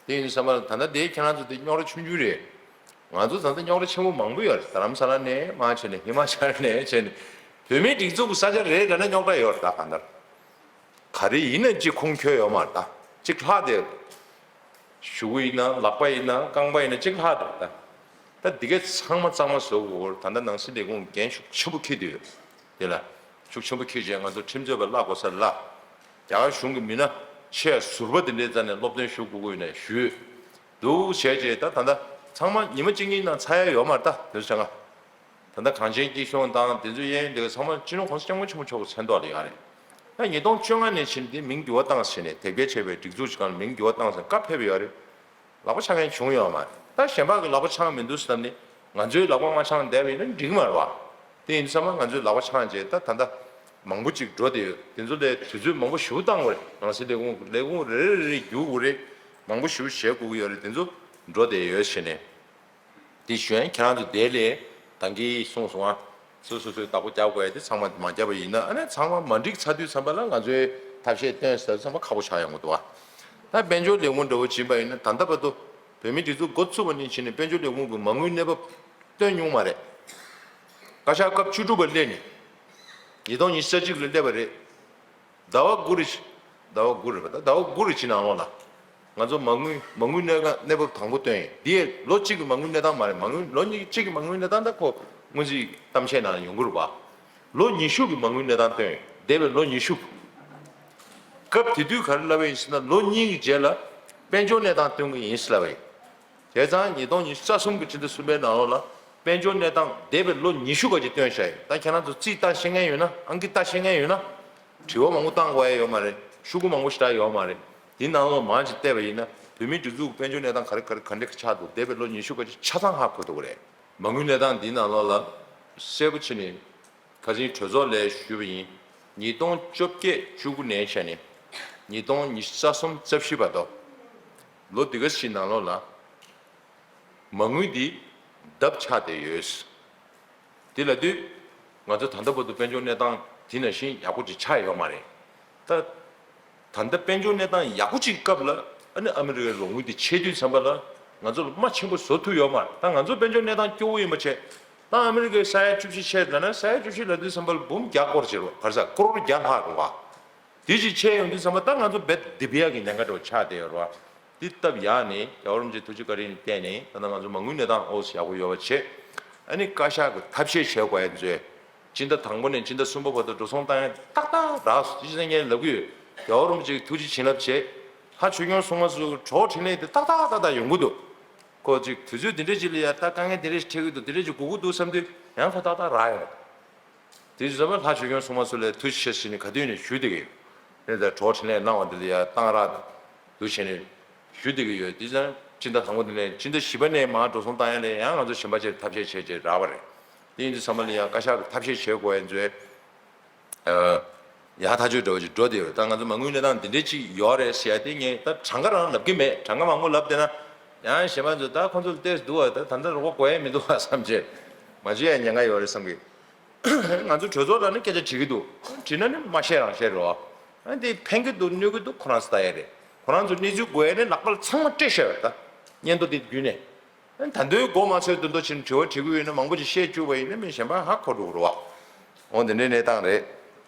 དེ་ཡིན་དུས་ཙམ་པ་ལ་ད་ལྟ་དེ་ཁྱེད་རང་ཚོ་དེ་རྙོག་དྲ་ཆུང་ཆུང་རེད། ང་ཚོ་ད་ལྟ་རྙོག་དྲ་ཆེན་པོ་མང་པོ་ཡོད་རེད། རྡ་རམ་ས་ལ་ནས་མར་བྱས་ནས་ཧི་མ་ཅལ་ནས་བྱས་ནས་བོད་མིའི་སྒྲིག་འཛུགས་ཀྱི་ས་ཆ་རེ་རེ་ལ་རྙོག་དྲ་ཡོད་རེད་ད་གང་ལྟར། ག་རེ་ཡིན་ན་ཅིག་ཁུངས་འཁྱོལ་ཡོད་མ་རེད་ད། ཅིག་ལྷག་བསྡད་ཡོད་རེད། གཞུ་གུ་ཡིན་ན་ལག་པ་ཡིན་ན་རྐང་པ་ཡིན་ན་གཅིག་ལྷག་འདུག་ད། ད་འདི་གས་ཚང་མ་གཙང་མ་བཟོ་དགོས་སྐོར་ད་ལྟ་ནང་སྲིད་ལས་ཁུངས་འགན་ཤུགས་ཆེན་པོ་འཁྱེར་བསྡད་ཡོད། དེ་ལ་ཤུགས་ཆེན་པོ་འཁྱེར་བྱས་ང་ཚོ་ཁྲིམས་རྩོད་པ་གླ་དགོས་ས་ལ། རྒྱ་གར་གཞུང་གི་མི་སྣ་ཆེས་ཟུར་པ་དེ་འདྲའི་རྩ་ནས་སློབ་སྟོན་ཞུ་དགོས་ཀྱི་ཡོད་ན་ཞུས། འདུག་བྱས་རྗེས་ད་ད་ལྟ་ཚང་མ་ཉི་མ་གཅིག་གཉིས་ནང་ཚར་ཡ་ཡོད་མ་རེད་ད་དེ་ཚོ་བྱ་ང་། ད་ལྟ་གངས་ཅན་སྐྱིད་གཤོངས་དང་དེ་ཚོའི་གཡས་གཡོན་དེ་ག་ཚང་མ་སྤྱི་ནོར་༸གོང་ས་༸སྐྱབས་མགོན་ཆེན་པོ་མཆོག་གི་མཚན་ཐོག་ལ་ཡོད་རེད། ད་ཉིས་སྟོང་བཅོ་ལྔ་ནས་ཕྱིན་ཏེ་མིང་འགྱུར་བ་བཏང་ཟེར་ནས་དེབ་སྐྱེལ་བྱས་པའི་སྒྲིག་འཛུགས་ཤིག་སྒང་ལ་མིང་འགྱུར་བ་བཏང་ཟེར་བཀའ་ཕེབས་ཡོད་རེད། ལག་པ་འཆང་མཁན་བྱུང་ཡོད་མ་རེད། ད་གཞན་པ་གི་ལག་པ་འཆང་མི་འདུག་ཟེར་ནས་ང་ཚོའི་ལག་པ་མ་འཆང་བསྡད་པ་ཡིན་ན་འགྲིག་མ་རེད་བ། དེ་ཡིན་དུས་ཙམ་པ་ང་ཚོའི་ལག་པ་འཆང་བྱས་ད་ད་ལྟ་མང་པོ་ཅིག་འགྲོ་བསྡད་ཡོད། དེ་ཚོ་ལས་དུས་ཚོད་མང་པོ་ཞེ་པོ་བཏང་དགོས་རེད། ནང་སྲིད་ལས་ཁུངས་ལས་ཁུངས་རེ་རེ་རེ་རེ་བསྒྱུར་དགོས་རེད། མང་པོ་ཞེ་པོ་བྱེད་དགོས་ཀྱི་ཡོད་རེད། དེ་ཚོ་འགྲོ་བསྡད་ཡོད་བྱས་ནས། དེ་ཞུ་ཡང་ཁྱེད་རང་ཚོ་དེ་ལས་ད་གིན་གསུངས་སོང་ཨ། སོ་སོ་སོའི་བདག་པོ་རྒྱག་དགོས་ཡ་དེ་ཚང་མ་མ་བརྒྱབ་པ་ཡིན་ན་ཨ་ནི་ཚང་མ་མ་འགྲིག་ཚར་དུས་ཙམ་པ་ལ་ང་ཚོའི་ཐབས་ཤེས་བཏོན་ཟེར་ཚང་མ་ཁག་པོ་ཆགས་ཡོང་གི་འདུག་ཨ། ད་དཔལ་འབྱོར་ལས་ཁུངས་འདྲ་བོ་ཕྱིན་པ་ཡིན་ན་ད་ལྟ་བར་དུ་བོད་མིའི་སྒྲིག་འཛུགས་འགོ་བཙུགས་པ་ནས་ཕྱིན་ནས་དཔལ་འབྱོར་ལས་ཁུངས་ཀྱི་མ་དངུལ་གནས་བབ་བཏོན་མྱོང་མ་རེད། བཀའ་ཤག་སྐབས་བཅུ་དྲུག་པ་སླེབས་ནས་ཉིས་སྟོང་ཉི་ཤུ་རྩ་གཅིག་ལ་སླེབས་པ་རེད། ཟླ་བ་དགུ་རེ་བཞིན། ཟླ་བ་དགུ་རེད་པ། ད་ཟླ་བ་དགུ་རེ་བཞིན་ནང་ལོགས་ལ། ང་ཚོ་མ་དངུལ་མ་དངུལ་གནས་སྟངས་གནས་བབ་དང་པོ་བཏོན་ཡིན། འདི་ཡས་ལོ་གཅིག་གི་མ་དངུལ་གནས་སྟངས་མ་རེད། མ་དངུལ་ལོ་གཉིས་གཅིག་གི་མ་དངུལ་གནས་སྟངས་ད་ཁོ་སྔོན་རྩིས་གཏམ་བཤད་ནང་ཡོང་གི་རེད་པ། ལོ་ཉི་ཤུ་གི་མ་དངུལ་གནས་སྟངས་བཏོན་ཡིན། འདས་པའི་ལོ་ཉི་ཤུ། སྐབས་དེ་དུས་ག་རེ་ལབ་པ་ཡིན་ཟེར་ན་ལོ་གཉིས་ཀྱི་རྗེས་ལ་དཔལ་འབྱོར་གནས་སྟངས་སྟོན་གི་ཡིན་ཟེར་ལབ་པ་ཡིན། བྱས་ཙང་ཉིས་སྟོང་ཉི་ཤུ་རྩ་གསུམ་གྱི་ཕྱི་ཟླ་གསུམ་པའི་ནང་ལོགས་ལ་དཔལ་འབྱོར་གནས་སྟངས་འདས་པའི་ལོ་ཉི་ཤུ་ག་ཅིག་སྟོན་བཞག་ཡོད། ད་ཁྱེད་རང་ཚོ་རྩིས་ལྟ་ཤེས་མཁན་ཡོད་ན་ཨང་ཀི་ལྟ་ཤེས་མཁན་ཡོད་ན། དྲི་བ་མང་པོ་བཏང་དགོས་ཡ་ཡོད་མ་རེད། ཤོག་གུ་མང་པོ་ཞེ་དྲག་ཡོད་མ་རེད། དེའི་ནང་ལོགས་མར་ཅིག་བལྟས་པ་ཡིན་ན་བོད་མིའི་སྒྲིག་འཛུགས་དཔལ་འབྱོར་གནས་སྟངས་ག་རེ་ག་རེ་ག་འདྲ་ཆགས་འདུག་འདས་པའི་ལོ་ཉི་ཤུ་ག་ཅིག་ཆ་ཚང་ཧ་གོ་ཐུབ་ཀྱི་རེད། མ་དངུལ་གནས་སྟངས་འདིའི་ནང་ལོགས་ལ་གསལ་པོ་བྱས་ནས་ཁ་སང་གྲོས་ཚོགས་ལ་ཞུས་པ་ཡིན། ཉིས་སྟོང་བཅོ་བརྒྱད་བཅུ་དགུ་ནས་བྱས་ནས་ཉིས་སྟོང་ཉི་ཤུ་རྩ་གསུམ་རྩ་བཞི་བར་དུ་ལོ་འདི་ག་ཞིག་ནང་ལོགས་ལ་མ་དངུལ་འདི་ལྡབ་ཆགས་བསྡད་ཡོད། དེ་ལབ་དུས་ ང་ཚོ་ད་ལྟ་བར་དུ་དཔལ་འབྱོར་གནས་སྟངས་དེ་ནང་བཞིན་ཡག་པོ་ཅིག་ཆགས་ཡོད་མ་རེད། ད་ད་ལྟ་དཔལ་འབྱོར་གནས་སྟངས་ཡག་པོ་ཅིག་སྐབས་ལ་ཨ་ནི་ཨ་མི་རི་ཀའི་རོགས་དངུལ་དེ་ཆད་དུས་ཙམ་པ་ལ་ང་ཚོ་ལ་རྨ་ཆེན་པོ་བཟོ་ཐུབ་ཡོད་མ་རེད། ད་ང་ཚོ་དཔལ་འབྱོར་གནས་སྟངས་སྐྱོ་བོ་ཡིན་པ་བྱས། ད་ཨ་མི་རི་ཀའི་ས་ཡ་བཅུ་བཞི་ཆད་ལབ་ན་ས་ཡ་བཅུ་བཞི་ལབ་དུས་ཙམ་པ་ལ་འབུམ་བརྒྱ་སྐོར་བྱེད་རོགས་ག་རེ་ཟ་ཀོ་རོར་བརྒྱ་ལྷག་རེད་བ། དེ་ཅིག་ཆད་ཡོང་དུས་ཙམ་པ་ད་ང་ཚོ་རྦད་དེ་སྡིག་པའི་ཡག་གི་ཉེན་ཁ་འདྲ་བོ་ཆགས་བསྡད་ཡོད་རེད་བ། འདི་སྟབས་ཡག་ནི་རྒྱལ་བ་རིན་པོ་ཆེ་ཐུགས་རྗེ་བཀའ་དྲིན་བརྟེན་ནས་ད་ལྟ་ང་ཚོ་མ་དངུལ་གནས་སྟངས་ཨོ་ཙི་ཡག་པོ་ཡོད་པ་བྱས། ཨ་ནི་བཀའ་ཤག་གི་ཐབས་ཤེས་བྱེད་དགོས་ཡ་མཛོད། སྤྱི་ཟླ་དང་པོ་ནས་སྤྱི་ཟླ་གསུམ་པ་བར་དུ་འགྲོ་སོང་བཏང་ཡ་ཏག་ཏག་རག་སོང་། དེ་ཅི་ནས་ངས་ལབ་ཀྱི་ཡོད། རྒྱལ་བ་རིན་པོ་ཆེ་གི་ཐུགས་རྗེ་བྱིན་རླབས་བྱས། ལྷ་ཆོས་སྐྱོང་སྲུང་མ་ཚོ་གྲོགས་འཕྲིན་ལས་དེ་ཏག་ཏག་ཏག་ཏག་ཡོང་གི་འདུག་ཁོ་ཅིག་དུས་ཚོད་འདི་འདྲ་ཅིག་ལ་ཡ་ད་དཀའ་ངལ་འདི་འདྲ་ཞིག་འཕྲད་ཀྱི་འདུག་འདི་འདྲ་ཅིག་དགོས་ཀྱི་འདུག་བསམ་དུས་ཡང་ཁོ་ཏག་ཏག་རག་ཡོང་། དེ་བཞིན་ཟབ་པ་ལྷ་ཆོས་སྐྱོང་སྲུང་མ་ཚོ་ལ་ཐུགས་རྗེ་ཆེ་ཟེར་ནས་ག་དུས་ནས་ཞུ་བསྡད་ཀྱི་ཡོད། ནས་ད་གྲོགས་འཕྲིན་ལས་གནང་བ་འདི་ལ་ཡ་གཏང་རག་འདུག་བྱས་ནས་ཞུ་བསྡད་ཀྱི་ཡོད། དེ་ཙང་སྤྱི་ཟླ་དང་པོ་འདི་ནས་སྤྱི་ཟླ་བཞི་པ་ནས་མར་འགྲོ་སོང་བཏང་ཡ་ལ་ཡང་ང་ཚོ་གཞན་པ་ཅིག་ཐབས་ཤེས་བྱས་བྱས་རག་པ་རེད། དེ་ཡིན་དུས་ཚང་མ་ལ་ཡ་བཀའ་ཤག་གི་ཐབས་ཤེས་བྱེད་དགོས་ཡ་མཛོད། ཡག་ཐག་ཆོད་འདྲ་བོ་ཅིག་འགྲོ་བསྡད་ཡོད། ད་ང་ཚོ་མ་དངུལ་གནས་སྟངས་འདི་འདྲས་ཅིག་ཡོད་རེད་ཟེར་ཡ་དེ་ངས་ད་གྲངས་ཀ་རང་ལབ་ཀྱི་མེད། གྲངས་ཀ་མང་པོ་ལབ་བསྡད་ན་ཡང་གཞན་པ་ཚོས་ད་ཁོང་ཚོ་ལ་ཏོག་ཙམ་འདུག་བ། ད་ད་ལྟ་རོགས་པ་དགོས་ཡ་མི་འདུག་བ་བསམ་བྱས་མ་བྱེད་ཡ་ཉེན་ཁ་ཡོད་རེད་བསམ་གི། ང་ཚོ་གྲོས་ཚོགས་ལ་ནི་སྐད་ཆ་དྲི་གི་འདུག་དྲིས་ན་ནི་མ་བཤད་རང་བཤད་རེད་བ། ཨ་འདི་ཕན་གི་འདུག་གནོད་གི་འདུག་ཁོ་རང་ཚོ་ལྟ་ཡ་རེད། ཁོ་རང་ཚོ་གནས་ཚུལ་དགོས་ཡ་ནི་ལག་པ་ལ་ཚང་མ་སྤྲད་བཞག་ཡོད། ད་སྙན་ཐོ་དེ་བརྒྱུད་ནས། ཨ་ད་དུང་མགོ་མ་ཚོས་དོན་དོ་ཕྱིན་དྲི་བ་དྲི་གི་ཡོད་ན་མང་པོ་ཅིག་བཤད་བཅུག་པ་ཡིན་ན་མི་གཞན་པ་ཧ་གོ་འགྲོ་གི་རེད་བ། འོ་འདི་འདྲའི་གནས་སྟངས་རེད།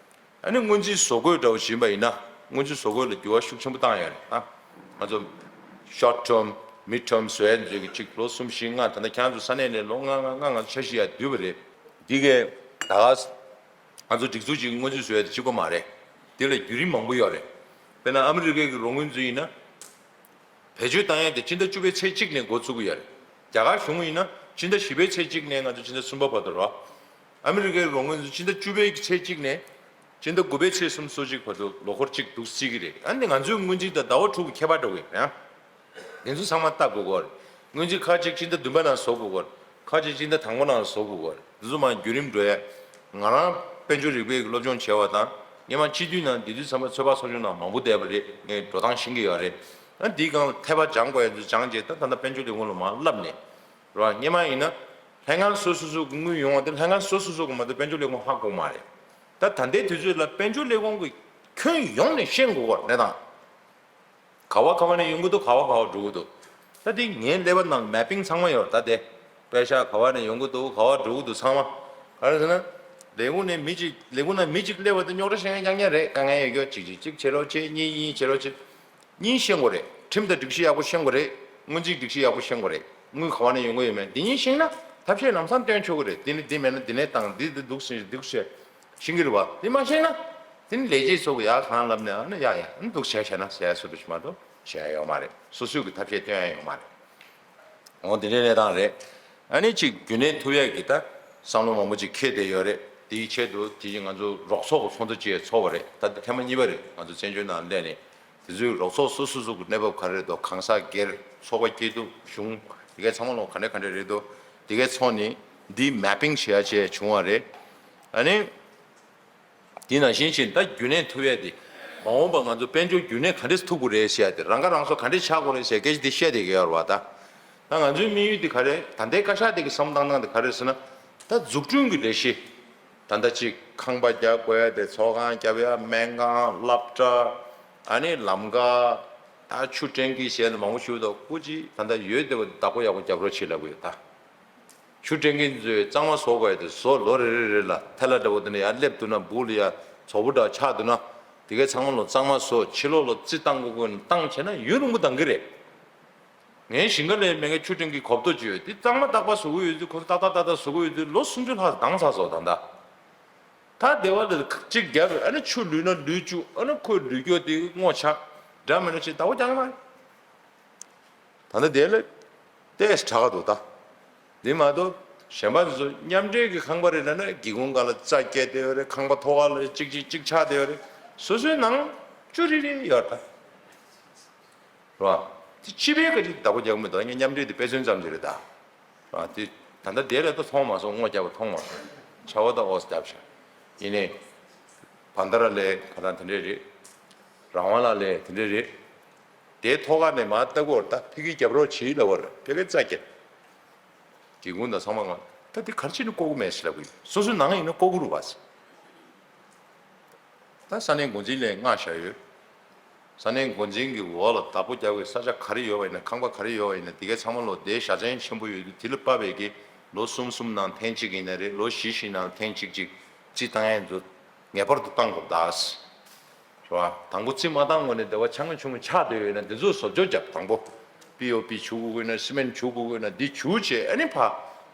ཨ་ནི་སྔོན་རྩིས་བཟོ་བཀོད་འདྲ་བོ་ཞིག་ཡིན་པ་ཡིན་ན་སྔོན་རྩིས་བཟོ་བཀོད་ལ་འགྱུར་བ་ཤུགས་ཆེན་པོ་བཏང་ཡོད་རེད། ཨ་ང་ཚོ་short term, mid term བཟོ་ཡ་མཛོད་ཀྱི་ཅིག་ལོ་གསུམ་བཞི་ལྔ། ད་ལྟ་ཁྱེད་རང་ཚོ་ས་གནས་ནས་ལོ་ལྔ་ལྔ་ལྔ་ང་ཚོ་འཆར་གཞི་ཡར་བསྡུས་པ་རེད། འདི་གས་ད་ག་ང་ཚོ་སྒྲིག་འཛུགས་ཀྱི་སྔོན་རྩིས་བཟོ་ཡ་དེ་གཅིག་པ་མ་རེད། དེ་ལ་བརྒྱུད་རིམ་མང་པོ་ཡོད་རེད། དཔེར་ན་ཨ་མི་རི་ཀའི་གི་རོགས་དངུལ་ཚོ་ཡིན་ན། བེད་སྤྱོད་བཏང་ཡ་དེ་སྤྱི་ཟླ་བཅུ་པའི་ཚེས་གཅིག་ནས་འགོ་བཙུགས་ཀྱི་ཡོད་རེད། རྒྱ་གར་གཞུང་ཡིན་ན་སྤྱི་ཟླ་བཞི་པའི་ཚེས་གཅིག་ནས་ང་ཚོ་སྤྱི་ཟླ་གསུམ་པ་བར་དུ་རོ། ཨ་མི་རི་ཀའི་རོགས་དངུལ་ཚོ་སྤྱི་ཟླ་བཅུ་པའི་ཚེས་གཅིག་ནས་སྤྱི་ཟླ་དགུ་པའི་ཚེས་སུམ་ཅུ་སོ་གཅིག་བར་དུ་ལོ་འཁོར་གཅིག་འདུག་སྲིད་ཀྱི་རེད། ཨ་ནི་ང་ཚོའི་སྔོན་རྩིས་དང་ཟླ་བ་དྲུག་གི་ཁྱད་པར་འགྲོ་གི་ཡོད་རེད། ཨ། དེ་ཚོ་ཚང་མ་ལྟ་དགོས་ཀྱི་ཡོད་རེད། སྔོན་རྩིས་ཁག་ཅིག་སྤྱི་ཟླ་བདུན་པ་ནང་བཟོ་དགོས་ཀྱི་ཡོད་རེད། ཁག་ཅིག་སྤྱི་ཟླ་དང་པོ་ནང་བཟོ་དགོས་ཀྱི་ཡོད་རེད། འདི་ཚོ་མར་བརྒྱུད་རིམ་འགྲོ་ཡ། ང་རང་དཔལ་འབྱོར་རིག་པའི་སློབ་སྦྱོང་བྱས་པ་དང་སྔོན་མ་སྤྱི་འཐུས་ནང་དེ་དུས་ཚང་མ་ཚོད་དཔག་ཚོགས་ཆུང་ནང་མང་པོ་བསྡད་པ་རེད། ངས་འགྲོ་སྟངས་ཤེས་ཀྱི་ཡོད་རེད། ཨ་འདིའི་སྒང་ལ་འཐད་པ་སྦྱང་དགོས་ཡ་ཚོ་སྦྱངས་རྗེས་ད་ད་ལྟ་དཔལ་འབྱོར་ལས་ཁུངས་ལ་མར་བསླབས་ནས། རེད་བ། སྔོན་མ་ཡིན་ན་ལྷན་ཁང་སོ་སོ་སོ་གི་དངུལ་ཡོང་བ་དེ་ལྷན་ཁང་སོ་སོ་སོ་གི་མ་གཏོགས་དཔལ་འབྱོར་ལས་ཁུངས་ཧ་གོ་མ་རེད། ད་ད་ལྟའི་དུས་ཚོད་ལ་དཔལ་འབྱོར་ལས་ཁུངས་ཀྱི་ཁྱོན་ཡོངས་ནས་ཤེས་དགོས་ཀྱི་ཡོད་རེད་ད། ག་བ་ག་བ་ནས་ཡོང་གི་འདུག་ག་བ་ག་བ་འགྲོ་གི་འདུག་ད་དེ་ངའི་ཀླད་པ་ནང་mapping་ཚང་མ་ཡོད་ད་དེ། པེ་ཤག་ག་བ་ནས་ཡོང་གི་འདུག་ག་བ་འགྲོ་གི་འདུག་ཚང་མ། ག་རེ་ཟེར་ན། ལས་ཁུངས་ནས་མི་གཅིག་ལས་ཁུངས་ནང་མི་གཅིག་སླེབས་པ་དེ་རྙོག་དྲ་བཤད་མཁན་རྐྱང་རྐྱང་རེད། དཀའ་ངལ་ཡོད་རྒྱུ་གཅིག་གཅིག་གཅིག་བྱེད་རོགས་བྱེད། གཉིས་གཉིས་བྱེད་རོགས་བྱེད། གཉིས་ཤེས་དགོས་རེད། ཁྲིམས་དང་སྒྲིག་གཞི་ཡག་པོ་ཤེས་དགོས་རེད། སྔོན་རྩིས་སྒྲིག་གཞི་ཡག་པོ་ཤེས་དགོས་རེད། དངུལ་ག་བ་ནས་ཡོང་གི་ཡོད་མེད་འདི་གཉིས་ཤེས་ན་ཐབས་ཤེས་ལམ་སང་སྟོན་ཆོག་གི་རེད། འདི་ནི་འདི་མེད་ན་འདི་ནས་བཏང་འདི་འདི་འདུག་ཟེར་འདུག་ཟེར། ཤེས་ཀྱི་རེད་བ། དེ་མ་ཤེས་ན། དེ་ནི་ལས་བྱེད་ཚོ་གི་ཡག་གང་ལབ་ནས་ཨ་ནི་ཡག་ཡག་ཨ་ནི་འདུག་བྱས་བྱས་ན་ཟེར་ཡ་སུ་འདུག་ཞིག་མ་གཏོགས་བྱས་ཡ་ཡོད་མ་རེད། སོ་སོའི་གི་ཐབས་ཤེས་སྟོན་ཡ་ཡོད་མ་རེད། འོ་དེ་འདྲའི་གནས་སྟངས་རེད། ཨ་ནི་ཅིག་རྒྱུན་གནས་ཐུབ་ཡ་གི་ད་བསམ་བློ་མང་པོ་ཅིག་འཁྱེར་བསྡད་ཡོད་རེད། དེའི་ཆེད་དུ་དེ་བཞིན་ང་ཚོ་རོགས་ཚོགས་གི་ཚོགས་འདུ་ཅིག་ཚོགས་པ་རེད། ད་ལྟ་ཐེངས་མ་གཉིས་པ་རེད། ང་ཚོ་བཙན་བྱོལ་ནང་སླེབས་ནས་དེ་ཚོའི་རོགས་ཚོགས་སོ་སོ་སོ་གི་གནས་བབ་ག་རེ་རེད་འདུག་གང་ཟག་སྒེར་ཚོགས་པ་སྐྱིད་སྡུག་གཞུང་དེ་གའི་ཚང་མ་ལོ་ག་འདྲ་ག་འདྲ་རེད་འདུག་དེ་གའི་ཚོགས་ནི་འདི་mapping་བྱེད་ཡ་ཆེད་བྱུང་བ་རེད། ཨ་ནི། དེ་ནང་བཞིན་ཕྱིན་ད་རྒྱུན་གནས་ཐུབ་ཡས་དེ། མ་འོངས་པ་ང་ཚོ་དཔལ་འབྱོར་རྒྱུན་གནས་ག་འདྲས་ཐུབ་དགོས་རེད་ཟེར་ཡ་དེ་རང་ཁ་རང་གསོ་ག་འདྲས་ཆགས་དགོས་རེད་ཟེར་སྐད་ཆ་དེ་བཤད་བསྡད་ཀྱི་ཡོད་རེད་བ་ད། ད་ང་ཚོའི་དམིགས་ཡུལ་དེ་ག་རེད། ད་ལྟའི་བཀའ་ཤག་དེ་གི་བསམ་བློ་བཏང་སྟངས་དེ་ག་རེད་ཟེར་ན། ད་འཛུགས་སྐྲུན་གྱི་ལས་གཞི། ད་ལྟ་ཅིག་ཁང་པ་རྒྱག་དགོས་ཡ་དེ་ཚོགས་ཁང་རྒྱབ་ཡ་སྨན་ཁང་སློབ་གྲྭ། ཨ་ནི་ལམ་ཁ། ད་ཆུ་འདྲེན་གྱི་ཞལ་མང་པོ་ཞུ་འདུག་སྐུ་མཁྱེན་ད་ལྟ་ཡོད་བསྡད་པ་བདག་པོ་ཡག་པོ་རྒྱབ་རོགས་བྱེད་ལབ་ཀྱི་ཡོད་ད། ཆུ་འདྲེན་མཁན་ཚོས་གཙང་མ་བཟོ་དགོས་ཡ་དེ་བཟོ་ལོ་རེ་རེ་རེ་ལ་ཐལ་བ་འདྲ་བོ་དེ་ནས་ཡར་སླེབས་འདུག་ན་སྦུག་ལ་ཡ་བཙོག་པ་འདྲ་ཆགས་འདུག་ན། དེ་གའི་ཚང་མ་ལོ་གཙང་མ་བཟོ། ཕྱི་ལོགས་ལ་རྩི་བཏང་དགོས་དགོས་ན་བཏང་བྱས་ན་ཡུན་རིང་པོ་འདང་གི་རེད། ངའི་ཞིང་ཁ་ལ་མེད་མཁན་ཆུ་འདྲེན་གྱི་གོབ་ཏོ་ཅིག་ཡོད་དེ་གཙང་མ་ཏག་ཏག་བཟོ་གི་ཡོད་དུས་ཁོ་ཚོ་ཏག་ཏག་ཏག་ཏག་བཟོ་གི་ཡོད་དུས་ལོ་སུམ་ཅུ་ལྷག་འདང་ཚར་སོང་ད་ལྟ། ད་སྡེ་བ་ལ་གཅིག་བརྒྱབ་ཨ་ནི་ཆུ་ལུད་ན་ལུད་བཅུག་ཨ་ནི་ཁོས་ལུད་སྐྱོ་དེ་སྔོ་ཆགས་འདྲ་མི་འདྲ་ཅིག་ཟླ་བ་རྒྱག་མ་རེད། ད་ལྟ་དེ་ལ་ཏོག་ཙམ་དྲག་ག་འདུག་ད། དེ་མ་གཏོགས་གཞན་པ་ཚོ་མཉམ་འབྲེལ་གྱི་ཁང་པ་རེད་ལབ་ན་སྒེའུ་ཁུང་སྒང་ལ་རྩྭ་སྐྱེས་བསྡད་ཡོད་རེད། ཁང་པ་ཐོག་ཁ་ལ་གཅིག་གཅིག་གཅིག་ཆགས་བསྡད་ཡོད་རེད། སོ་སོའི་ནང་བཅུ་རེ་རེ་ཡོད་ད། རེད་བ། དེ་ཕྱི་པའི་ག་ཅིག་བདག་པོ་རྒྱག་མི་འདུག་ངས་མཉམ་འབྲེལ་དེ་དཔེ་མཚོན་ཙམ་ཞིག་རེད་ད། རེད་བ། དེ་ད་ལྟ་དེ་ལས་ད་མཐོང་མ་སོང་། སྔོ་རྒྱབ་པ་མཐོང་མ་སོང་། ཆར་པ་ད་ཨོ་ཙམ་བརྒྱབ་ཤག་ཡིན་ནའི། བན་དྷ་ར་ལས་ག་ད་དེ་འདྲས་རེད། རང་དབང་ལ་ལས་དེ་འདྲས་རེད། དེའི་ཐོག་ཁ་ནས་མར་ལྟ་སྐོར་ད་ཕ་གི་རྒྱབ་རོགས་བྱེད་ལབ་པ་རེད། ཕ་གི་རྩྭ་སྐྱེས། སྒེའུ་ཁུང་དང་ཚང་མ་ང་ ད་དེ་ག་རེ་བྱས་ནས་བཀོག་གི་མེད་ཟེར་ལབ་གི་ཡོད། སོ་སོའི་ནང་ཡིན་ན་བཀོག་གི་རེད་བ་ཟེར། ད་ས་གནས་འགོ་འཛིན་ལ་མངགས་བཞག་ཡོད། ས་གནས་འགོ་འཛིན་གྱི་འོག་ལ་བདག་པོ་རྒྱག་པའི་ས་ཆ་ག་རེ་ཡོད་པ་ཡིན་ན། ཁང་པ་ག་རེ་ཡོད་པ་ཡིན་ན། དེ་གའི་ཚང་མ་ལོ་དེའི་བཞའ་ཚན་ཆེན་པོ་ཡོད་དུས། དེ་ལ་དཔག་པའི་གི་ལོ་གསུམ་གསུམ་ནང་ཐེངས་གཅིག་ཡིན་ན་རེད། ལོ་བཞི་བཞི་ནང་ཐེངས་གཅིག་གཅིག་རྩིས་བཏང་ཡས་ཚོ་ངེས་པར་དུ་བཏང་དགོས་ད། རེད་བ། དང་པོ་རྩིས་མ་བཏང་གོང་ནས་དེ་བ་ཆ་ང་ཆུང་ངུ་ཆགས་བསྡད་ཡོད་ན། འདི་ཚོ་བཟོ་བཅོས་རྒྱབ། དང་པོ་པི་ཨོ་པི་བྱུག་དགོས་ན། སི་མེན་བྱུག་དགོས་ན། འདི་བྱུག་བྱས། ཨ་ནི་ཕར་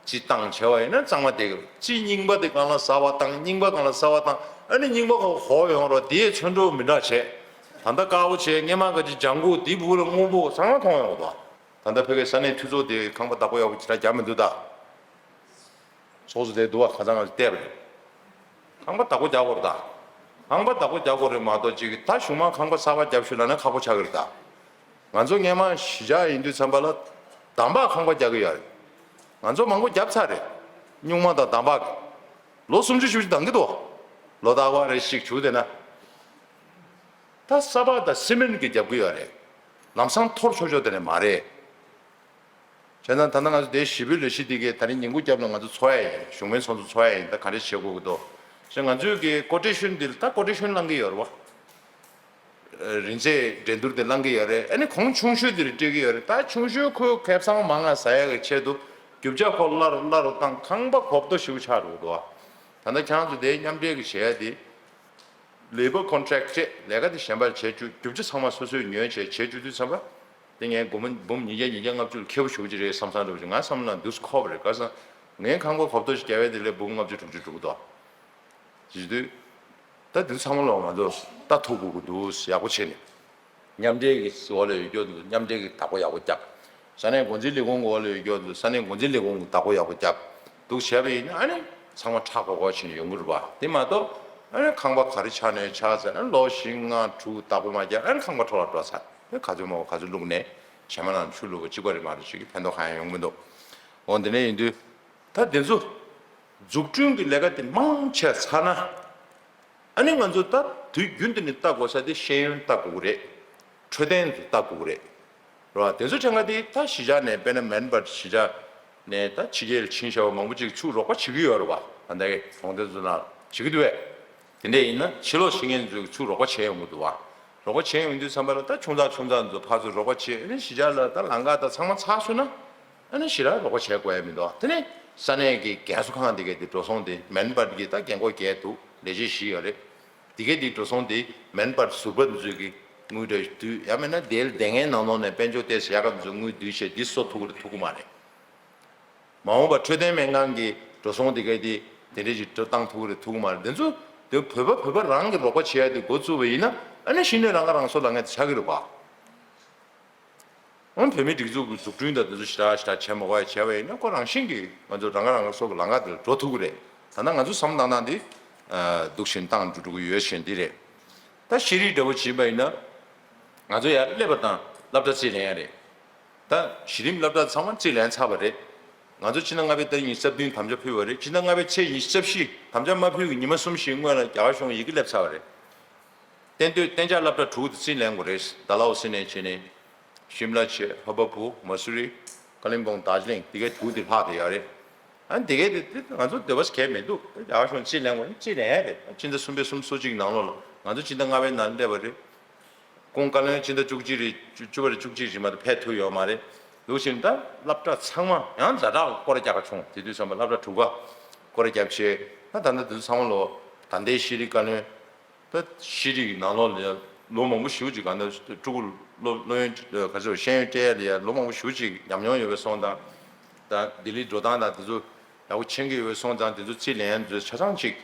རྩིས་བཏང་བྱས་པ་ཡིན་ན་གཙང་མ་བསྡད་ཀྱི་རེད། རྩིས་རྙིང་པ་དེ་སྒང་ལ་གསར་པ་བཏང་། རྙིང་པ་སྒང་ལ་གསར་པ་བཏང་། ཨ་ནི་རྙིང་པ་ཁོ་ཧོ་ཡོང་རོགས། དེའི་ཚོན་ཁྲ་མི་འདྲ་བྱས། ད་ལྟ་དཀར་པོ་བྱས། སྔོན་མ་ག་ཅིག་ལྗང་གུ། དེའི་སྦུག་ལ་སྔོན་པོ་ཚང་མ་མཐོང་ཡོང་གི་འདུག་ད་ལྟ་ཕ་གིའི་ས་གནས་འཐུས་ཚོགས་དེ་ཁང་པ་བདག་པོ་ཡག་པོ་ཅིག་རག་རྒྱག་མི་འདུག་ད། ཚོགས་གཙོ་དེ་འདུག་བ། ཁ་སང་ང་ཚོ་བལྟས་པ་རེད། ཁང་པ་བདག་པོ་རྒྱག་དགོས་རེད་ད། ཁང་པ་བདག་པོ་རྒྱག་དགོས་རེད་མ་གཏོགས་ཅིག་ད་གཞུག་མ་ཁང་པ་གསར་པ་རྒྱབ་ཤོག་ལབ་ན་ཁག་པོ་ཆགས་ཀྱི་རེད་ད། ང་ཚོ་སྔོན་མ་གཞིས་ཆགས་ཡིན་དུས་ཙམ་པ་ལ་འདམ་བག་ཁང་པ་རྒྱག་གི་ཡོད་རེད། ང་ཚོ་མང་པོ་རྒྱབ་ཚར་རེད། སྨྱུག་མ་དང་འདམ་བག་གི། ལོ་སུམ་ཅུ་བཞི་བཅུ་འདང་གི་འདུག་ལོ་རྟག་པར་རེ་ཞིག་བྱུག་བསྡད་ན། ད་ས་ཕག་དང་སི་མེན་གྱིས་རྒྱབ་ཀྱི་ཡོད་རེད། ལམ་སང་འཐོར་ཆོག་ཆོག་དེ་ནས་མ་རེད། བྱས་ཙང་ད་ལྟ་ང་ཚོ་དེ་ཞི་བའི་ལས་གཞི་འདི་གའི་ད་རིང་ཉིན་གུང་རྒྱབ་ལ་ང་ཚོ་འཚོགས་ཡ་ཡིན། གཞུང་མིན་ཚོགས་འདུ་འཚོགས་ཡ་ཡིན། ད་ག་འདྲས་བྱེད་དགོས་ཀྱི་འདུག་ཞེས་ང་ཚོས་ཀྱི་ཀོ་ཊེ་ཤོན་འདི་ལ་ད་ཀོ་ཊེ་ཤོན་བླང་གི་ཡོད་རེད་བ། རིན་ཚད་འགྲན་བསྡུར་དེ་བླང་གི་ཡོད་རེད། ཨ་ནི་གོང་ཆུང་ཤོས་འདིར་སྤྲད་ཀྱི་ཡོད་རེད། ད་ཆུང་ཤོས་ཁོས་ཁེ་བཟང་མང་ང་ཟ་ཡ་གི་ཆེད་དུ་རྒྱུ་ཆ་ཁོ་སླར་སླར་བཏང་། ཁང་པ་གོབ་ཏོ་ཞིག་ཆགས་འགྲོ་གི་འདུག་ད་ལྟ་ཁྱེད་རང་ཚོ་དེ་མཉམ་འབྲེལ་གྱི་བྱེད་ཡ་དེ། ལེ་བར་ཀོན་ཊེག་སྤྲད། ལས་ཀ་དེ་གཞན་པར་བྱེད་བཅུག་རྒྱུ་ཆ་ཚང་མ་སོ་སོས་ཉོས་བྱས་བྱེད་བཅུག་དུས་ཙམ་པ། དེ་ངས་སྒོར་མོ་འབུམ་ཉིས་བརྒྱ་ཉིས་བརྒྱ་ལྔ་བཅུ་ལ་ཁེ་པོ་ཞུ་གི་རེད་བསམ་བསམ་འདྲ་བོ་ཞིག་ང་བསམ་ན་འདུག་སེ་ཁོ་པ་རེད། ག་ས་ངའི་ཁང་པ་གོབ་ཏོ་ཞིག་རྒྱག་ཡས་དེ་ལས་འབུམ་ལྔ་བཅུ་དྲུག་ཅུ་འགྲོ་གི་འདུག་བྱེད་དུས། ད་འདི་ཚང་མ་ལོག་ང་ཚོ་ལྟ་ཐུབ་དགོས་ཀྱི་འདུག་ཡག་པོ་བྱས་ནས། མཉམ་འབྲེལ་གྱི་འོག་ལ་ཡོད་རྒྱུ་འདུག་མཉམ་འབྲེལ་གྱི་བདག་པོ་ཡག་པོ་རྒྱབ། ས་གནས་འགོ་འཛིན་ལས་ཁུངས་ཀྱི་འོག་ལ་ཡོད་རྒྱུ་འདུག་ས་གནས་འགོ་འཛིན་ལས་ཁུངས་ཀྱི་བདག་པོ་ཡག་པོ་རྒྱབ། འདུག་བྱས་པ་ཡིན་ན་ཨ་ནི་ཚང་མ་ཁྲག་ཁོག་ཁོག་བྱས་ནས་ཡོང་གི་རེད་པ། དེ་མ་གཏོགས་ཨ་ནི་ཁང་པ་ག་རེ་ཆགས་ནས་ཆགས་ཚར། ཨ་ནི་ལོ་བཞི་ལྔ་དྲུག་བདག་པོ་མ་རྒྱབ། ཨ་ནི་ཁང་པ་འཕྲོ་བརླག་འགྲོ་ཚར། ཨ་ནི་ག་ཚོད་མང་པོ་ག་ཚོད་བླུགས་ནས་བྱེ་མ་ནང་ཆུ་བླུགས་པ་གཅིག་པ་རེད་མ་གཏོགས་ཅིག་གི་ཕན་ཐོགས་གང་ཡང་ཡོང་མི་འདུག་འོ་འདི་ནས་ཡིན་དུས། ད་འདི་ཚོ་འཛུགས་སྐྲུན་གྱི་ལས་ཀ་དེ་མང་ཆེ་ཚར་ན། ཨ་ནི་ང་ཚོ་ད་དུས་རྒྱུན་དུ་ནས་ལྟ་དགོས་ས་དེ་ཤེས་ཡོན་ལྟ་དགོས་ཀྱི་རེད། འཕྲོད་བསྟེན་ཚོ་ལྟ་དགོས་ཀྱི་རེད། རེད་བ། དེ་ཚོ་ཆ་ང་དེ་ད་གཞིས་ཆགས་ནས། དཔེར་ན་མེན་པར་གཞིས་ཆགས་ནས་ད་ཕྱི་རྒྱལ་ཕྱིན་བཞག་པ་མང་པོ་ཅིག་ཚུར་རོགས་པ་བྱེད་ཀྱི་ཡོད་རེད་བ། ད་ལྟའི་གྲོང་སྡེ་ཚོ་ནང་བྱེད་ཀྱི་འདུག་བས། དེ་འདྲ་ཡིན་ན་ཕྱི་ལོགས་ཕྱིན་མཁན་ཚོས་ཚུར་རོགས་པ་བྱས་ཡོང་གི་འདུག་བ། རོགས་པ་བྱས་ཡོང་དུས་ཙམ་པ་ལ་ད་ཆུང་ཙག་ཆུང་ཙག་ཚོ་ཕར་ཚུར་རོགས་པ་བྱས། ཨ་ནི་གཞིས་ཆགས་ལ་ད་ལམ་ཁ་ད་ཚང་མ་ཚར་སོང་ན། ཨ་ནི་ཞེ་དྲག་རོགས་པ་བྱེད་དགོས་ཡ་མི་འདུག་དེ་ནས་ས་གནས་ཀྱི་རྒན་གསོ་ཁང་དེ་གའི་དེ་འགྲོ་སོང་དེ། མེན་པར་གྱི་ད་རྒན་གོག་བརྒྱད་འདུག་ལས་བྱེད་བཞི་ཡོད་རེད། དེ་གའི་དེ་འགྲོ་སོང་དེ་མེན་པར་ཟུར་པ་ཚོས་ཀྱི་དངུལ་འདྲ་བསྡུས། ཡང་མིན་ན་དེ་ལ་དེ་སྔའི་ནང་ལོགས་ནས་དཔལ་འབྱོར་ཏོག་ཙམ་ཡག་ག་ཚོས་དངུལ་བསྡུས་བྱས་འདི་གསོ་ཐུབ་ཀྱི་རེད་ཐུབ་ཀྱི་མ་རེད། མ་འོངས་པ་འཕྲོད་བསྟེན་སྨན་ཁང་གི་འགྲོ་སོང་དེ་གའི་དེ་དེ་འདྲས་ཅིག་འགྲོ་བཏང་ཐུབ་ཀྱི་རེད་ཐུབ་ཀྱི་མ་རེད། དེ་ཚོ་དེ་བོད་པ་བོད་པ་རང་གིས་རོགས་པ་བྱེད་ཡ་དེ་འགོ་བཙུགས་པ་ཡིན་ན། ཨ་ནི་གཞི་ནས་རང་ཁ་རང་གསོ་ལབ་མཁན་དེ་ཆགས་ཀྱི་རེད་པ། འོན་བོད་མིའི་སྒྲིག་འཛུགས་ཀྱི་འཛུགས་སྐྲུན་དང་དེ་ཚོ་ཞེ་དྲག་ཞེ་དྲག་བྱེད་མ་དགོས་ཡ་བྱས་པ་ཡིན་ན། ཁོ་རང་བཞིན་གྱིས་ང་ཚོ་རང་ཁ་རང་གསོ་གི་ལམ་ཁ་དེར་འགྲོ་ཐུབ་ཀྱི་རེད། ད་ལྟ་ང་ཚོ་བསམ་བློ་བཏང་སྟངས་འདི་སྡུག་ཅིང་བཏང་འགྲོ་འགྲོ་གི་ཡོད་བཞིན་འདི་རེད། ད་ཤེས་རིག་འདྲ་བོ་བྱེད་པ་ཡིན་ན། ང་ཚོ་ཡར་སླེབས་པ་དང་སློབ་གྲྭ་རྩིས་ལེན་ཡ་རེད། ད་གཞི་རིམ་སློབ་གྲྭ་ཚང་མ་རྩིས་ལེན་ཚར་བ་རེད། ང་ཚོ་ཕྱི་ཟླ་ལྔ་པའི་ཏ་རིག་ཉི་ཤུ་རྩ་བདུན་དམ་བཅའ་ཕུལ་བ་རེད། ཕྱི་ཟླ་ལྔ་པའི་ཚེས་ཉི་ཤུ་རྩ་བཞི་དམ་བཅའ་མ་ཕུལ་གྱི་ཉི་མ་གསུམ་བཞིའི་སྔོན་ལ་རྒྱ་གར་གཞུང་ཡི་གེ་སླེབས་ཚར་བ་རེད། གཏན་སྡོད་གཏན་འཇགས་སློབ་གྲྭ་དྲུག་དེ་རྩིས་ལེན་དགོས་རེད། ཌལ་ཧོ་སི་ནས་བྱས་ནས། ཤིམ་ལ་བྱས། ཧ་བ་པུར། མ་སུ་རི། ཀ་ལིམ་པོང་། དར་ཇི་ལིང་། དེ་གའི་དྲུག་དེ་ལྷག་བསྡད་ཡོད་རེད། ཨ་ནི་དེ་གའི་དེ་དེ་ང་ཚོ་འདོད་པ་གལ་མི་འདུག་རྒྱ་གར་གཞུང་རྩིས་ལེན་དགོས་ན་རྩིས་ལེན་ཡ་རེད། སྤྱི་ཟླ་གསུམ་པའི་གསུམ་སོ་གཅིག་ནང་ལོགས་ལ། ང་ཚོ་སྤྱི་ཟླ་ལྔ་པའི་ནང་སླེབས་པ་རེད། ཁོང་བཀའ་བློན་སྤྱི་ཟླ་བཅུ་གཅིག་རེད། བཅུ་བཅུ་པ་རེད། བཅུ་གཅིག་རེད་མ་གཏོགས་ཕེབས་ཐུབ་ཡོད་མ་རེད། འདུག་བཞིན་ད་སློབ་གྲྭ་ཚང་མ་ཡང་ཛ་དྲག་སྐོར་ར་རྒྱག་ག་བྱུང་། དེ་དུས་ཙམ་པ་སློབ་གྲྭ་དྲུག་ག་སྐོར་ར་བརྒྱབ་བྱས། ད་ད་ལྟ་དེ་ཚོ་ཚང་མ་ལོ་ད་ལྟའི་ཤེས་རིག་བཀའ་བློན། ད་ཤེས་རིག་གི་ནང་ལོགས་ལ་ལོ་མང་པོ་ཞེ་པོ་ཅིག་ག་ནས་སྤྲུལ་སྐུ་སློབ་སློབ་ཡོན་ག་ཚོད་ཤེས་ཡོན་སྤྲད་ཡ་ལ་ཡ་ལོ་མང་པོ་ཞེ་པོ་ཅིག་ཉམས་མྱོང་ཡོད་པའི་སོང་ཙང་། ད་ལྡི་ལི་འགྲོ་སྟངས་དང་དེ་ཚོ་ཡག་པོ་མཁྱེན་གྱི་ཡོད་པའི་སོང་ཙང་། དེ་ཚོ་རྩིས་ལེན་མཁན་ཚོ་ཆ་ཚང་ཅིག་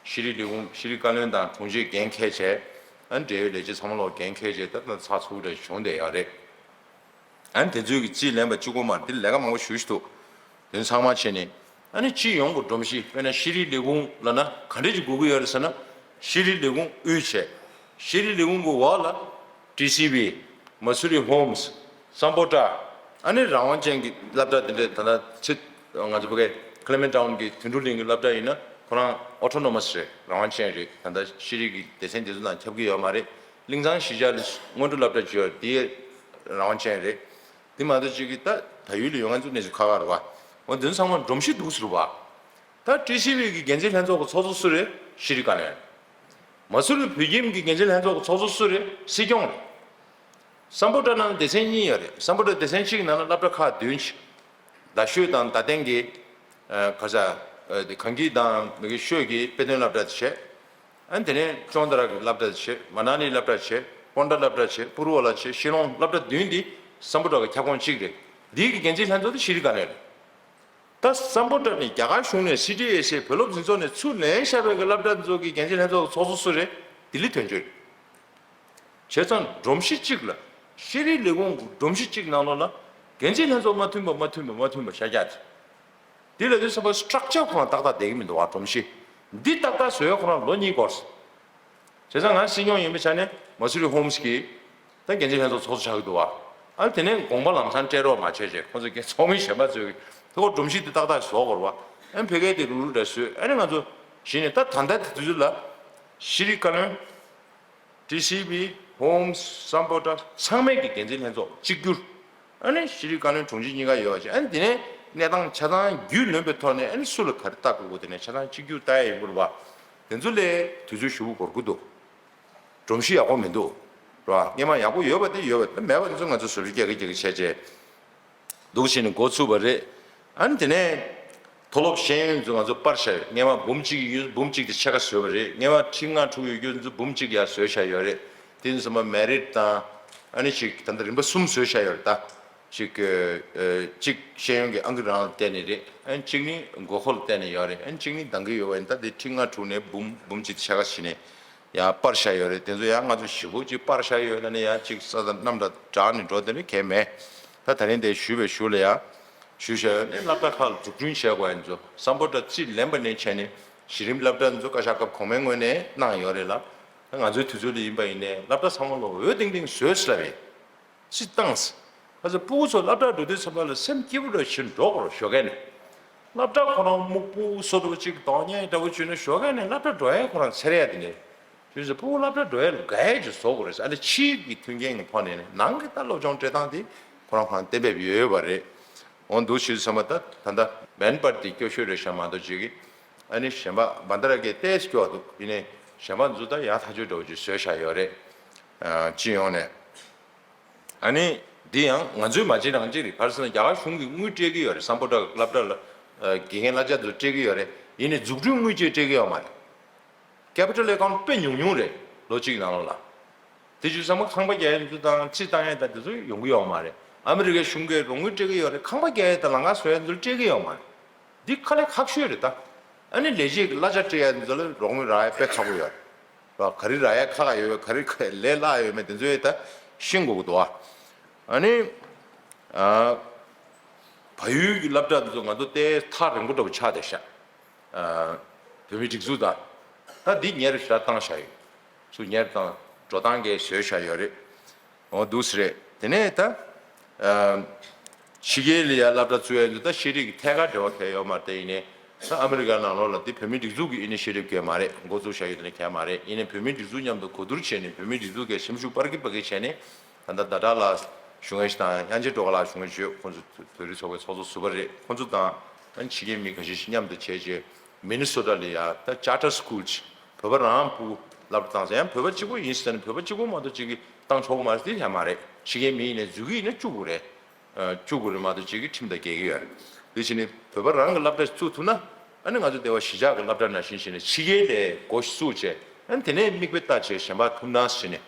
ཤེས་རིག་ལས་ཁུངས་ཤེས་རིག་བཀའ་བློན་དང་དྲུང་ཆེ་འགན་འཁྱེར་བྱས། ཨ་ནི་འབྲེལ་ཡོད་ལས་བྱེད་ཚང་མ་ལོག་འགན་འཁྱེར་བྱས། ད་ད་ཚགས་ཚུད་འདྲ་བྱུང་བསྡད་ཡོད་རེད། ཨ་ནི་དེ་ཚོའི་གི་རྩིས་ལེན་པ་གཅིག་པོ་མ་རེད། དེ་ལས་ཀ་མང་པོ་ཞེ་པོ་ཅིག་འདུག་དེ་ཚང་མ་བྱས་ནས། ཨ་ནི་སྤྱི་ཡོངས་ཀྱི་སྒྲོམ་གཞི། དཔེར་ན་ཤེས་རིག་ལས་ཁུངས་ལབ་ན་ག་འདྲས་ཅིག་དགོས་ཀྱི་ཡོད་རེད་ཟེར་ན། ཤེས་རིག་ལས་ཁུངས་དབུས་བྱས། ཤེས་རིག་ལས་ཁུངས་ཀྱི་འོག་ལ་ཊི་སི་ཝི། མ་སུ་རི་ཧོམ་སི། སམ་བྷོ་ཊ། ཨ་ནི་རང་དབང་ཅན་གྱི་སློབ་གྲྭ་དེ་འདྲས། ད་ལྟ་ཚེ་ང་ཚོ་ཕ་གའི་ཀི་ལེ་མེན་ཊའུན་གྱི་དོན་གྲུབ་གླིང་གི་སློབ་གྲྭ་ཡིན་ན་ཁོ་རང་ཨོ་ཊོ་ནོ་མ་སི་རེད། རང་དབང་ཅན་རེད། ད་ལྟ་ཤེས་རིག་གི་སྡེ་ཚན་དེ་ཚོ་དང་ཁྱབ་ཀྱི་ཡོད་མ་རེད། གླིང་ཚང་གཞིས་ཆགས་ལ་སྔོན་འགྲོ་སློབ་གྲྭ་ཅིག་ཡོད་རེད། དེ་རང་དབང་ཅན་རེད། དེ་མ་གཏོགས་ཅིག་གི་ད་ད་ཡུལ་ལ་ཡོད་མཁན་ཚོ་གནས་ཚུལ་ཁག་ཁག་རེད་བ། འོ་དེ་ཚོ་ཚང་མ་སྒྲོམ་གཞི་འདུག་ཟེར་བ། ད་ཊི་སི་ཝི་གི་འགན་འཛིན་ལྷན་ཚོགས་ཀྱི་ཚོགས་གཙོ་སུ་རེད། ཤྲི་ཀ་ནན། མ་སུ་རི་བོད་ཁྱིམ་གྱི་འགན་འཛིན་ལྷན་ཚོགས་ཀྱི་ཚོགས་གཙོ་སུ་རེད། སྲིད་སྐྱོང་རེད། སམ་བྷོ་ཊ་ནང་སྡེ་ཚན་གཉིས་ཡོད་རེད། སམ་བྷོ་ཊ་སྡེ་ཚན་གཅིག་ནང་ལ་སློབ་གྲྭ་ཁག་བདུན་ཅིག་རྡ་ཤོད་དང་རྡ་སྟེང་གི་ཨ་ག་ས་ཨ་གངས་སྐྱིད་དང་མི་གི་ཤོད་ཀྱི་དཔེ་སྟོན་སློབ་གྲྭ་དེ་བྱས། ཨ་ནི་དེ་ནས་ཅོང་ཏ་ར་གི་སློབ་གྲྭ་དེ་བྱས། མ་ན་ལི་སློབ་གྲྭ་བྱས། ཀོན་ཏ་སློབ་གྲྭ་བྱས། པུ་རུ་ཝ་ལ་བྱས། ཤི་ལོང་། སློབ་གྲྭ་བདུན་འདི་སམ་བྷོ་ཊ་གི་ཁྱབ་ཁོངས་གཅིག་རེད། འདིའི་གི་འགན་འཛིན་ལྷན་ཚོགས་དེ་ཤྲི་ཀ་ནན་རེད། ད་སམ་བྷོ་ཊ་ནི་རྒྱ་གར་གཞུང་ནས་སི་ཊི་ཨེ་སི་ཨེ་བོད་སློབ་འཛིན་ཚོགས་ནས་ཚུར་ལེན་བཞག་པའི་གི་སློབ་གྲྭ་འདི་ཚོ་གི་འགན་འཛིན་ལྷན་ཚོགས་ཚོགས་གཙོ་སུ་རེད། ལྡི་ལི་དོན་གཅོད་རེད། བྱས་ཙང་སྒྲོམ་གཞི་གཅིག་ལ། ཤེས་རིག་ལས་ཁུངས་ཀྱི་སྒྲོམ་གཞི་གཅིག་ནང་ལོགས་ལ་འགན་འཛིན་ལྷན་ཚོགས་མ་མཐུན་པ་མ་མཐུན་པ་མ་མཐུན་པ་ཤ་རྒྱག་དེ། འདི་ལ་དུས་ཙམ་པ་སི་ཊྲག་ཅར་ཁོ་རང་ཏག་ཏག་བསྡད་ཀྱི་མི་འདུག་བ། སྒྲོམ་གཞི་འདི་ཏག་ཏག་བཟོས་ཡ་ཁོ་རང་ལོ་གཉིས་འགོར་སོང་། བྱས་ཙང་ང་སྲིད་སྐྱོང་ཡིན་པའི་ཆ་ནས་མ་སུ་རི་ཧོམ་སི་གིས་ད་འགན་འཛིན་ལྷན་ཚོགས་ཚོགས་གཙོ་ཆགས་ཀྱི་འདུག་བ། ཨ་ནི་དེ་ནས་དགོངས་པ་ལམ་སང་སྤྲད་རོགས་མ་བྱས་བྱས། ཁོ་ཚོ་འགན་ཚོགས་མི་གཞན་པ་ཚོས་ཀྱིས་ཁོ་སྒྲོམ་གཞི་འདི་ཏག་ཏག་བཟོ་དགོས་རེད་བ། ཨ་ནི་ཕ་གིར་དེ་རུ་རུ་འདྲ་བཟོས། ཨ་ནི་ང་ཚོ་གཞི་ནས་ད་ད་ལྟ་དེ་དུས་ཚོད་ལ་ཤྲི་ཀ་ནན། ཊི་སི་ཝི། ཧོམ། སམ་བྷོ་ཊ་ཚང་མའི་གི་འགན་འཛིན་ལྷན་ཚོགས་གཅིག་གྱུར། ཨ་ནི་ཤྲི་ཀ་ནན་དྲུང་ཆེ་གཉིས་ཀ་ཡོད་པ་བྱས། ཨ་ནི་དེ་ནས་གནས་སྟངས་ཆ་ཚང་རྒྱུས་ལོན་པའི་ཐོག་ནས། ཨ་ནི་སུ་ལ་ག་རེ་ལྟ་དགོས་དགོས་དེ་ནས་ཆ་ཚང་གཅིག་གྱུར་ལྟ་ཡ་ཡིན་དགོས་རེད་བ། དེ་ཚོ་ལས་དུས་ཚོད་ཞེ་པོ་འགོར་གྱི་འདུག་སྒྲོམ་གཞི་ཡག་པོ་མི་འདུག་རེད་བ། སྔོན་མ་ཡག་པོ་ཡོད་པ་དེ་ཡོད་པ་དེ། མེད་པ་དེ་ཚོ་ང་ཚོས་བཟོ་སྐྲུན་རྒྱག་གི་རྒྱག་གི་བྱས་བྱས། འདུག་བྱས་ནས་འགོ་ཚུགས་པ་རེད། ཨ་ནི་དེ་ནས་མཐོ་སློབ་ཤེས་ཡོན་ཚོ་ང་ཚོ་སྤར་བཞག་ཡོད། སྔོན་མ་འབུམ་གཅིག་ཡོད། འབུམ་གཅིག་དེ་ཕྱེད་ཀ་བཟོས་པ་རེད། སྔོན་མ་ཁྲི་ལྔ་དྲུག་ཡོད་རྒྱུ་ཚོ་འབུམ་གཅིག་ཡར་བཟོས་བཞག་ཡོད་རེད། དེ་ཚོ་མ་མེ་རིཊ་དང་། ཨ་ནི་ཅིག་ད་ལྟ་རིམ་པ་གསུམ་བཟོས་བཞག་ཡོད་རེད་ད། ཅིག་ཨ་ཅིག་ཤེས་ཡོན་གྱི་ཨང་ཀི་རང་ལ་བརྟེན་ནས་རེད། ཨ་ནི་གཅིག་ནི་དགོས་མཁོ་ལ་བརྟེན་ནས་ཡོད་རེད། ཨ་ནི་གཅིག་ནི་འདང་གི་ཡོད་པ་ཡིན། ད་དེ་ཁྲི་ལྔ་དྲུག་ནས་འབུམ་འབུམ་གཅིག་ཕྱེད་ཀ་བྱས་ནས་ཡར་སྤར་བཞག་ཡོད་རེད། དེ་ཚོ་ཡང་ང་ཚོ་ཞེ་པོ་ཅིག་སྤར་བཞག་ཡོད་ན་ནི་ཡང་ཅིག་ས་དང་གནམ་དང་འདྲ་ནི་འགྲོ་དེ་ནི་གལ་མེད། ད་ད་རིང་དེ་ཞུས་པའི་གཞུག་ལ་ཡང་ཞུས་བཞག་ཡོད་ནི་སློབ་གྲྭ་ཁག་ལ་འཛུགས་སྐྲུན་བྱས་དགོས་ཡ་ཚོ། སམ་བྷོ་ཊ་རྩིས་ལེན་པ་ནས་བྱས་ནས་གཞི་རིམ་སློབ་གྲྭ་ཚོ་བཀའ་ཤག་སྐབས་གོང་མའི་ངོས་ནས་གནང་ཡོད་རེད་ལ། ད་ང་ཚོའི་དུས་ཚོད་ལ་ཡིན་པ་ཡིན་ནའི་སློབ་གྲྭ་ཚང་མ་ལ་འོས་ཏིང་ཏིང་བཟོས་ཟེར་ལབ་ཡིན། སྤྱིར་བཏང་། ཁ་ཚ་སྤུ་གུ་ཚོ་སློབ་གྲྭར་འགྲོ་དུས་ཙམ་པ་ལ་སེམས་སྐྱིད་པོ་འདྲ་ཞིག་འགྲོ་དགོས་རེད་ཞོགས་ཀས་ནས། སློབ་གྲྭ་ཁོ་རང་སྨུག་པོ་བཟོ་འདྲ་བོ་ཅིག་གདོང་བརྙན་འདྲ་བོ་བྱུང་ན་ཞོགས་ཀས་ནས་སློབ་གྲྭ་འགྲོ་ཡས་ཁོ་རང་འཚེར་ཡས་དེ་འདྲ། བྱས་ཙང་སྤུ་གུ་སློབ་གྲྭ་འགྲོ་ཡས་ལ་དགའ་ཡས་ཅིག་བཟོ་དགོས་རེད་ཟེར། ཨ་ནི་ཕྱིའི་གི་མཐུན་རྐྱེན་གྱི་ཐོག་ནས་ནི་ནང་གི་ད་སློབ་སྦྱོང་སྤྲད་སྟངས་དེ་ཁོ་རང་ཁོ་རང་གཏན་འབེབས་ཡོད་པ་རེད། འོ་འདུག་ཞུས་ཙམ་པ་ད་ད་ལྟ་མེན་པར་དེ་སྐྱོ་ཤོས་རེད་ཤག་མ་གཏོགས་ཅིག་གི། ཨ་ནི་གཞན་པ་བན་ད་ར་གས་ཏོག་ཙམ་སྐྱོ་བ་འདུག་ཡིན་ནའི་གཞན་པ་ཚོ་ད་ཡག་ཐག་ཆོད་འདྲ་བོ་ཅིག་བཟོས་བཞག་ཡོད་རེད། ཨ་སྤྱི་ཡོངས་ནས། ཨ་ནི་འདི་ཡང་ང་ཚོའི་མ་བྱེད་རང་བྱེད་རེད། ག་རེ་ཟེར་ན་རྒྱ་གར་གཞུང་གིས་དངུལ་སྤྲད་ཀྱི་ཡོད་རེད། སམ་བྷོ་ཊ་སློབ་གྲྭ་ལ་ཨ་དགེ་རྒན་གླ་ཆ་ཚོ་སྤྲད་ཀྱི་ཡོད་རེད། ཡིན་ནའི་འཛུགས་སྐྲུན་དངུལ་ཅིག་སྤྲད་ཀྱི་ཡོད་མ་རེད། ཀེ་པི་ཊལ་ཨེ་ཀའུན་ཊི་དཔེ་ཉུང་ཉུང་རེད། ལོ་གཅིག་ནང་ལོགས་ལ། དེ་བྱས་ཙང་མ་ཁང་པ་རྒྱག་ཡས་ཚོ་དང་རྩིས་བཏང་ཡས་དང་དེ་ཚོ་ཡོང་གི་ཡོད་མ་རེད། ཨ་མི་རི་ཀའི་གཞུང་གིས་རོགས་དངུལ་སྤྲད་ཀྱི་ཡོད་རེད། ཁང་པ་རྒྱག་ཡས་དང་ལམ་ཁ་བཟོ་ཡས་ཚོ་སྤྲད་ཀྱི་ཡོད་མ་རེད། འདི་དཀའ་ལས་ཁག་ཤོས་རེད་ད། ཨ་ནི་ལས་བྱེད་ཀྱི་གླ་ཆ་སྤྲད་ཡས་ཚོ་ལ་རོགས་དངུལ་རག་ཡས་དཔེ་ཁག་པོ་ཡོད་རེད། ག་རེ་རག་ཡ་ཁག་ཡོད། ག་རེ་ལས་སླ་ཡོད་མེད་དེ་ཚོ་ཡི་ད་ཤེས་དགོས་ཀྱི་འདུག་ཨ། ཨ་ནི་ཨ་བལ་ཡུལ་གྱི་སློབ་གྲྭ་དེ་ཚོ་ང་ཚོ་ཏོག་ཙམ་ཐག་རིང་པོ་འདྲ་པོ་ཆགས་བསྡད་ཤག་ཨ་བོད་མིའི་སྒྲིག་འཛུགས་དང་ད་འདི་ཉེར་ཞག་བཏང་བཞག་ཡོད། ཚུར་ཉེར་བཏང་འགྲོ་སྟངས་ཀྱི་བཟོས་བཞག་ཡོད་རེད། འོ་འདུག་སེ་རེད། དེ་ནས་ད་ཨ་ཕྱི་རྒྱལ་ལ་ཡ་སློབ་གྲྭ་བཙུགས་ཡ་འདི་ད་ཤེས་རིག་གི་ཐད་ཀར་འབྲེལ་བ་གང་ཡང་ཡོད་མ་རེད། དེ་ཡིན་ནའི་ད་ཨ་མི་རི་ཀ་ནང་ལོགས་ལ་འདི་བོད་མིའི་སྒྲིག་འཛུགས་ཀྱི་ཨི་ནི་ཤི་ཨེ་ཊིབ་གང་ཡང་མ་རེད། འགོ་བཙུགས་བཞག་ཡོད། དེ་ནས་གང་ཡང་མ་རེད། ཡིན་ནའི་བོད་མིའི་སྒྲིག་འཛུགས་མཉམ་དུ་གོ་བསྡུར་བྱས་ནས་བོད་མིའི་སྒྲིག་འཛུགས་ཀྱི་སེམས་ཤུགས་སྤར་གི་སྤར་གི་བྱས་ནས་ད་ལྟ་ཟླ་གྲགས་ལགས་བཞུགས་མཁན་ཞིག་དང་དབྱངས་ཅན་སྒྲོལ་དཀར་ལགས་བཞུགས་མཁན་ཞིག་ཡོད། ཁོང་ཚོ་བོད་རིགས་ཚོགས་པའི་ཚོགས་གཙོ་ཟུར་པ་རེད། ཁོང་ཚོ་དང་ཕྱི་རྒྱལ་མི་ཁ་ཤས་ཤིག་མཉམ་དུ་བྱས་རྗེས། མི་ནི་སོ་ཊ་ལ་ཡ་ད་ཅར་ཊར་སི་ཀུལ་ཅིག་བོད་པ་རང་སྤུ་གུ་སློབ་གྲྭ་བཏང་ས། ཡང་བོད་པ་གཅིག་པོ་ཡིན་ཟེར་ནས་བོད་པ་གཅིག་པོ་མ་གཏོགས་གཅིག་གིས་བཏང་ཆོག་གི་མ་རེད། དེ་ཡང་མ་རེད། ཕྱི་རྒྱལ་མི་ཡིན་ནའི་འཛུལ་གྱི་ཡིན་ན་བཅུ་དགུ་རེད། ཨ་བཅུ་དགུ་རེད་མ་གཏོགས་གཅིག་གིས་ཁྲིམས་དང་འགལ་གྱི་ཡོད་རེད། དེ་བྱས་ནས་བོད་པ་རང་གི་སློབ་གྲྭ་ཞིག་བཙུགས་ཐུབ་ན་ཨ་ནི་ང་ཚོ་འདི་བ་གཞིས་ཆགས་ཀྱི་སློབ་གྲྭ་ནང་བཞིན་བྱས་ནས་ཕྱི་རྒྱལ་ལ་འགོ་ཞིག་བཙུགས་བྱས། ཨ་ནི་དེ་ནས་མིག་དཔེ་ལྟ་བྱས་གཞན་པ་ཐུབ་སྣང་བྱས་ནས།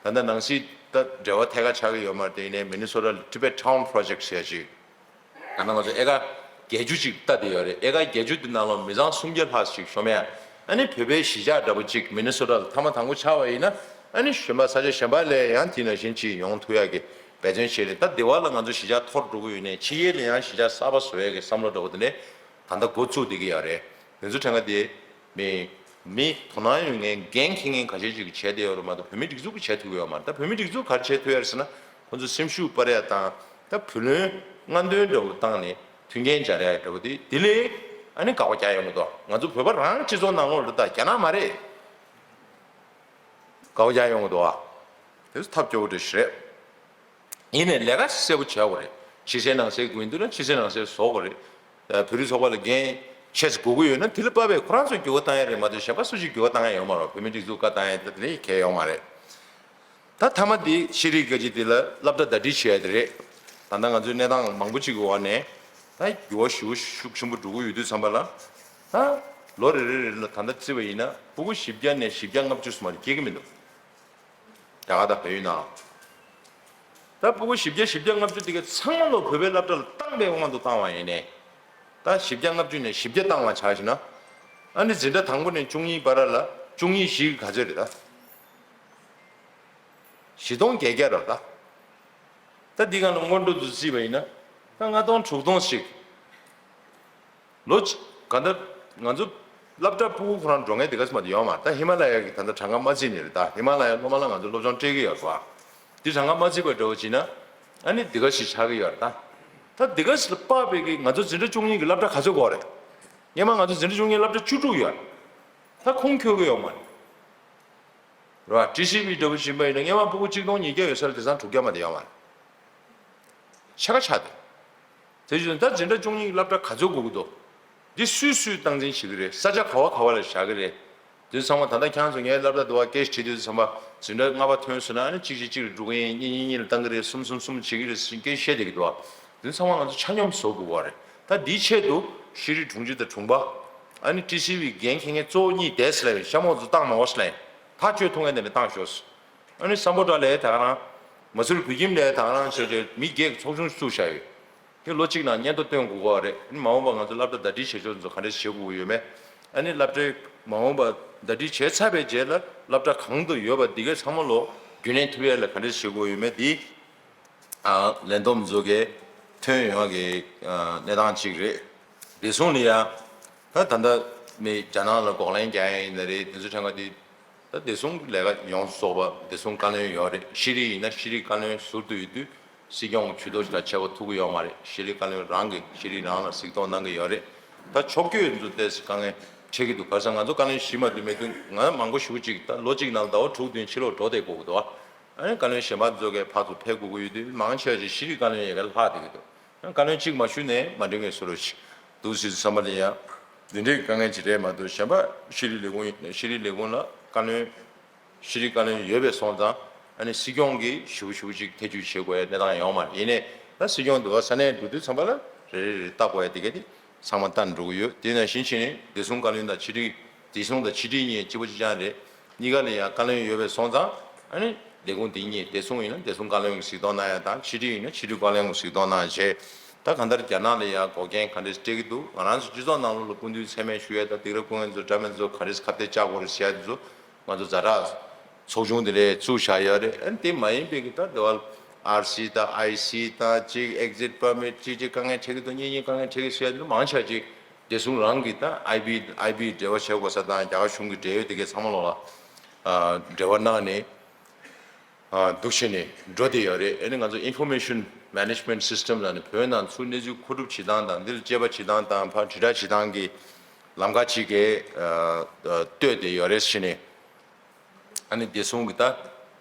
ད་ལྟ་ནང་སྲིད་ད་འབྲེལ་བ་ཐད་ཀར་ཆགས་ཀྱི་ཡོད་མ་རེད། དེ་ཡིན་ནའི་མི་ནི་སོ་ཊ་ལ་Tibet Town Project ཟེར་ཡ་ཅིག་ད་ནང་ང་ཚོ་ཨེ་ཀར་བརྒྱད་ཅུ་ཅིག་ལྟ་བསྡད་ཡོད་རེད། ཨེ་ཀར་བརྒྱད་ཅུ་དེ་ནང་ལ་མི་ཚང་སུམ་བརྒྱ་ལྷག་ཅིག་ཤོང་མེད། ཨ་ནི་བོད་པའི་གཞིས་ཆགས་འདྲ་པོ་ཅིག་མི་ནི་སོ་ཊ་ལ་ཐ་མ་དང་པོ་ཆགས་པ་ཡིན་ན། ཨ་ནི་གཞན་པ་ས་ཆ་གཞན་པ་ལ་ཡང་དེ་ནང་བཞིན་ཅིག་ཡོང་ཐུབ་ཡག་གི་འབད་བརྩོན་བྱས་ནས། ད་འདི་བ་ལ་ང་ཚོ་གཞིས་ཆགས་འཐོར་འགྲོ་གི་ཡོད་ནའི་ཕྱི་རྒྱལ་ལ་ཡང་གཞིས་ཆགས་གསར་པ་བཟོ་ཡག་གི་བསམ་བློ་འདྲ་པོ་དེ་འདྲ་ད་ལྟ་འགོ་བཙུགས་བསྡད་ཀྱི་ཡོད་རེད། དེ་ཚོ་ཕྲན་ག་དེ། མི་མི་དོ་སྣང་ཡོད་མཁན་འགན་འཁྱེར་མཁན་ཁ་ཤས་ཅིག་གིས་བྱས་བསྡད་ཡོད་རེད་མ་གཏོགས་བོད་མིའི་སྒྲིག་འཛུགས་ཀྱིས་བྱས་ཐུབ་ཀྱི་ཡོད་མ་རེད། ད་བོད་མིའི་སྒྲིག་འཛུགས་ག་རེ་བྱས་ཐུབ་ཡ་རེད་ཟེར་ན། ཁོང་ཚོ་སེམས་ཤུགས་སྤར་ཡ་དང་། ད་བུ་ལོན་སྔ་འདོན་འདྲ་པོ་བཏང་ནས་མཐུན་རྐྱེན་སྦྱར་ཡ་འདྲ་པོ་དེ་དེ་ལས་ཨ་ནི་དགག་པ་རྒྱག་ཡོང་གི་འདུག་ང་ཚོ་བོད་པ་རང་སྤྱི་ཚོགས་ནང་ལོགས་ལ་ད་རྒྱ་ནག་མ་རེད། དགག་པ་རྒྱག་ཡོང་གི་འདུག་ཨ། དེ་ཚོ་ཐབས་སྐྱོ་པོ་འདྲ་ཞིག་རེད། ཡིན་ནའི་ལས་ཀ་གསལ་པོ་བྱ་དགོས་རེད། ཕྱི་གསལ་ནང་གསལ་དགོས་འདུག་ན་ཕྱི་གསལ་ནང་གསལ་བཟོ་དགོས་རེད། བོད་རིགས་ཚོགས་པ་ལ་འགན་ ཆེས་དགོས་ཀྱི་ཡོད་ན་དེ་ལ་དཔག་པའི་ཁོ་རང་ཚོས་འགྱུར་བ་བཏང་ཡ་རེད་མ་གཏོགས་གཞན་པ་སུ་ཞིག་འགྱུར་བ་བཏང་ཡ་ཡོད་མ་རེད། བོད་མི་སྒྲིག་འཛུགས་བཀའ་བཏང་ཡ་དེ་ལས་གལ་ཡོད་མ་རེད། ད་མཐའ་མ་འདི་ཤེས་རིག་གི་ཅིག་འདི་ལ་སློབ་གྲྭ་ཟླ་སྒྲིལ་བྱས་དེ་རེད། ད་ལྟ་ང་ཚོའི་གནས་སྟངས་མང་པོ་ཅིག་གི་འོག་ནས་ད་འགྱུར་བ་ཞེ་པོ་ཤུགས་ཆེན་པོ་འགྲོ་གི་ཡོད་དུས་ཙམ་པ་ལ། ད་ལོ་རེ་རེ་རེ་ལ་ད་ལྟ་བརྩིས་པ་ཡིན་ན་ཕྲུ་གུ་བཞི་བརྒྱ་ནས་བཞི་བརྒྱ་ལྔ་བཅུ་སུ་མ་རེད་སྐྱེ་གི་མི་འདུག་རྒྱ་གར་དང་བལ་ཡུལ་ནང་། ད་ཕྲུ་གུ་བཞི་བརྒྱ་བཞི་བརྒྱ་ལྔ་བཅུ་དེ་ག་ཚང་མ་ལོ་བོད་པའི་སློབ་གྲྭ་ལ་བཏང་པའི་དབང་དུ་བཏང་བ་ཡིན་ནའི། ད་བཞི་བརྒྱ་ལྔ་བཅུ་ནས་བཞི་བརྒྱ་བཏང་བ་ཆ་བཞག་ན། ཨ་ནི་འཛིན་གྲྭ་དང་པོ་ནས་བཅུ་གཉིས་བར་ལ་བཅུ་གཉིས་བཞི་ག་ཚོད་རེད་ད། བཞི་སྟོང་བརྒྱད་བརྒྱ་རེད་ད། ད་འདི་སྒང་ལ་སྔོན་འགྲོ་དུ་བརྩིས་པ་ཡིན་ན། ད་ལྔ་སྟོང་དྲུག་སྟོང་ཞིག་ལོ་གཅིག་ག་ད་ང་ཚོ་སློབ་གྲྭ་ཕྲུ་གུ་ཁོ་རང་འགྲོ་མཁན་དེ་ག་ཙམ་མ་གཏོགས་ཡོད་མ་རེད། ད་ཧི་མ་ལ་ཡ་གི་ད་ལྟ་གྲངས་ཀ་མ་བརྩིས་ནས་རེད། ད་ཧི་མ་ལ་ཡ་སློབ་མ་ལ་ང་ཚོ་སློབ་སྦྱོང་སྤྲད་ཀྱི་ཡོད་རེད་བ། འདི་གྲངས་ཀ་མ་བརྩིས་པ་འདྲ་བོ་བྱས་ན་ཨ་ནི་འདི་ག་ཞིག་ཆགས་ཀྱི་ཡོད་རེད་ད། ད་འདི་ག་ཞིག་ལ་དཔག་པའི་གི་ང་ཚོ་འཛིན་གྲྭ་བཅུ་གཉིས་ཀྱི་སློབ་གྲྭ་ག་ཚོད་དགོས་རེད། སྔོན་མ་ང་ཚོ་འཛིན་གྲྭ་བཅུ་གཉིས་སློབ་གྲྭ་བཅུ་དྲུག་ཡོད་རེད། ད་ཁུངས་འཁྱོལ་གྱི་ཡོད་མ་རེད། རེད་བ། ཊི་སི་ཝི་འདྲ་བོ་ཕྱིན་པ་ཡིན་ན་སྔོན་མ་ཕྲུ་གུ་གཅིག་སྟོང་ཉིས་བརྒྱ་ཡོད་ས་ལ་དེང་སང་དྲུག་བརྒྱ་མ་གཏོགས་ཡོད་མ་རེད། ཆ་ག་ཆགས་འདུག་དེ་བཞིན་ད་འཛིན་གྲྭ་བཅུ་གཉིས་ཀྱི་སློབ་གྲྭ་ག་ཚོད་དགོས་ཀྱི་འདུག་འདི་སུས་སུས་སྟངས་འཛིན་བྱེད་ཀྱི་རེད། ས་ཆ་ག་བ་ག་བ་ལ་བཞག་གི་རེད། དེ་ཚང་མ་ད་ལྟ་ཁྱེད་རང་ཚོ་ངའི་སློབ་གྲྭ་འདི་བ་སྐད་ཆ་དྲིས་དུས་ཙམ་པ་འཛིན་གྲྭ་ལྔ་པ་ཐོན་སོང་ན་ཨ་ནི་གཅིག་གཅིག་གཅིག་ལ་འགྲོ་གི་ཡིན། གཉིས་གཉིས་གཉིས་ལ་བཏང་གི་རེད། གསུམ་གསུམ་གསུམ་བྱེད་ཀྱི་རེད་ཟེར་སྐད་ཆ་བཤད་བསྡད་ཀྱི་འདུག་བ། དེ་ཚང་མ་ང་ཚོ་ཆ་སྙོམས་བཟོ་དགོས་པ་རེད། ད་འདིའི་ཆེད་དུ་ཤེས་རིག་དྲུང་ཆེ་དང་དྲུང་པ། ཨ་ནི་ཊི་སི་ཝི་འགན་འཁྱེར་མཁན་གཙོ་བོ་གཉིས་བསྡད་ཟེར་ལབ་ཡོད། གཤམ་འོག་ཚོ་བཏང་མ་འོ་ཟེར་ལབ་ཡིན། ཐག་གཅོད་ཐུབ་མཁན་དེ་འདྲ་བཏང་ཤོག་ཟེར། ཨ་ནི་སམ་བྷོ་ཊ་ལའི་ད་ག་རང་། མ་སུ་རི་བོད་ཁྱིམ་ལའི་ད་ག་རང་བྱས་བྱས་མི་བརྒྱད་ཀྱི་ཚོགས་ཆུང་བཙུགས་བཞག་ཡོད། དེ་ལོ་གཅིག་ནང་སྙན་ཐོ་སྟོན་དགོས་ཀྱི་རེད། ཨ་ནི་མ་འོངས་པ་ང་ཚོ་སློབ་གྲྭ་ཟླ་སྒྲིལ་བྱེད་ཕྱོགས་ཚོ་ག་འདྲས་བྱེད་དགོས་ཀྱི་ཡོད་མེད། ཨ་ནི་སློབ་གྲྭའི་མ་འོངས་པ་ཟླ་སྒྲིལ་བྱས་ཚར་བའི་རྗེས་ལ་སློབ་གྲྭ་གང་དུ་ཡོད་པ་འདི་གའི་ཚང་མ་ལོ་རྒྱུན་ལེན་ཐུབ་ཡས་ལ་ག་འདྲས་བྱེད་དགོས་ཡོད་མེད་འདི། ཨ། ལས་བསྡོམས་བཟོ་གི་ཐོན་ཡོང་གི་ཨ་གནས་སྟངས་གཅིག་རེད། བདེ་སྲུང་ལ་ཡ། ད་ད་ལྟ་མི་རྒྱ་ནག་ལ་འགོག་ལན་རྒྱག་ཡ་ཡིན་ན་རེད། དེ་ཚོ་ཕྲན་ག་དེ། ད་བདེ་སྲུང་གི་ལས་ཀ་ཡོངས་སུ་རྫོགས་པ་བདེ་སྲུང་བཀའ་བློན་ཡོད་རེད། ཤེས་རིག་ཡིན་ན་ཤེས་རིག་བཀའ་བློན་ཟུར་དུ་ཡོད་དུས་སྲིད་སྐྱོང་གི་ཇུས་གཏོགས་ཞིག་དང་ཁྱད་པར་ཐུག་གི་ཡོད་མ་རེད། ཤེས་རིག་བཀའ་བློན་རང་གིས་ཤེས་རིག་རང་ལ་གཟིགས་རྟོག་གནང་གི་ཡོད་རེད། ད་ཕྱོགས་བསྐྱོད་ཚོ་ཏོག་ཙམ་དཀའ་ངལ་འཕྲད་ཀྱི་འདུག་ག་ས་ང་ཚོ་བཀའ་བློན་གཞི་མ་བསྡུས་མེད་དུས་ང་མང་པོ་ཞེ་པོ་ཅིག་ད་ལོ་གཅིག་ནང་ཟླ་བ་དྲུག་བདུན་ཕྱི་ལོགས་འགྲོ་བསྡད་དགོས་ཀྱི་འདུག་ཨ་ནི་བཀའ་བློན་གཞན་པ་ཚོ་གས་ཕར་ཚུར་ཕེབས་དགོས་ཀྱི་ཡོད་དུས་མང་ཆེ་བ་ཞིག་ཤེས་རིག་བཀའ་བློན་ཡ་གིར་ལྷག་བསྡད་ཀྱི་འདུག་བཀའ་བློན་གཅིག་མ་ཞུས་ནས་མ་འགྲིག་མཁན་བཟོ་འདྲ་ཞིག་འདུག་ཟེར་བསམ་པ་ལ་ཡ། འདི་འདྲའི་དཀའ་ངལ་ཅིག་རེད་མ་གཏོགས་གཞན་པ་ཤེས་རིག་ལས་ཁུངས་ཡིན་ན་ཤེས་རིག་ལས་ཁུངས་ལ་བཀའ་བློན། ཤེས་རིག་བཀའ་བློན་ཡོད་པའི་སོང་ཙང་ཨ་ནི་སྲིད་སྐྱོང་གིས་ཞུ་ཞུ་ཅིག་ཐེ་ཇུས་བྱེད་དགོས་ཡ་གནས་སྟངས་ཡོད་མ་རེད། ཡིན་ནའི་ད་སྲིད་སྐྱོང་འདུག་བ་ས་གནས་འགྲོ་དུས་ཙམ་པ་ལ་རེ་རེ་རེ་ལྟ་དགོས་ཡ་དེ་ག་དེ་ཚང་མ་ལྟ་འགྲོ་གི་ཡོད། དེ་ནང་བཞིན་བྱས་ནས་བདེ་སྲུང་བཀའ་བློན་དང་ཕྱི་དྲིལ། བདེ་སྲུང་དང་ཕྱི་དྲིལ་གཉིས་གཅིག་པ་གཅིག་རྐྱང་རེད། གཉིས་ཀ་ལ་ཡང་བཀའ་བློན་ཡོད་པའི་སོང་ཙང་ཨ་ནི་ལས་ཁུངས་དེ་གཉིས་བདེ་སྲུང་ཡིན་ན་བདེ་སྲུང་བཀའ་བློན་གྱིས་གཟིགས་རྟོག་གནང་ཡ་དང་ཕྱི་དྲིལ་ཡིན་ན་ཕྱི་དྲིལ་བཀའ་བློན་གྱིས་གཟིགས་རྟོག་གནང་ཡ་བྱས། ད་གང་ལྟར་རྒྱ་ནག་ལ་ཡང་འགོག་རྐྱེན་ག་འདྲས་སྤྲད་ཀྱི་འདུག་ང་རང་ཚོ་སྤྱི་ཚོགས་ནང་ལོགས་ལ་སྐུ་མདུན་མཚན་སྨད་ཞུ་ཡ་དང་སྡིགས་ར་སྐུ་ངལ་ཚོ་འདྲ་མིན་ཚོ་ག་འདྲས་ཁ་གཏད་བཅག་དགོས་རེད་ཟེར་ཡ་དེ་ཚོ་ང་ཚོ་ཛ་དྲག་ཚོགས་ཆུང་དེ་འདྲས་བཙུགས་བཞག་ཡོད་རེད། ཨ་ནི་དེ་མ་ཡིན་པའི་གི་ད་དེ་བ་ཨར་སི་དང་ཨའི་སི་དང་གཅིག་ཨེག་ཛིཊ་པར་མིཊ་གཅིག་གཅིག་དཀའ་ངལ་འཕྲད་ཀྱི་འདུག་གཉིས་གཉིས་དཀའ་ངལ་འཕྲད་ཀྱི་ཟེར་ཡ་དེ་ཚོ་མང་ཆེ་བ་ཅིག་བདེ་སྲུང་རང་གི་ད་ཨའི་བི་ཨའི་བི་འབྲེལ་བ་བྱེད་དགོས་ས་དང་རྒྱ་གར་གཞུང་གི་འབྲེལ་ཡོད་དེ་གའི་ཚང་མ་ལོག་ལ་ཨ་འབྲེལ་བ་གནང་ནས་ཨ་འདུག་བྱས་ནས་འགྲོ་བསྡད་ཡོད་རེད། ཨ་ནི་ང་ཚོ་Information Management System ལབ་ནས་བོད་ནང་ཚུར་གནས་ཚུལ་མཁོ་སྒྲུབ་བྱེད་སྟངས་དང་འདིར་དཔྱད་པ་བྱེད་སྟངས་དང་ཕར་དྲིལ་བསྒྲགས་བྱེད་སྟངས་ཀྱི་ལམ་ཁ་ཅིག་གི་ཨ་ཨ་བཏོད་བསྡད་ཡོད་རེད་བྱས་ནས། ཨ་ནི་བདེ་སྲུང་གི་ད་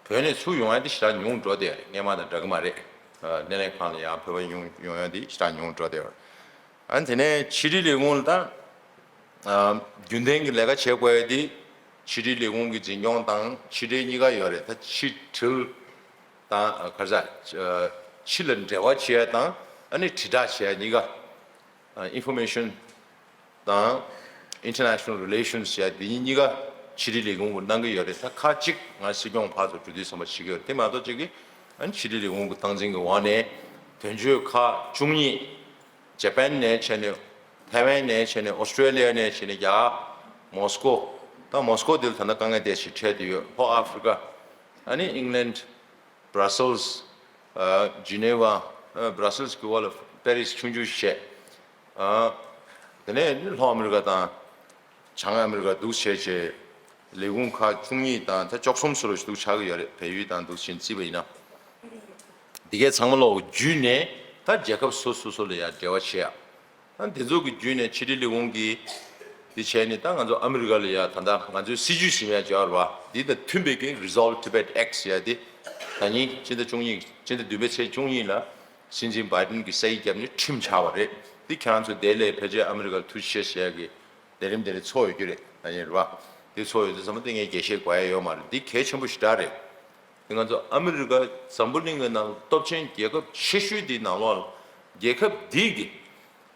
བོད་ནས་ཚུར་ཡོང་ཡ་དེ་ཞེ་དྲག་ཉུང་འགྲོ་བསྡད་ཡོད་རེད། སྔོན་མ་དང་འདྲ་གི་མ་རེད། ཨ་སྣེ་ལེན་ཁང་ལ་ཡང་བོད་པ་ཡོང་ཡོང་ཡ་དེ་ཞེ་དྲག་ཉུང་འགྲོ་བསྡད་ཡོད་རེད། ཨ་ནི་དེ་ནས་ཕྱི་དྲིལ་ལས་ཁུངས་ལ་ད་ཨ་རྒྱུན་ལྡན་གྱི་ལས་ཀ་བྱེད་དགོས་ཡ་དེ་ཕྱི་དྲིལ་ལས་ཁུངས་ཀྱི་འཛིན་སྐྱོང་དང་ཕྱི་དྲིལ་གཉིས་ཀ་ཡོད་རེད། ད་ཕྱི་དྲིལ་དང་ཨ་ག་རེ་ཟེར་ཨ་ཕྱི་ལ་འབྲེལ་བ་བྱེད་ཡ་དང་ཨ་ནི་དྲིལ་བསྒྲགས་བྱེད་ཡ་གཉིས་ཀ་ཨ་Information དང་International Relations ཡ་འདི་གཉིས་ཀ་ཕྱི་དྲིལ་ལས་ཁུངས་ཀྱིས་གནང་གི་ཡོད་རེད། ད་ཁག་ཅིག་ང་སྲིད་སྐྱོང་ཕར་ཚུར་འགྲོ་དུས་ཙམ་པ་བྱེད་ཀྱི་ཡོད་རེད། དེ་མ་གཏོགས་ཅིག་གིས་ཨ་ནི་ཕྱི་དྲིལ་ལས་ཁུངས་ཀྱི་སྟངས་འཛིན་གྱི་འོག་ནས་དོན་གཅོད་ཁག་བཅུ་གཉིས། ཇ་པན་ནས་བྱས་ནས་ཐའེ་ཝན་ནས་བྱས་ནས་ཨོ་སི་ཀྲེ་ལི་ཡ་ནས་བྱས་ནས་རྒྱ་གར་མོ་སི་ཀོ། ད་མོ་སི་ཀོ་འདི་ལ་ད་ལྟ་དཀའ་ངལ་དེ་ཞིག་འཕྲད་བསྡད་ཡོད། ལྷོ་ཨ་ཧྥི་རི་ཀ་ཨ་ནི་ཨིང་ལན། Brussels། ཨ་Geneva། ཨ་Brussels གི་འོག་ལ་པེ་རིས་ཆུང་ཆུང་ཞིག་བྱས། ཨ་དེ་ནས་ལྷོ་ཨ་མི་རི་ཀ་དང་བྱང་ཨ་མི་རི་ཀ་འདུག་བྱས་བྱས་ལས་ཁུངས་ཁག་བཅུ་གཉིས་དང་ད་བཅུ་གསུམ་སོ་ལོ་ཞིག་འདུག་ཆགས་ཀྱི་ཡོད་རེད། བལ་ཡུལ་དང་འདུག་ཕྱིན་བརྩིས་པ་ཡིན་ན། འདི་གའི་ཚང་མ་ལོག་བརྒྱུད་ནས་ད་རྒྱལ་ཁབ་སོ་སོ་སོ་ལ་ཡང་འབྲེལ་བ་བྱེད་ཡ། ད་འདི་ཚོ་གི་བརྒྱུད་ནས་ཕྱི་དྲིལ་ལས་ཁུངས་ཀྱིས་འདི་བྱས་ནས་ད་ང་ཚོ་ཨ་མི་རི་ཀ་ལ་ཡ་ད་ལྟ་ང་ཚོའི་སྲིད་ཇུས་ཟིན་ཡ་སྦྱར་བ་འདི་དང་མཐུན་པའི་གི་Resolve Tibet Act ཟེར་ཡ་འདི་ད་ཉིན་སྤྱི་ཟླ་བཅུ་གཉིས་སྤྱི་ཟླ་བདུན་པའི་ཚེས་བཅུ་གཉིས་ལ་སྲིད་འཛིན་བྷའི་ཌེན་གྱིས་ས་ཡིག་བརྒྱབ་ནས་ཁྲིམས་ཆགས་པ་རེད། འདི་ཁྱེད་རང་ཚོ་དེ་ལས་ཕལ་ཆེར་ཨ་མི་རི་ཀར་ཐུགས་རྗེ་ཆེ་ཟེར་ཡ་གི་ལས་རིམ་དེ་རིགས་ཚོགས་ཡོད་རྒྱུ་རེད། ཨ་ནི་རེད་བ། འདི་ཚོགས་ཡོད་དུས་ཙམ་པ་དེ་ངས་རྒྱས་བཤད་དགོས་ཡ་ཡོད་མ་རེད། འདི་གལ་ཆེན་པོ་ཞེ་དྲག་རེད། དེ་ང་ཚོ་ཨ་མི་རི་ཀ་འཛམ་བུ་གླིང་གི་ནང་སྟོབས་ཆེན་རྒྱལ་ཁབ་ཆེ་ཤོས་དེའི་ནང་ལོགས་ལ་རྒྱལ་ཁབ་འདིས་ཀྱི་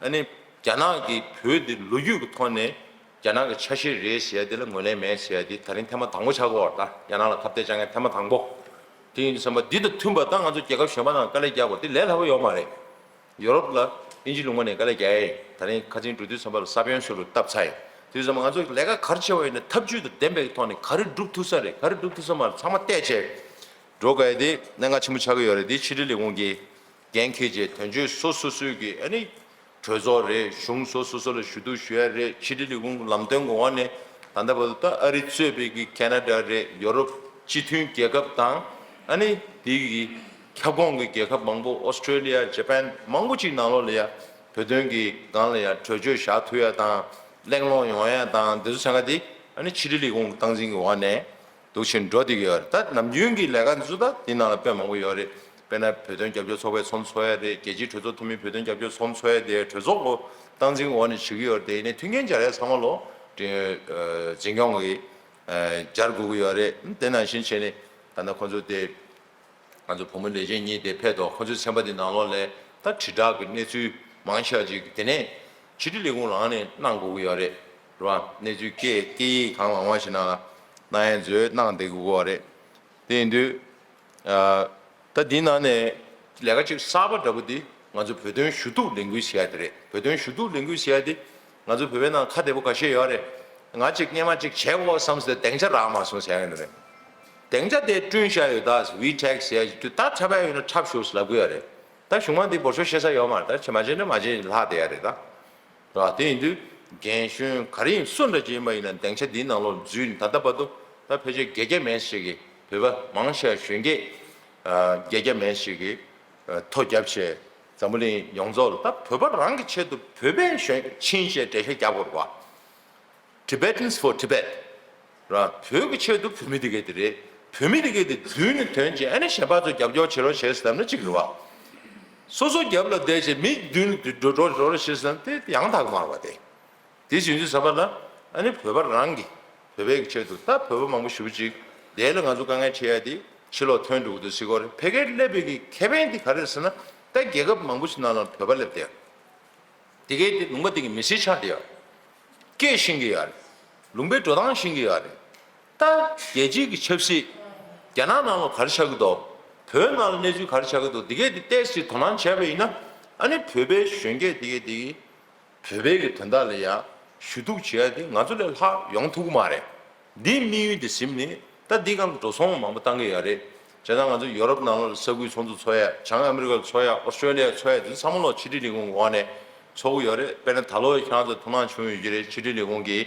ཨ་ནི་རྒྱ་ནག་གི་བོད་དེ་ལོ་རྒྱུས་ཀྱི་ཐོག་ནས་རྒྱ་ནག་གི་ཆ་ཤས་རེད་ཟེར་ཡ་དེ་ལ་ངོས་ལེན་མེད་ཟེར་ཡ་དེ་ད་རིང་ཐེངས་མ་དང་པོ་ཆགས་ཀྱི་ཡོད་རེད། ད་རྒྱ་ནག་ལ་ཁ་གཏད་བཅག་མཁན་ཐེངས་མ་དང་པོ། དེ་ཡིན་དུས་ཙམ་པ་འདི་དང་མཐུན་པ་ད་ང་ཚོ་རྒྱལ་ཁབ་གཞན་པ་ནང་དཀའ་ལས་རྒྱག་དགོས་དེ་ལས་སླ་པོ་ཡོད་མ་རེད། ཡོ་རོབ་ལ་དབྱིན་ཇི་ལུང་པ་ནས་དཀའ་ལས་རྒྱག་ཡས་ད་རིང་ཁ་སང་འགྲོ་དུས་ཙམ་པ་ལ་ས་བོན་སུ་རུ་བཏབ་ཚར་ཡོད། དེ་ཙམ་ང་ཚོ་ལས་ཀ་ག་རེ་བྱས་པ་ཡིན་ན་ཐབས་ཇུས་དང་ལྡན་པའི་ཐོག་ནས་ག་རེ་སྒྲུབ་ཐུབ་ས་རེད། ག་རེ་སྒྲུབ་ཐུབ་ས་མ་རེད། ཚང་མ་བལྟས་བྱས་འགྲོ་དགོས་ཡ་དེ་གནད་འགག་ཆེན་པོ་ཆགས་ཀྱི་ཡོད་རེད། དེ་ཕྱི་དྲིལ་ལས་ཁུངས་ཀྱི་འགན་འཁྱེར་བྱས་དོན་གཅོད་སོ་སོ་སོའི་གི་ཨ་ནི་གྲོས་ཚོགས་རེད། གཞུང་སོ་སོ་སོ་ལ་ཞུ་གཏུག་ཞུ་ཡ་རེད། ཕྱི་དྲིལ་ལས་ཁུངས་ལམ་སྟོན་གྱི་འོག་ནས་ད་ལྟ་བར་དུ་ད་ཨ་རི་གཙོས་པའི་གི་ཁེ་ན་ཌ་རེད། ཡོ་རོབ་སྤྱི་མཐུན་རྒྱལ་ཁབ་དང་ཨ་ནི་དེ་གི་ཁྱབ་ཁོངས་ཀྱི་རྒྱལ་ཁབ་མང་པོ་ཨོ་སི་ཀྲེ་ལི་ཡ་ཇ་པན་མང་པོ་ཅིག་ནང་ལོགས་ལ་ཡ་བོད་དོན་གྱི་སྒང་ལ་ཡ་གྲོས་ཆོད་བཞག་ཐུབ་ཡ་དང་གླེང་སློང་ཡོང་ཡ་དང་དེ་ཚོ་ཚང་ཀ་དེ་ཨ་ནི་ཕྱི་དྲིལ་ལས་ཁུངས་སྟངས་འཛིན་གྱི་འོག་ནས་འདུག་བྱས་འགྲོ་བསྡད་ཀྱི་ཡོད་རེད། ད་ནམ་རྒྱུན་གྱི་ལས་ཀ་འདི་ཚོ་ད་དེ་ནང་ལ་དཔེ་མང་པོ་ཡོད་རེད། དཔེར་ན་བོད་དོན་རྒྱབ་སྐྱོར་ཚོགས་པའི་ཚོགས་འདུ་ཚོགས་ཡ་རེད། རྒྱལ་སྤྱིའི་གྲོས་ཚོགས་འཐུས་མིའི་བོད་དོན་རྒྱབ་སྐྱོར་ཚོགས་འདུ་ཚོགས་ཡ་དེ་གྲོས་ཚོགས་ཀྱི་སྟངས་འཛིན་འོག་ནས་བྱེད་ཀྱི་ཡོད་རེད། དེ་ཡིན་ནའི་མཐུན་རྐྱེན་སྦྱར་ཡ་ཚང་མ་ལོ་དེ་འཛིན་སྐྱོང་གི་སྦྱར་དགོས་ཀྱི་ཡོད་རེད། དེ་ནང་བཞིན་བྱས་ནས་ད་ལྟ་ཁོང་ཚོ་དེ་ང་ཚོ་བུ་མོ་ལས་བྱེད་གཉིས་དེ་ཕེབས་ཐོག་ཁོ་ཚོའི་ཚན་པ་དེ་ནང་ལོགས་ལ་ད་དྲིལ་བསྒྲགས་ཀྱི་གནས་ཚུལ་མང་ཤོས་ཅིག་དེ་ནས་ཕྱི་དྲིལ་ལས་ཁུངས་རང་ནས་གནང་དགོས་ཀྱི་ཡོད་རེད། རེད་བ། གནས་ཚུལ་སྐད་སྐད་ཡིག་གང་མང་མང་ཞིག་ནང་ལ་གནང་ཡས་མཛོད་གནང་བསྡད་དགོས་ཀྱི་ཡོད་རེད། དེ་ཡིན་དུས་ད་འདི་ནང་ནས་ལས་ཀ་ཅིག་གསར་པ་འདྲ་པོ་འདི་ང་ཚོ་བོད་དོན་ཞུ་གཏུག་ལས་འགུལ་ཟེར་ཡ་དེ་རེད། བོད་དོན་ཞུ་གཏུག་ལས་འགུལ་ཟེར་ཡ་དེ་ང་ཚོ་བོད་པའི་ནང་ཁ་བདེ་པོ་ཁ་ཤས་ཡོད་རེད། ང་ཅིག་སྔས་མ་ཅིག་བྱེད་དགོས་བསམ་སྟེ་སྡིངས་ཆ་རག་མ་སོང་ཟེར་ཡ་ནི་རེད། སྡིངས་ཆ་དེ་བསྐྲུན་བཞག་ཡོད་ད། ཝི་ཊེག་ཟེར་ཡ་ཅིག་དུས་ད་འཁྲབ་ཡ་ཡོད་ན་འཁྲབ་ཤོག་ཟེར་ལབ་གི་ཡོད་རེད། ད་གཞུང་མང་འདི་འབོར་ཤོག་བཤད་ས་ཡོད་མ་རེད། ད་བྱེད་མ་བྱེད་ན་མ་བྱེད་ལྷག་བསྡད་ཡ་རེད་ད། ར་དེ་ཡིན་དུས་རྒན་གཞོན་ག་རེ་ཡིན་སུ་འདྲ་ཅིག་ཡིན་པ་ཡིན་ན་སྡིངས་ཆ་འདིའི་ནང་ལོགས་འཛུལ་ནས་ད་ལྟ་བར་དུ་ད་ཕལ་ཆེར་བརྒྱད་བརྒྱ་མན་ཞིག་གིས་བོད་པ་མང་ཆེ་བ་གཞོན་སྐྱེས་བརྒྱད་བརྒྱ་མན་ཞིག་གིས་ཐོ་བརྒྱབ་བྱས་འཛམ་བུ་གླིང་ཡོངས་རྫོགས་ལ་ད་བོད་པ་རང་གི་ཆེད་དུ་བོད་པའི་གཞོན་ཕྱིན་བྱས་འགྲེལ་བཤད་རྒྱག་དགོས་རེད་བ། Tibetans for Tibet ར། བོད་ཀྱི་ཆེད་དུ་བོད་མི་དེ་གས་དེ་རེད། བོད་མི་དེ་གས་དེ་མདུན་ནས་ཐོན་བྱས་ཨ་ནི་གཞན་པ་ཚོ་རྒྱབ་སྐྱོར་བྱེད་རོགས་བྱེད་ཟེར་ན་གཅིག་རེད་བ། སོ་སོ་རྒྱབ་ལ་བསྡད་བྱས་མི་མདུན་ནས་འགྲོ་འགྲོ་འགྲོ་རོགས་བྱེད་ཟེར་ན་དེ་ཡང་དག་མ་རེད་བ་དེ། དེ་བྱུང་དུས་ཙམ་པ་ལ་ཨ་ནི་བོད་པ་རང་གི་བོད་པའི་གི་ཆེད་དུ་ད་བོད་པ་མང་པོ་ཞེ་པོ་ཅིག་དེ་ལ་ང་ཚོ་དཀའ་ངལ་འཕྲད་ཡ་དེ་ཕྱི་ལོགས་ཐོན་འགྲོ་གི་འདུག་ཟེར་གི་རེད། ཕ་གིར་སླེབས་པའི་གི་ཁེ་ཕན་དེ་ག་རེ་རེད་ཟེར་ན་ད་རྒྱལ་ཁབ་མང་པོ་ཞིག་ནང་ལ་བོད་པ་སླེབས་བསྡད་ཡོད། དེ་གའི་དེ་ལུང་པ་དེ་གི་མི་སེར་ཆགས་བསྡད་ཡོད། སྐད་ཤེས་ཀྱི་ཡོད་རེད། ལུང་པའི་འགྲོ་སྟངས་ཤེས་ཀྱི་ཡོད་རེད། ད་རྒྱལ་སྤྱིའི་གི་ཆབ་སྲིད་རྒྱ་ནག་ནང་ལ་ག་རེ་ཆགས་ཀྱི་འདུག་བོད་ནང་ལ་གནས་ཚུལ་ག་རེ་ཆགས་ཀྱི་འདུག་དེ་གའི་དེ་ཏོག་ཙམ་དོ་སྣང་བྱས་པ་ཡིན་ན་ཨ་ནི་བོད་པའི་གཞོན་སྐྱེས་དེ་གའི་དེ་གི་བོད་པའི་གི་དོན་དག་ལ་ཡ་ཞུ་གཏུག་བྱེད་ཡ་དེ་ང་ཚོ་ལས་ལྷག་ཡོང་ཐུབ་ཀྱི་མ་རེད། འདིའི་དམིགས་ཡུལ་དེ་ཟིན་ནས་ད་འདི་སྒང་ལ་འགྲོ་སོང་མང་པོ་བཏང་གི་ཡོད་རེད། བྱས་ཙང་ང་ཚོ་ཡོ་རོབ་ནང་ལོགས་ལ་ས་ཁུལ་ཚོགས་འདུ་ཚོགས་ཡ། བྱང་ཨ་མི་རི་ཀར་ཚོགས་ཡ། ཨོ་སི་ཀྲོ་ལི་ཡར་ཚོགས་ཡ་དེ་ཚོ་ཚང་མ་ལོག་ཕྱི་དྲིལ་ལས་ཁུངས་ཀྱི་འོག་ནས་ཚོགས་ཀྱི་ཡོད་རེད། དཔེར་ན་ད་ལོ་ཁྱེད་རང་ཚོ་ཐུགས་སྣང་བྱུང་ཡོད་ཀྱི་རེད། ཕྱི་དྲིལ་ལས་ཁུངས་ཀྱི་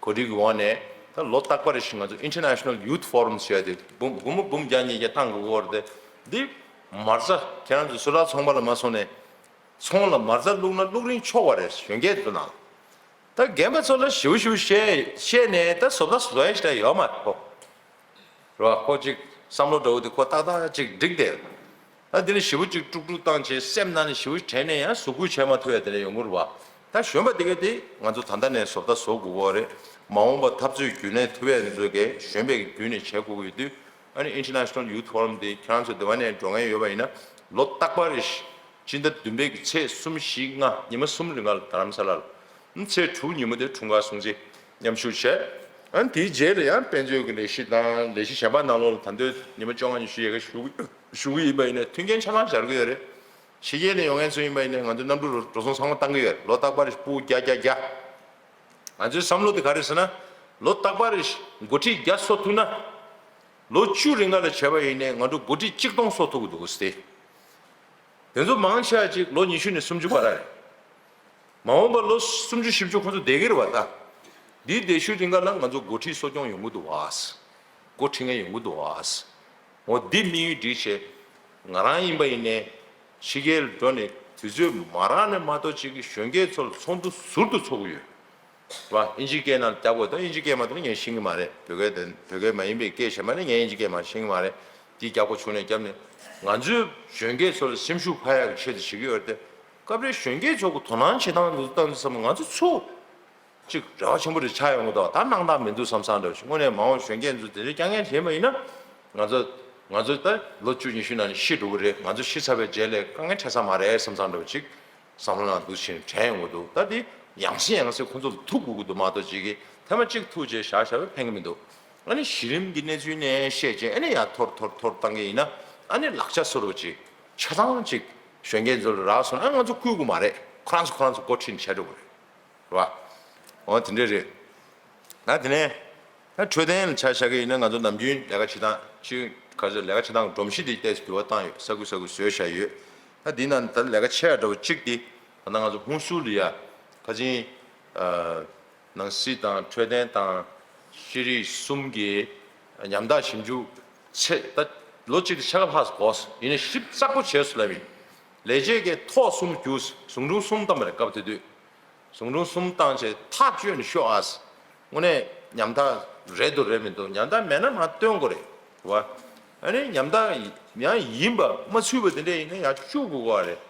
གོ་སྒྲིག་གི་འོག་ནས་ད་ལོ་རྟག་པར་རེ་བཞིན་ང་ཚོ་International Youth Forum ཟེར་ཡ་དེ་འབུམ་འབུམ་འབུམ་བརྒྱ་ཉིས་བརྒྱ་བཏང་དགོས་ཀྱི་ཡོད་རེད་དེ། འདི་མ་རྩ་ཁྱེད་རང་ཚོ་སུ་ལག་ཚོང་པ་ལ་མ་སོང་ནས་ཚོང་ལ་མ་རྩ་བླུགས་ན་བླུགས་རིན་ཆོག་པ་རེད། གཞོན་སྐྱེས་ཚོ་ནང་ད་རྒན་པ་ཚོ་ལ་ཞིབ་ཞིབ་བཤད་བཤད་ནས་ད་བཟོ་ལྟ་བཟོ་ཡ་ཞིག་ད་ཡོད་མ་རེད་ཁོ། རེད་བ། ཁོ་ཅིག་བསམ་བློ་འདྲ་བོ་དེ་ཁོ་ཏག་ཏག་ཅིག་འགྲིག་བསྡད། ད་དེ་ནས་ཞེ་པོ་ཅིག་དཀྲུག་དཀྲུག་བཏང་བྱས་སེམས་ནང་ནས་ཞེ་པོ་དྲན་ནས་ཡང་གཟུགས་པོ་བྱས་མ་ཐུབ་ཡ་དེ་འདྲ་ཡོང་གི་རེད་བ། ད་གཞོན་པ་དེ་ག་དེ་ང་ཚོ་ད་ལྟ་ནས་བཟོ་ལྟ་བཟོ་དགོས་ཀྱི་རེད། མ་འོངས་པ་འཐབ་རྩོད་རྒྱུན་གནས་ཐུབ་ཡ་དེ་ཚོ་གས་གཞོན་པའི་བརྒྱུད་ནས་བྱེད་དགོས་ཀྱི་ཡོད་དུས། ཨ་ནི་International Youth Forum་དེ་ཁྱེད་རང་ཚོ་དེ་བ་ནས་འགྲོ་མཁན་ཡོད་པ་ཡིན་ན་ལོ་རྟག་པར་རེ་བཞིན་སྤྱི་ཟླ་བདུན་པའི་གི་ཚེས་གསུམ་བཞི་ལྔ་ཉི་མ་གསུམ་རིང་ག་ལ་རྡ་རམ་ས་ལ་ལ། ཨ་ནི་ཚེས་དྲུག་ཉིན་མོ་དེ་འཁྲུངས་སྐར་སྲུང་བརྩི་མཉམ་ཞུགས་བྱས། ཨ་ནི་དེའི་རྗེས་ལ་ཡང་དཔེ་མཛོད་ཀྱི་ལས་གཞི་དང་ལས་གཞི་གཞན་པ་ནང་ལོགས་ལ་ད་དུང་ཉི་མ་བཅོ་ལྔ་ཉི་ཤུ་ཡས་ག་ཞུ་ཞུ་གི་ཡིན་པ་ཡིན་ན་མཐུན་རྐྱེན་ཆ་ཚང་སྦྱར་གི་ཡོད་རེད། ཕྱི་རྒྱལ་ནས་ཡོང་མཁན་ཚོ་ཡིན་པ་ཡིན་ན་ང་ཚོ་གནམ་གྲུ་འགྲོ་སོང་ཚང་མ་བཏང་གི་ཡོད་རེད། ལོ་རྟག་པར་རེ་སྤུ་གུ་བརྒྱ་བརྒྱ་བརྒྱ། ང་ཚོའི་བསམ་བློ་དེ་ག་རེ་ཟེར་ན། ལོ་རྟག་པར་རེ་འགོ་ཁྲིད་བརྒྱ་གསོ་ཐུབ་ན། ལོ་བཅུ་རིང་ག་ལ་བྱས་པ་ཡིན་ནའི་ང་ཚོ་འགོ་ཁྲིད་གཅིག་སྟོང་གསོ་ཐུབ་ཀྱི་འདུག་ཟེར། དེ་ཚོ་མང་ཆེ་བ་ཅིག་ལོ་ཉི་ཤུ་ནས་སུམ་ཅུ་བར་རེད། མ་འོངས་པ་ལོ་སུམ་ཅུ་བཞི་བཅུ་ཁོ་ཚོ་བསྡད་ཀྱི་རེད་བ་ད། འདིའི་བསྡད་ཤུལ་རིང་ག་ལ་ང་ཚོ་འགོ་ཁྲིད་གསོ་སྐྱོང་ཡོང་གི་འདུག་བ། འགོ་ཁྲིད་མཁན་ཡོང་གི་འདུག་བ། འོ་འདི་དམིགས་ཡུལ་བསྒྲིགས་བྱས། ང་རང་ཡིན་པ་ཡིན་ནའི་ཕྱི་རྒྱལ་འགྲོ་ནས་དུས་ཚོད་མ་རག་ནས་མ་གཏོགས་ཅིག་གི་གཞོན་སྐྱེས་ཚོར་ཚོགས་འདུ་ཟུར་དུ་ཚོགས་ཀྱི་ཡོད། བ། ཨིན་ཇིའི་སྐད་ནང་རྒྱག་དགོས་ད། ཨིན་ཇིའི་སྐད་མ་གཏོགས་ངས་ཤེས་ཀྱི་མ་རེད། བོད་སྐད་དེ་བོད་སྐད་མ་ཡིན་པའི་སྐད་གཞན་པ་ནི་ངས་ཨིན་ཇིའི་སྐད་མ་ཤེས་ཀྱི་མ་རེད། དེ་རྒྱག་དགོས་བྱུང་ནས་བརྒྱབ་ནས་ང་ཚོའི་གཞོན་སྐྱེས་ཚོ་ལ་སེམས་ཤུགས་འཕར་ཡག་གི་ཆེད་དུ་བྱེད་ཀྱི་ཡོད་རེད་དེ། སྐབས་རེ་གཞོན་སྐྱེས་ཚོ་གི་དོ་སྣང་བྱེད་སྟངས་འདི་ཚོ་བལྟས་ཙམ་ང་ཚོ་ཚུར་ཅིག་རེ་བ་ཆེན་པོ་རེ་ཆགས་ཡོང་གི་འདུག་ད་གནང་སྟངས་མི་འདུག་བསམ་བསམ་འདྲ་བོ་ཞིག་དངོས་གནས་མ་འོངས་གཞོན་སྐྱེས་ཚོ་དེ་འདྲའི་རྐྱང་རྐྱང་བྱས་པ་ཡིན་ན་ང་ཚོ་ང་ཚོ་ད་ལོ་བཅུ་ཉི་ཤུ་ནང་ནས་ཤི་འགྲོ་གི་རེད། ང་ཚོ་ཤི་ཚར་བའི་རྗེས་ལ་དཀའ་ངལ་འཕྲད་ས་མ་རེད་བསམ་བསམ་འདྲ་བོ་ཅིག་བསམ་བློ་ནང་འདུག་ཕྱིན་དྲན་ཡོང་གི་འདུག་ད་དེ་ཡང་སེ་ཡང་སེ་ཁོ་ཚོ་ལ་ཐུག་དགོས་ཀྱི་འདུག་མ་གཏོགས་ཅིག་གིས་ཐེངས་མ་གཅིག་ཐུག་རྗེས་བཞག་བཞག་པས་ཕན་གྱི་མི་འདུག་ཨ་ནི་གཞི་རིམ་གྱི་གནས་ཚུལ་ནས་བཤད་རྗེས་ཨ་ནི་ཡར་འཐོར་འཐོར་འཐོར་བཏང་གི་ཡིན་ན་ཨ་ནི་ལག་ཆ་སོར་བ་ཅིག་ཆ་ཚང་ཅིག་གཞོན་སྐྱེས་ཚོ་ལ་རག་སོང་ན་ཨ་ང་ཚོ་བསྐུལ་དགོས་མ་རེད། ཁོ་རང་ཚོ་ཁོ་རང་ཚོ་འགོ་ཁྲིད་ནས་བྱས་འགྲོ་དགོས་རེད། རེད་བ། འོ་དེ་འདྲས་རེད། ད་དེ་ནས་ད་འཕྲོད་བསྟེན་ལ་ཆ་བཞག་གི་ཡིན་ན་ང་ཚོ་ནམ་རྒྱུན་ལས་ཀ་བྱེད་སྟངས་ཅིག་ག་ཚོད་ལས་ཀ་བྱེད་སྟངས་སྒྲོམ་གཞི་དེ་ཏོག་ཙམ་འགྱུར་བ་བཏང་ཡོད། ས་ཁུག་ས་ཁུག་བཟོས་བཞག་ཡོད། ད་འདི་ནང་ད་ལས་ཀ་ཆེ་ཡ་འདྲ་བོ་གཅིག་དེ་ད་ལྟ་ང་ཚོ་ཧུན་སུར་ལ་ཡ་ཁ་ཆེན་ནང་སྲིད་དང་འཕྲོད་བསྟེན་དང་ཤེས་རིག་གསུམ་གྱི་ཉམ་ཐག་ཞིབ་འཇུག་ཚད་ད་ལོ་གཅིག་དེ་ཕྱེད་ཀ་ལྷག་འགོར་སོང་། ཡིན་ནའི་ཞིབ་ཚགས་པོ་བྱས་སོང་ལབ་ཡིན། ལས་བྱེད་ཀྱི་ཐོག་གསུམ་བསྒྱུར་སོང་། ཟུང་དྲུང་གསུམ་བཏང་བ་རེད་སྐབས་དེ་དུས། ཟུང་དྲུང་གསུམ་བཏང་བྱས་ཐག་གཅོད་ནས་ཤོག་ཨ། དངོས་གནས་ཉམ་ཐག་རེད་འདུག་རེད་མི་འདུག་ཉམ་ཐག་མེད་ན་མར་བཏོན་དགོས་རེད་བ། ཨ་ནི་ཉམ་ཐག་ཡང་ཡིན་པ་མ་ཚུད་པ་དེ་འདྲས་ཡིན་ན་ཡང་བཅུག་དགོས་ཀྱི་རེད།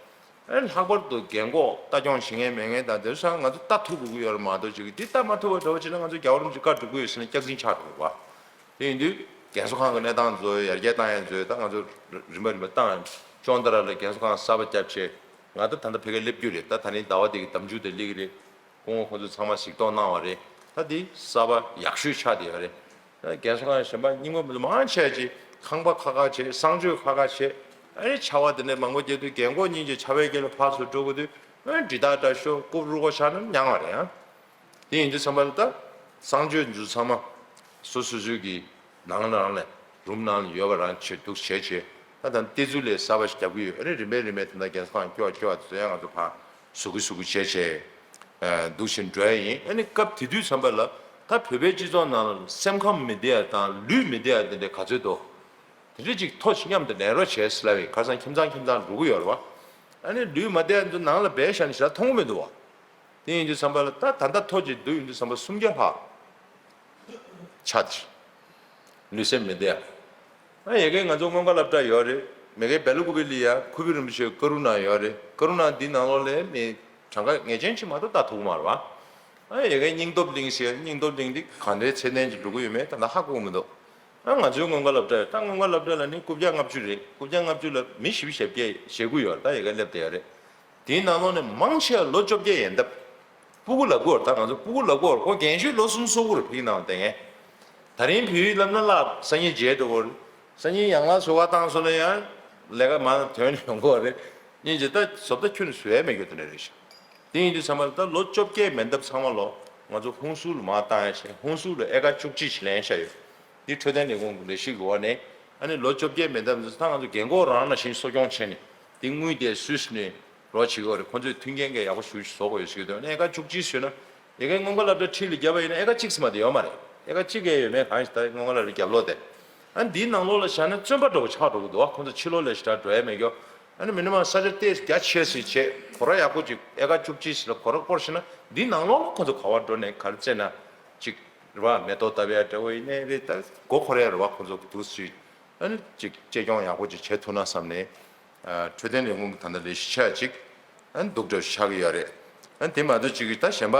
ཨ་ནི་ལྷག་པར་དུ་རྒན་གོག་ལྟ་སྐྱོང་བྱེད་མཁན་མེད་མཁན་དང་དེ་ཚོ་ང་ཚོ་ལྟ་ཐུབ་དགོས་ཀྱི་ཡོད་རེད་མ་གཏོགས་ཅིག་འདི་ལྟ་མ་ཐུབ་པ་འདྲ་བོ་བྱས་ན་ང་ཚོ་རྒྱལ་བ་རིན་པོ་ཆེ་བཀའ་སྒྲུབ་ཀྱི་ཡོད་ཟེར་ན་སྐྱག་རྫུན་ཆགས་འགྲོ་གི་རེད་བ། དེ་ཡིན་དུས་རྒན་གསོ་ཁང་གི་གནས་སྟངས་བཟོ་ཡ་ཡར་རྒྱས་བཏང་ཡ་བཟོ་ཡ་ད་ང་ཚོ་རིམ་པ་རིམ་པ་བཏང་ཅོང་ཏ་ར་ལ་རྒན་གསོ་ཁང་གསར་པ་བརྒྱབ་བྱས་ང་ད་ད་ལྟ་ཕ་གིར་སླེབས་རྒྱུ་རེད། ད་ད་རིང་ཟླ་བ་འདི་གི་གདམ་རྒྱུ་དེ་སླེབས་ཀྱི་རེད། སྐུ་ངོ་ཁོང་ཚོ་ཚང་མ་གཟིགས་རྟོག་གནང་བ་རེད། ད་འདི་གསར་པ་ཡག་ཤོས་ཆགས་བསྡད་ཡོད་རེད། ད་རྒན་གསོ་ཁང་གཞན་པ་རྙིང་པ་མི་འདུག་མང་ཆེ་ཅིག་ཁང་པ་ཁག་ཁག་བྱས་གསང་སྤྱོད་ཁག་ཁག་བྱས་ཨ་ནི་ཆར་པ་དེ་འདྲས་མང་པོ་བརྒྱབ་དུས་རྒན་གོག་གཉིས་ཀྱི་ཆར་པའི་རྐྱེན་ལ་ཕར་ཚུར་འགྲོ་དགོས་དུས་ཨ་ནི་འདྲི་རྟགས་འདྲ་ཤོག་རྐུབ་རུ་ཁོག་ཆག་ན་མྱངས་པ་རེད་ཨ། དེ་ཡིན་དུས་ཙམ་པ་ལ་ད་གསང་སྤྱོད་འཛུལ་ཚང་མ་སོ་སོ་སོའི་གི་ནང་རང་ལ་རུམ་ནང་ལ་ཡོད་པ་རང་བྱེད་འདུག་བྱས་བྱས་ད་ད་ལྟ་བརྩི་ལས་གསར་པ་ཞིག་རྒྱབ་ཀྱི་ཡོད། ཨ་ནི་རིམ་པས་རིམ་པས་ད་ལྟ་རྒན་གསོ་ཁང་སྐྱོ་བ་སྐྱོ་བ་དེ་ཚོ་ཡང་ང་ཚོ་ཕར་ཟུག་གི་ཟུག་གི་བྱས་བྱས་འདུག་བཞིན་འགྲོ་ཡ་ཡིན། ཨ་ནི་སྐབས་དེ་དུས་ཙམ་པ་ལ་ད་བོད་པའི་སྤྱི་ཚོགས་ནང་ལ་སེམས་ཁམས་མི་བདེ་ཡ་དང་ལུས་མི་བདེ་ཡ་དེ་འདྲ་ག་ཚོད་འདུག་དེ་འདྲ་ཅིག་ཐོ་ཞིག་མཉམ་དུ་ལེན་རོགས་བྱས་ཟེར་ལབ་ཡིན། ཁ་སང་ཁྱིམ་ཚང་ཁྱིམ་ཚང་འགྲོ་གི་ཡོད་རེད་བ། ཨ་ནི་ལུས་མ་བདེ་ཡ་ཚོ་ནང་ལ་སྦས་བཞག་ནས་ཞེ་དྲག་མཐོང་གི་མི་འདུག་བ། དེ་ཡིན་དུས་ཙམ་པ་ལ་ད་ད་ལྟ་ཐོ་ཅིག་བསྡུ་ཡོང་དུས་ཙམ་པ་སུམ་བརྒྱ་ལྷག་ཆགས་ཏེ། ལུས་སེམས་མི་བདེ་ཡ། ཨ་ཡ་གི་ང་ཚོ་སྔོན་ཁ་སློབ་གྲྭ་ཡོད་རེད། མ་གི་བེ་ལ་ཀུ་པི་ལི་ཡ་ཁུ་པི་རིན་པོ་ཆེ་ཀ་རུ་ན་ཡོད་རེད། ཀ་རུ་ན་འདི་ནང་ལོགས་ལ་མི་གྲངས་ཀ་ངེས་ཅན་ཅིག་མ་གཏོགས་ལྟ་ཐུབ་ཀྱི་མ་རེད་བ། ཨ་ཡ་གི་སྙིང་སྟོབས་གླིང་ཟེར། སྙིང་སྟོབས་གླིང་འདི་གང་འདྲའི་ཚད་ལྡན་ཅིག་འགྲོ་གི་ཡོད་མེད་ད་ལྟ་ཧ་གོ་གི་མི་འདུག་ཨ་ང་ཚོའི་སྔོན་ཁ་སློབ་གྲྭ་ཡོད། ད་སྔོན་ཁ་སློབ་གྲྭ་ལ་ནི་རྐུབ་བཀྱག་ལྔ་བཅུ་རེད། རྐུབ་བཀྱག་ལྔ་བཅུ་ལ་མི་བཞི་བཅུ་ཞེ་བརྒྱད་ཞེ་དགུ་ཡོད་རེད། ད་ཡ་གི་སླེབས་བསྡད་ཡོད་རེད། དེའི་ནང་ལོགས་ནས་མང་ཆེ་བ་ལོ་བཅོ་བརྒྱད་ཡན་འདབ། སྤུ་གུ་ལབ་ཀྱི་ཡོད་རེད། ད་ང་ཚོ་སྤུ་གུ་ལབ་ཀྱི་ཡོད་རེད། ཁོ་རྒན་ཤོས་ལོ་གསུམ་སོ་དགུ་རེད་ཕ་གི་ནང་བསྡད་མཁན། ད་རིང་བོད་ཡིག་བསླབ་ན་བསླབ་སང་ཉིན་བརྗེད་འགྲོ་གི་རེད། སང་ཉིན་ཡང་ལ་བཟོ་ག་བཏང་སོང་ན་ཡང་ལས་ཀ་མར་ཐོན་ནས་ཡོང་གི་རེད། སྙིང་རྗེ་ད་བཟོ་ལྟ་ཁྱོན་ནས་བཟོ་ཡ་མེད་རྒྱུ་དེ་འདྲ་རེད་ཤག་དེ་ཡིན་དུས་ཙམ་པ་ལ་ད་ལོ་བཅོ་བརྒྱད་མན་འདབ་ཚང་མ་ལོ་ང་ཚོ་ཧུན་སུར་ལ་མར་བཏང་ཡ་བྱས། ཧུན་སུར་ལ་ཨེ་ཀར་བཅུ་གཅིག་ཅིག་ལེན་བཞག་ཡོད། འདི་འཕྲོད་བསྟེན་ལས་ཁུངས་ཀྱི་ལས་གཞི་གི་འོག་ནས་ཨ་ནི་ལོ་བཅོ་བརྒྱད་མན་འདབ་ཚོ་ད་ང་ཚོ་རྒན་གོག་རང་ནང་བཞིན་གསོ་སྐྱོང་བྱས་ནས་འདི་དངུལ་དེ་སུས་ནས་རོགས་བྱེད་ཀྱི་ཡོད་རེད། ཁོང་ཚོས་མཐུན་རྐྱེན་གྱི་ཡག་པོ་ཞུ་བཟོ་དགོས་ཡོད་ཟེར་གྱི་འདུག་ཨ་ནི་ཨེ་ཀར་བཅུ་གཅིག་ཟེར་ན་ཡ་གའི་སྔོན་ཁ་སློབ་གྲྭ་ཁྲི་ལ་བརྒྱབ་པ་ཡིན་ན་ཨེ་ཀར་གཅིག་ཙམ་མ་གཏོགས་ཡོད་མ་རེད། ཨེ་ཀར་གཅིག་གས་ཡོད་མེད་གང་ཞིག་ད་སྔོན་ཁ་སློབ་གྲྭ་རྒྱབ་ལོགས་དེ། ཨ་ནི་འདིའི་ནང་ལོགས་ལ་བཞག་ན་བཙོན་པ་འདྲ་བོ་ཆགས་འགྲོ་གི་འདུག་ཨ་ཁོང་ཚོ་ཕྱི་ལོགས་ལ་ཞེ་དྲག་འགྲོ་ཡ་མེད་ཀྱོ། ཨ་ནི་མི་ནི་མ་ས་ཆ་ཏོག་ཙམ་རྒྱ་ཆེ་སེ་བྱས་སྒོ་ར་ཡག་པོ་ཅིག་ཨེ་ཀར་བཅུ་གཅིག་ཟེར་ལ་སྒོ་ར་བསྐོར་ཤེ་ན་འདིའི་ནང་ལོགས་ལ་ཁོང་ཚོ་ག་པར་འགྲོ་ནས་ག་རེ་རྩེ་ན་ཅིག་རེད་བ། མེ་ཏོག་བཏབ་ཡ་འདྲ་བོ་ཡིན་ནའི་རེད། ད་མགོ་འཁོར་ཡ་རེད་བ། ཁོང་ཚོ་འདུག་སེ་ཨ་ནི་ཅིག་གཅེས་སྐྱོང་ཡག་པོ་ཅིག་བྱེད་ཐུབ་ན་བསམ་ནས། ཨ་འཕྲོད་བསྟེན་ལས་ཁུངས་ཀྱི་ད་ལྟ་ལས་གཞི་ཆ་ཅིག་ཨ་ནི་སྡུག་འདྲ་ཆགས་ཀྱི་ཡོད་རེད། ཨ་ནི་དེ་མ་གཏོགས་ཅིག་གི་ད་གཞན་པ་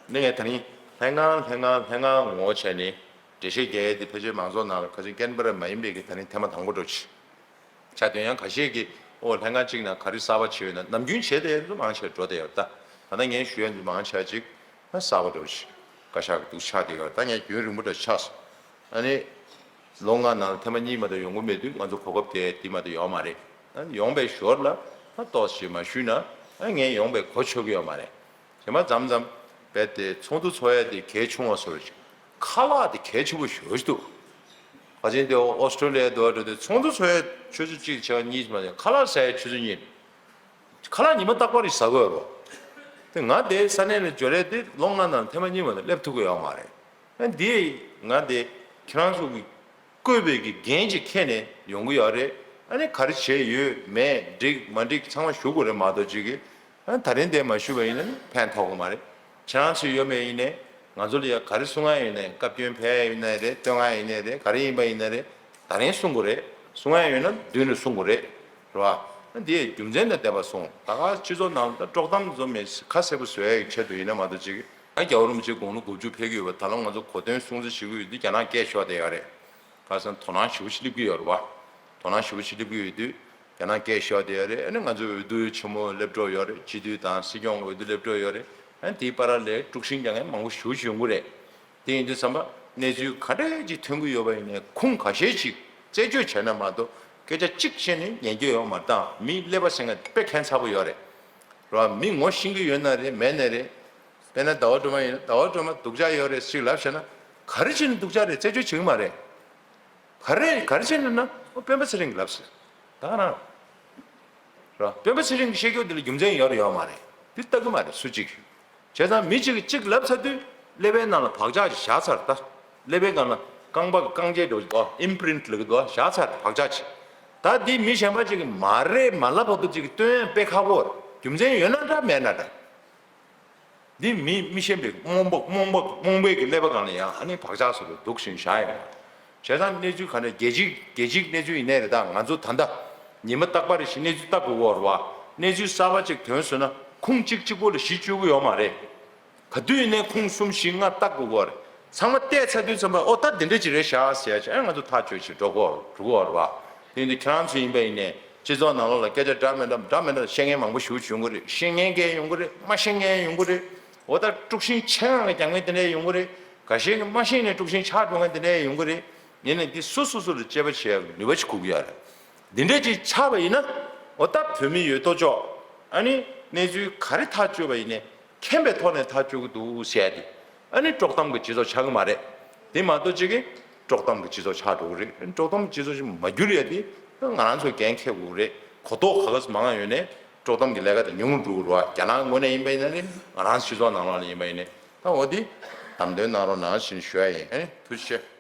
ནི་ངས་ད་རིང་ལྷན་ཁང་ལྷན་ཁང་ལྷན་ཁང་ངོ་བོ་བྱས་ནས་འགྲེལ་བཤད་རྒྱག་ཡས་དེ་ཕལ་ཆེར་མང་ཚོགས་ནང་ལ་ཁ་ཆེ་ཀན་བྷ་ར་མ་ཡིན་པའི་གི་ད་རིང་ཐེངས་མ་དང་པོ་འདྲ་ཅིག་ཆ་དོན་ཡང་ཁ་ཤས་ཀྱིས་ཨོ་ལྷན་ཁང་གཅིག་ནང་ག་རེ་གསར་པ་བྱས་ཡོད་ན། ནམ་རྒྱུན་བྱས་ཏེ་ཡོད་ཚོ་མང་ཆེ་འགྲོ་བསྡད་ཡོད། ད་ད་ལྟ་ངས་ཞུ་ཡ་འདི་མང་ཆེ་ཅིག་ད་གསར་པ་འདྲ་བོ་ཞིག་བཀའ་ཤག་གི་འདུག་ཆགས་བསྡད་ཡོད། ད་ངས་རྒྱུན་རིང་པོ་འདྲ་ཆགས་སོང་། ཨ་ནི་ལོ་ལྔ་ནང་ཐེངས་མ་གཉིས་མ་གཏོགས་ཡོང་གི་མེད་དུས་ང་ཚོ་གོ་སྐབས་དེ་འདི་མ་གཏོགས་ཡོད་མ་རེད། ཨ་ནི་ཡོང་པའི་ཞོར་ལ་ད་ཏོག་ཙམ་མ་ཞུས་ན་ཨ་ངས་ཡོང་པའི་གོ་ཆོད་ཀྱི་ཡོད་མ་རེད། གཞན་པ་མཚམས་མཚམས་རྦད་དེ་ཚོགས་འདུ་ཚོགས་ཡ་དེ་གལ་ཆུང་བ་བཟོ་འདྲ་ཞིག་ཁ་ལག་དེ་གལ་ཆེན་པོ་ཞེ་པོ་ཞིག་འདུག་ཕལ་ཆེར་དེ་ཨོ་སི་ཀྲོ་ལི་ཡ་འདྲ་བོ་འགྲོ་དུས་ཚོགས་འདུ་ཚོགས་ཡ་ཆུ་ཚོད་གཅིག་བྱས་གཉིས་མ་ཟིན། ཁ་ལག་ཟ་ཡ་ཆུ་ཚོད་གཉིས། ཁ་ལག་ཉི་མ་རྟག་པར་ཟ་དགོས་རོ། དེ་ང་དེ་ས་གནས་ལ་འབྱོར་ཡ་དེ་ལོ་ལྔ་ནང་ཐེངས་མ་གཉིས་མ་ཟིན་སླེབས་ཐུབ་ཀྱི་ཡོད་མ་རེད། ཨ་འདི་ང་དེ་ཁྱེད་རང་ཚོ་གི་བསྐོས་པའི་གི་འགན་ཅིག་འཁྱེར་ནས་ཡོང་གི་ཡོད་རེད། ཨ་ནི་ག་རེ་བྱས་ཡོད་མེད་འགྲིག་མ་འགྲིག་ཚང་མ་ཞུ་དགོས་རེད་མ་གཏོགས་ཅིག་གི་ཨ་ད་རིང་དེ་མ་ཞུས་པ་ཡིན་ན་ཕན་ཐོགས་ཀྱི་མ་རེད། ཁྱེད་རང་ཚོས་ཡོད་མེད་ཡིན་ནའི་ང་ཚོ་ལ་ཡ་ག་རེ་གསུང་ང་ཡོད་ནའི་བཀའ་བཀྱོན་ཕེབས་ཡ་ཡོད་ནའི་རེད། སྟོན་ང་ཡིན་ནའི་རེད། ག་རེ་ཡིན་པ་ཡིན་ནའི་རེད། ད་རིང་གསུང་དགོས་རེད། གསུང་ང་ཡོད་ན་མདུན་ནས་གསུང་དགོས་རེད། རེད་བ། འདི་རྒྱུ་མཚན་དང་ལྡན་པ་གསུངས། ད་ག་སྤྱི་ཚོགས་ནང་ད་དཀྲོག་གཏམ་བཟོ་མེད་ཁ་གསལ་པོ་བཟོ་ཡའི་ཆེད་དུ་ཡིན་ན་མ་གཏོགས་ཅིག་ཨ་རྒྱལ་བ་རིན་པོ་ཆེ་དགུང་ལོ་དགུ་བཅུ་ཕེབས་ཀྱི་ཡོད་པ། ད་ལོ་ང་ཚོ་གོ་སྟོན་སྲུང་བརྩི་བྱེད་ཀྱི་ཡོད་དུས་རྒྱ་ནག་སྐད་ཤོར་བསྡད་ཡོད་རེད། ཁ་སང་དོ་སྣང་ཞེ་པོ་ཞིག་སླེབས་ཀྱི་ཡོད་རེད་བ། དོ་སྣང་ཞེ་པོ་ཞིག་སླེབས་ཀྱི་ཡོད་དུས་རྒྱ་ནག་སྐད་ཤོར་བསྡད་ཡོད་རེད། ཨ་ནི་ང་ཚོའི་འོས་བསྡུ་ཆེན་མོ་སླེབས་འགྲོ་ཡོད་རེད། སྤྱི་འཐུས་དང་སྲིད་སྐྱོང་འོས་བསྡུ་སླེབས་འགྲོ་ཡོད་རེད། ཨ་ནི་དེའི་བར་ལ་དཀྲུག་ཤིང་རྒྱག་མཁན་མང་པོ་ཞེ་པོ་ཞིག་ཡོང་གི་རེད། དེ་ཡིན་དུས་ཙམ་པ་གནས་ཚུལ་ག་འདྲ་ཅིག་ཐོན་གྱི་ཡོད་པ་ཡིན་ནའི་ཁུངས་ཁ་ཤས་ཅིག་རྩད་གཅོད་བྱས་ན་མ་གཏོགས་སྐད་ཆ་གཅིག་བཤད་ནས་ཉན་རྒྱུ་ཡོད་མ་རེད། མི་ཀླད་པ་ཟེར་མཁན་དཔེ་ཁྱད་མཚར་པོ་ཡོད་རེད། རེད་བ། མི་ངོ་ཤེས་ཀྱི་ཡོད་ན་རེད་མེད་ན་རེད། དཔེར་ན་ཟླ་བ་སྒྲོལ་མ་ཡིན་ན་ཟླ་བ་སྒྲོལ་མ་སྡུག་ཅག་ཡོད་རེད་ཅིག་ལབ་བྱས་ན་ག་རེ་བྱས་ནས་སྡུག་ཅག་རེད་རྩད་གཅོད་བྱེད་ཀྱི་མ་རེད། ག་རེ་ག་རེ་བྱས་ནས་ན་ཨོ་སྤེན་པ་ཚེ་རིང་གིས་ལབ་ཟེར། ད་ག་རང་རེད། སྤེན་པ་ཚེ་རིང་གིས་བཤད་རྒྱུ་འདི་ལ་རྒྱུ་མཚན་ཡོད་རེད་ཡོད་མ་རེད། འདི་ལྟ་གི་མ་རེད་སུ་གཅིག་གིས། བྱས་ཙང་མི་གཅིག་གིས་གཅིག་ལབ་ཚར་དུས་ཀླད་པའི་ནང་ལ་བག་ཆགས་ཅིག་བཞག་ཚར། ད་ཀླད་པའི་སྒང་ལ་རྐང་པ་གི་རྐང་རྗེས་འགྲོ་གི་འདུག་ཨིམ་པི་རིན་ཊི་ལབ་གི་འདུག་བཞག་ཚར་བག་ཆགས་ཅིག་ད་འདི་མི་གཞན་པ་གཅིག་གིས་མ་རེད་མ་ལབ་བར་དུ་གཅིག་གིས་སྟོན་ཡ་དཔེ་ཁག་པོ་རེད། རྒྱུ་མཚན་ཡོད་ན་འདྲ་མེད་ན་འདྲ། འདི་མི་མི་ཤེས་པའི་རྨོངས་པ་རྨོངས་པ་རྨོངས་པའི་གི་ཀླད་པ་སྒང་ལ་ཡང་ཨ་ནི་བག་ཆགས་བཟོ་འདུག་བཞིན་བཞག་ཡོད། བྱས་ཙང་གནས་ཚུལ་ག་ནས་རྒྱལ་སྤྱིའི་རྒྱལ་སྤྱིའི་གནས་ཚུལ་ཡིན་ནའི་རེད། ད་ང་ཚོ་ད་ལྟ་ཉི་མ་རྟག་པར་རེ་བཞིན་གནས་ཚུལ་ལྟ་དགོས་ཀྱི་ཡོད་རེད་བ། གནས་ཚུལ་གསར་པ་ཅིག་ཐོན་སོང་ན་ཁུངས་གཅིག་གཅིག་པོ་ལ་གཞི་བཅོལ་གྱི་ཡོད་མ་རེད། ག་དུས་ཡིན་ནའི་ཁུངས་གསུམ་བཞི་ལྔ་བལྟ་དགོས་ཀྱི་ཡོད་རེད། ཚང་མ་བལྟས་ཚར་དུས་ཙམ་པ་ཨོ་ད་འདི་འདྲ་ཅིག་རེད་ཤག་ཟེར་ཡ་ཅིག་ཨ་ང་ཚོ་ཐག་གཅོད་ཅིག་འགྲོ་དགོས་འགྲོ་དགོས་རེད་བ། དེ་ཡིན་དུས་ཁྱེད་རང་ཚོ་ཡིན་པ་ཡིན་ནའི་སྤྱི་ཚོགས་ནང་ལོགས་ལ་སྐད་ཆ་འདྲ་མི་འདྲ་འདྲ་མི་འདྲ་བཤད་མཁན་མང་པོ་ཞེ་པོ་ཅིག་ཡོང་གི་རེད། ཤེས་མཁན་འགའ་ཡོང་གི་རེད། མ་ཤེས་མཁན་ཡོང་གི་རེད། འོ་ད་དཀྲུག་ཤིང་ཆེ་ངང་ལ་རྒྱག་མཁན་དེ་འདྲ་ཡོང་གི་རེད། འགའ་ཤས་ཀྱིས་མ་ཤེས་ནས་དཀྲུག་ཤིང་ཆགས་འགྲོ་མཁན་དེ་འདྲ་ཡོང་གི་རེད། ཡིན་ནའི་འདི་སོ་སོ་སོ་ལ་དཔྱད་པ་བྱེད་ཡག་ནུས་པ་ཅིག་དགོས་ཀྱི་ཡོད་རེད། འདི་འདྲ་ཅིག་ཆགས་པ་ཡིན་ན་འོ་ད་བོད་མི་ཡོད་དོ་ཅོག་ཨ་ནི་གནས་ཚུལ་ག་རེ་ཐག་གཅོད་པ་ཡིན་ནའི་མཁྱེན་པའི་ཐོག་ནས་ཐག་གཅོད་ཀྱི་འདུག་ཟེར་ཡ་དེ་ཨ་ནི་དཀྲོག་གཏམ་གྱི་སྤྱི་ཚོགས་ཆགས་ཀྱི་མ་རེད། དེ་མ་གཏོགས་ཅིག་གིས་དཀྲོག་གཏམ་གྱི་སྤྱི་ཚོགས་ཆགས་འགྲོ་གི་རེད། དཀྲོག་གཏམ་གྱི་སྤྱི་ཚོགས་ཅིག་མ་འགྱུར་ཡ་དེ་ང་རང་ཚོས་འགན་འཁྱེར་དགོས་ཀྱི་རེད། གོ་རྟོགས་ག་ག་ཚོད་མང་ང་ཡོད་ནའི་དཀྲོག་གཏམ་གྱི་ལས་ཀ་དེ་ཉུང་རུ་འགྲོ་གི་རེད་བ། རྒྱ་ནག་ངོས་ནས་ཡིན་པ་ཡིན་ན་རེད། ང་རང་སྤྱི་ཚོགས་ནང་ལོགས་ལ་ཡིན་པ་ཡིན་ནའི་ད་འོ་དེ་དམ་དོན་གནང་རོགས་གནང་ཞེས་ཞུ་ཡ་ཡིན། ཨ་ནི་ཐུགས་རྗེ་ཆེ།